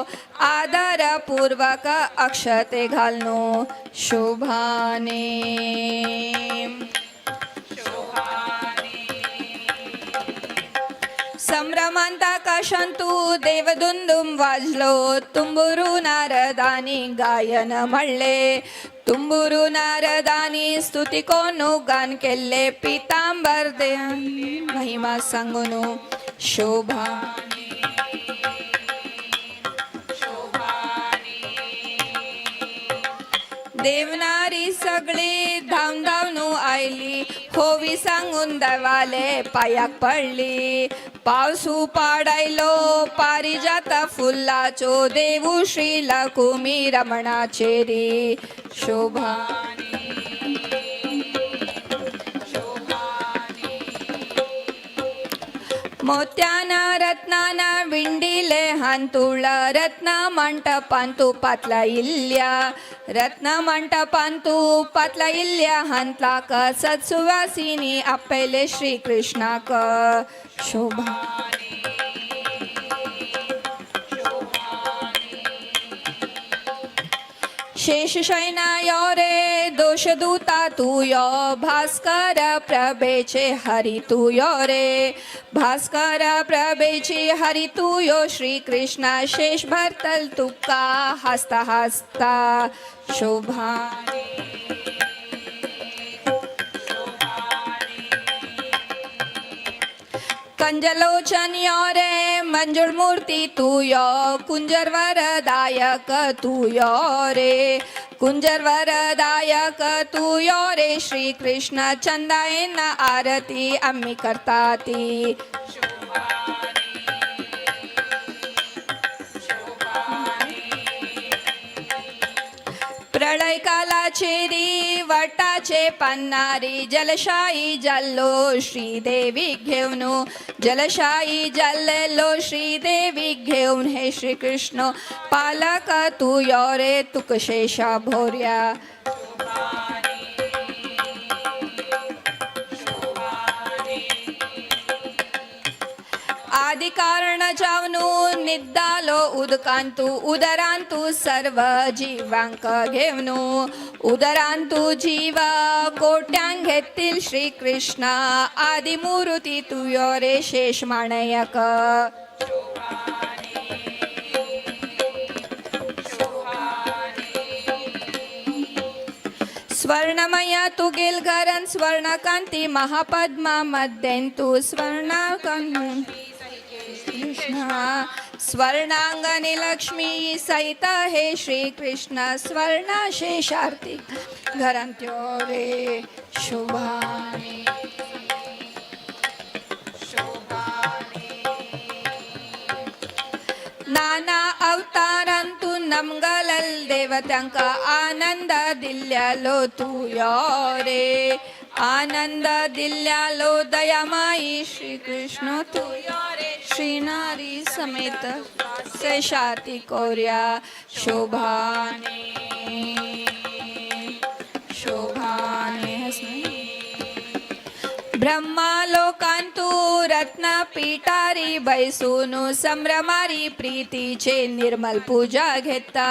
आदरपूर्वक अक्षते घालनो. शोभाने संभ्रमांत आकाशांतू देवदुंदुम वाजलो तुंबुरू नारदानी गायन म्हणले तुंबुरू नारदानी स्तुती कोणू गान केल्ले पितांबर दे महिमा सांगूनु. शोभा देवनारी सगळी धावून धावनू आयली होवी सांगून देवाले पायाक पडली पावसू पाडायलो पारिजात फुलाचो देवू श्री लकुमी रमणाचेरी. शोभा मोत्याना रत्नाना विंडिले हांतुळ रत्न मंटपांतू पातला इल्ल्या रत्न मंटपांतू पातला इल्ल्या हांतलाक सत्सुवासिनी आपले श्रीकृष्णाक. शोभा शेषशयना यो रे दोषदूता तू यो भास्कर प्रभेचे हरि तू यो रे भास्कर प्रभेचे हरि तू यो श्रीकृष्ण शेष भरतल तुका हसता हसता. शोभा कंजलोचन यो रे मंजुळ मूर्ती तू यो कुंजर वरदायक तू यो रे कुंजर वरदायक तू यो रे श्रीकृष्ण चंदायन आरती आम्ही करताती. प्रळय कालाचेरी वटाचे पन्नारी जलशाही जाल्लो श्रीदेवी घेवन जलशाही जाल्लो श्रीदेवी घेवन हे श्रीकृष्ण पालक तू यो रे तुकशेषा भोर्या. आदि कारण जावनु निद्दालो उदकांतु उदरांतु सर्व जीवांक घेवनु उदरांतु जीव कोट्यांक घेतील श्रीकृष्ण आदि मूर्ती तुयो रे शेष माणयक. स्वर्णमय तुगेल घरन स्वर्णकांती महापद्मा मध्यंतु स्वर्णकांती कृष्ण स्वर्णांगने लक्ष्मी सहित हे श्री कृष्ण स्वर्ण शेषार्ती घरांत्यो रे शोभाने नाना अवतारांतू नमगलल देवत्यांका आनंद दिल्यालो तू यो रे आनंद दिल्यालो दयामाई श्री कृष्ण तू यो रे श्री नारी समेत शेषाती कोर्या शोभाने शोभाने ब्रह्मालोकांतु रत्नपीठारी बैसूनु संभ्रमारी प्रीतीचे निर्मल पूजा घेता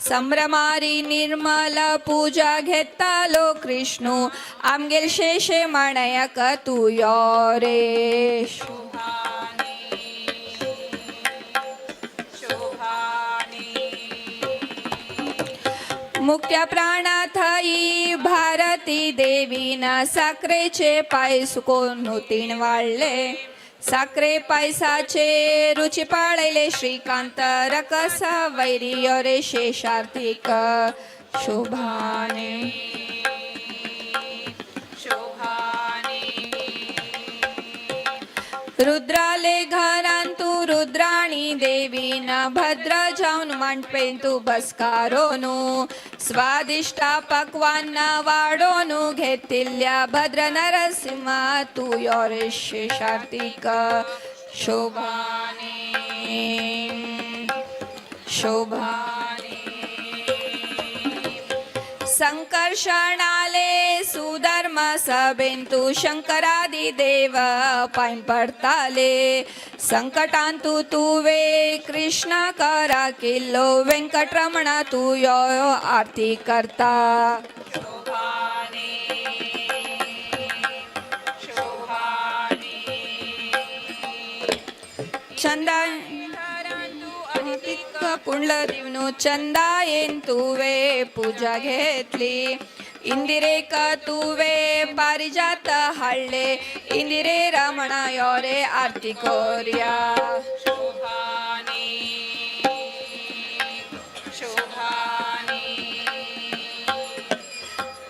संभ्रमारी निर्मल पूजा घेता लो कृष्णू आमगेल शेषे माणयक तू यो रे मुक्त्या प्राणाथाई भारती देवीना साखरेचे पाय सुकोन तीण वाळले साखरे पायसाचे रुची पाळले श्रीकांत रकसा वैरी रे शेषार्थिक शोभाने रुद्राले घरांतु रुद्राणी देवीना भद्र जाऊन मांडपेंतु बसकारोनु स्वादिष्टा पक्वान्न वाडोनु घेतिल्ल्या भद्र नरसिंहा तू your शेषार्तिक शोभाने शोभाने संकर्षणाले सुधर्म सबेंतु शंकरादि देव पाय पडताले संकटांतु तुवे कृष्ण करा किल्लो व्यंकटरमण तू यो आरती करता चंदा कुंडल दिवनु चंदा येन तुवे पूजा घेतली इंदिरेक तुवे पारिजात हाडले इंदिरे रमणा योरे आरती कोर्या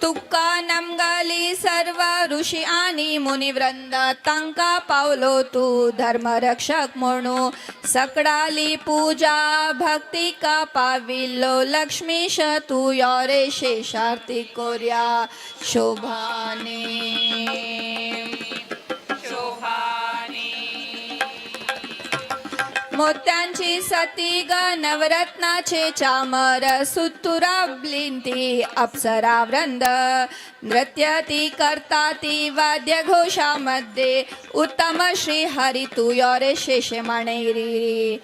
तुका नमगली सर्व ऋषी आणि मुनिवृंद तांका पावलो तू धर्मरक्षक म्हणू सकडाली पूजा भक्ती का पाविल्लो लक्ष्मीश तू योरे शेषार्ती कोर्या शोभाने मोत्यांची सती ग नवरत्नाचे चामर सुतुराब्लिंती अप्सरा वृंद नृत्यती करता ती वाद्यघोषामध्ये उत्तम श्री हरी तू योरे शेषे माणेरी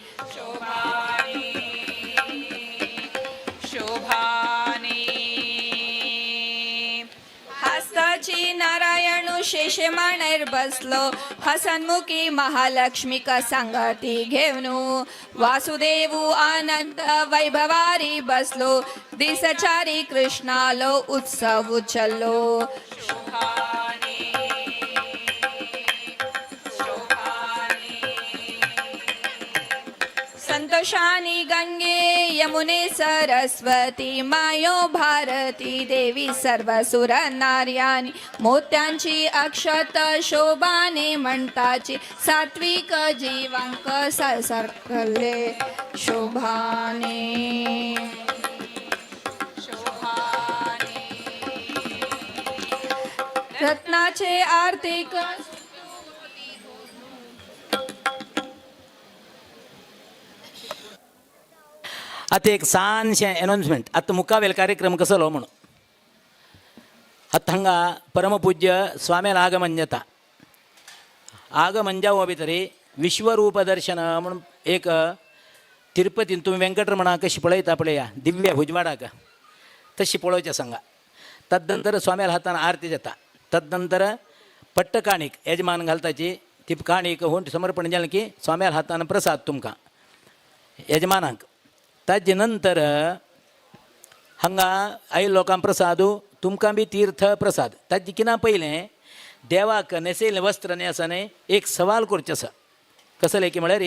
हस्ताची नारायणू शेषे माणेर बसलो हसनमुखी महालक्ष्मी का सांगाती घेवनू वासुदेवू आनंद वैभवारी बसलो दिसचारी कृष्णालो उत्सव चलो संतोषानी गंगे यमुने सरस्वती मायो भारती देवी सर्व सुर नार्यानी मोत्यांची अक्षत शोभाने म्हणताची सात्विक जीवांक सरकले शोभाने रत्नाचे आर्थिक आतां एक ल्हानशें एनाउन्समेंट. आतां मुखावेल कार्यक्रम कसलो म्हणून आतां हांगा परमपूज्य स्वाम्याल आगमन जाता. आगमन जावं भितरी विश्वरूप दर्शन म्हणून एक तिरुपतीन तुमी वेंकटरमणाक कशी पळयता पळया दिव्य भुजवाडाक तशी पळोवचें सांगा. तदनंतर स्वाम्याल हातान आरती जाता. तदनंतर पट्टकाणीक यजमान घालताची ती काणीक हुंट समर्पण जालें की स्वाम्याल हातान प्रसाद तुमकां यजमानाक. ताजे नंतर हांगा आयिल्लो लोकांक प्रसाद तुमकां बी तीर्थ प्रसाद. ताजे किना पयलें देवाक न्हेसयलें वस्त्र न्ही आसा न्ही, एक सवाल करचें आसा. कसलें की म्हळ्यार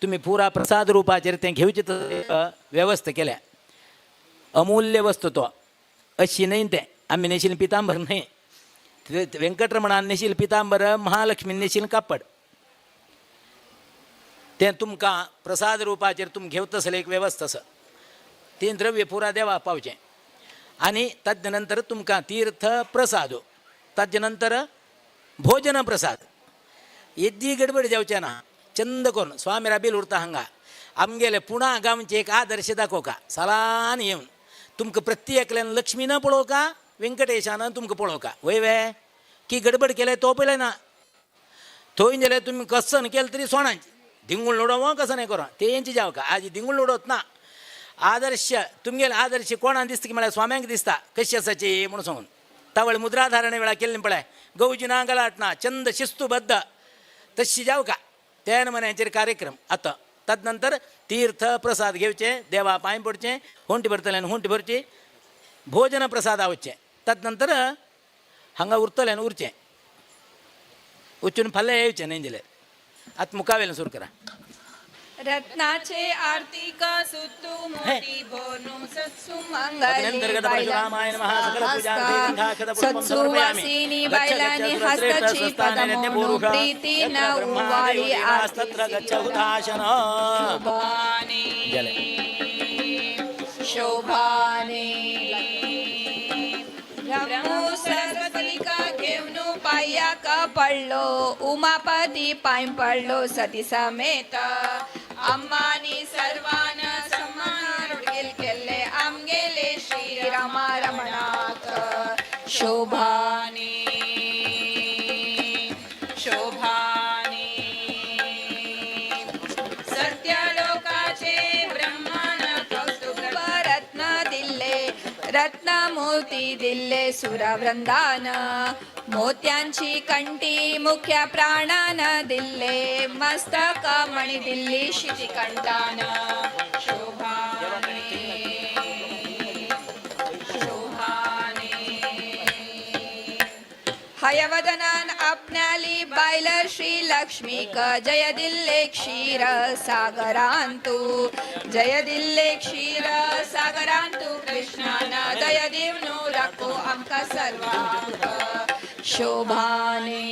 तुमी पुरा प्रसाद रुपाचेर तें घेवचें वेवस्था केल्या. अमूल्य वस्तू तो अशी न्हय तें आमी न्हेशिल्लें पितांबर न्हय, वेंकटरमणान न्हेशिल्लें पितांबर, महालक्ष्मीन न्हेशिल्लें कापड. तें तुमकां प्रसाद रुपाचेर तुमी घेवता आसलें एक वेवस्था आसा. तें द्रव्य पुरा देवाक पावचें आनी ताजे नंतर तुमकां तीर्थ प्रसाद, ताजे नंतर भोजन प्रसाद. येद्दी गडबड जावचें ना, चंद करून स्वामी राबील उरता हांगा. आमगेले पुणा गांवचे एक आदर्श दाखोवका सालान येवन तुमकां प्रत्येकल्यान लक्ष्मी न पळोवका, व्यंकटेशान तुमकां पळोवका. वय वे की गडबड केले तो पळय ना, थंय जाल्यार तुमी कसन केलें तरी सोणांची धिंगूळ उडोवं कसं नाही करो तेंची जावका. आज धिंगूळ उडोवत ना. आदर्श तुमगेले आदर्श कोणाक दिसता की म्हळ्यार स्वाम्यांक दिसता कशी आसाची म्हणून सांगून तावळ मुद्राधारणे वेळा केल्ली पळय, गवजी ना गलाट ना, चंद शिस्तुबद्ध तशी जावका. त्या म्हन्याचेर कार्यक्रम आतां. तदनंतर तीर्थ प्रसाद घेवचे, देवा पांय पडचे, होंटी भरतल्यान होंटी भरची, भोजन प्रसाद आवचें. तदनंतर हांगा उरतल्यान उरचें, वचून फाल्यां येवचें न्हय जाल्यार. आतां मुखावेल्यान सुरू करा. रत्नाचे आरती का सुतू मोती बोनू सत्सु मंगली सत्सुवासिनी बायलांनी हस्तची पदमोनु प्रीती न उवाळी आरती शोभाने. ब्रह्मो सरस्वतिका घेवन पायाक पडलो, उमापती पांय पडलो सती समेत. अम्मानी सर्वान सम्मान उडगील केल्ले आमगेले श्री रामा रमणाक. शोभाने शोभाने. सत्यलोकाचे ब्रह्मान कौस्तुभ रत्न दिल्ले, रत्नमूर्ती दिल्ले सुरवृंदान. मोत्यांची कंठी मुख्य प्राणान दिल्ले, मस्तक मणी दिल्ली शितिकंठान. शोभाने शोभाने. हयवदनान आपण्याली बायल श्री लक्ष्मीक जय दिल्ले क्षीर सागरांतु, जय दिल्ले क्षीर सागरांतु. कृष्णान दया दिवनु राखो आमकां सर्वांक. शोभाने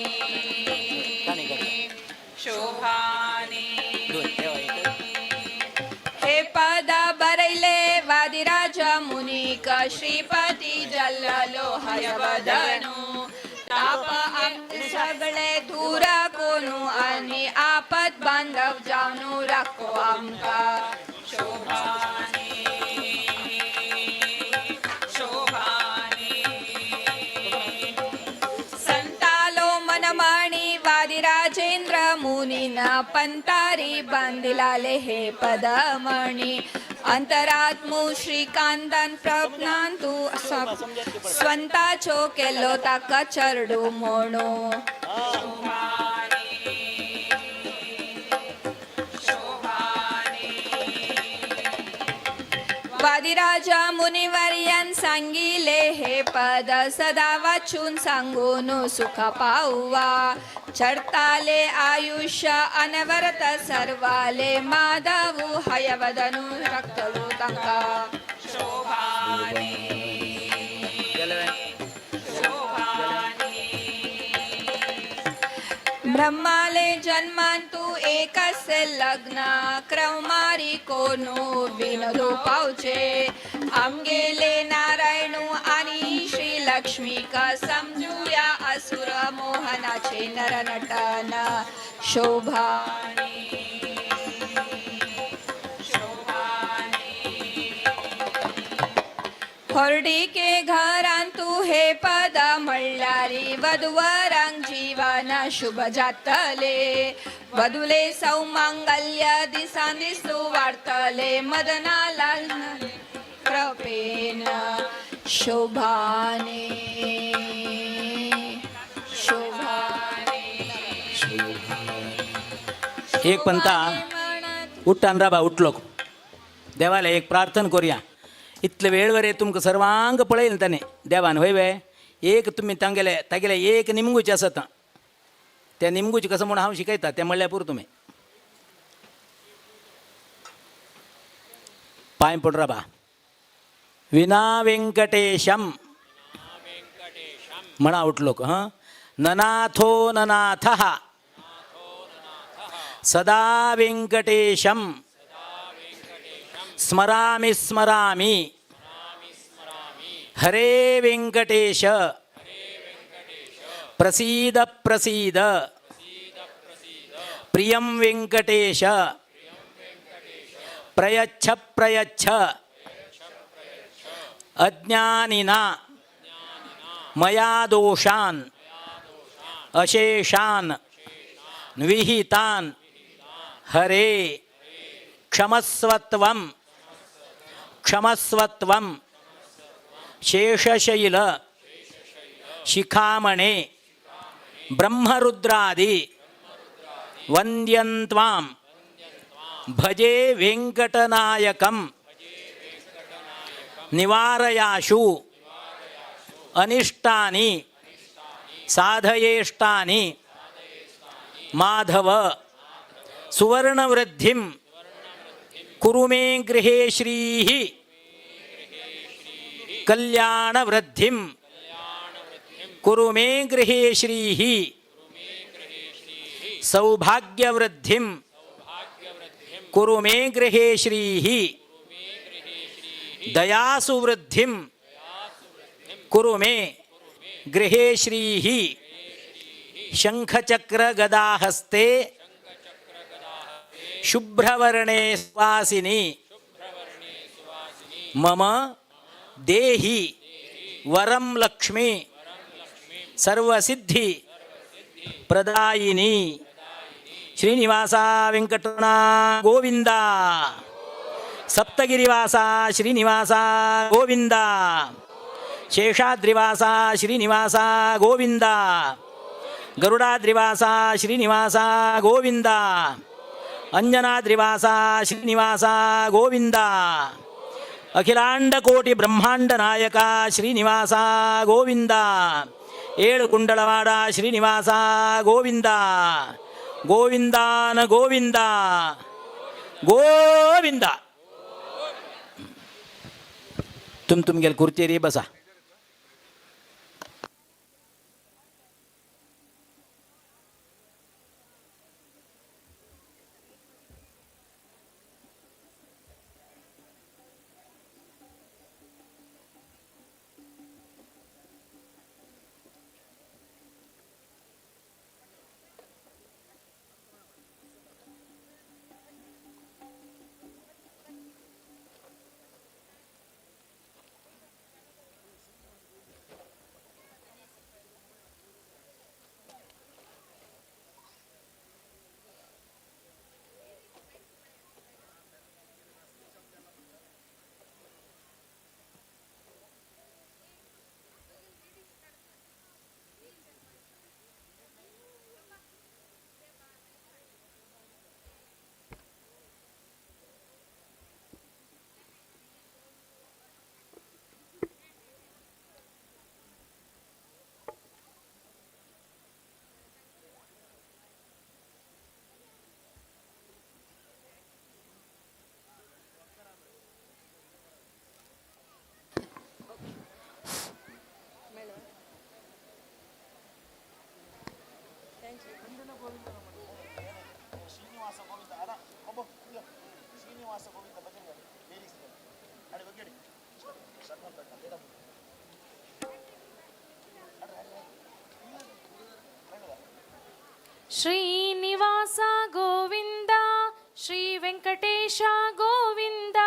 शोभाने. हे पद बरयले वादिराज मुनीक, श्रीपती जल्लो हयवदनु. ताप आमचे सगळे दूर कोनू आनी आपत बांधव जावनू राखो आमकां. शोभाने शोभाने. संतालो मनमाणी वादिराजेंद्र मुनीना पंतारी बांदिलाले हे पदमणी. अंतरात्मू श्रीकांतान प्रज्ञांतु स्वंताचो केलो ताका चरडू म्हणू. वादिराजा मुनिवर्यान सांगिले हे पद सदा वाचून सांगून सुख पाऊवा. चढताले आयुष्य अनवरत सर्वाले माधवू हयवदनु रक्तवू तांका. शोभाने शोभाने. ब्रह्माले जन्मांतु एकसे लग्न क्रमारी कोनु विनोदू पावचे. आमगेले नारायणू आणि श्री लक्ष्मीका समजूया असुर मोहनाचे नरनटन. शोभाने शोभाने. होर्डिके घरांतु हे पद म्हणल्यारी वधुवरांक जीवन शुभ जातले. वधुले सौमांगल्य दिसान दिसू वाडतले मदनाला कृपेन. शोभाने शोभाने. एक पंता उठ्ठान राबा उठलो देवाला एक प्रार्थना करूया. इतले वेळ वरे तुमकां सर्वांक पळयलें ताणें देवान हय वे एक तुमी तांगेले तागेले एक निमगूचें आसता त्या निमगूचें कसो म्हूण हांव शिकयता तें म्हणल्यार पुरो तुमी पांय पड राबा. विना वेंकटेशम म्हणा उठलो हां. ननाथो ननाथः सदा वेंकटेशम स्मरामि स्मरामि हरे वेंकटेश प्रसीद प्रसीद प्रियं वेंकटेश प्रयच्छ प्रयच्छ अज्ञानिना मया दोषान् अशेषान् विहितान् हरे क्षमस्वत्वं क्षमस्वत्वं शेषशैल शिखामणे ब्रह्मरुद्रादि वन्द्यन्त्वां भजे वेंकटनायकं निवारयाशु अनिष्टानि साधयेष्टानि माधव सुवर्णवृद्धिं कुरु मे गृहे श्रीः कल्याणवृद्धिं कुरु मे गृहे श्रीः सौभाग्यवृद्धिं कुरु मे गृहे श्रीः दयासुवृद्धिं कुरु मे गृहे श्रीः शंखचक्रगदाहस्ते शुभ्रवर्णे सुवासिनी मम देहि वरं लक्ष्मी सर्वसिद्धि प्रदायिनी. श्रीनिवासा वेंकटरमण गोविंदा. सप्तगिरिवासा श्रीनिवासा गोविंदा. शेषाद्रिवासा श्रीनिवासा गोविंदा. गरुडाद्रिवासा श्रीनिवासा गोविंदा. अंजनाद्रिवासा श्रीनिवासा गोविंदा. अखिलांडकोटि ब्रह्मांड नायका श्रीनिवासा गोविंदा. ಏಳು ಕುಂಡಲವಾಡ ಶ್ರೀನಿವಾಸ ಗೋವಿಂದ ಗೋವಿಂದಾನ ಗೋವಿಂದ ಗೋವಿಂದ. तुम तुमगेले कुर्चेरी बसा. श्रीनिवास गोविंद श्री वेंकटेश गोविंद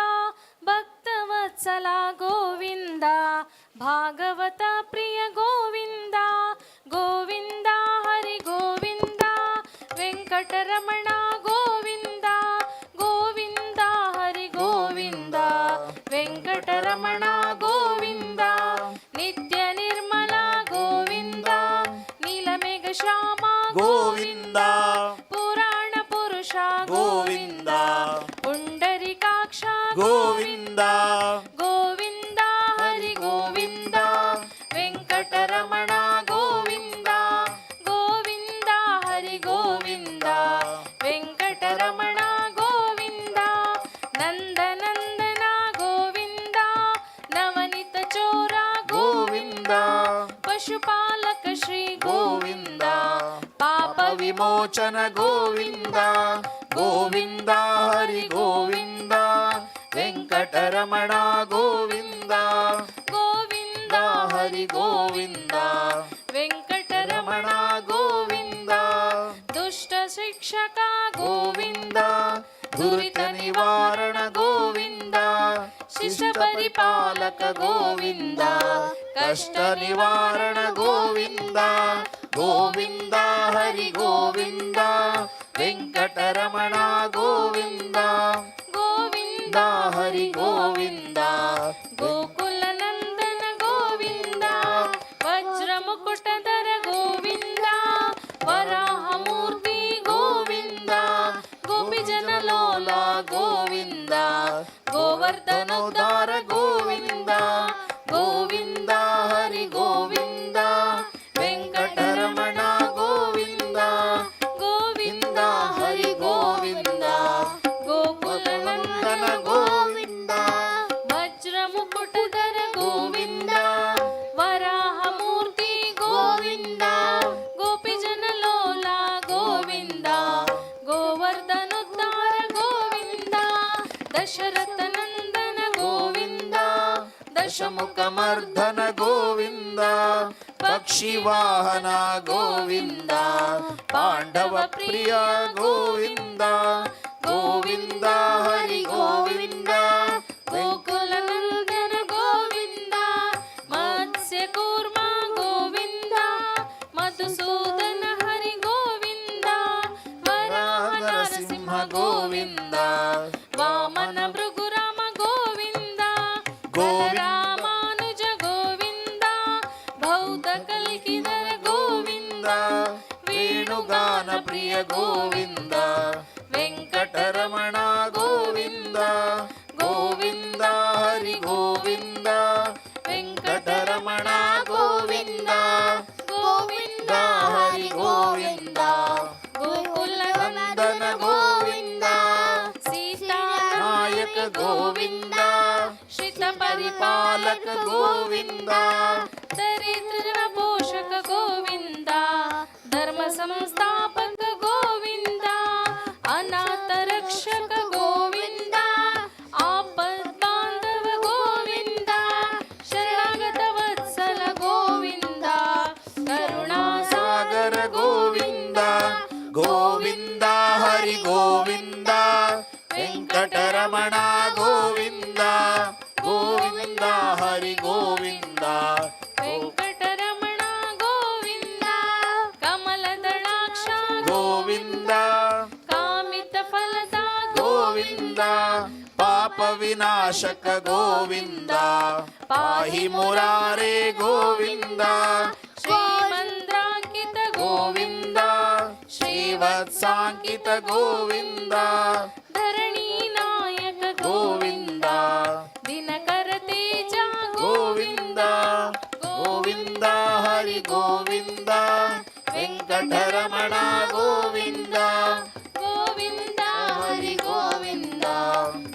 भक्तवत्सला गोविंद भागवत प्रिय गोविंद गोविंद हरि गोविंद वेंकटरमण गोविंद गोविंद हरि गोविंद वेंकटरमण गोविंद नित्य निर्मला गोविंद नीलमेघ श्याम गोविंद पुराण पुरुषा गोविंद पुंडरीकाक्ष गोविंद गोविंद ನಂದನ ಗೋವಿಂದ, ನವನಿತ ಚೋರ ಗೋವಿಂದ, ಪಶುಪಾಲಕ ಶ್ರೀ ಗೋವಿಂದ, ಪಾಪ ವಿಮೋಚನ ಗೋವಿಂದ, ಗೋವಿಂದ ಹರಿ ಗೋವಿಂದ, ವೆಂಕಟರಮಣ ಗೋವಿಂದ, ಗೋವಿಂದ ಹರಿ ಗೋವಿಂದ, ವೆಂಕಟರಮಣ ರಮಣ ಗೋವಿಂದ, ದುಷ್ಟ ಶಿಕ್ಷಕ ಗೋವಿಂದ, ಗೋವಿಂದ, ದುರಿತ ನಿವಾರಣ ಗೋವಿಂದ, ಶಿಷ್ಟ ಶಿಷ್ಟ ಪರಿಪಾಲಕ ಗೋವಿಂದ, ಕಷ್ಟ ನಿವಾರಣ ಗೋವಿಂದ, ಗೋವಿಂದ ಹರಿ ಗೋವಿಂದ, ವೆಂಕಟರಮಣ ಗೋವಿಂದ, ಗೋವಿಂದ ಹರಿ ಗೋವಿಂದ, ಗೋಕುಲ ನಂದನ ಗೋವಿಂದ, ವಜ್ರ ಮುಕುಟಧರ ಗೋವಿಂದ, ವರಾಹ ಮೂರ್ತಿ ಗೋವಿಂದ, ಗೋಪಿಜನ ಲೋಲ ಗೋವಿಂದ, ಗೋವರ್ಧನೋದ್ಧಾರ ಗೋವಿಂದ, ಗೋವಿಂದ ಹರಿ ಗೋವಿಂದ, ವೆಂಕಟರಮಣ ಗೋವಿಂದ, ಗೋವಿಂದ ಹರಿ ಗೋವಿಂದ, ಗೋಕುಲ ನಂದನ ಗೋವಿಂದ, ವಜ್ರ ಮುಕುಟಧರ ಗೋವಿಂದ, ವರಾಹ ಮೂರ್ತಿ ಗೋವಿಂದ, ಗೋಪಿಜನ ಲೋಲ ಗೋವಿಂದ, ಗೋವರ್ಧನೋದ್ಧಾರ ಗೋವಿಂದ, ದಶರಥ ನಂದನ ಗೋವಿಂದ, ದಶಮುಖ ಮರ್ದನ ಗೋವಿಂದ, ಪಕ್ಷಿವಾಹನ ಗೋವಿಂದ, ಪಾಂಡವ ಪ್ರಿಯ ಗೋವಿಂದ, ಗೋವಿಂದ ಹರಿ ಗೋವಿಂದ, ಗೋಕುಲ ನಂದನ ಗೋವಿಂದ, ಮತ್ಸ್ಯ ಕೂರ್ಮ ಗೋವಿಂದ, ಮಧುಸೂದನ ಹರಿ ಗೋವಿಂದ, ವರಾಹ ನರಸಿಂಹ ಗೋವಿಂದ, ವಾಮನ ಭೃಗುರಾಮ ಗೋವಿಂದ, ರಾಮಾನುಜ ಗೋವಿಂದ, ಬೌದ್ಧ ಕಲ್ಕಿದರ ಗೋವಿಂದ, ವೇಣುಗಾನ ಪ್ರಿಯ ಗೋವಿಂದ, ವೆಂಕಟರಮಣ ಗೋವಿಂದ, ಗೋವಿಂದ ಹರಿ ಗೋವಿಂದ, ವೆಂಕಟರಮಣ ಗೋವಿಂದ, ಗೋವಿಂದ ಹರಿ ಗೋವಿಂದ, ಗೋಕುಲ ನಂದನ ಗೋವಿಂದ, ಸೀತಾ ನಾಯಕ ಗೋವಿಂದ, ಶ್ರಿತ ಪರಿಪಾಲಕ ಗೋವಿಂದ, ದರಿದ್ರ ಪೋಷಕ ಗೋವಿಂದ, ಧರ್ಮ ಸಂಸ್ಥಾಪಕ ಗೋವಿಂದ, ಅನಾಥ ರಕ್ಷಕ ಗೋವಿಂದ, ಆಪದ್ ಬಾಂಧವ ಗೋವಿಂದ, ಶರಣಾಗತ ವತ್ಸಲ ಗೋವಿಂದ, ಕರುಣಾ ಸಾಗರ ಗೋವಿಂದ, ಗೋವಿಂದ ಹರಿ ಗೋವಿಂದ, ವೆಂಕಟರಮಣ ಗೋವಿಂದ, ಗೋವಿಂದ ಹರಿ ಗೋವಿಂದ, ವೆಂಕಟರಮಣ ಗೋವಿಂದ, ಕಮಲದಳಾಕ್ಷ ಗೋವಿಂದ, ಕಾಮಿತ ಫಲದ ಗೋವಿಂದ, ಪಾಪ ವಿನಾಶಕ ಗೋವಿಂದ, ಪಾಹಿ ಮುರಾರೇ ಗೋವಿಂದ, ಶ್ರೀಮಂದ್ರಾಂಕಿತ ಗೋವಿಂದ, ಶ್ರೀವತ್ಸಾಂಕಿತ ಗೋವಿಂದ, ಧರಣಿ ನಾಯಕ ಗೋವಿಂದ, ದಿನಕರ ತೇಜ ಗೋವಿಂದ, ಗೋವಿಂದ ಹರಿ ಗೋವಿಂದ, ವೆಂಕಟರಮಣ ಗೋವಿಂದ, ಗೋವಿಂದ ಹರಿ ಗೋವಿಂದ,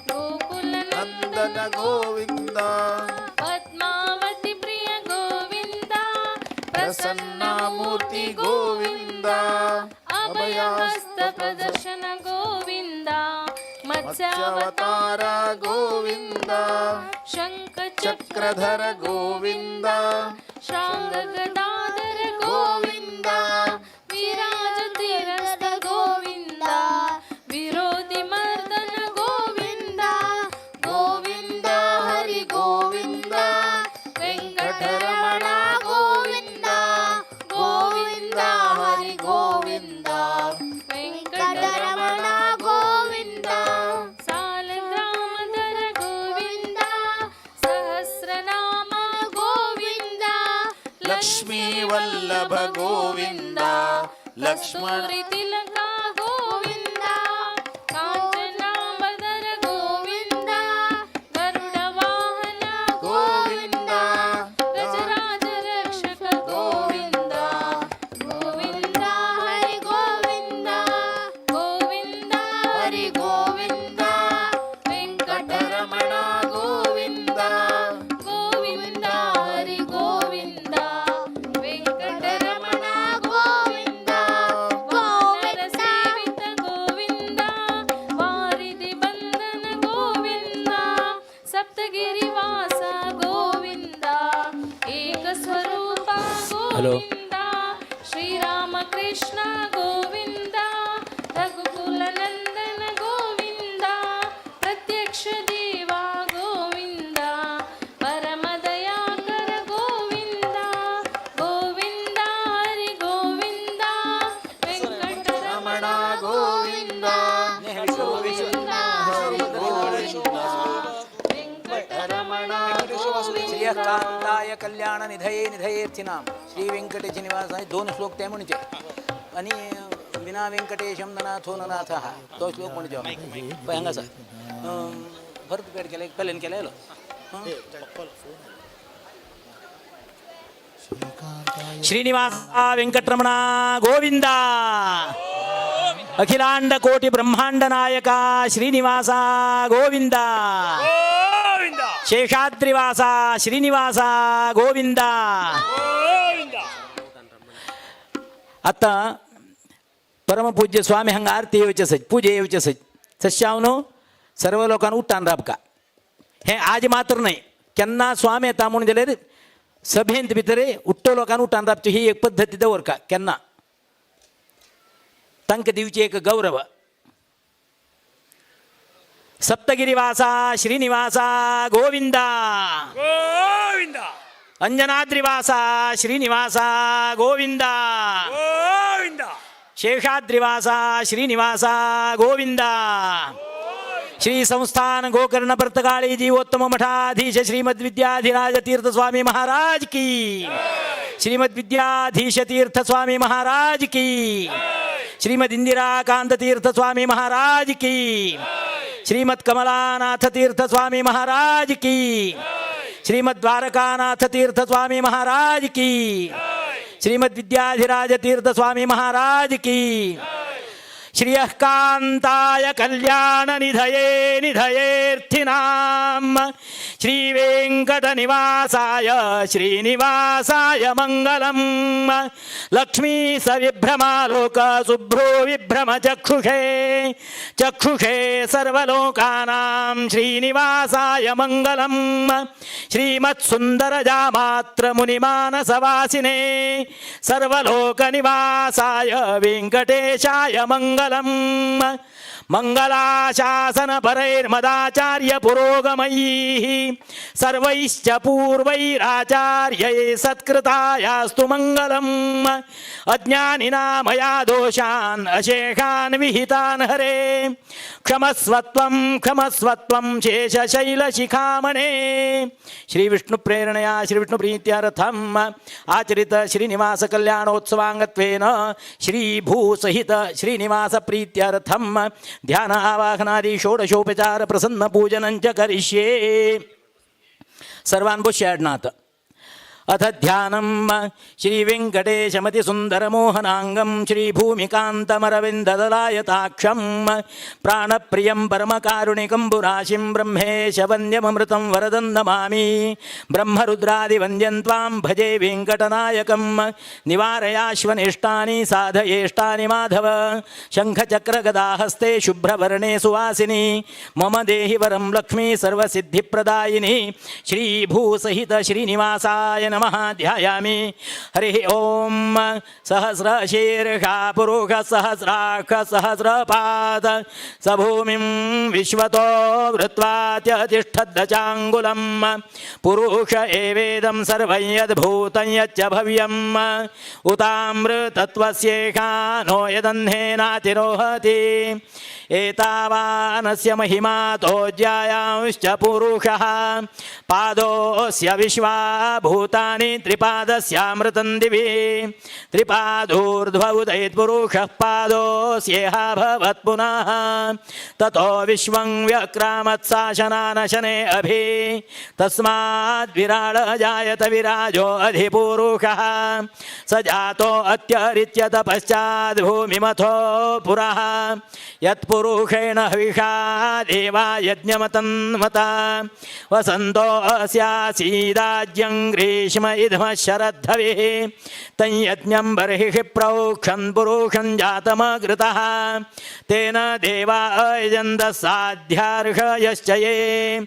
ಗೋಕುಲ ನಂದನ ಗೋವಿಂದ, ಪದ್ಮಾವತಿ ಪ್ರಿಯ ಗೋವಿಂದ, ಪ್ರಸನ್ನ ಮೂರ್ತಿ ಗೋವಿಂದ, ಅಭಯಹಸ್ತ ಪ್ರದರ್ಶನ ಗೋವಿಂದ, ಮತ್ಸ್ಯಾವತಾರ ಗೋವಿಂದ, ಶಂಖ ಚಕ್ರಧರ ಗೋವಿಂದ, ಶಾಂಗ ಗದಾಧರ ಗೋವಿಂದ, ವಿರಾಜ ತೀರಸ್ಥ ಗೋವಿಂದ, ವಿರೋಧಿ ಮರ್ದನ ಗೋವಿಂದ, ಗೋವಿಂದ ಹರಿ ಗೋವಿಂದ, ವೆಂಕಟರಮಣ ಗೋವಿಂದ, ಗೋವಿಂದ ಹರಿ ಗೋವಿಂದ, ವೆಂಕಟರಮಣ ಗೋವಿಂದ, ಸಾಲಗ್ರಾಮಧರ ಗೋವಿಂದ, ಸಹಸ್ರನಾಮ ಗೋವಿಂದ, ಲಕ್ಷ್ಮೀ ವಲ್ಲಭ ಗೋವಿಂದ, ಲಕ್ಷ್ಮಣ ಕಸ್ತೂರಿ ತಿಲಕ ಗೋವಿಂದ, ಕಾಂಚನಾಂಬದರ ಗೋವಿಂದ, ಗರುಡ ವಾಹನ ಗೋವಿಂದ, ಗಜರಾಜ ರಕ್ಷಕ ಗೋವಿಂದ, ಗೋವಿಂದ ಹರಿ ಗೋವಿಂದ, ಗೋವಿಂದ ಹರಿ ಗೋವಿಂದ, ವೆಂಕಟರಮಣ हॅलो. गोविंद, श्रीरामकृष्ण गोविंद, रघुकुल नंदन गोविंद, प्रत्यक्ष देवा गोविंद, परमदयाकर गोविंद, गोविंद हरि गोविंद, वेंकटरमण गोविंद, गोविंद हरि गोविंद, वेंकटरमण गोविंद. श्रियकांताय कल्याण निधये निधयेर्थिनाम श्री वेंकटेश निवास. दोन श्लोक ते म्हणचे आणि विना वेंकटेशम ननाथो ननाथ तो श्लोक म्हणचो. पळय हांगा आसा. भरत पेड केले पेलेन केले आयलो. श्रीनिवास वेंकटरमणा गोविंदा, अखिलांड कोटी ब्रह्मांड नायका श्रीनिवासा गोविंदा, शेषाद्रिवासा श्रीनिवासा गोविंदा. आतां परमपूज्य स्वामी हांगा आरती येवचे सज, पुजे येवचे सज तशें हांव न्हू सर्व लोकांक उट्टान राबका. हें आज मात्र न्हय, केन्ना स्वामी येता म्हूण जाल्यार सभेंत भितर उट्टो लोकांक उट्टान राबची ही एक पद्दती दवरका. केन्ना तांकां दिवची एक गौरव. सप्तगिरिवासा श्रीनिवासा गोविंदा, गोविंदा, अंजनाद्रिवासा श्रीनिवासा गोविंदा, गोविंदा, शेषाद्रिवासा श्रीनिवासा गोविंदा. श्री संस्थान गोकर्ण पर्तगाळी जीवोत्तम मठाधीश श्रीमद विद्याधिराज तीर्थ स्वामी महाराज की, श्रीमद विद्याधीश तीर्थ स्वामी महाराज की, श्रीमद इंदिराकांत तीर्थ स्वामी महाराज की, श्रीमद कमलानाथ तीर्थ स्वामी महाराज की, श्रीमद द्वारकानाथ तीर्थ स्वामी महाराज की, श्रीमद विद्याधिराज तीर्थ स्वामी महाराज की. श्रियः कांताय कल्याण निधये निधयेर्थिनाम श्री वेंकट निवासाय श्रीनिवासाय मंगलम. लक्ष्मी सविभ्रमालोक शुभ्रो विभ्रम चक्षुषे चक्षुषे सर्वलोकानां श्रीनिवासाय मंगलम. श्रीमत्सुंदर जामात्र मुनिमानसवासिने सर्वलोक निवासाय वेंकटेशाय मंगलम. मंगलाशासन परैर्मदाचार्य पुरोगमैः सर्वैश्च पूर्वैराचार्यै सत्कृतायास्तु मंगलम. अज्ञानिना मया दोषान् अशेषान् विहितान् हरे, क्षमस्वत्वं क्षमस्वत्वं शेषशैलशिखामणे. श्री विष्णु प्रेरणया श्री विष्णु प्रीत्यर्थम आचरित श्रीनिवास कल्याणोत्सवांगत्वेन श्री भूसहित श्रीनिवास प्रीत्यर्थम ध्यान आवाहनादि षोडशोपचार प्रसन्न पूजनं च करिष्ये. सर्वान् बुष्याडनाथ. अथ ध्यानं. श्री वेंकटेशमति सुंदरमोहनांगं श्री भूमिकान्तमरविन्ददलायताक्षं प्राणप्रियं परमकारुणिकम्बुराशिं ब्रह्मेशवन्द्यममृतं वरदं नमामि. ब्रह्मरुद्रादिवन्द्यं त्वां भजे वेङ्कटनायकं. निवारयाश्वनिष्टानि साधयेष्टानि माधव. शङ्खचक्रगदाहस्ते शुभ्रवर्णे सुवासिनि मम देहि वरं लक्ष्मी सर्वसिद्धिप्रदायिनि. श्रीभूसहित श्रीनिवासाय नमः. ध्यायामि. हरिः ॐ. सहस्रशीर्षा पुरुष सहस्राक्ष सहस्रपाद स भूमिं विश्वतो वृत्वात्यतिष्ठद्दचाङ्गुलं. पुरुष एवेदं सर्वं यद्भूतं यच्च भव्यम् उतामृतत्वस्येषानो यदह्नेनातिरोहति. एतावानस्य महिमातो ज्यायांश्च पुरुषः पादोऽस्य विश्वा भूतानि त्रिपादस्यामृतं दिवि. त्रिपादूर्ध्व उदयत्पुरुषः पादोऽस्येहाभवत् पुनः. ततो विश्वं व्यक्रामत्साशनानशने अभि तस्माद् विराळ जायत विराजो अधिपुरुषः. स जातो अत्यरिच्यत पश्चाद् भूमिमथो पुरः. यत्पुरुषेण हविषा देवा यज्ञमतन्मता वसन्तो अस्यासीदाज्यं ग्रीष्म ग्रीष्म इध्म शरद्धविः तं यज्ञं बर्हिषि प्रोक्षन् पुरुषं जातमकृतः तेन देवा अयजन्त साध्यार्षयश्च ये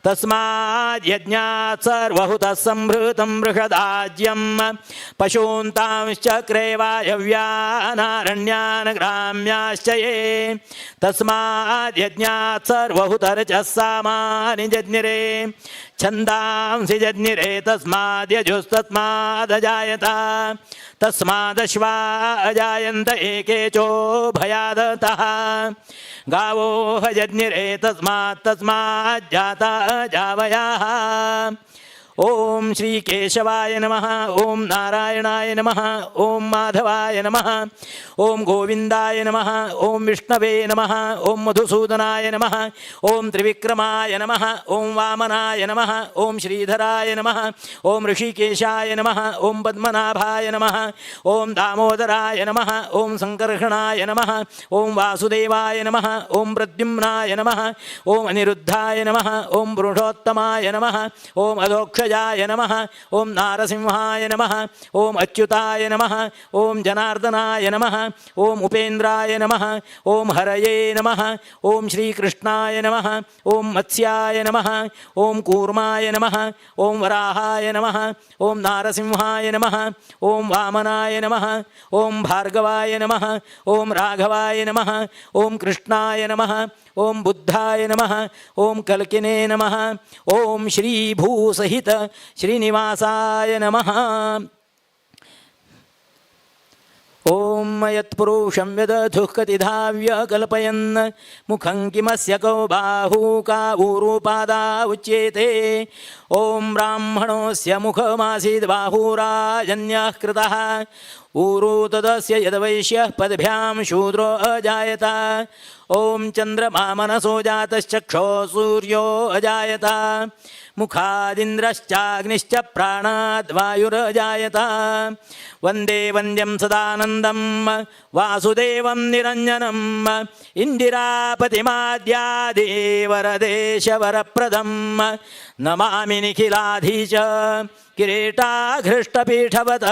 तस्माद् यज्ञात् सर्वहुतः संभृतं बृहदाज्यं पशून्तांश्चक्रे वायव्यानारण्यान् ग्राम्याश्च ये तस्माद् यज्ञात् सर्वहुतर्चः सामानि जज्ञिरे छन्दांसि जज्ञिरे तस्माद् यजुस्तस्मादजायत तस्मादश्वा अजायन्त एके चोभयादतः गावो ह जज्ञिरे तस्मात् तस्माज्जाता अजावयाः। ओम श्री केशवाय नमः। ओम नारायणाय नमः। ओम माधवाय नमः। ओम गोविंदाय नमः। ओम विष्णवे नमः। ओम मधुसूदनाय नमः। ओम त्रिविक्रमाय नमः। ओम वामनाय नमः। ओम श्रीधराय नमः। ओम ऋषिकेशाय नमः। ओम पद्मनाभाय नमः। ओम दामोदराय नमः। ओम संकर्षणाय नमः। ओम वासुदेवाय नमः। ओम प्रद्युम्नाय नमः। ओम अनिरुद्धाय नमः। ओम पुरुषोत्तमाय नमः। ओम अधोक्षजाय नमः। ओम नारसिंहाय नमः। ओम अच्युताय नमः। ओम जनार्दनाय नमः। ओम उपेंद्राय नमः। ओम हरये नमः। ओम श्रीकृष्णाय नमः। ओम मत्स्याय नमः। ओम कूर्माय नमः। ओम वराहाय नमः। ओम नारसिंहाय नमः। ओम वामनाय नमः। ओम भार्गवाय नमः। ओम राघवाय नमः। ओम कृष्णाय नमः। ओम बुद्धाय नमः। ओम कल्किने नमः। ओम श्री भूसहित श्रीनिवासाय नमः। ओम यत्पुरुषं व्यदधुः कतिधा कल्पयन् मुखं किमस्य कौ बाहू का ऊरुपादा उच्येते। ओम ब्राह्मणोऽस्य मुखमासीद् बाहुराजन्यः कृतः ऊरु तदस्य यद्वैश्यः पद्भ्यां शूद्रो अजायत। ओम चंद्रमा मनसो जातश्चक्षो सूर्यो अजायत। मुखादिन्द्रश्चाग्निश्च प्राणाद् वायुरजायत। वंदे वन्द्यं सदानन्दं वासुदेवं निरञ्जनम् इन्दिरापतिमाद्यादेवरदेशवरप्रदं नमामि निखिलाधीश किरीटाघृष्टपीठवत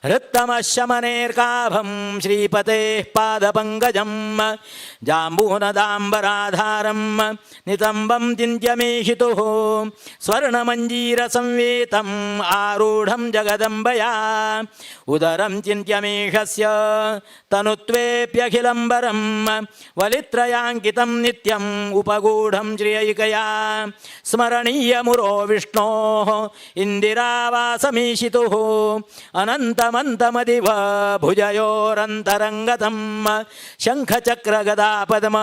हृत्तमशमनेर्काभं श्रीपतेः पादपङ्कजं जाम्बूनदाम्बराधारं नितम्बं चिन्त्यमीशितुः स्वर्णमञ्जीरसंवेतम् आरूढं जगदम्बया उदरं चिन्त्यमीशस्य तनुत्वेऽप्यखिलम्बरं वलित्रयाङ्कितं नित्यम् उपगूढं श्रियैकया स्मरणीयमुरो विष्णोः इन्दिरावासमीशितुः अनन्तमन्तमदिव भुजयोरन्तरङ्गतं शङ्खचक्रगदा पद्म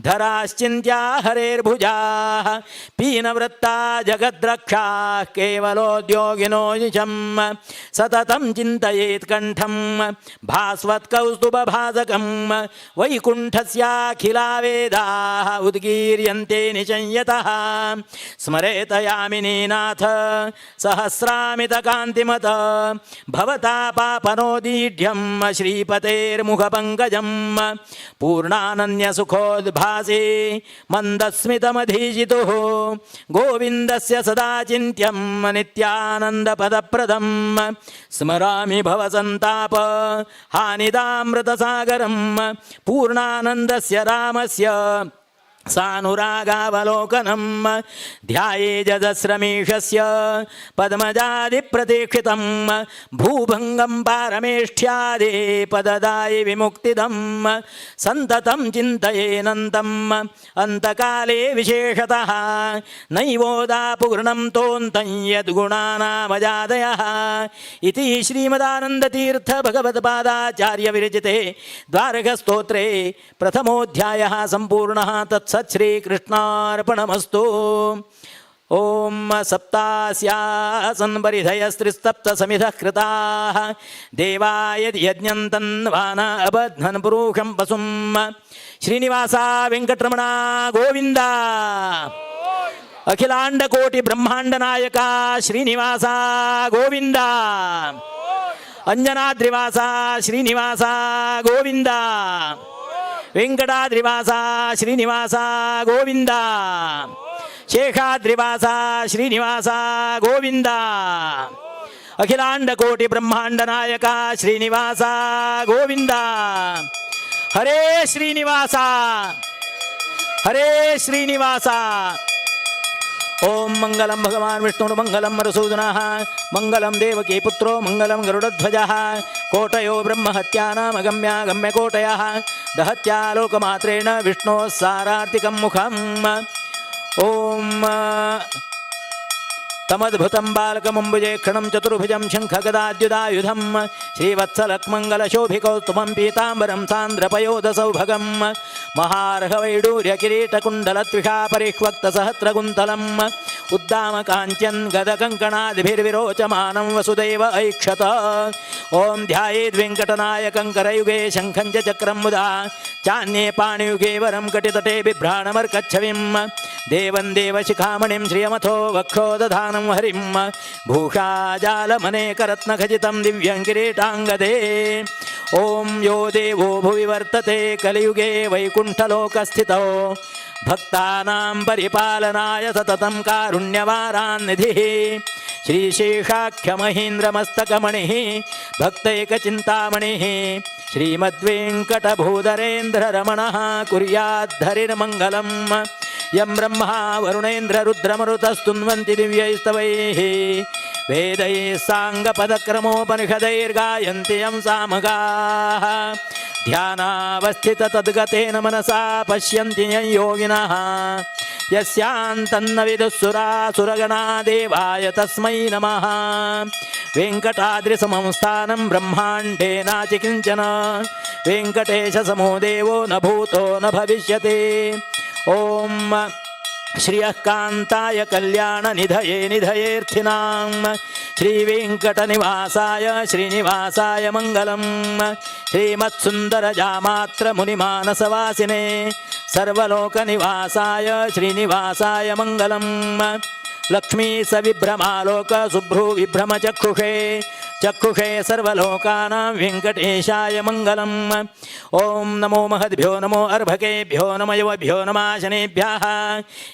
धराश्चिन्त्या हरेर्भुजाः पीनवृत्ता जगद्रक्षाः केवलोद्योगिनो निशं सततं चिन्तयेत् कण्ठं भास्वत्कौस्तुभभासकं वैकुण्ठस्याखिला वेदाः उद्गीर्यन्ते निशंयतः स्मरेत यामिनीनाथ सहस्रामितकान्तिमत भवता पापनोदीढ्यं श्रीपतेर्मुखपङ्कजं पूर्णानन्यसुखोद्भासे मन्दस्मितमधीशितुः गोविन्दस्य सदा चिन्त्यं नित्यानन्दपदप्रदं स्मरामि भवसन्ताप हानिदामृतसागरं पूर्णानन्दस्य रामस्य सानुरागावलोकनं ध्याये जदस्रमीशस्य पद्मजादिप्रतीक्षितं भूभङ्गं पारमेष्ठ्यादे पददायि विमुक्तिदं सन्ततं चिन्तयेनन्तम् अन्तकाले विशेषतः नैवोदापुगृणं तोऽन्तं यद्गुणानामजादयः इति श्रीमदानन्दतीर्थभगवत्पादाचार्यविरचिते द्वारकस्तोत्रे प्रथमोऽध्यायः सम्पूर्णः। तत्सत् श्रीकृष्णार्पणमस्तु। ओम सप्तास्यासन् परिधयस्त्रिस्तप्तसमिधः कृताः देवाय यज्ञं तन्वाना अबध्नन् पुरुषं पशुं। श्रीनिवासा वेंकटरमणा गोविंदा अखिलांड कोटि ब्रह्मांड नायका श्रीनिवासा गोविंदा अंजनाद्रिवासा श्रीनिवासा गोविंदा वेंकटाद्रिवासा श्रीनिवासा गोविंदा ಶೇಷಾದ್ರಿವಾಸ ಶ್ರೀನಿವಾಸ ಗೋವಿಂದ. ಅಖಿಲಾಂಡ ಕೋಟಿ ಬ್ರಹ್ಮಾಂಡ ನಾಯಕ ಶ್ರೀನಿವಾಸ ಗೋವಿಂದ. ಹರೇ ಶ್ರೀನಿವಾಸ ಹರೇ ಶ್ರೀನಿವಾಸ. ಓಂ ಮಂಗಲಂ ಭಗವಾನ್ ವಿಷ್ಣು ಮಂಗಲಂ ಮಧುಸೂದನಃ ಮಂಗಲಂ ದೇವಕೀ ಪುತ್ರೋ ಮಂಗಲಂ ಗರುಡಧ್ವಜಃ. ಕೋಟಯೋ ಬ್ರಹ್ಮಹತ್ಯಾನಾಮಗಮ್ಯ ಗಮ್ಯಕೋಟಯಃ ದಹತ್ಯಾ ಲೋಕಮಾತ್ರೇಣ ವಿಷ್ಣೋ ಸಾರಾರ್ತಿಕಂ ಮುಖಂ. ಓಂ ತಮದ್ಭುತಂ ಬಾಲಕಮಂಬುಜೇ ಕ್ಷಣಂ ಚತುರ್ಭುಜಂ ಶಂಖಗದಾದ್ಯುದಾಯುಧಂ ಶ್ರೀವತ್ಸಲಕ್ಮಂಗಲಶೋಭಿಕೌಸ್ತುಭಂ ಪೀತಾಂಬರಂ ಸಾಂದ್ರಪಯೋಧಸೌಭಗಂ ಮಹಾರ್ಹವೈಡೂರ್ಯಕಿರೀಟಕುಂಡಲತ್ವಿಷಾ ಪರಿಷ್ವಕ್ತಸಹಸ್ರಗುಂತಲಂ ಉದ್ದಾಮಕಾಂಚನ್ ಗದಕಂಕಣಾದಿಭಿರ್ವಿರೋಚಮಾನಂ ವಸುದೇವ ಐಕ್ಷತ. ಓಂ ಧ್ಯಾಯೇದ್ ವೆಂಕಟನಾಯಕಂ ಕರಯುಗೆ ಶಂಖಂ ಚ ಚಕ್ರಂ ಮುದಾ ಚಾನ್ಯೇ ಪಾಣಿಯುಗೆ ವರಂ ಕಟಿತಟೆ ಬಿಭ್ರಾಣಮರ್ಕಚ್ಛವಿಂ ದೇವಂ ದೇವಶಿಖಾಮಣಿಂ ಶ್ರಿಯಮಥೋ ವಕ್ಷೋದಧಾನಂ ಹರಿಂ ಭೂಷಾಜಾಲಮನೇಕರತ್ನಖಚಿತಂ ದಿವ್ಯಂ ಕಿರೀಟಾಂಗದೇ. ಓಂ ಯೋ ದೇವೋ ಭುವಿ ವರ್ತತೆ ಕಲಿಯುಗೆ ವೈಕುಂಠಲೋಕಸ್ಥಿತೋ ಭಕ್ತಾನಾಂ ಪರಿಪಾಲನಾಯ ಸತತಂ ಕಾರುಣ್ಯವಾರಾನ್ನಿಧಿಃ ಶ್ರೀಶೇಷಾಖ್ಯಮಹೀಂದ್ರಮಸ್ತಕಮಣಿಃ ಭಕ್ತೈಕಚಿಂತಾಮಣಿಃ ಶ್ರೀಮದ್ವೆಂಕಟಭೂಧರೇಂದ್ರರಮಣಃ ಕುರ್ಯಾದ್ಧರಿರ್ಮಂಗಲಂ. ಯಂ ಬ್ರಹ್ಮ ವರುಣೇಂದ್ರ ರುದ್ರಮರುತಸ್ತುನ್ವಂತಿ ದಿವ್ಯೈಸ್ತವೈಃ ವೇದೈಃ ಸಾಂಗಪದಕ್ರಮೋಪನಿಷದೈರ್ಗಾಯಂತಿ ಯಂ ಸಾಮಗಾಃ. ಧ್ಯಾನಾವಸ್ಥಿತ ತದ್ಗತೇನ ಮನಸಾ ಪಶ್ಯಂತಿ ಯಂ ಯೋಗಿನಃ ಯಸ್ಯಾಂತನ್ನ ವಿದುಃಸುರಾಸುರಗಣಾ ದೇವಾಯ ತಸ್ಮೈ ನಮಃ. ವೆಂಕಟಾದ್ರಿಸಮಂ ಸ್ಥಾನಂ ಬ್ರಹ್ಮಾಂಡೇ ನಾಚಿ ಕಿಂಚನ ವೆಂಕಟೇಶ ಸಮೋ ದೇವೋ ನ ಭೂತೋ ನ ಭವಿಷ್ಯತಿ. ಓಂ ಶ್ರಿಯಃ ಕಾಂತಾಯ ಕಲ್ಯಾಣ ನಿಧಯೇ ನಿಧಯೇರ್ಥಿನಾಂ ಶ್ರೀವೆಂಕಟನಿವಾಸಾಯ ಶ್ರೀನಿವಾಸಾಯ ಮಂಗಲಂ. ಶ್ರೀಮತ್ಸುಂದರಜಾಮಾತ್ರ ಮುನಿಮಾನಸವಾಸಿನೇ ಸರ್ವಲೋಕನಿವಾಸಾಯ ಶ್ರೀನಿವಾಸಾಯ ಮಂಗಲಂ. ಲಕ್ಷ್ಮೀ ಸವಿಭ್ರಮಾಲೋಕ ಶುಭ್ರೂ ವಿಭ್ರಮಚಕ್ಷುಷೇ ಚಕ್ಷುಷೇ ಸರ್ವಲೋಕಾನಾಂ ವೆಂಕಟೇಶಾಯ ಮಂಗಲಂ. ಓಂ ನಮೋ ಮಹದ್ಭ್ಯೋ ನಮೋ ಅರ್ಭಕೇಭ್ಯೋ ನಮ ಯುವಭ್ಯೋ ನಮಾಶನೇಭ್ಯಃ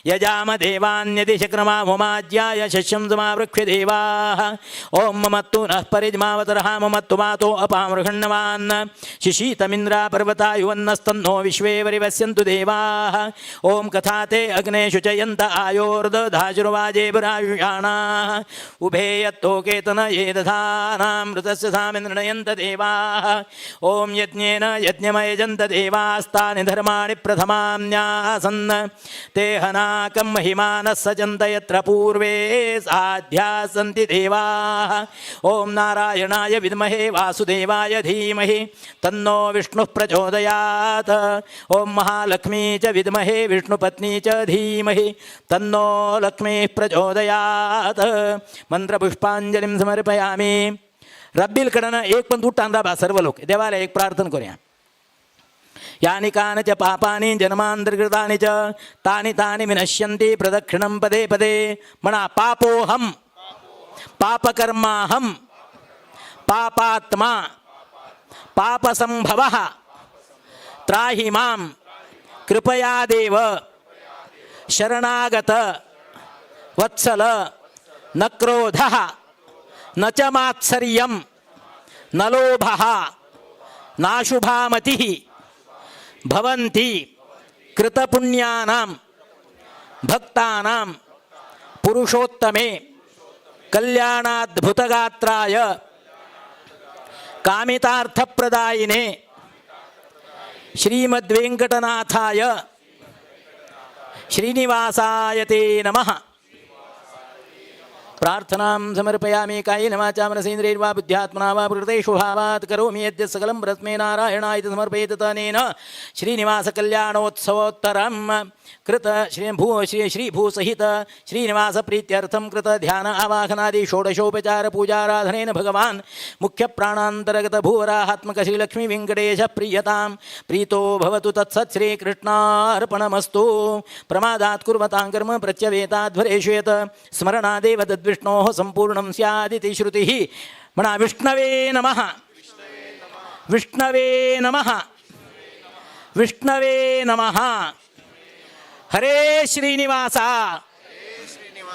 ಯಜಾಮ ದೇವಾನ್ಯದಿ ಶಕ್ರಮಾಮೋಮಾಜ್ಯಾಯ ಶಸ್ಯಂ ಸಮಾವೃಕ್ಷ್ಯ ದೇವಾಃ. ಓಂ ಮಮತ್ತು ನಃ ಪರಿಜ್ಮಾವತರಃ ಮಮತ್ತು ಮಾತೋ ಅಪಾಮೃಷಣ್ಣವಾನ್ ಶಿಶೀತಮಿಂದ್ರ ಪರ್ವತಾಯುವನ್ನಸ್ತನ್ನೋ ವಿಶ್ವೇ ವರಿವಸ್ಯಂತು ದೇವಾಃ. ಓಂ ಕಥಾತೆ ಅಗ್ನೇ ಶುಚಯಂತ ಆಯೋರ್ದಧಾಶುರ್ವಾಜೇ ಬುರಾಯುಷಾಣಾಃ ಉಭೇ ಯತ್ತೋಕೇತನ ಯೇ ದಧಾನಾಮೃತಸ್ಯ ಸಾಮಿನೃಣಯಂತ ದೇವಾಃ. ಓಂ ಯಜ್ಞೇನ ಯಜ್ಞಮಯಜಂತ ದೇವಾಸ್ತಾನಿ ಧರ್ಮಾಣಿ ಪ್ರಥಮಾನ್ಯಾಸನ್ ತೇ ಹನಾಕಂ ಮಹಿಮಾನಃ ಸಜಂತ ಯತ್ರ ಪೂರ್ವೇ ಸಾಧ್ಯಾಃ ಸಂತಿ ದೇವಾಃ. ಓಂ ನಾರಾಯಣಾಯ ವಿದ್ಮಹೇ ವಾಸುದೇವಾಯ ಧೀಮಹಿ ತನ್ನೋ ವಿಷ್ಣುಃ ಪ್ರಚೋದಯಾತ್. ಓಂ ಮಹಾಲಕ್ಷ್ಮೀ ಚ ವಿದ್ಮಹೇ ವಿಷ್ಣುಪತ್ನಿ ಚ ಧೀಮಹಿ ತನ್ನೋ ಲಕ್ಷ್ಮೀ ಪ್ರಚೋದಯಾತ್. ಮಂತ್ರಪುಷ್ಪಾಂಜಲಿಂ ಸಮರ್ಪಯಾಮಿ. रब्बील कडन एक पण उठ्ठान राबा सर्व लोक देवाला एक प्रार्थना करूया. यानि कानि च पापानि जन्मान्तर्कृतानि च तानि तानि विनश्यन्ति प्रदक्षिणं पदे पदे. म्हणा पापोहम पापकर्माहम पापात्मा पापसंभवः त्राहि मां कृपया देव शरणागत वत्सल न क्रोधः न च मात्सर्यं न लोभः नाशुभामतिः भवन्ति कृतपुण्यानां भक्तानां पुरुषोत्तमे कल्याणाद्भुतगात्राय कामितार्थप्रदायिने श्रीमद्वेङ्कटनाथाय श्रीनिवासाय ते नमः. प्रार्थनां समर्पयामि. कायेन वाचा मनसेन्द्रियैर्वा बुद्ध्यात्मना वा प्रकृतेषु भावात् करोमि यद्यत् सकलं परस्मै नारायणाय समर्पयेत तनेन श्रीनिवासकल्याणोत्सवोत्तरं कृत श्रीभूसहित श्रीनिवासप्रीत्यर्थं कृत ध्यान आवाहनादि षोडशोपचार पूजाराधनेन भगवान् मुख्यप्राणान्तर्गत भूवराहात्मक श्रीलक्ष्मी वेङ्कटेश प्रीयतां प्रीतो भवतु तत्सत् श्रीकृष्णार्पणमस्तु. प्रमादात् कुर्वतां कर्म प्रत्यवेताध्वरेषु यत् स्मरणादेव तद्विष्णोः संपूर्णं स्यादिति श्रुतिः. म्हणा विष्णवे नमः विष्णवे नमः विष्णवे नमः. हरे श्रीनिवासा.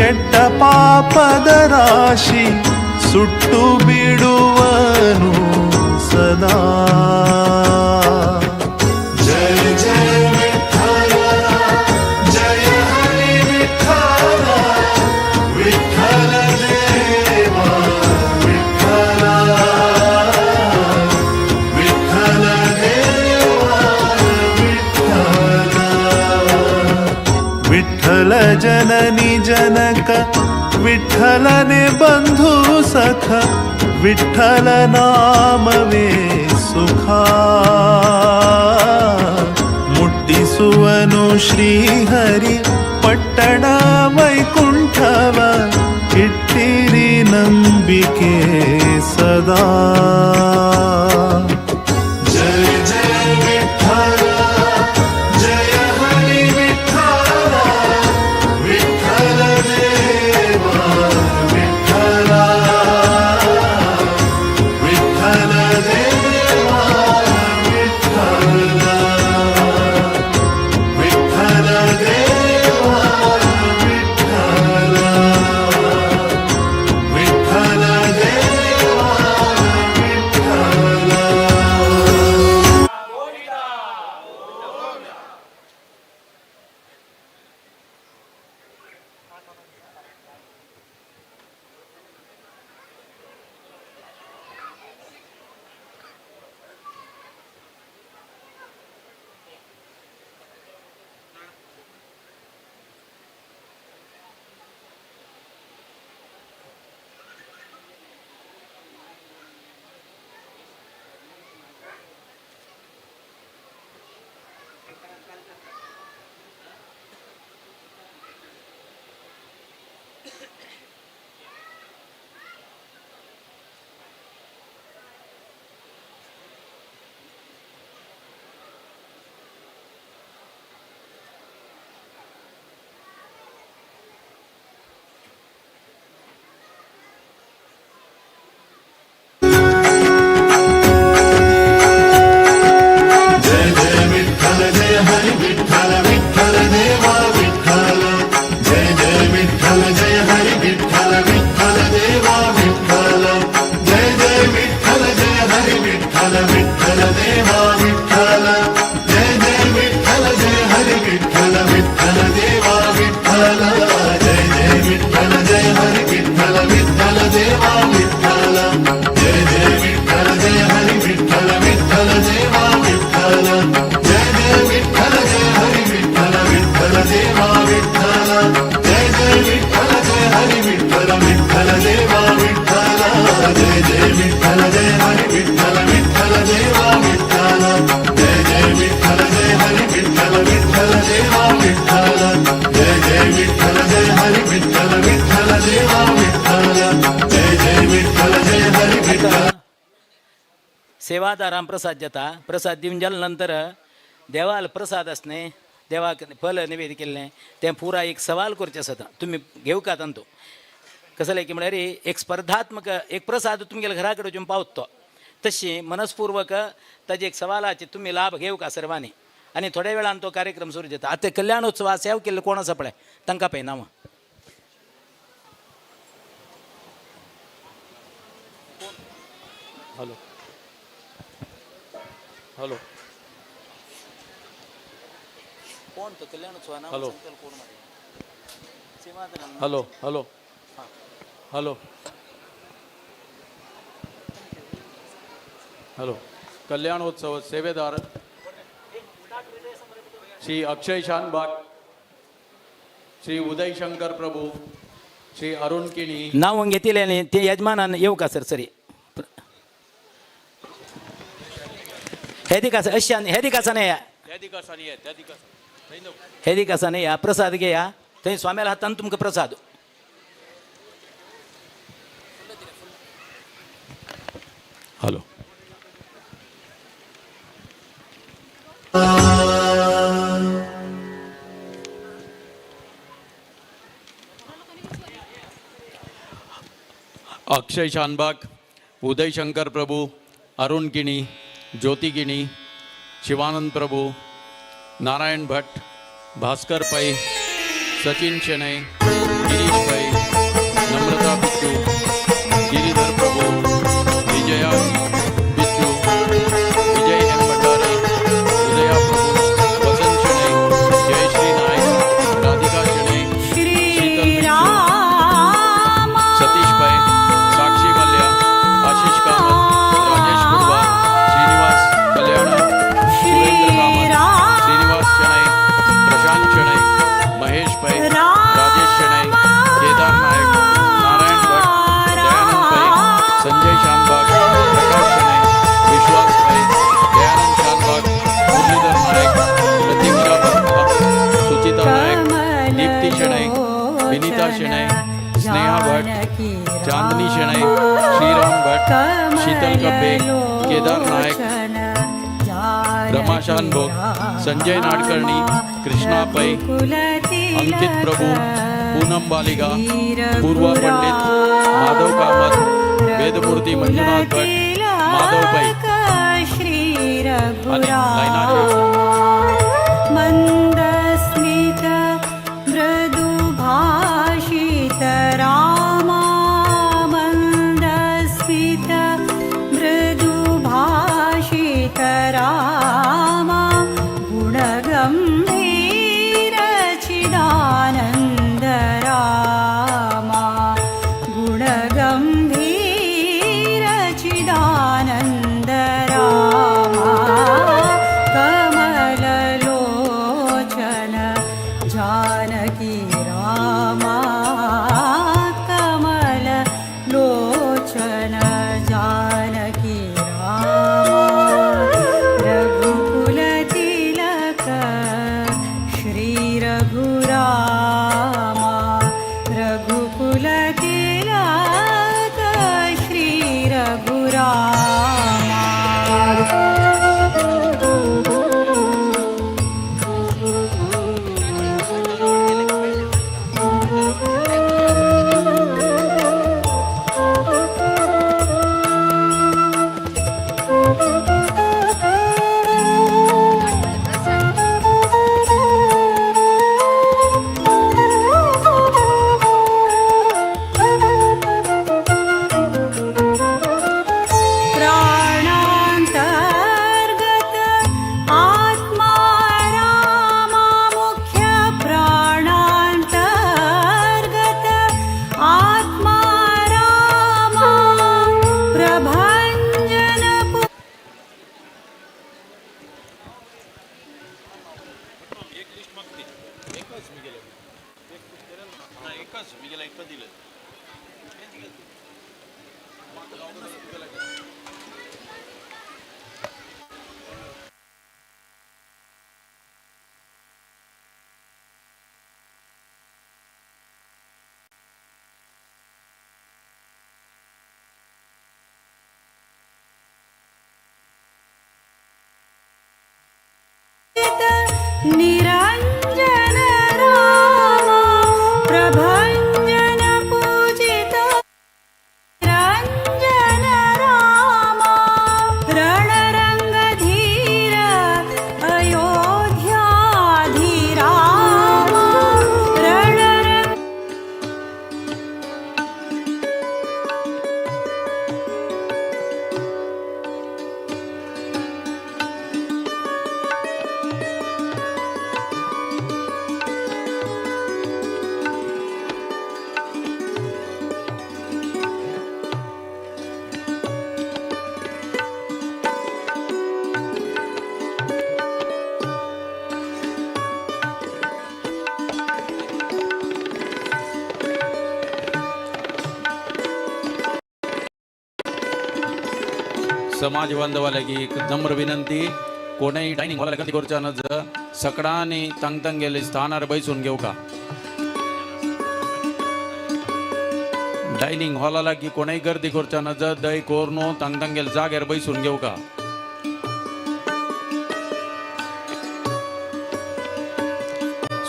ಕೆಟ್ಟ ಪಾಪದ ರಾಶಿ ಸುಟ್ಟು ಬಿಡುವನು ಸದಾ. ಜಯ ಜಯ ವಿಠಲ ಜಯ ಹರಿ ವಿಠಲ ವಿಠಲ ದೇವ ವಿಠಲ ವಿಠಲ ದೇವ ವಿಠಲ. ವಿಠಲ ಜನನಿ ಜನಕ ವಿಠಲನೆ ಬಂಧು ಸಖ ವಿಠಲ ನಾಮವೇ ಸುಖ. ಮುಟ್ಟಿಸುವನು ಶ್ರೀಹರಿ ಪಟ್ಟಣ ವೈಕುಂಠವ ಇಟ್ಟಿರಿ ನಂಬಿಕೆ ಸದಾ. ಜಯ ಜಯ ವಿಠಲ ಜಯ ಹರಿ ವಿಠಲ ವಿಠಲ ದೇವ ವಿಠಲ ವಿಠಲ ದೇವ ವಿಠಲ ವಿಠಲ ದೇವ ವಿಠಲ ವಿಠಲ ದೇವ ವಿಠಲ. ಜಯ ಜಯ ವಿಠಲ ಜಯ ಹರಿ ವಿಠಲ ವಿಠಲ ದೇವ ವಿಠಲ ಜಯ ಜಯ ವಿಠಲ ಜಯ ಹರಿ ವಿಠಲ ವಿಠಲ ದೇವ ವಿಠಲ ಜಯ ಜಯ ವಿಠಲ ಜಯ ಹರಿ ವಿಠಲ ವಿಠಲ ದೇವ ವಿಠಲ ಜಯ ಜಯ ವಿಠಲ ಜಯ ಹರಿ ವಿಠಲ ವಿಠಲ ದೇವ ವಿಠಲ ಜಯ ಜಯ ವಿಠಲ ಜಯ ಹರಿ ವಿಠಲ ವಿಠಲ ದೇವ ವಿಠಲ ಜಯ ಜಯ ವಿಠಲ ಜಯ ಹರಿ ವಿಠಲ ವಿಠಲ ದೇವ ವಿಠಲ ಜಯ ಜಯ ವಿಠಲ ಜಯ ಹರಿ ವಿಠಲ ವಿಠಲ ದೇವ ವಿಠಲ ಜಯ ಜಯ ವಿಠಲ ಜಯ ಹರಿ ವಿಠಲ ವಿಠಲ ದೇವ ವಿಠಲ ಜಯ ಜಯ ವಿಠಲ ಜಯ ಹರಿ ವಿಠಲ ವಿಠಲ ದೇವ ವಿಠಲ ಜಯ ಜಯ ವಿಠಲ ಜಯ ಹರಿ ವಿಠಲ ವಿಠಲ ದೇವ ವಿಠಲ ಜಯ ಜಯ ವಿಠಲ ಜಯ ಹರಿ ವಿಠಲ ವಿಠಲ ದೇವ ವಿಠಲ ಜಯ ಜಯ ವಿಠಲ ಜಯ ಹರಿ ವಿಠಲ. सेवादारां प्रसाद जाता. प्रसाद दिवन जाले नंतर देवाल प्रसाद आस न्ही, देवाक फल निवेद केल्लें तें पुरा एक सवाल करचें आसता तुमी घेवका तांतू कसलें की म्हळ्यार एक स्पर्धात्मक एक प्रसाद तुमगेल्या घरा कडेन वचून पावत तो तशी मनस्पूर्वक ताजे एक सवालाचे तुमी लाभ घेवका सर्वांनी. आनी थोड्या वेळान तो कार्यक्रम सुरू जाता. आतां कल्याणोत्सवा सेव केल्लो कोण आसा पळय तांकां पळय नांवां. हॅलो हॅलो कोण तो कल्याणोत्सवा नांव हॅलो. सांगतलो कोण मरे सेवादारां. Hello hello hello hello. कल्याणोत्सव सेवेदार श्री अक्षय शानबाग, श्री उदय शंकर प्रभू, श्री अरुण किणी. नांव घेतिलें न्ही ते यजमानान येवका सर सरी हे दिका अश्यान हे दिकासान या. त्या दिकासानी ये, त्या दिकासान थंय नको. हे दिकासान या प्रसाद घेया थंय स्वाम्याला हातान तुमकां प्रसाद. हॅलो. अक्षय शानबाग, उदय शंकर प्रभू, अरुण किणी, ज्योती किणी, शिवानंद प्रभू, नारायण भट्ट, भास्कर पै, सचिन शेणै. गिरीश पै, नम्रता बिच्चू, गिरिधर प्रभू, विजया बिच्चू, विजय एम भंडारी, उदया प्रभू, वसंत शणै, जयश्री नायक, राधिका शणै, शीतल बिच्चू, सतीश पै, साक्षी मल्ल्या, आशिष कामत, राजेश कुडवा, श्रीनिवास कल्याण, सुरेंद्र कामत, श्रीनिवास शणै, प्रशांत शणै, महेश पै, राजेश शणै, केदार नायक, नारायण भट, दयानंद पै, संजय शानबाग, प्रकाश शणै, विश्वास पै, दयानंद शानबाग, मुरलीधर नायक, प्रतीक्षा भट, सुचिता नायक, दीप्ती शणै, विनीता शणै, स्नेहा भट, चांदनी शणै, श्रीराम भट, शीतल कब्बे, केदार नायक, रमा शानभोग, संजय नाडकर्णी, कृष्णा पै, अंकित प्रभू, पूनम बालिगा, पूर्वा पंडित, माधव कामत, वेदमूर्ती मंजुनाथ भट, माधव पै आणि लायनाचे मन्दस्मित मृदुभाषित रामा, मन्दस्मित मृदुभाषित रामा, गुणगम्भीर चिदानन्द रामा, गुणगम्भीर चिदानन्द रामा, कमललोचन जानकी रामा, कमललोचन जानकी रामा, रघुकुलतिलक श्री रघुरामा, रघुकुलतिलक श्री रघुरामा। प्राणान्तर्गत आत्मा रामा, मुख्य प्राणान्तर्गत आत्मा रामा, प्रभञ्जन एक लिस्ट मागते एकच मी गेलं एकच मी गेला एकच दिलं. निरञ्जन रामा, प्रभञ्जन पूजित निरञ्जन रामा, रणरङ्गधीर अयोध्याधिरामा, रणरङ्ग समाज बांधवाला की एक नम्र विनंती, कोणीही डायनिंग हॉलाला गर्दी करूच्या नज, सकडानी तंग गेले स्थानार बैसून घेऊ का. डायनिंग हॉलाला की कोणीही गर्दी करूच्या नज, दय कोरनो तंग गेले जाग्यार बैसून घेऊ का.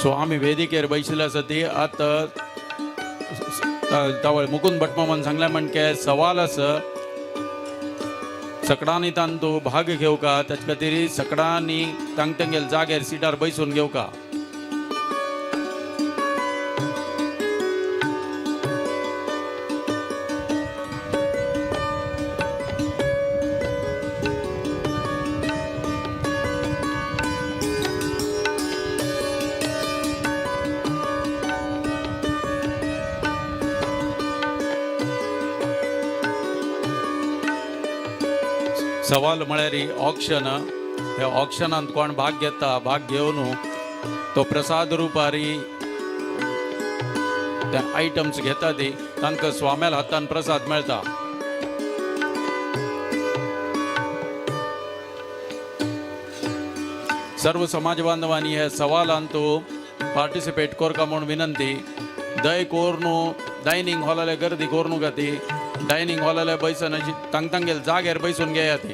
सो आम्ही वेदिकेर बैशिल्ले आसा ती आतां तावळ मुकुंद भटमामान सांगलें म्हणके सवाल आसा, सकडांनी तांतू भाग घेवका का, ताचे खातीर सकडांनी तांगेल जाग्यार सिटार बैसून घेवका. सवाल म्हळ्यार ऑक्शन. ह्या ऑक्शनांत कोण भाग घेता, भाग घेवन तो प्रसाद रुपारी ते आयटम्स घेता ती तांकां स्वाम्याल हातान प्रसाद मेळटा. सर्व समाज बांधवांनी हे सवालांत पार्टिसिपेट करका म्हूण विनंती. दय कोरनू डायनिंग हॉलाले गर्दी कोरनू गाती डायनिंग हॉलाले बैसन अशी तांग तांगेल जाग्यार बैसून घेया ती.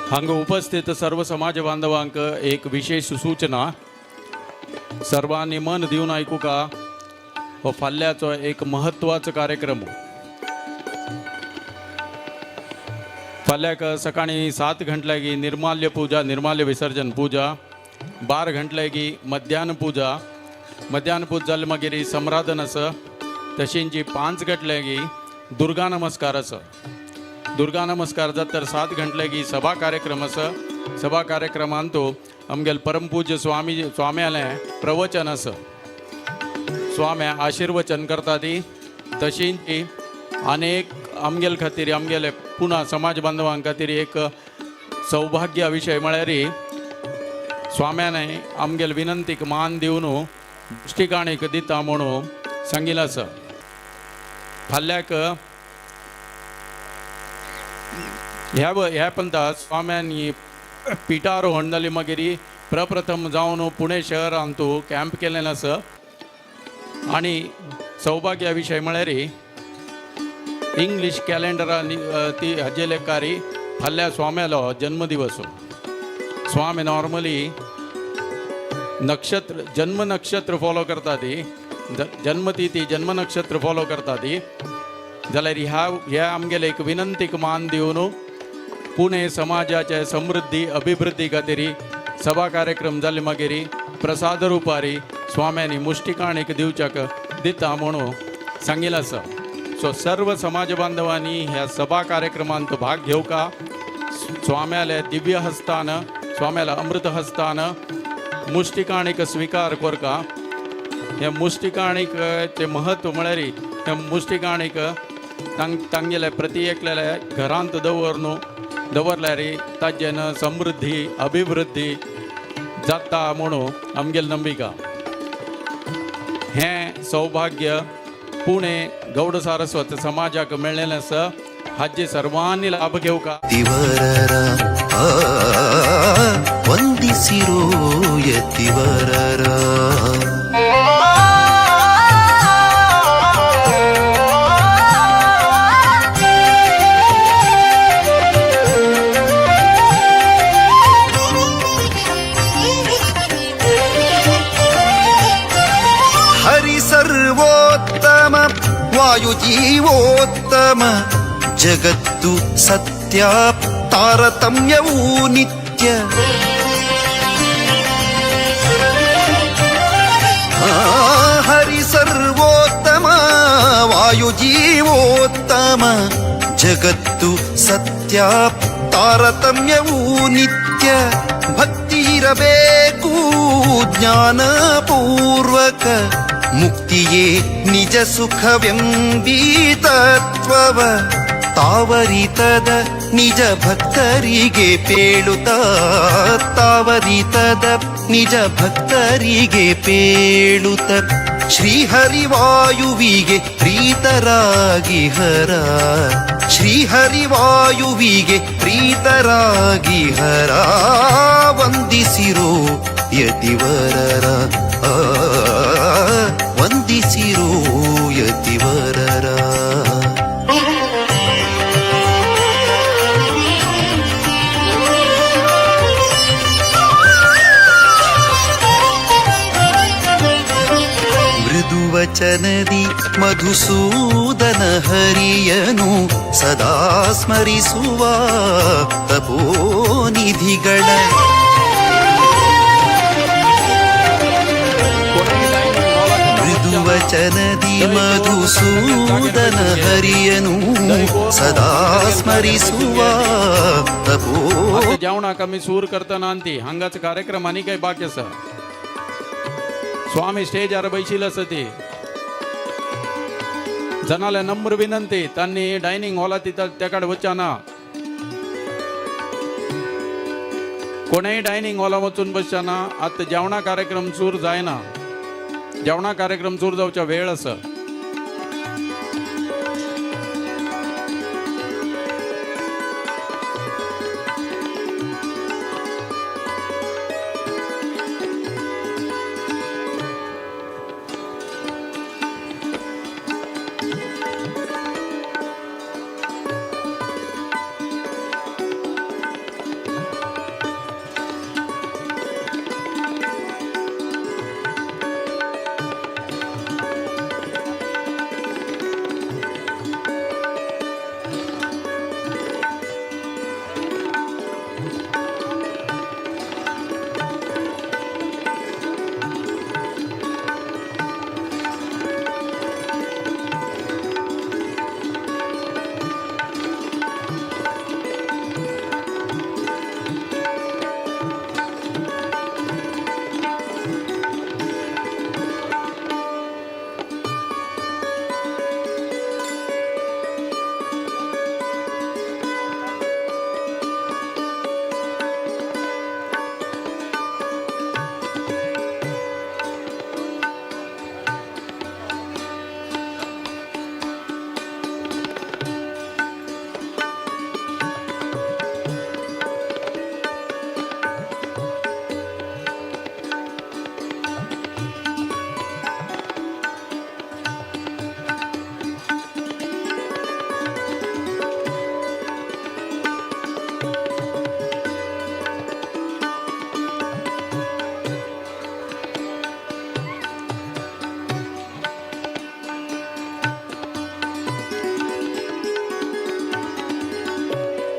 हांगा उपस्थित सर्व समाज बांधवांक एक विशेष सूचना. सर्वांनी मन दिवन आयकू का हो फाल्याचो एक महत्वाचो कार्यक्रम. फाल्याक सकाळी 7 घंटल्यागी निर्माल्य पूजा, निर्माल्य विसर्जन पूजा, 12 घंटल्यागी मध्यान्ह पूजा, मध्यान्ह पूजा जाली मागीर समराधन आसा, तशींची 5 घंटल्यागी दुर्गा नमस्कार आसा. दुर्गा नमस्कार जाता तर 7 घंटल्यागी सभा कार्यक्रम आसा. सभा कार्यक्रमांत तो आमगेले परमपूज्य स्वाम्यालें प्रवचन आसा. स्वाम्या आशीर्वचन करता ती. तशींची अनेक आमगेले खातीर आमगेले पुना समाज बांधवां खातीर एक सौभाग्य विशय म्हळ्यार स्वाम्याने आमगेले विनंतीक मान दिवन दृश्टिकाणीक दिता म्हणून सांगिल्लें आसा. फाल्याक ह्या ह्या पंथा स्वाम्यांनी पिठारोहण जाली मागीर प्रप्रथम जावन पुणे शहरांत कॅम्प केलें आसा. आनी सौभाग्या विशय म्हळ्यार इंग्लीश कॅलेंडरान ती हाजे लेखारी फाल्यां स्वाम्यालो जन्मदिवस. स्वामी नॉर्मली नक्षत्र जन्म नक्षत्र फॉलो करता ती, जन्मतिथी जन्म नक्षत्र फॉलो करता ती. जाल्यार ह्या आमगेले एक विनंतीक मान दिवन पुणे समाजाचे समृद्धी अभिवृद्धी खातीर सभा कार्यक्रम जाले मागीर प्रसाद रुपारी स्वाम्यांनी मुष्टिकाणीक दिवच्याक दिता म्हणून सांगिल्लें आसा. सो सर्व समाज बांधवांनी ह्या सभा कार्यक्रमांत भाग घेवका. स्वाम्याले दिव्य हस्तान, स्वाम्याले अमृत हस्तान मुष्टिकाणीक स्वीकार करका. हे मुष्टिकाणीकचें महत्व म्हळ्यार हे मुष्टिकाणीक तांगेले प्रति एकल्याले घरांत दवर दवरल्यार ताजेन समृद्धी अभिवृद्धी जाता म्हणून आमगेली नंबिका. हें सौभाग्य पुणे गौड सारस्वत समाजाक मेळ्ळेलें आसा. हाजे सर्वांनी लाभ घेवका. ವಂದಿಸಿರೋ ಯತಿವರರ. ಹರಿ ಸರ್ವೋತ್ತಮ ವಾಯುಜೀವೋತ್ತಮ ಜಗತ್ತು ಸತ್ಯ ತಾರತಮ್ಯವೂ ನಿತ್ಯ. ಹರಿ ಸರ್ವೋತ್ತಮ ವಾಯುಜೀವೋತ್ತಮ ಜಗತ್ತು ಸತ್ಯ ತಾರತಮ್ಯವೂ ನಿತ್ಯ. ಭಕ್ತಿ ಇರಬೇಕು ಜ್ಞಾನಪೂರ್ವಕ ಮುಕ್ತಿಯೇ ನಿಜ ಸುಖವೆಂಬೀ ತತ್ವವ ತಾವರಿತದ ನಿಜ ಭಕ್ತರಿಗೆ ಪೇಳುತ್ತ, ತಾವರಿತದ ನಿಜ ಭಕ್ತರಿಗೆ ಪೇಳುತ್ತ, ಶ್ರೀಹರಿವಾಯುವಿಗೆ ಪ್ರೀತರಾಗಿ ಹರ, ಶ್ರೀಹರಿವಾಯುವಿಗೆ ಪ್ರೀತರಾಗಿ ಹರ, ವಂದಿಸಿರೋ ಯತಿವರರ, ವಂದಿಸಿರೋ ಯತಿವರರ. ಮೃದುವಚನದಿ ಮಧುಸೂದನ ಹರಿಯನು ಸದಾ ಸ್ಮರಿಸುವ ತಪೋನಿಧಿಗಳ. ಮೃದುವಚನದಿ ಮಧುಸೂದನ ಹರಿಯನು ಸದಾ ಸ್ಮರಿಸುವ ತಪೋ. जेवणाक आमी सूर करतना अंती हांगाच कार्यक्रम आनी काही बाकी आसा. स्वामी स्टेजार बैशिल आसा ती जनाले नम्र विनंती, तांणी डायनिंग हॉला तिथं त्या कडेन वचना ना, कोणेय डायनिंग हॉला वचून बसच्या ना. आतां जेवणा कार्यक्रम सूर जायना, जेवणा कार्यक्रम सूर जावचा वेळ आसा.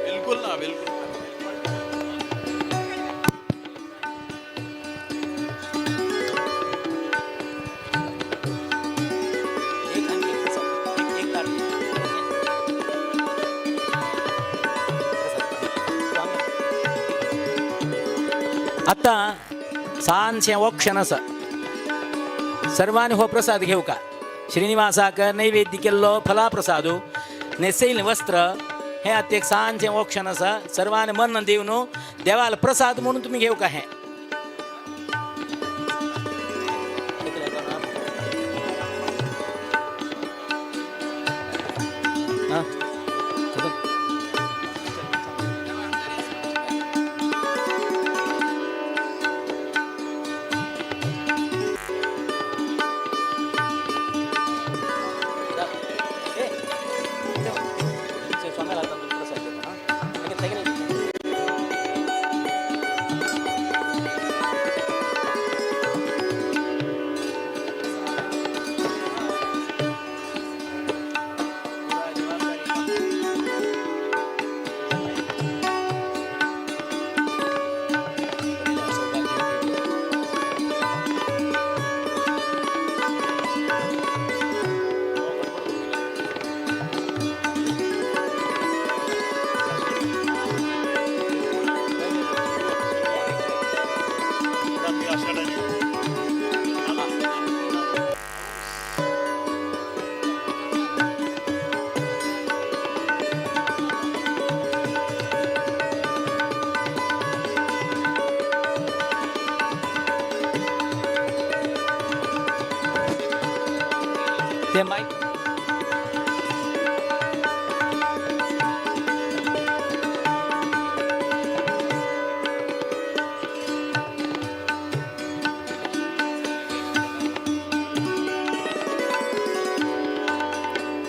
बिलकुल ना, बिलकुल. आतां ल्हानशें ऑप्शन आसा, सर्वांनी हो प्रसाद घेवका. श्रीनिवासाक नैवेद्य केल्लो फलाप्रसादू, न्हेसयिल्लें वस्त्र, हें आतां एक ल्हानशें ऑप्शन आसा. सर्वांनी मन दिवन देवाल प्रसाद म्हणून तुमी घेवका. हें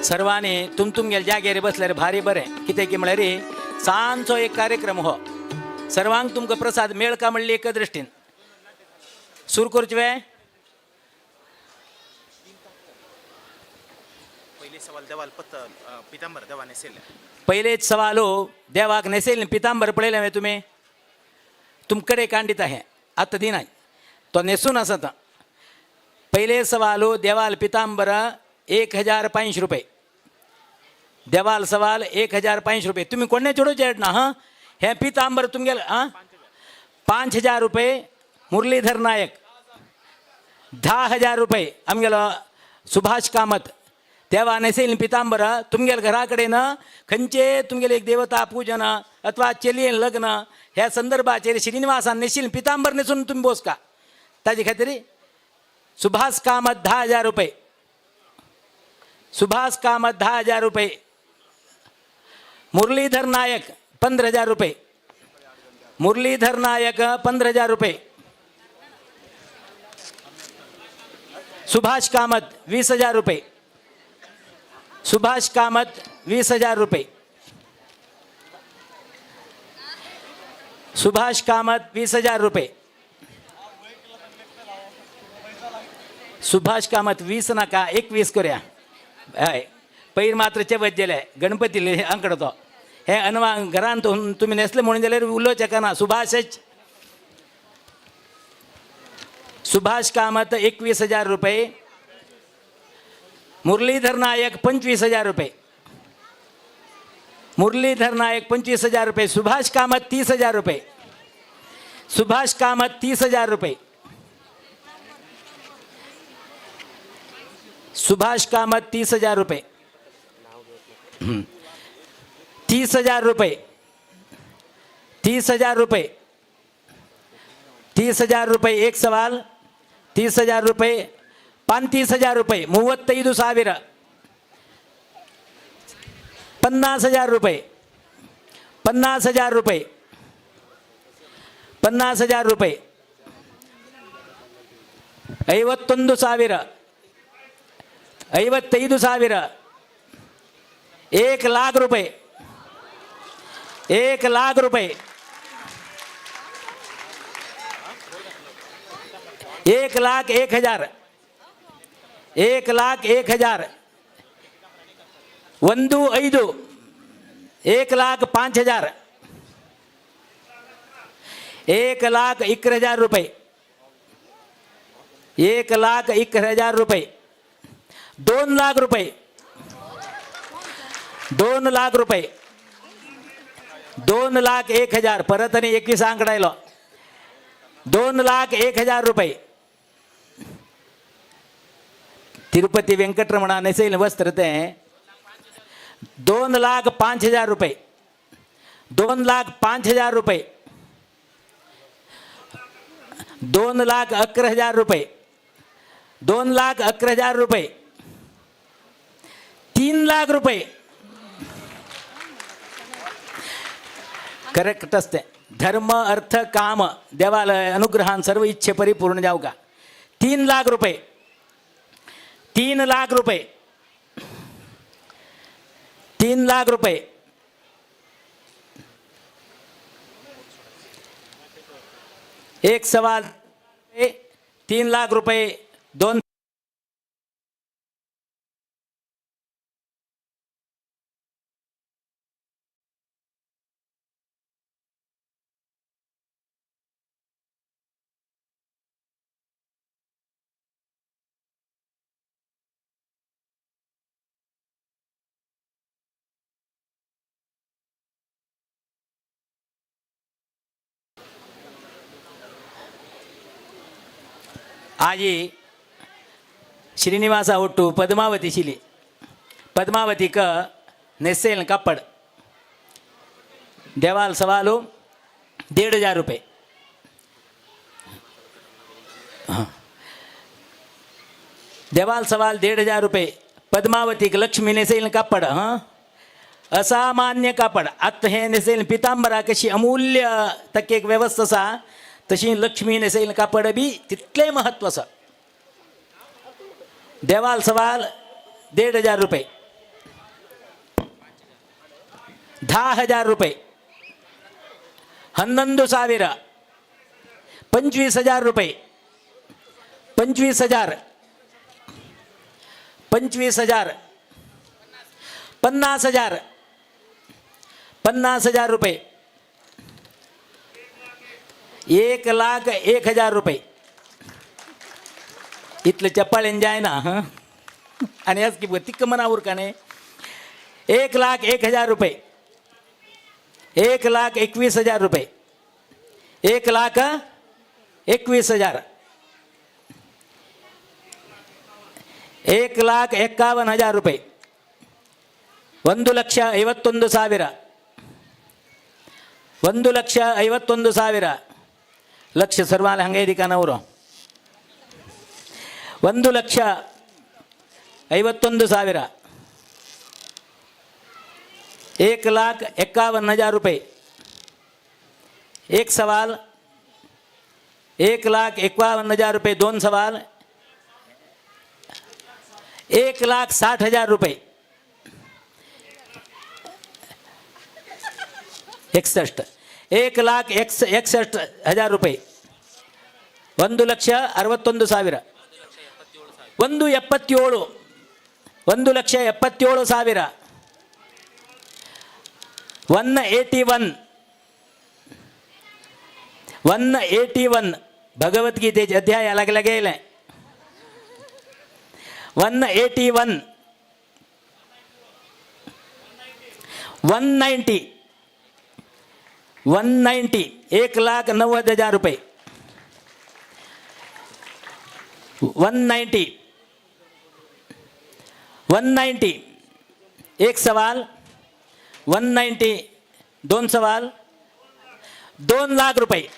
सर्वांनी तुम तुमगेले जाग्यार बसल्यार भारी बरें. कितें की म्हळ्यार सांजचो एक कार्यक्रम हो, सर्वांक तुमकां प्रसाद मेळका म्हणली एका दृश्टीन सुरू करचे वे. पयलेच सवालो देवाक नेसेल पितांबर पळयलें हांवें तुमी तुमकडे कांडीत आहे आतां दिनाय तो न्हेसून आसा आतां. पयले सवालो देवाल पितांबर 1500 रुपये. देवाल सवाल 1500 रुपये. तुम्ही कोणने चडोवचे ना हां, हें पितांबर तुमगेले आं 5000 रुपये. मुरलीधर नायक 10,000 रुपये. आमगेलो सुभाष कामत देवा नेसेल पितांबर तुमगेले घरा कडेन खंयचे तुमगेले एक देवता पूजन अथवा चेलयेन लग्न ह्या संदर्भाचेर श्रीनिवासान नेशील पितांबर नेसून तुमी बोसका, ताजे खातीर सुभाष कामत 10,000 रुपये. सुभाष कामत 10,000 रुपये. मुरलीधर नायक 15,000 रुपये. मुरलीधर नायक 15,000 रुपये. सुभाष कामत 20,000 रुपये. सुभाष कामत 20,000 रुपये. सुभाष कामत 20,000 रुपये. सुभाष कामत 20 नाका 21 करूया. हय पैर मात्र चेवत गेले गणपती आंकडो तो हे अनवा घरान तुमी नेसले म्हणून जाल्यार उलोवचें ना. सुभाषच सुभाष कामत 21,000 रुपये. मुरलीधर नायक 25,000 रुपये. मुरलीधर नायक 25,000 रुपये. सुभाष कामत 30,000 रुपये. सुभाष कामत 30,000 रुपये. सुभाष कामत 30,000 रुपये. 30,000 रुपये. 30,000 रुपये. 30,000 रुपये एक सवाल. 30,000 रुपये. 35,000 रुपये. 35,000. 50,000 रुपये. 50,000 रुपये. 50,000 रुपये. 51,000. 55,000. 1,00,000 रुपये. 1,00,000 रुपये. 1,01,000. 1,01,000. 1 5. 1,05,000. 1,11,000 रुपये. 1,11,000 रुपये. 2,00,000 रुपये. 2,00,000 रुपये. 2,01,000. परत आनी 21 आंकडो आयलो. 2,01,000 रुपये. तिरुपती वेंकटरमणा नेसेल वस्त्र तें 2,05,000 रुपये. 2,05,000 रुपये. 2,11,000 रुपये. 2,11,000 रुपये. 3,00,000 रुपये. करेक्ट असते. धर्म अर्थ काम देवाल अनुग्रहान सर्व इच्छे परिपूर्ण जाऊ का. 3,00,000 रुपये. 3,00,000 रुपये. 3,00,000 रुपये. एक सवाल 3,00,000 रुपये. 2 आजी श्रीनिवासा ಒಟ್ಟು ಪದ್ಮಾವತಿ ಶಿಲಿ पद्मावतीक नेसेल कापड देवाल सवालो 1,500 रुपये. हां देवाल सवाल 1,500 रुपये. पद्मावतीक लक्ष्मी नेसेल कापड. हां असामान्य कापड. आतां हें नेसेल पितांबरा कशी अमूल्य ताका एक वेवस्था आसा तशी लक्ष्मी नेसेल कापड बी तितलें महत्व आसा. देवाल सवाल 1,500 रुपये. 10,000 रुपये, 11,000, 25,000 रुपये, 25,000, 25,000, 50,000, 50,000 रुपये, 1,01,000 रुपये. इतले चप्पाळेन जायना हां आनी ह्याच की तिक्क मनावर का न्ही. 1,01,000 रुपये, 1,21,000 रुपये, 1,21,000, 1,51,000 रुपये, 1,51,000, 1,51,000. लक्ष सर्वाला हंगे दिकानावर. 1,51,000, 1,51,000 रुपये. एक सवाल, 1,51,000 रुपये. दोन सवाल, 1,60,000 रुपये, 61, 1,61,000 रुपये, 1,61,000, 1,77, 1,77,000, 181, 181. भगवद्गीतेचे अध्याय लागले गेले. 181, 190, 190, 1,90,000 रुपये, 190, 190. एक सवाल, 190, दोन सवाल, 2,00,000 रुपये,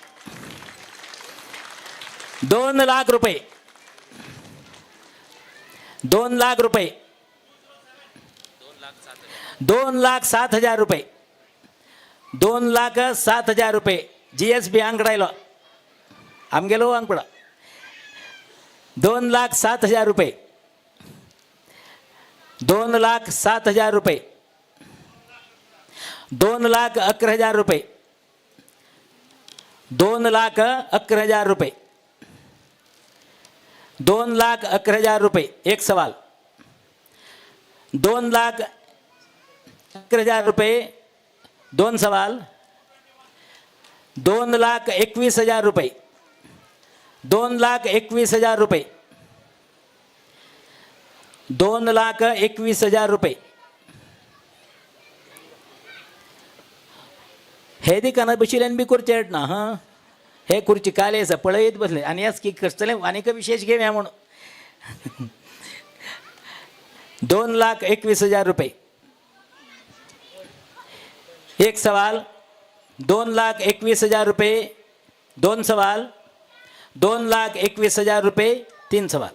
2,00,000 रुपये, 2,00,000 रुपये, 2,07,000 रुपये, 2,07,000 रुपये. GSB आंकडा आयलो आमगेलो आंकडो. 2,07,000 रुपये, 2,07,000 रुपये, 2,11,000 रुपये, 2,11,000 रुपये, 2,11,000 रुपये. एक सवाल, 2,11,000 रुपये. दोन सवाल, 2,21,000 रुपये, 2,21,000 रुपये, 2,21,000 रुपये. हे दिकाना बशिल्ल्यान बी करचें येना हां. हे खुर्ची काले आसा पळयत बसले आनी ह्याच की करतले आनीक विशेश घेवया म्हणून. 2,21,000 रुपये. एक सवाल, 2,21,000 रुपये. दोन सवाल, 2,21,000 रुपये. तीन सवाल.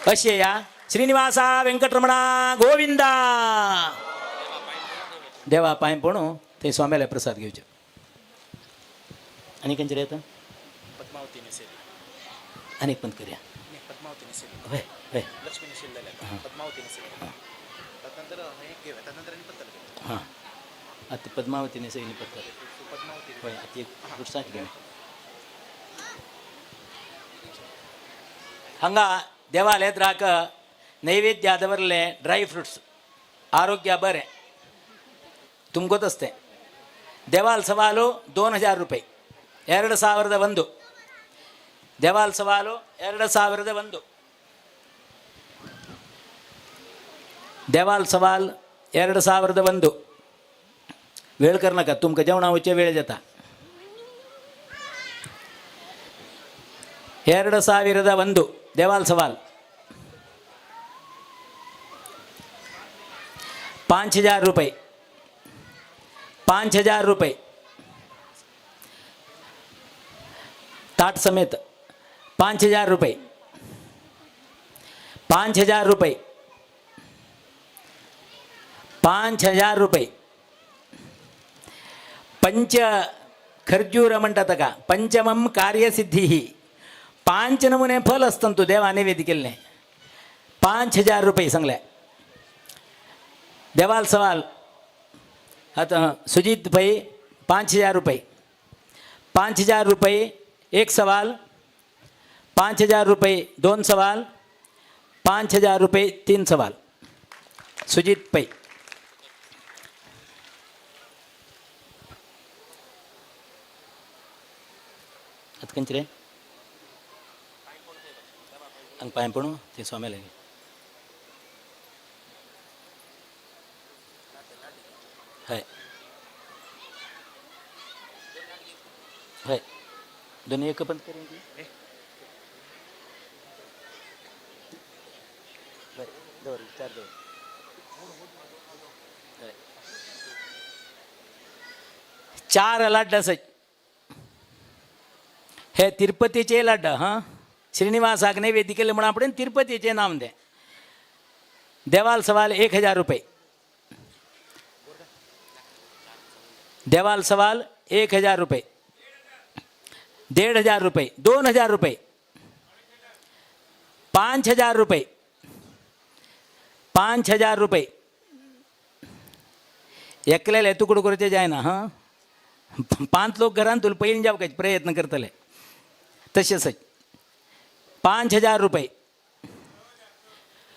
अशे या श्रीनिवासा वेंकटरमणा गोविंदा. देवा पांय पडूं थंय स्वाम्याले प्रसाद घेवचो. आनी खंयचेर येता? आनी एक पण करया. हय हय हां. आतां पद्मावती नेसयली पत्तर. हय आतां एक फ्रुट्सांच घेवया. हांगा देवालयत्राक नैवेद्य दवरले ड्राय फ्रुट्स आरोग्य बरें तुमकोत असते. देवाल सवाಲು 2,000 रुपये, 2,001. देवाल सवाಲು 2,001. देवाल सवाल 2,001. वेळ करनाका, तुमकां जेवणा वचचे वेळ जाता. 2,001 देवाल सवाल. 5,000 रुपये, 5,000 रुपये ताट समेत. 5,000 रुपये, 5,000 रुपये, 5,000 रुपये. पंच खर्जूर म्हणटा ताका पंचमम कार्यसिद्धी. 5 नमुने फल आसता तूं देवा नैवेद्य केल्लें. 5,000 रुपये सांगले. देवाल सवाल आतां सुजीत पै 5000 रुपये, 5000 रुपये एक सवाल, 5000 रुपये दोन सवाल, 5000 रुपये तीन सवाल. सुजीत पै. आतां खंयचे रे हांगा पांय पडूं ते स्वामी लागीं. हय हय दोन्ही एक पण करून बरें दवर चार दवर. हय 4 लाड्ड आसात. हे तिरुपतीचे लाड्ड. हां श्रीनिवासाक नैवेद्य केले म्हणून आपण तिरुपतीचे नाम दे. देवाल सवाल 1000 रुपये, देवाल सवाल 1000 रुपये, 1500 रुपये, 2000 रुपये, 5000 रुपये, 5000 रुपये. एकल्याले तुकडो करचे जायना. हां 5 लोक घरान तुला पयलीं जावपाचे प्रयत्न करतले तशें सच. 5000 रुपये,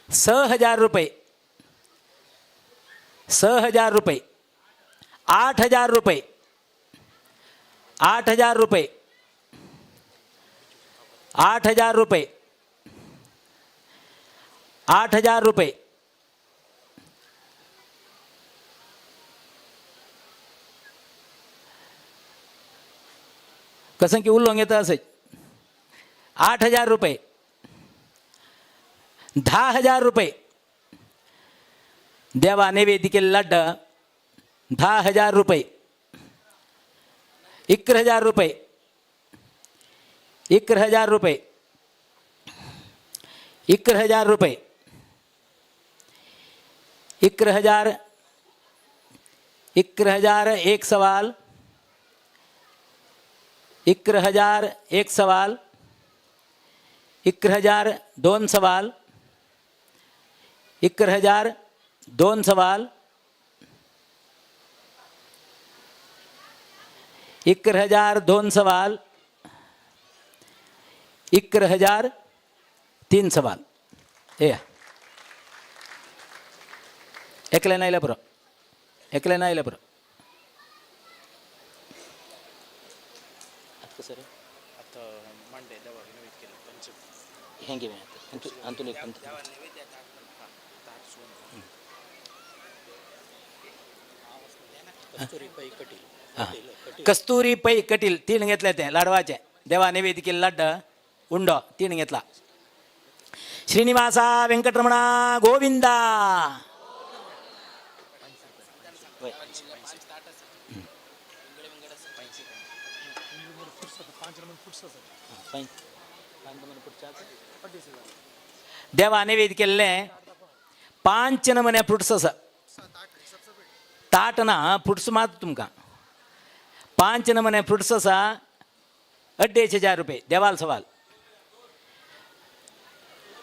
6000 रुपये, 6000 रुपये, 8000 रुपये, 8000 रुपये, 8000 रुपये, 8000 रुपये, कसं की उलोवंक येता असेल. 8000 रुपये, 10000 रुपये. देवा नैवेद्य केल्ले लाड्ड 10000 रुपये, 11000 रुपये, 11000 रुपये, 11000 रुपये, 11000, 11000 एक सवाल, 11000 एक सवाल, 11000 दोन सवाल, 11000 दोन सवाल, 11000 दोन सवाल, 11000 तीन सवाल. ये एकल्यान आयल्या पुरो, एकल्यान आयल्या पुरो. हें घेवया अंतून एक पंच. कस्तुरी पै कटील तीन घेतले ते लाडवाचे. देवा नैवेद्य केले लाड्ड उंडो तीन घेतला. श्रीनिवासा वेंकटरमणा गोविंदा. देवा नैवेद्य केल्ले 5 नमुने फ्रुट्स आसा. ताट ना फ्रुट्स मात तुमकां. 5 नमुने फ्रुट्स आसा. 2500 रुपये देवाल सवाल,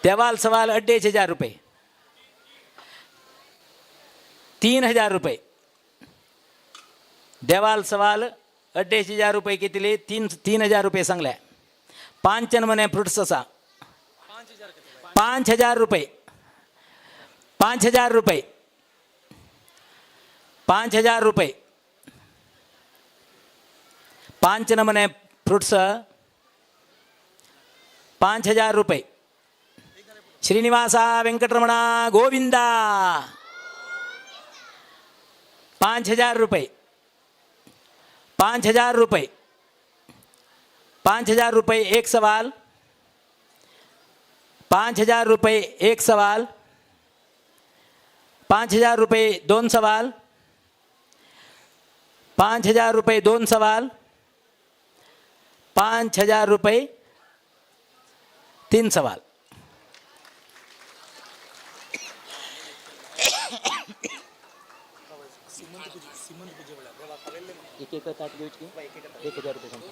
देवाल सवाल 2500 रुपये, 3000 रुपये देवाल सवाल 2500 रुपये कितले 3000 रुपये सांगले. 5 नमुने फ्रुट्स आसा. 5000 रुपये, 5000 रुपये, 5000 रुपये, 5 नमुने फ्रुट्स 5000 रुपये. श्रीनिवासा वेंकटरमणा गोविंदा. 5000 रुपये, 5000 रुपये, 5000 रुपये एक सवाल, 5000 रुपये एक सवाल, 5000 रुपये दोन सवाल, 5000 रुपये दोन सवाल, 5000 रुपये तीन सवाल. एक एक ताट घेवची 1000 रुपये सांगता.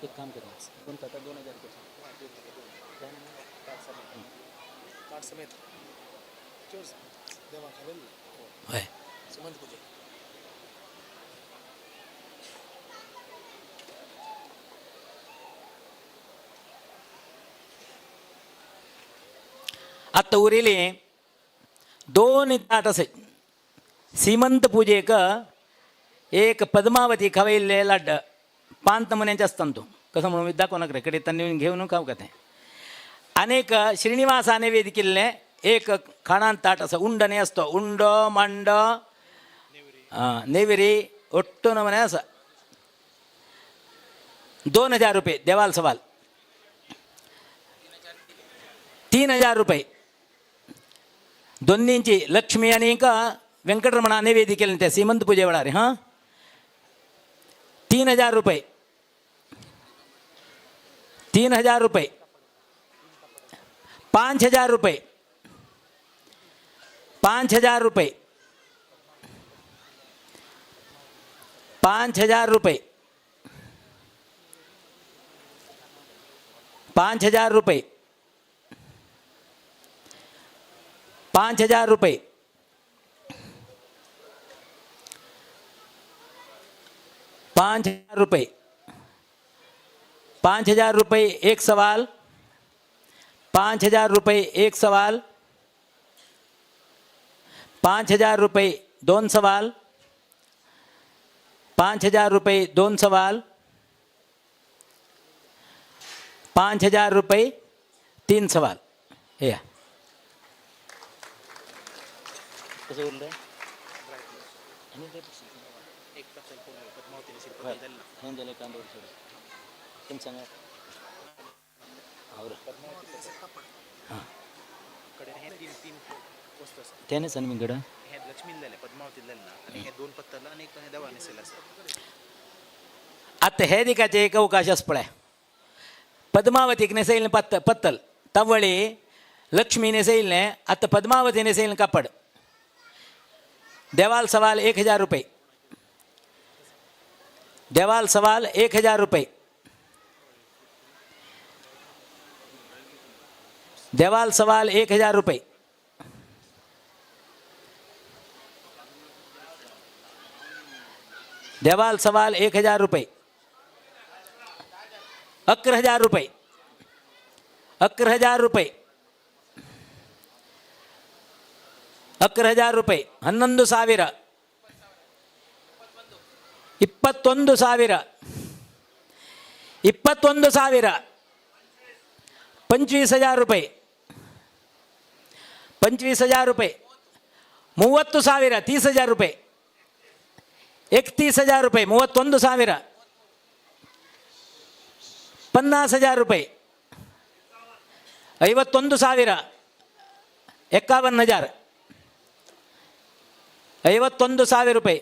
एक काम करा, दोन ताटा 2000 रुपये. हय. आतां उरिल्ली दोन ताट आसाय. सीमंत पुजेक एक पद्मावती खवयल्ले लाड्ड पांच नमुन्यांचे आसता तूं कसो म्हणून दाखोवं नाका रे कडे तांणी घेवन खावं का तें. आनी एक श्रीनिवासा नैवेद्य केल्लें एक खाणान ताट आसा, उंड न्ही आसतो, उंडो मांडो नेवरी ಒಟ್ಟು ನಮೂನೆ आसा. 2000 रुपये देवाल सवाल. 3000 रुपये दोन्हींची लक्ष्मी आनी वेंकटरमणा नैवेद्य केलें ते सीमंत पुजे वेळार. हां, 3000 रुपये, 3000 रुपये, 5000 रुपये, 5000 रुपये, 5000 रुपये, 5000 रुपये, 5000 रुपये, 5000 रुपये, 5000 रुपये एक सवाल, 5000 रुपये एक सवाल, 5000 रुपये दोन सवाल, 5000 रुपये दोन सवाल, 5000 रुपये तीन सवाल. हे कसं उरलं? तेनेच आनी गड आतां हे दिकाचे एक अवकाश आसा पळय. पद्मावतीक नेसयलें पत्तल तवळी, लक्ष्मी नेसयलें, आतां पद्मावती नेसयलें कापड. देवाल सवाल 1000 रुपये, देवाल सवाल 1000 रुपये, देवाल सवाल 1000 रुपये, देवाल सवाल 1000 रुपये, 11,000 रुपये, 11,000 रुपये, 11,000 रुपये, 11,000, 21,000, 21,000, 25,000 रुपये, 25,000 रुपये, 30,000, 30,000 रुपये, 31,000 रुपये, 31,000, 50,000 रुपये, 51,000, 51,000, 51,000 रुपये,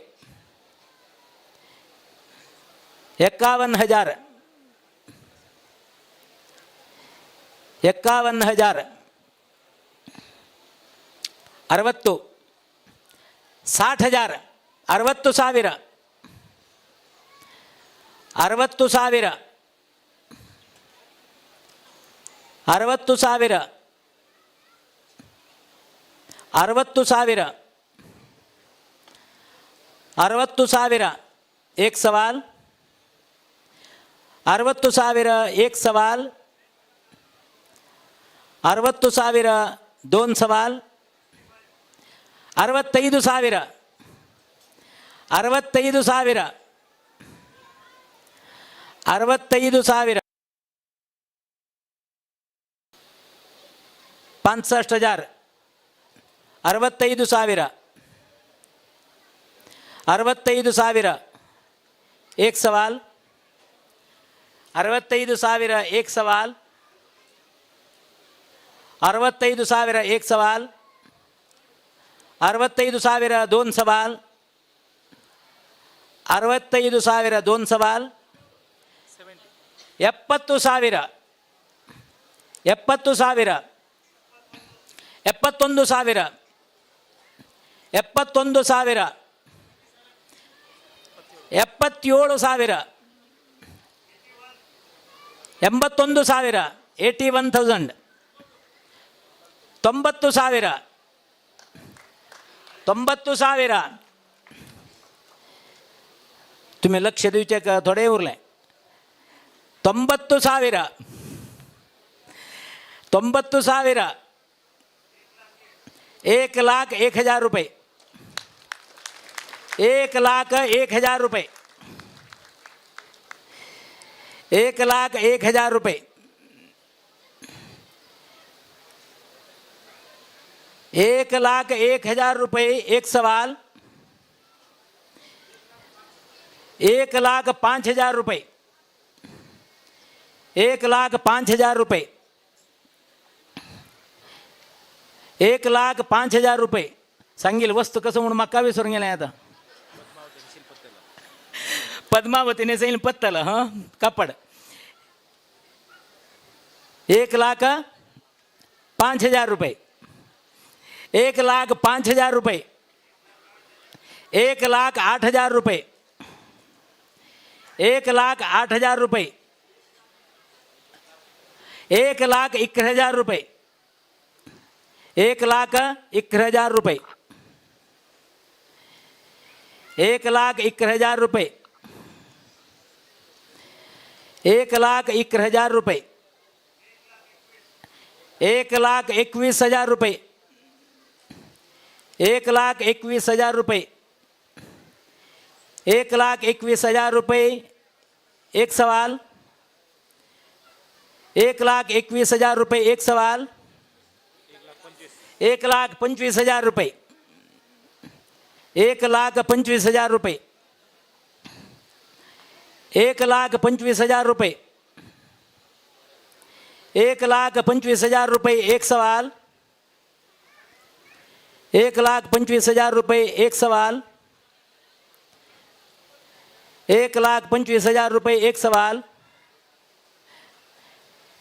51,000, 51,000, 60, 60,000, 60,000, 60,000, 60,000, 60,000, 60,000, एक सवाल, 60,000 एक सवाल, 60,000 दोन सवाल, 65,000, 65,000, 65,000, 65,000, 65,000, 65,000, एक सवाल, 65,000 एक सवाल, 65,000 एक सवाल, 65,000 दोन सवाल, 65,000 दोन सवाल, 70,000, 70,000, 71,000, 71,000, 77,000, 81,000, 81,000, 90,000, 90,000, तुमी लक्ष दिवचें थोडें उरलें. 90,000 90,000 1,01,000 रुपये 1,01,000 रुपये 1,01,000 रुपये 1,01,000 रुपये एक सवाल 1,05,000 रुपये 1,05,000 रुपये 1,05,000 रुपये. सांगील वस्तू कसं म्हणून म्हाका विसरून गेलें आतां. पद्मावतीने सांगितलं पत्तल हां कापड 1,05,000 रुपये 1,05,000 रुपये 1,08,000 रुपये 1,08,000 रुपये 1,11,000 रुपये 1,11,000 रुपये 1,11,000 रुपये 1,11,000 रुपये 1,21,000 रुपये 1,21,000 रुपये 1,21,000 रुपये एक सवाल 1,21,000 रुपये एक सवाल 1,25,000 रुपये 1,25,000 रुपये 1,25,000 रुपये 1,25,000 रुपये एक सवाल 1,25,000 रुपये एक सवाल 1,25,000 रुपये एक सवाल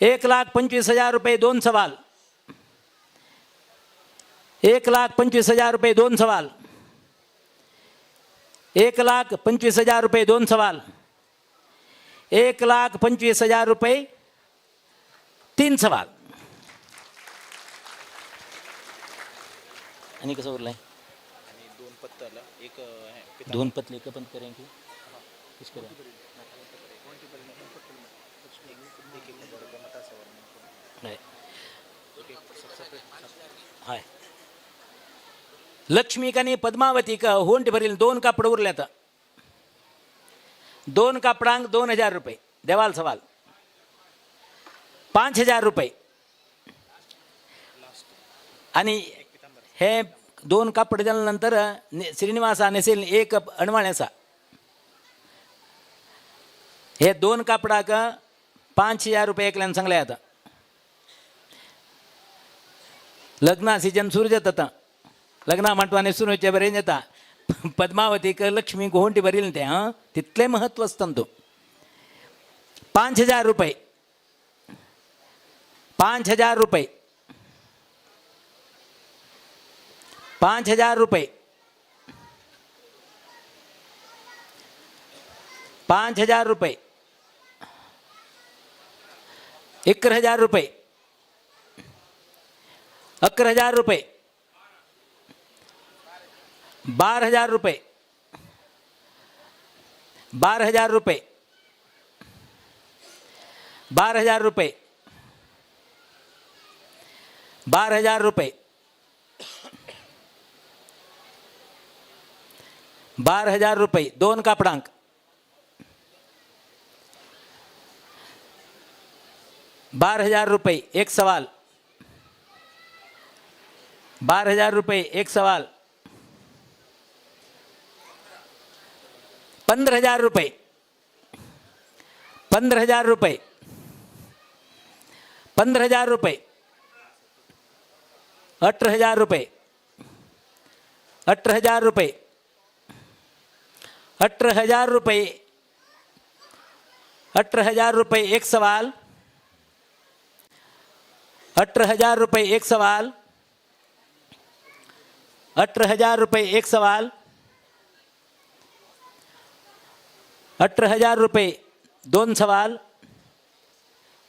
1,25,000 रुपये दोन सवाल 1,25,000 रुपये दोन सवाल 1,25,000 रुपये दोन सवाल 1,25,000 रुपये तीन सवाल. आणि कसं उरलंय? दोन पत्तले एक पण करें की हाय. लक्ष्मीक आणि पद्मावतीक होंट भरील 2 कापड उरल्यात. 2 कापडांक 2,000 रुपये देवाल सवाल 5,000 रुपये. आणि हे 2 कापड झाल्यानंतर श्रीनिवासा नेसेल एक अणवाण्याचा. हे 2 कापडाक 5,000 रुपये एकल्यान सांगले. आता लग्ना सीजन सुरू जाता आता लग्ना मांडवाने सुरू व्हायचे बरें जाता. पद्मावतीक लक्ष्मीक होंटी भरिल्लें तें हां तितलें महत्व आसता तो. 5,000 रुपये 5,000 रुपये 5,000 रुपये 5,000 रुपये 11,000 रुपये 11,000 रुपये 12,000 रुपये 12,000 रुपये 12,000 रुपये 12,000 रुपये 12,000 रुपये 2 कापडांक 12,000 रुपये एक सवाल 12,000 रुपये एक सवाल 15,000 रुपये 15,000 रुपये 15,000 रुपये 18,000 रुपये 18,000 रुपये 18,000 रुपये 18,000 रुपये एक सवाल 18,000 रुपये एक सवाल 18,000 रुपये एक सवाल 18,000 रुपये दोन सवाल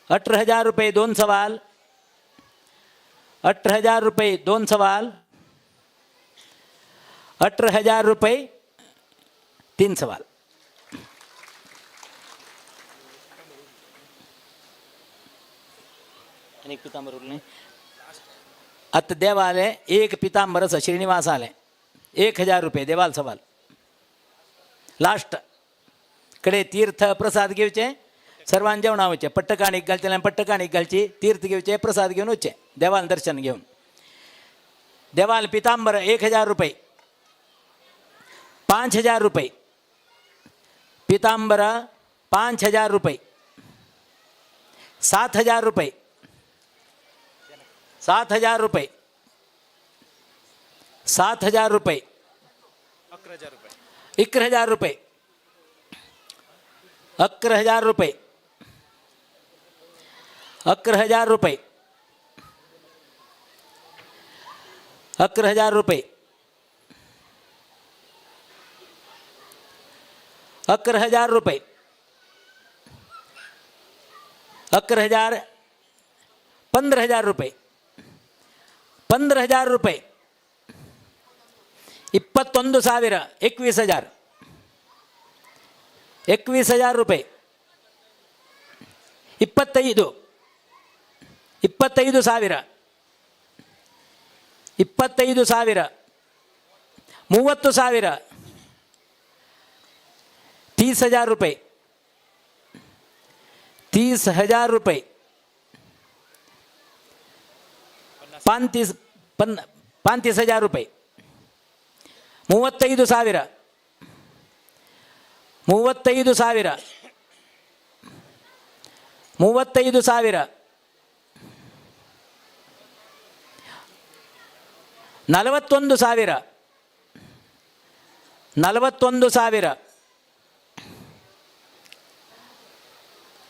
18,000 रुपये दोन सवाल 18,000 रुपये दोन सवाल 18,000 रुपये तीन सवाल. आनी एक पितांबर उरलें. आतां देवाले एक पितांबर आसा श्रीनिवासालें 1000 रुपये देवाल सवाल लास्ट कडे तीर्थ प्रसाद घेवचे सर्वांनी जेवणा वचचें पट्टकाणीक घालचें जाल्यार पट्टकाणीक घालची तीर्थ घेवचें प्रसाद घेवन वचचें देवाल दर्शन घेवन. देवाल पितांबर 1000 रुपये 5000 रुपये पितांबर 5000 रुपये 7000 रुपये 7000 रुपये 7000 रुपये 11,000 रुपये 11,000 रुपये 11,000 रुपये 11,000 रुपये 11,000 रुपये 11,000 15,000 रुपये 15,000 रुपये 21,000 21,000 21,000 रुपये 25 25,000 25,000 30,000 30,000 रुपये 30,000 रुपये 35,000 रुपये 35,000 35,000 35,000 41,000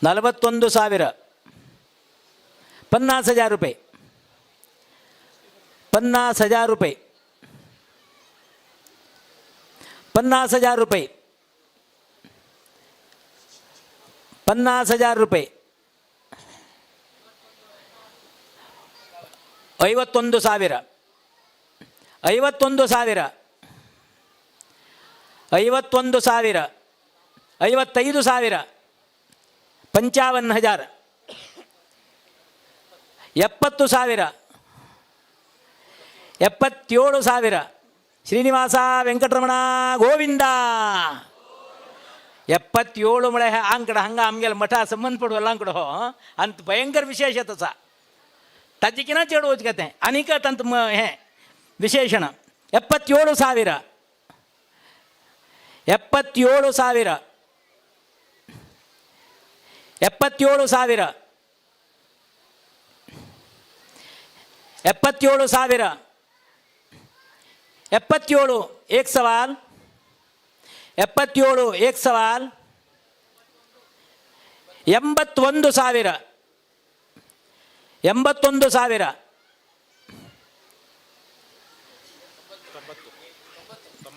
41,000 41,000 50,000 रुपये 50,000 रुपये 50,000 रुपये 50,000 रुपये 51,000 51,000 51,000 55,000 55,000 70,000 77,000 Srinivasa Venkataramana Govinda 77 म्हळ्यार आंकड हांगा आमगेल्या मठा संबंद पडवल आंकडो हो आनी भयंकर विशेश आसा ताजे किना चेड वचका तें आनीक तांत हें विशेषण 77,000 77,000 77,000 77,000 77 एक सवाल 77 एक सवाल 81,000 81,000 90,000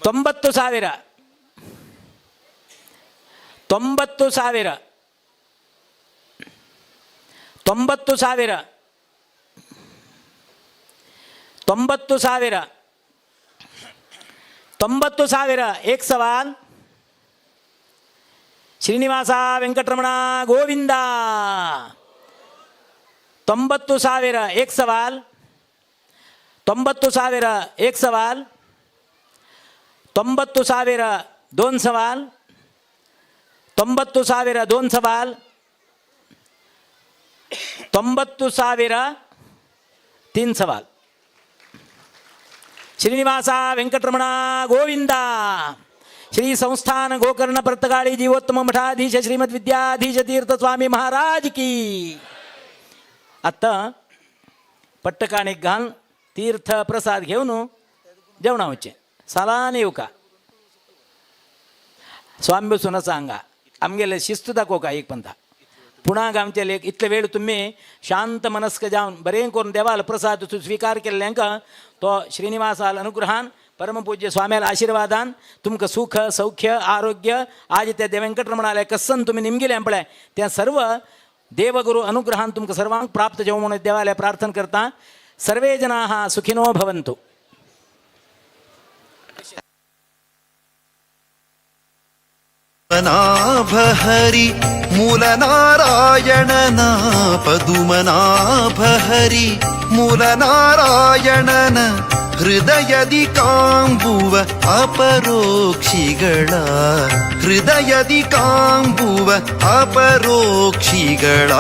90,000 90,000 90,000 90,000 एक सवाल श्रीनिवासा वेंकटरमण गोविंदा 90,000 एक सवाल 90,000 एक सवाल 90,000 दोन सवाल 90,000 दोन सवाल 90,000 तीन सवाल श्रीनिवासा वेंकटरमण गोविंदा श्री संस्थान गोकर्ण पर्तगाळी जीवोत्तम मठाधीश श्रीमद विद्याधीश तीर्थ स्वामी महाराज की. आता पट्टकाणीक घाल तीर्थ प्रसाद घेवन जेवणा वचचें सालान येवका स्वामी बसून आसा हांगा आमगेले शिस्त दाखोवका एक पंथा पुणाक आमचे लेख इतले वेळ तुमी शांत मनस्क जावन बरें करून देवाल प्रसाद स्वीकार केल्ल्यांक तो श्रीनिवासाल अनुग्रहान परमपूज्य स्वाम्याल आशीर्वादान तुमकां सुख सौख्य आरोग्य आज ते देवेंकटरमणाले कसन तुमी निमगिलें पळय तें सर्व देवगुरु अनुग्रहान तुमकां सर्वांक प्राप्त जावं म्हणून देवाले प्रार्थना करता. सर्वे जनाः सुखिनो भवन्तु. ಪದುಮನಾಭ ಹರಿ ಮೂಲನಾರಾಯಣನ, ಪದುಮನಾಭ ಹರಿ ಮೂಲನಾರಾಯಣನ ಹೃದಯದಿ ಕಾಂಬುವ ಅಪರೋಕ್ಷಿಗಳ, ಹೃದಯದಿ ಕಾಂಬುವ ಅಪರೋಕ್ಷಿಗಳ.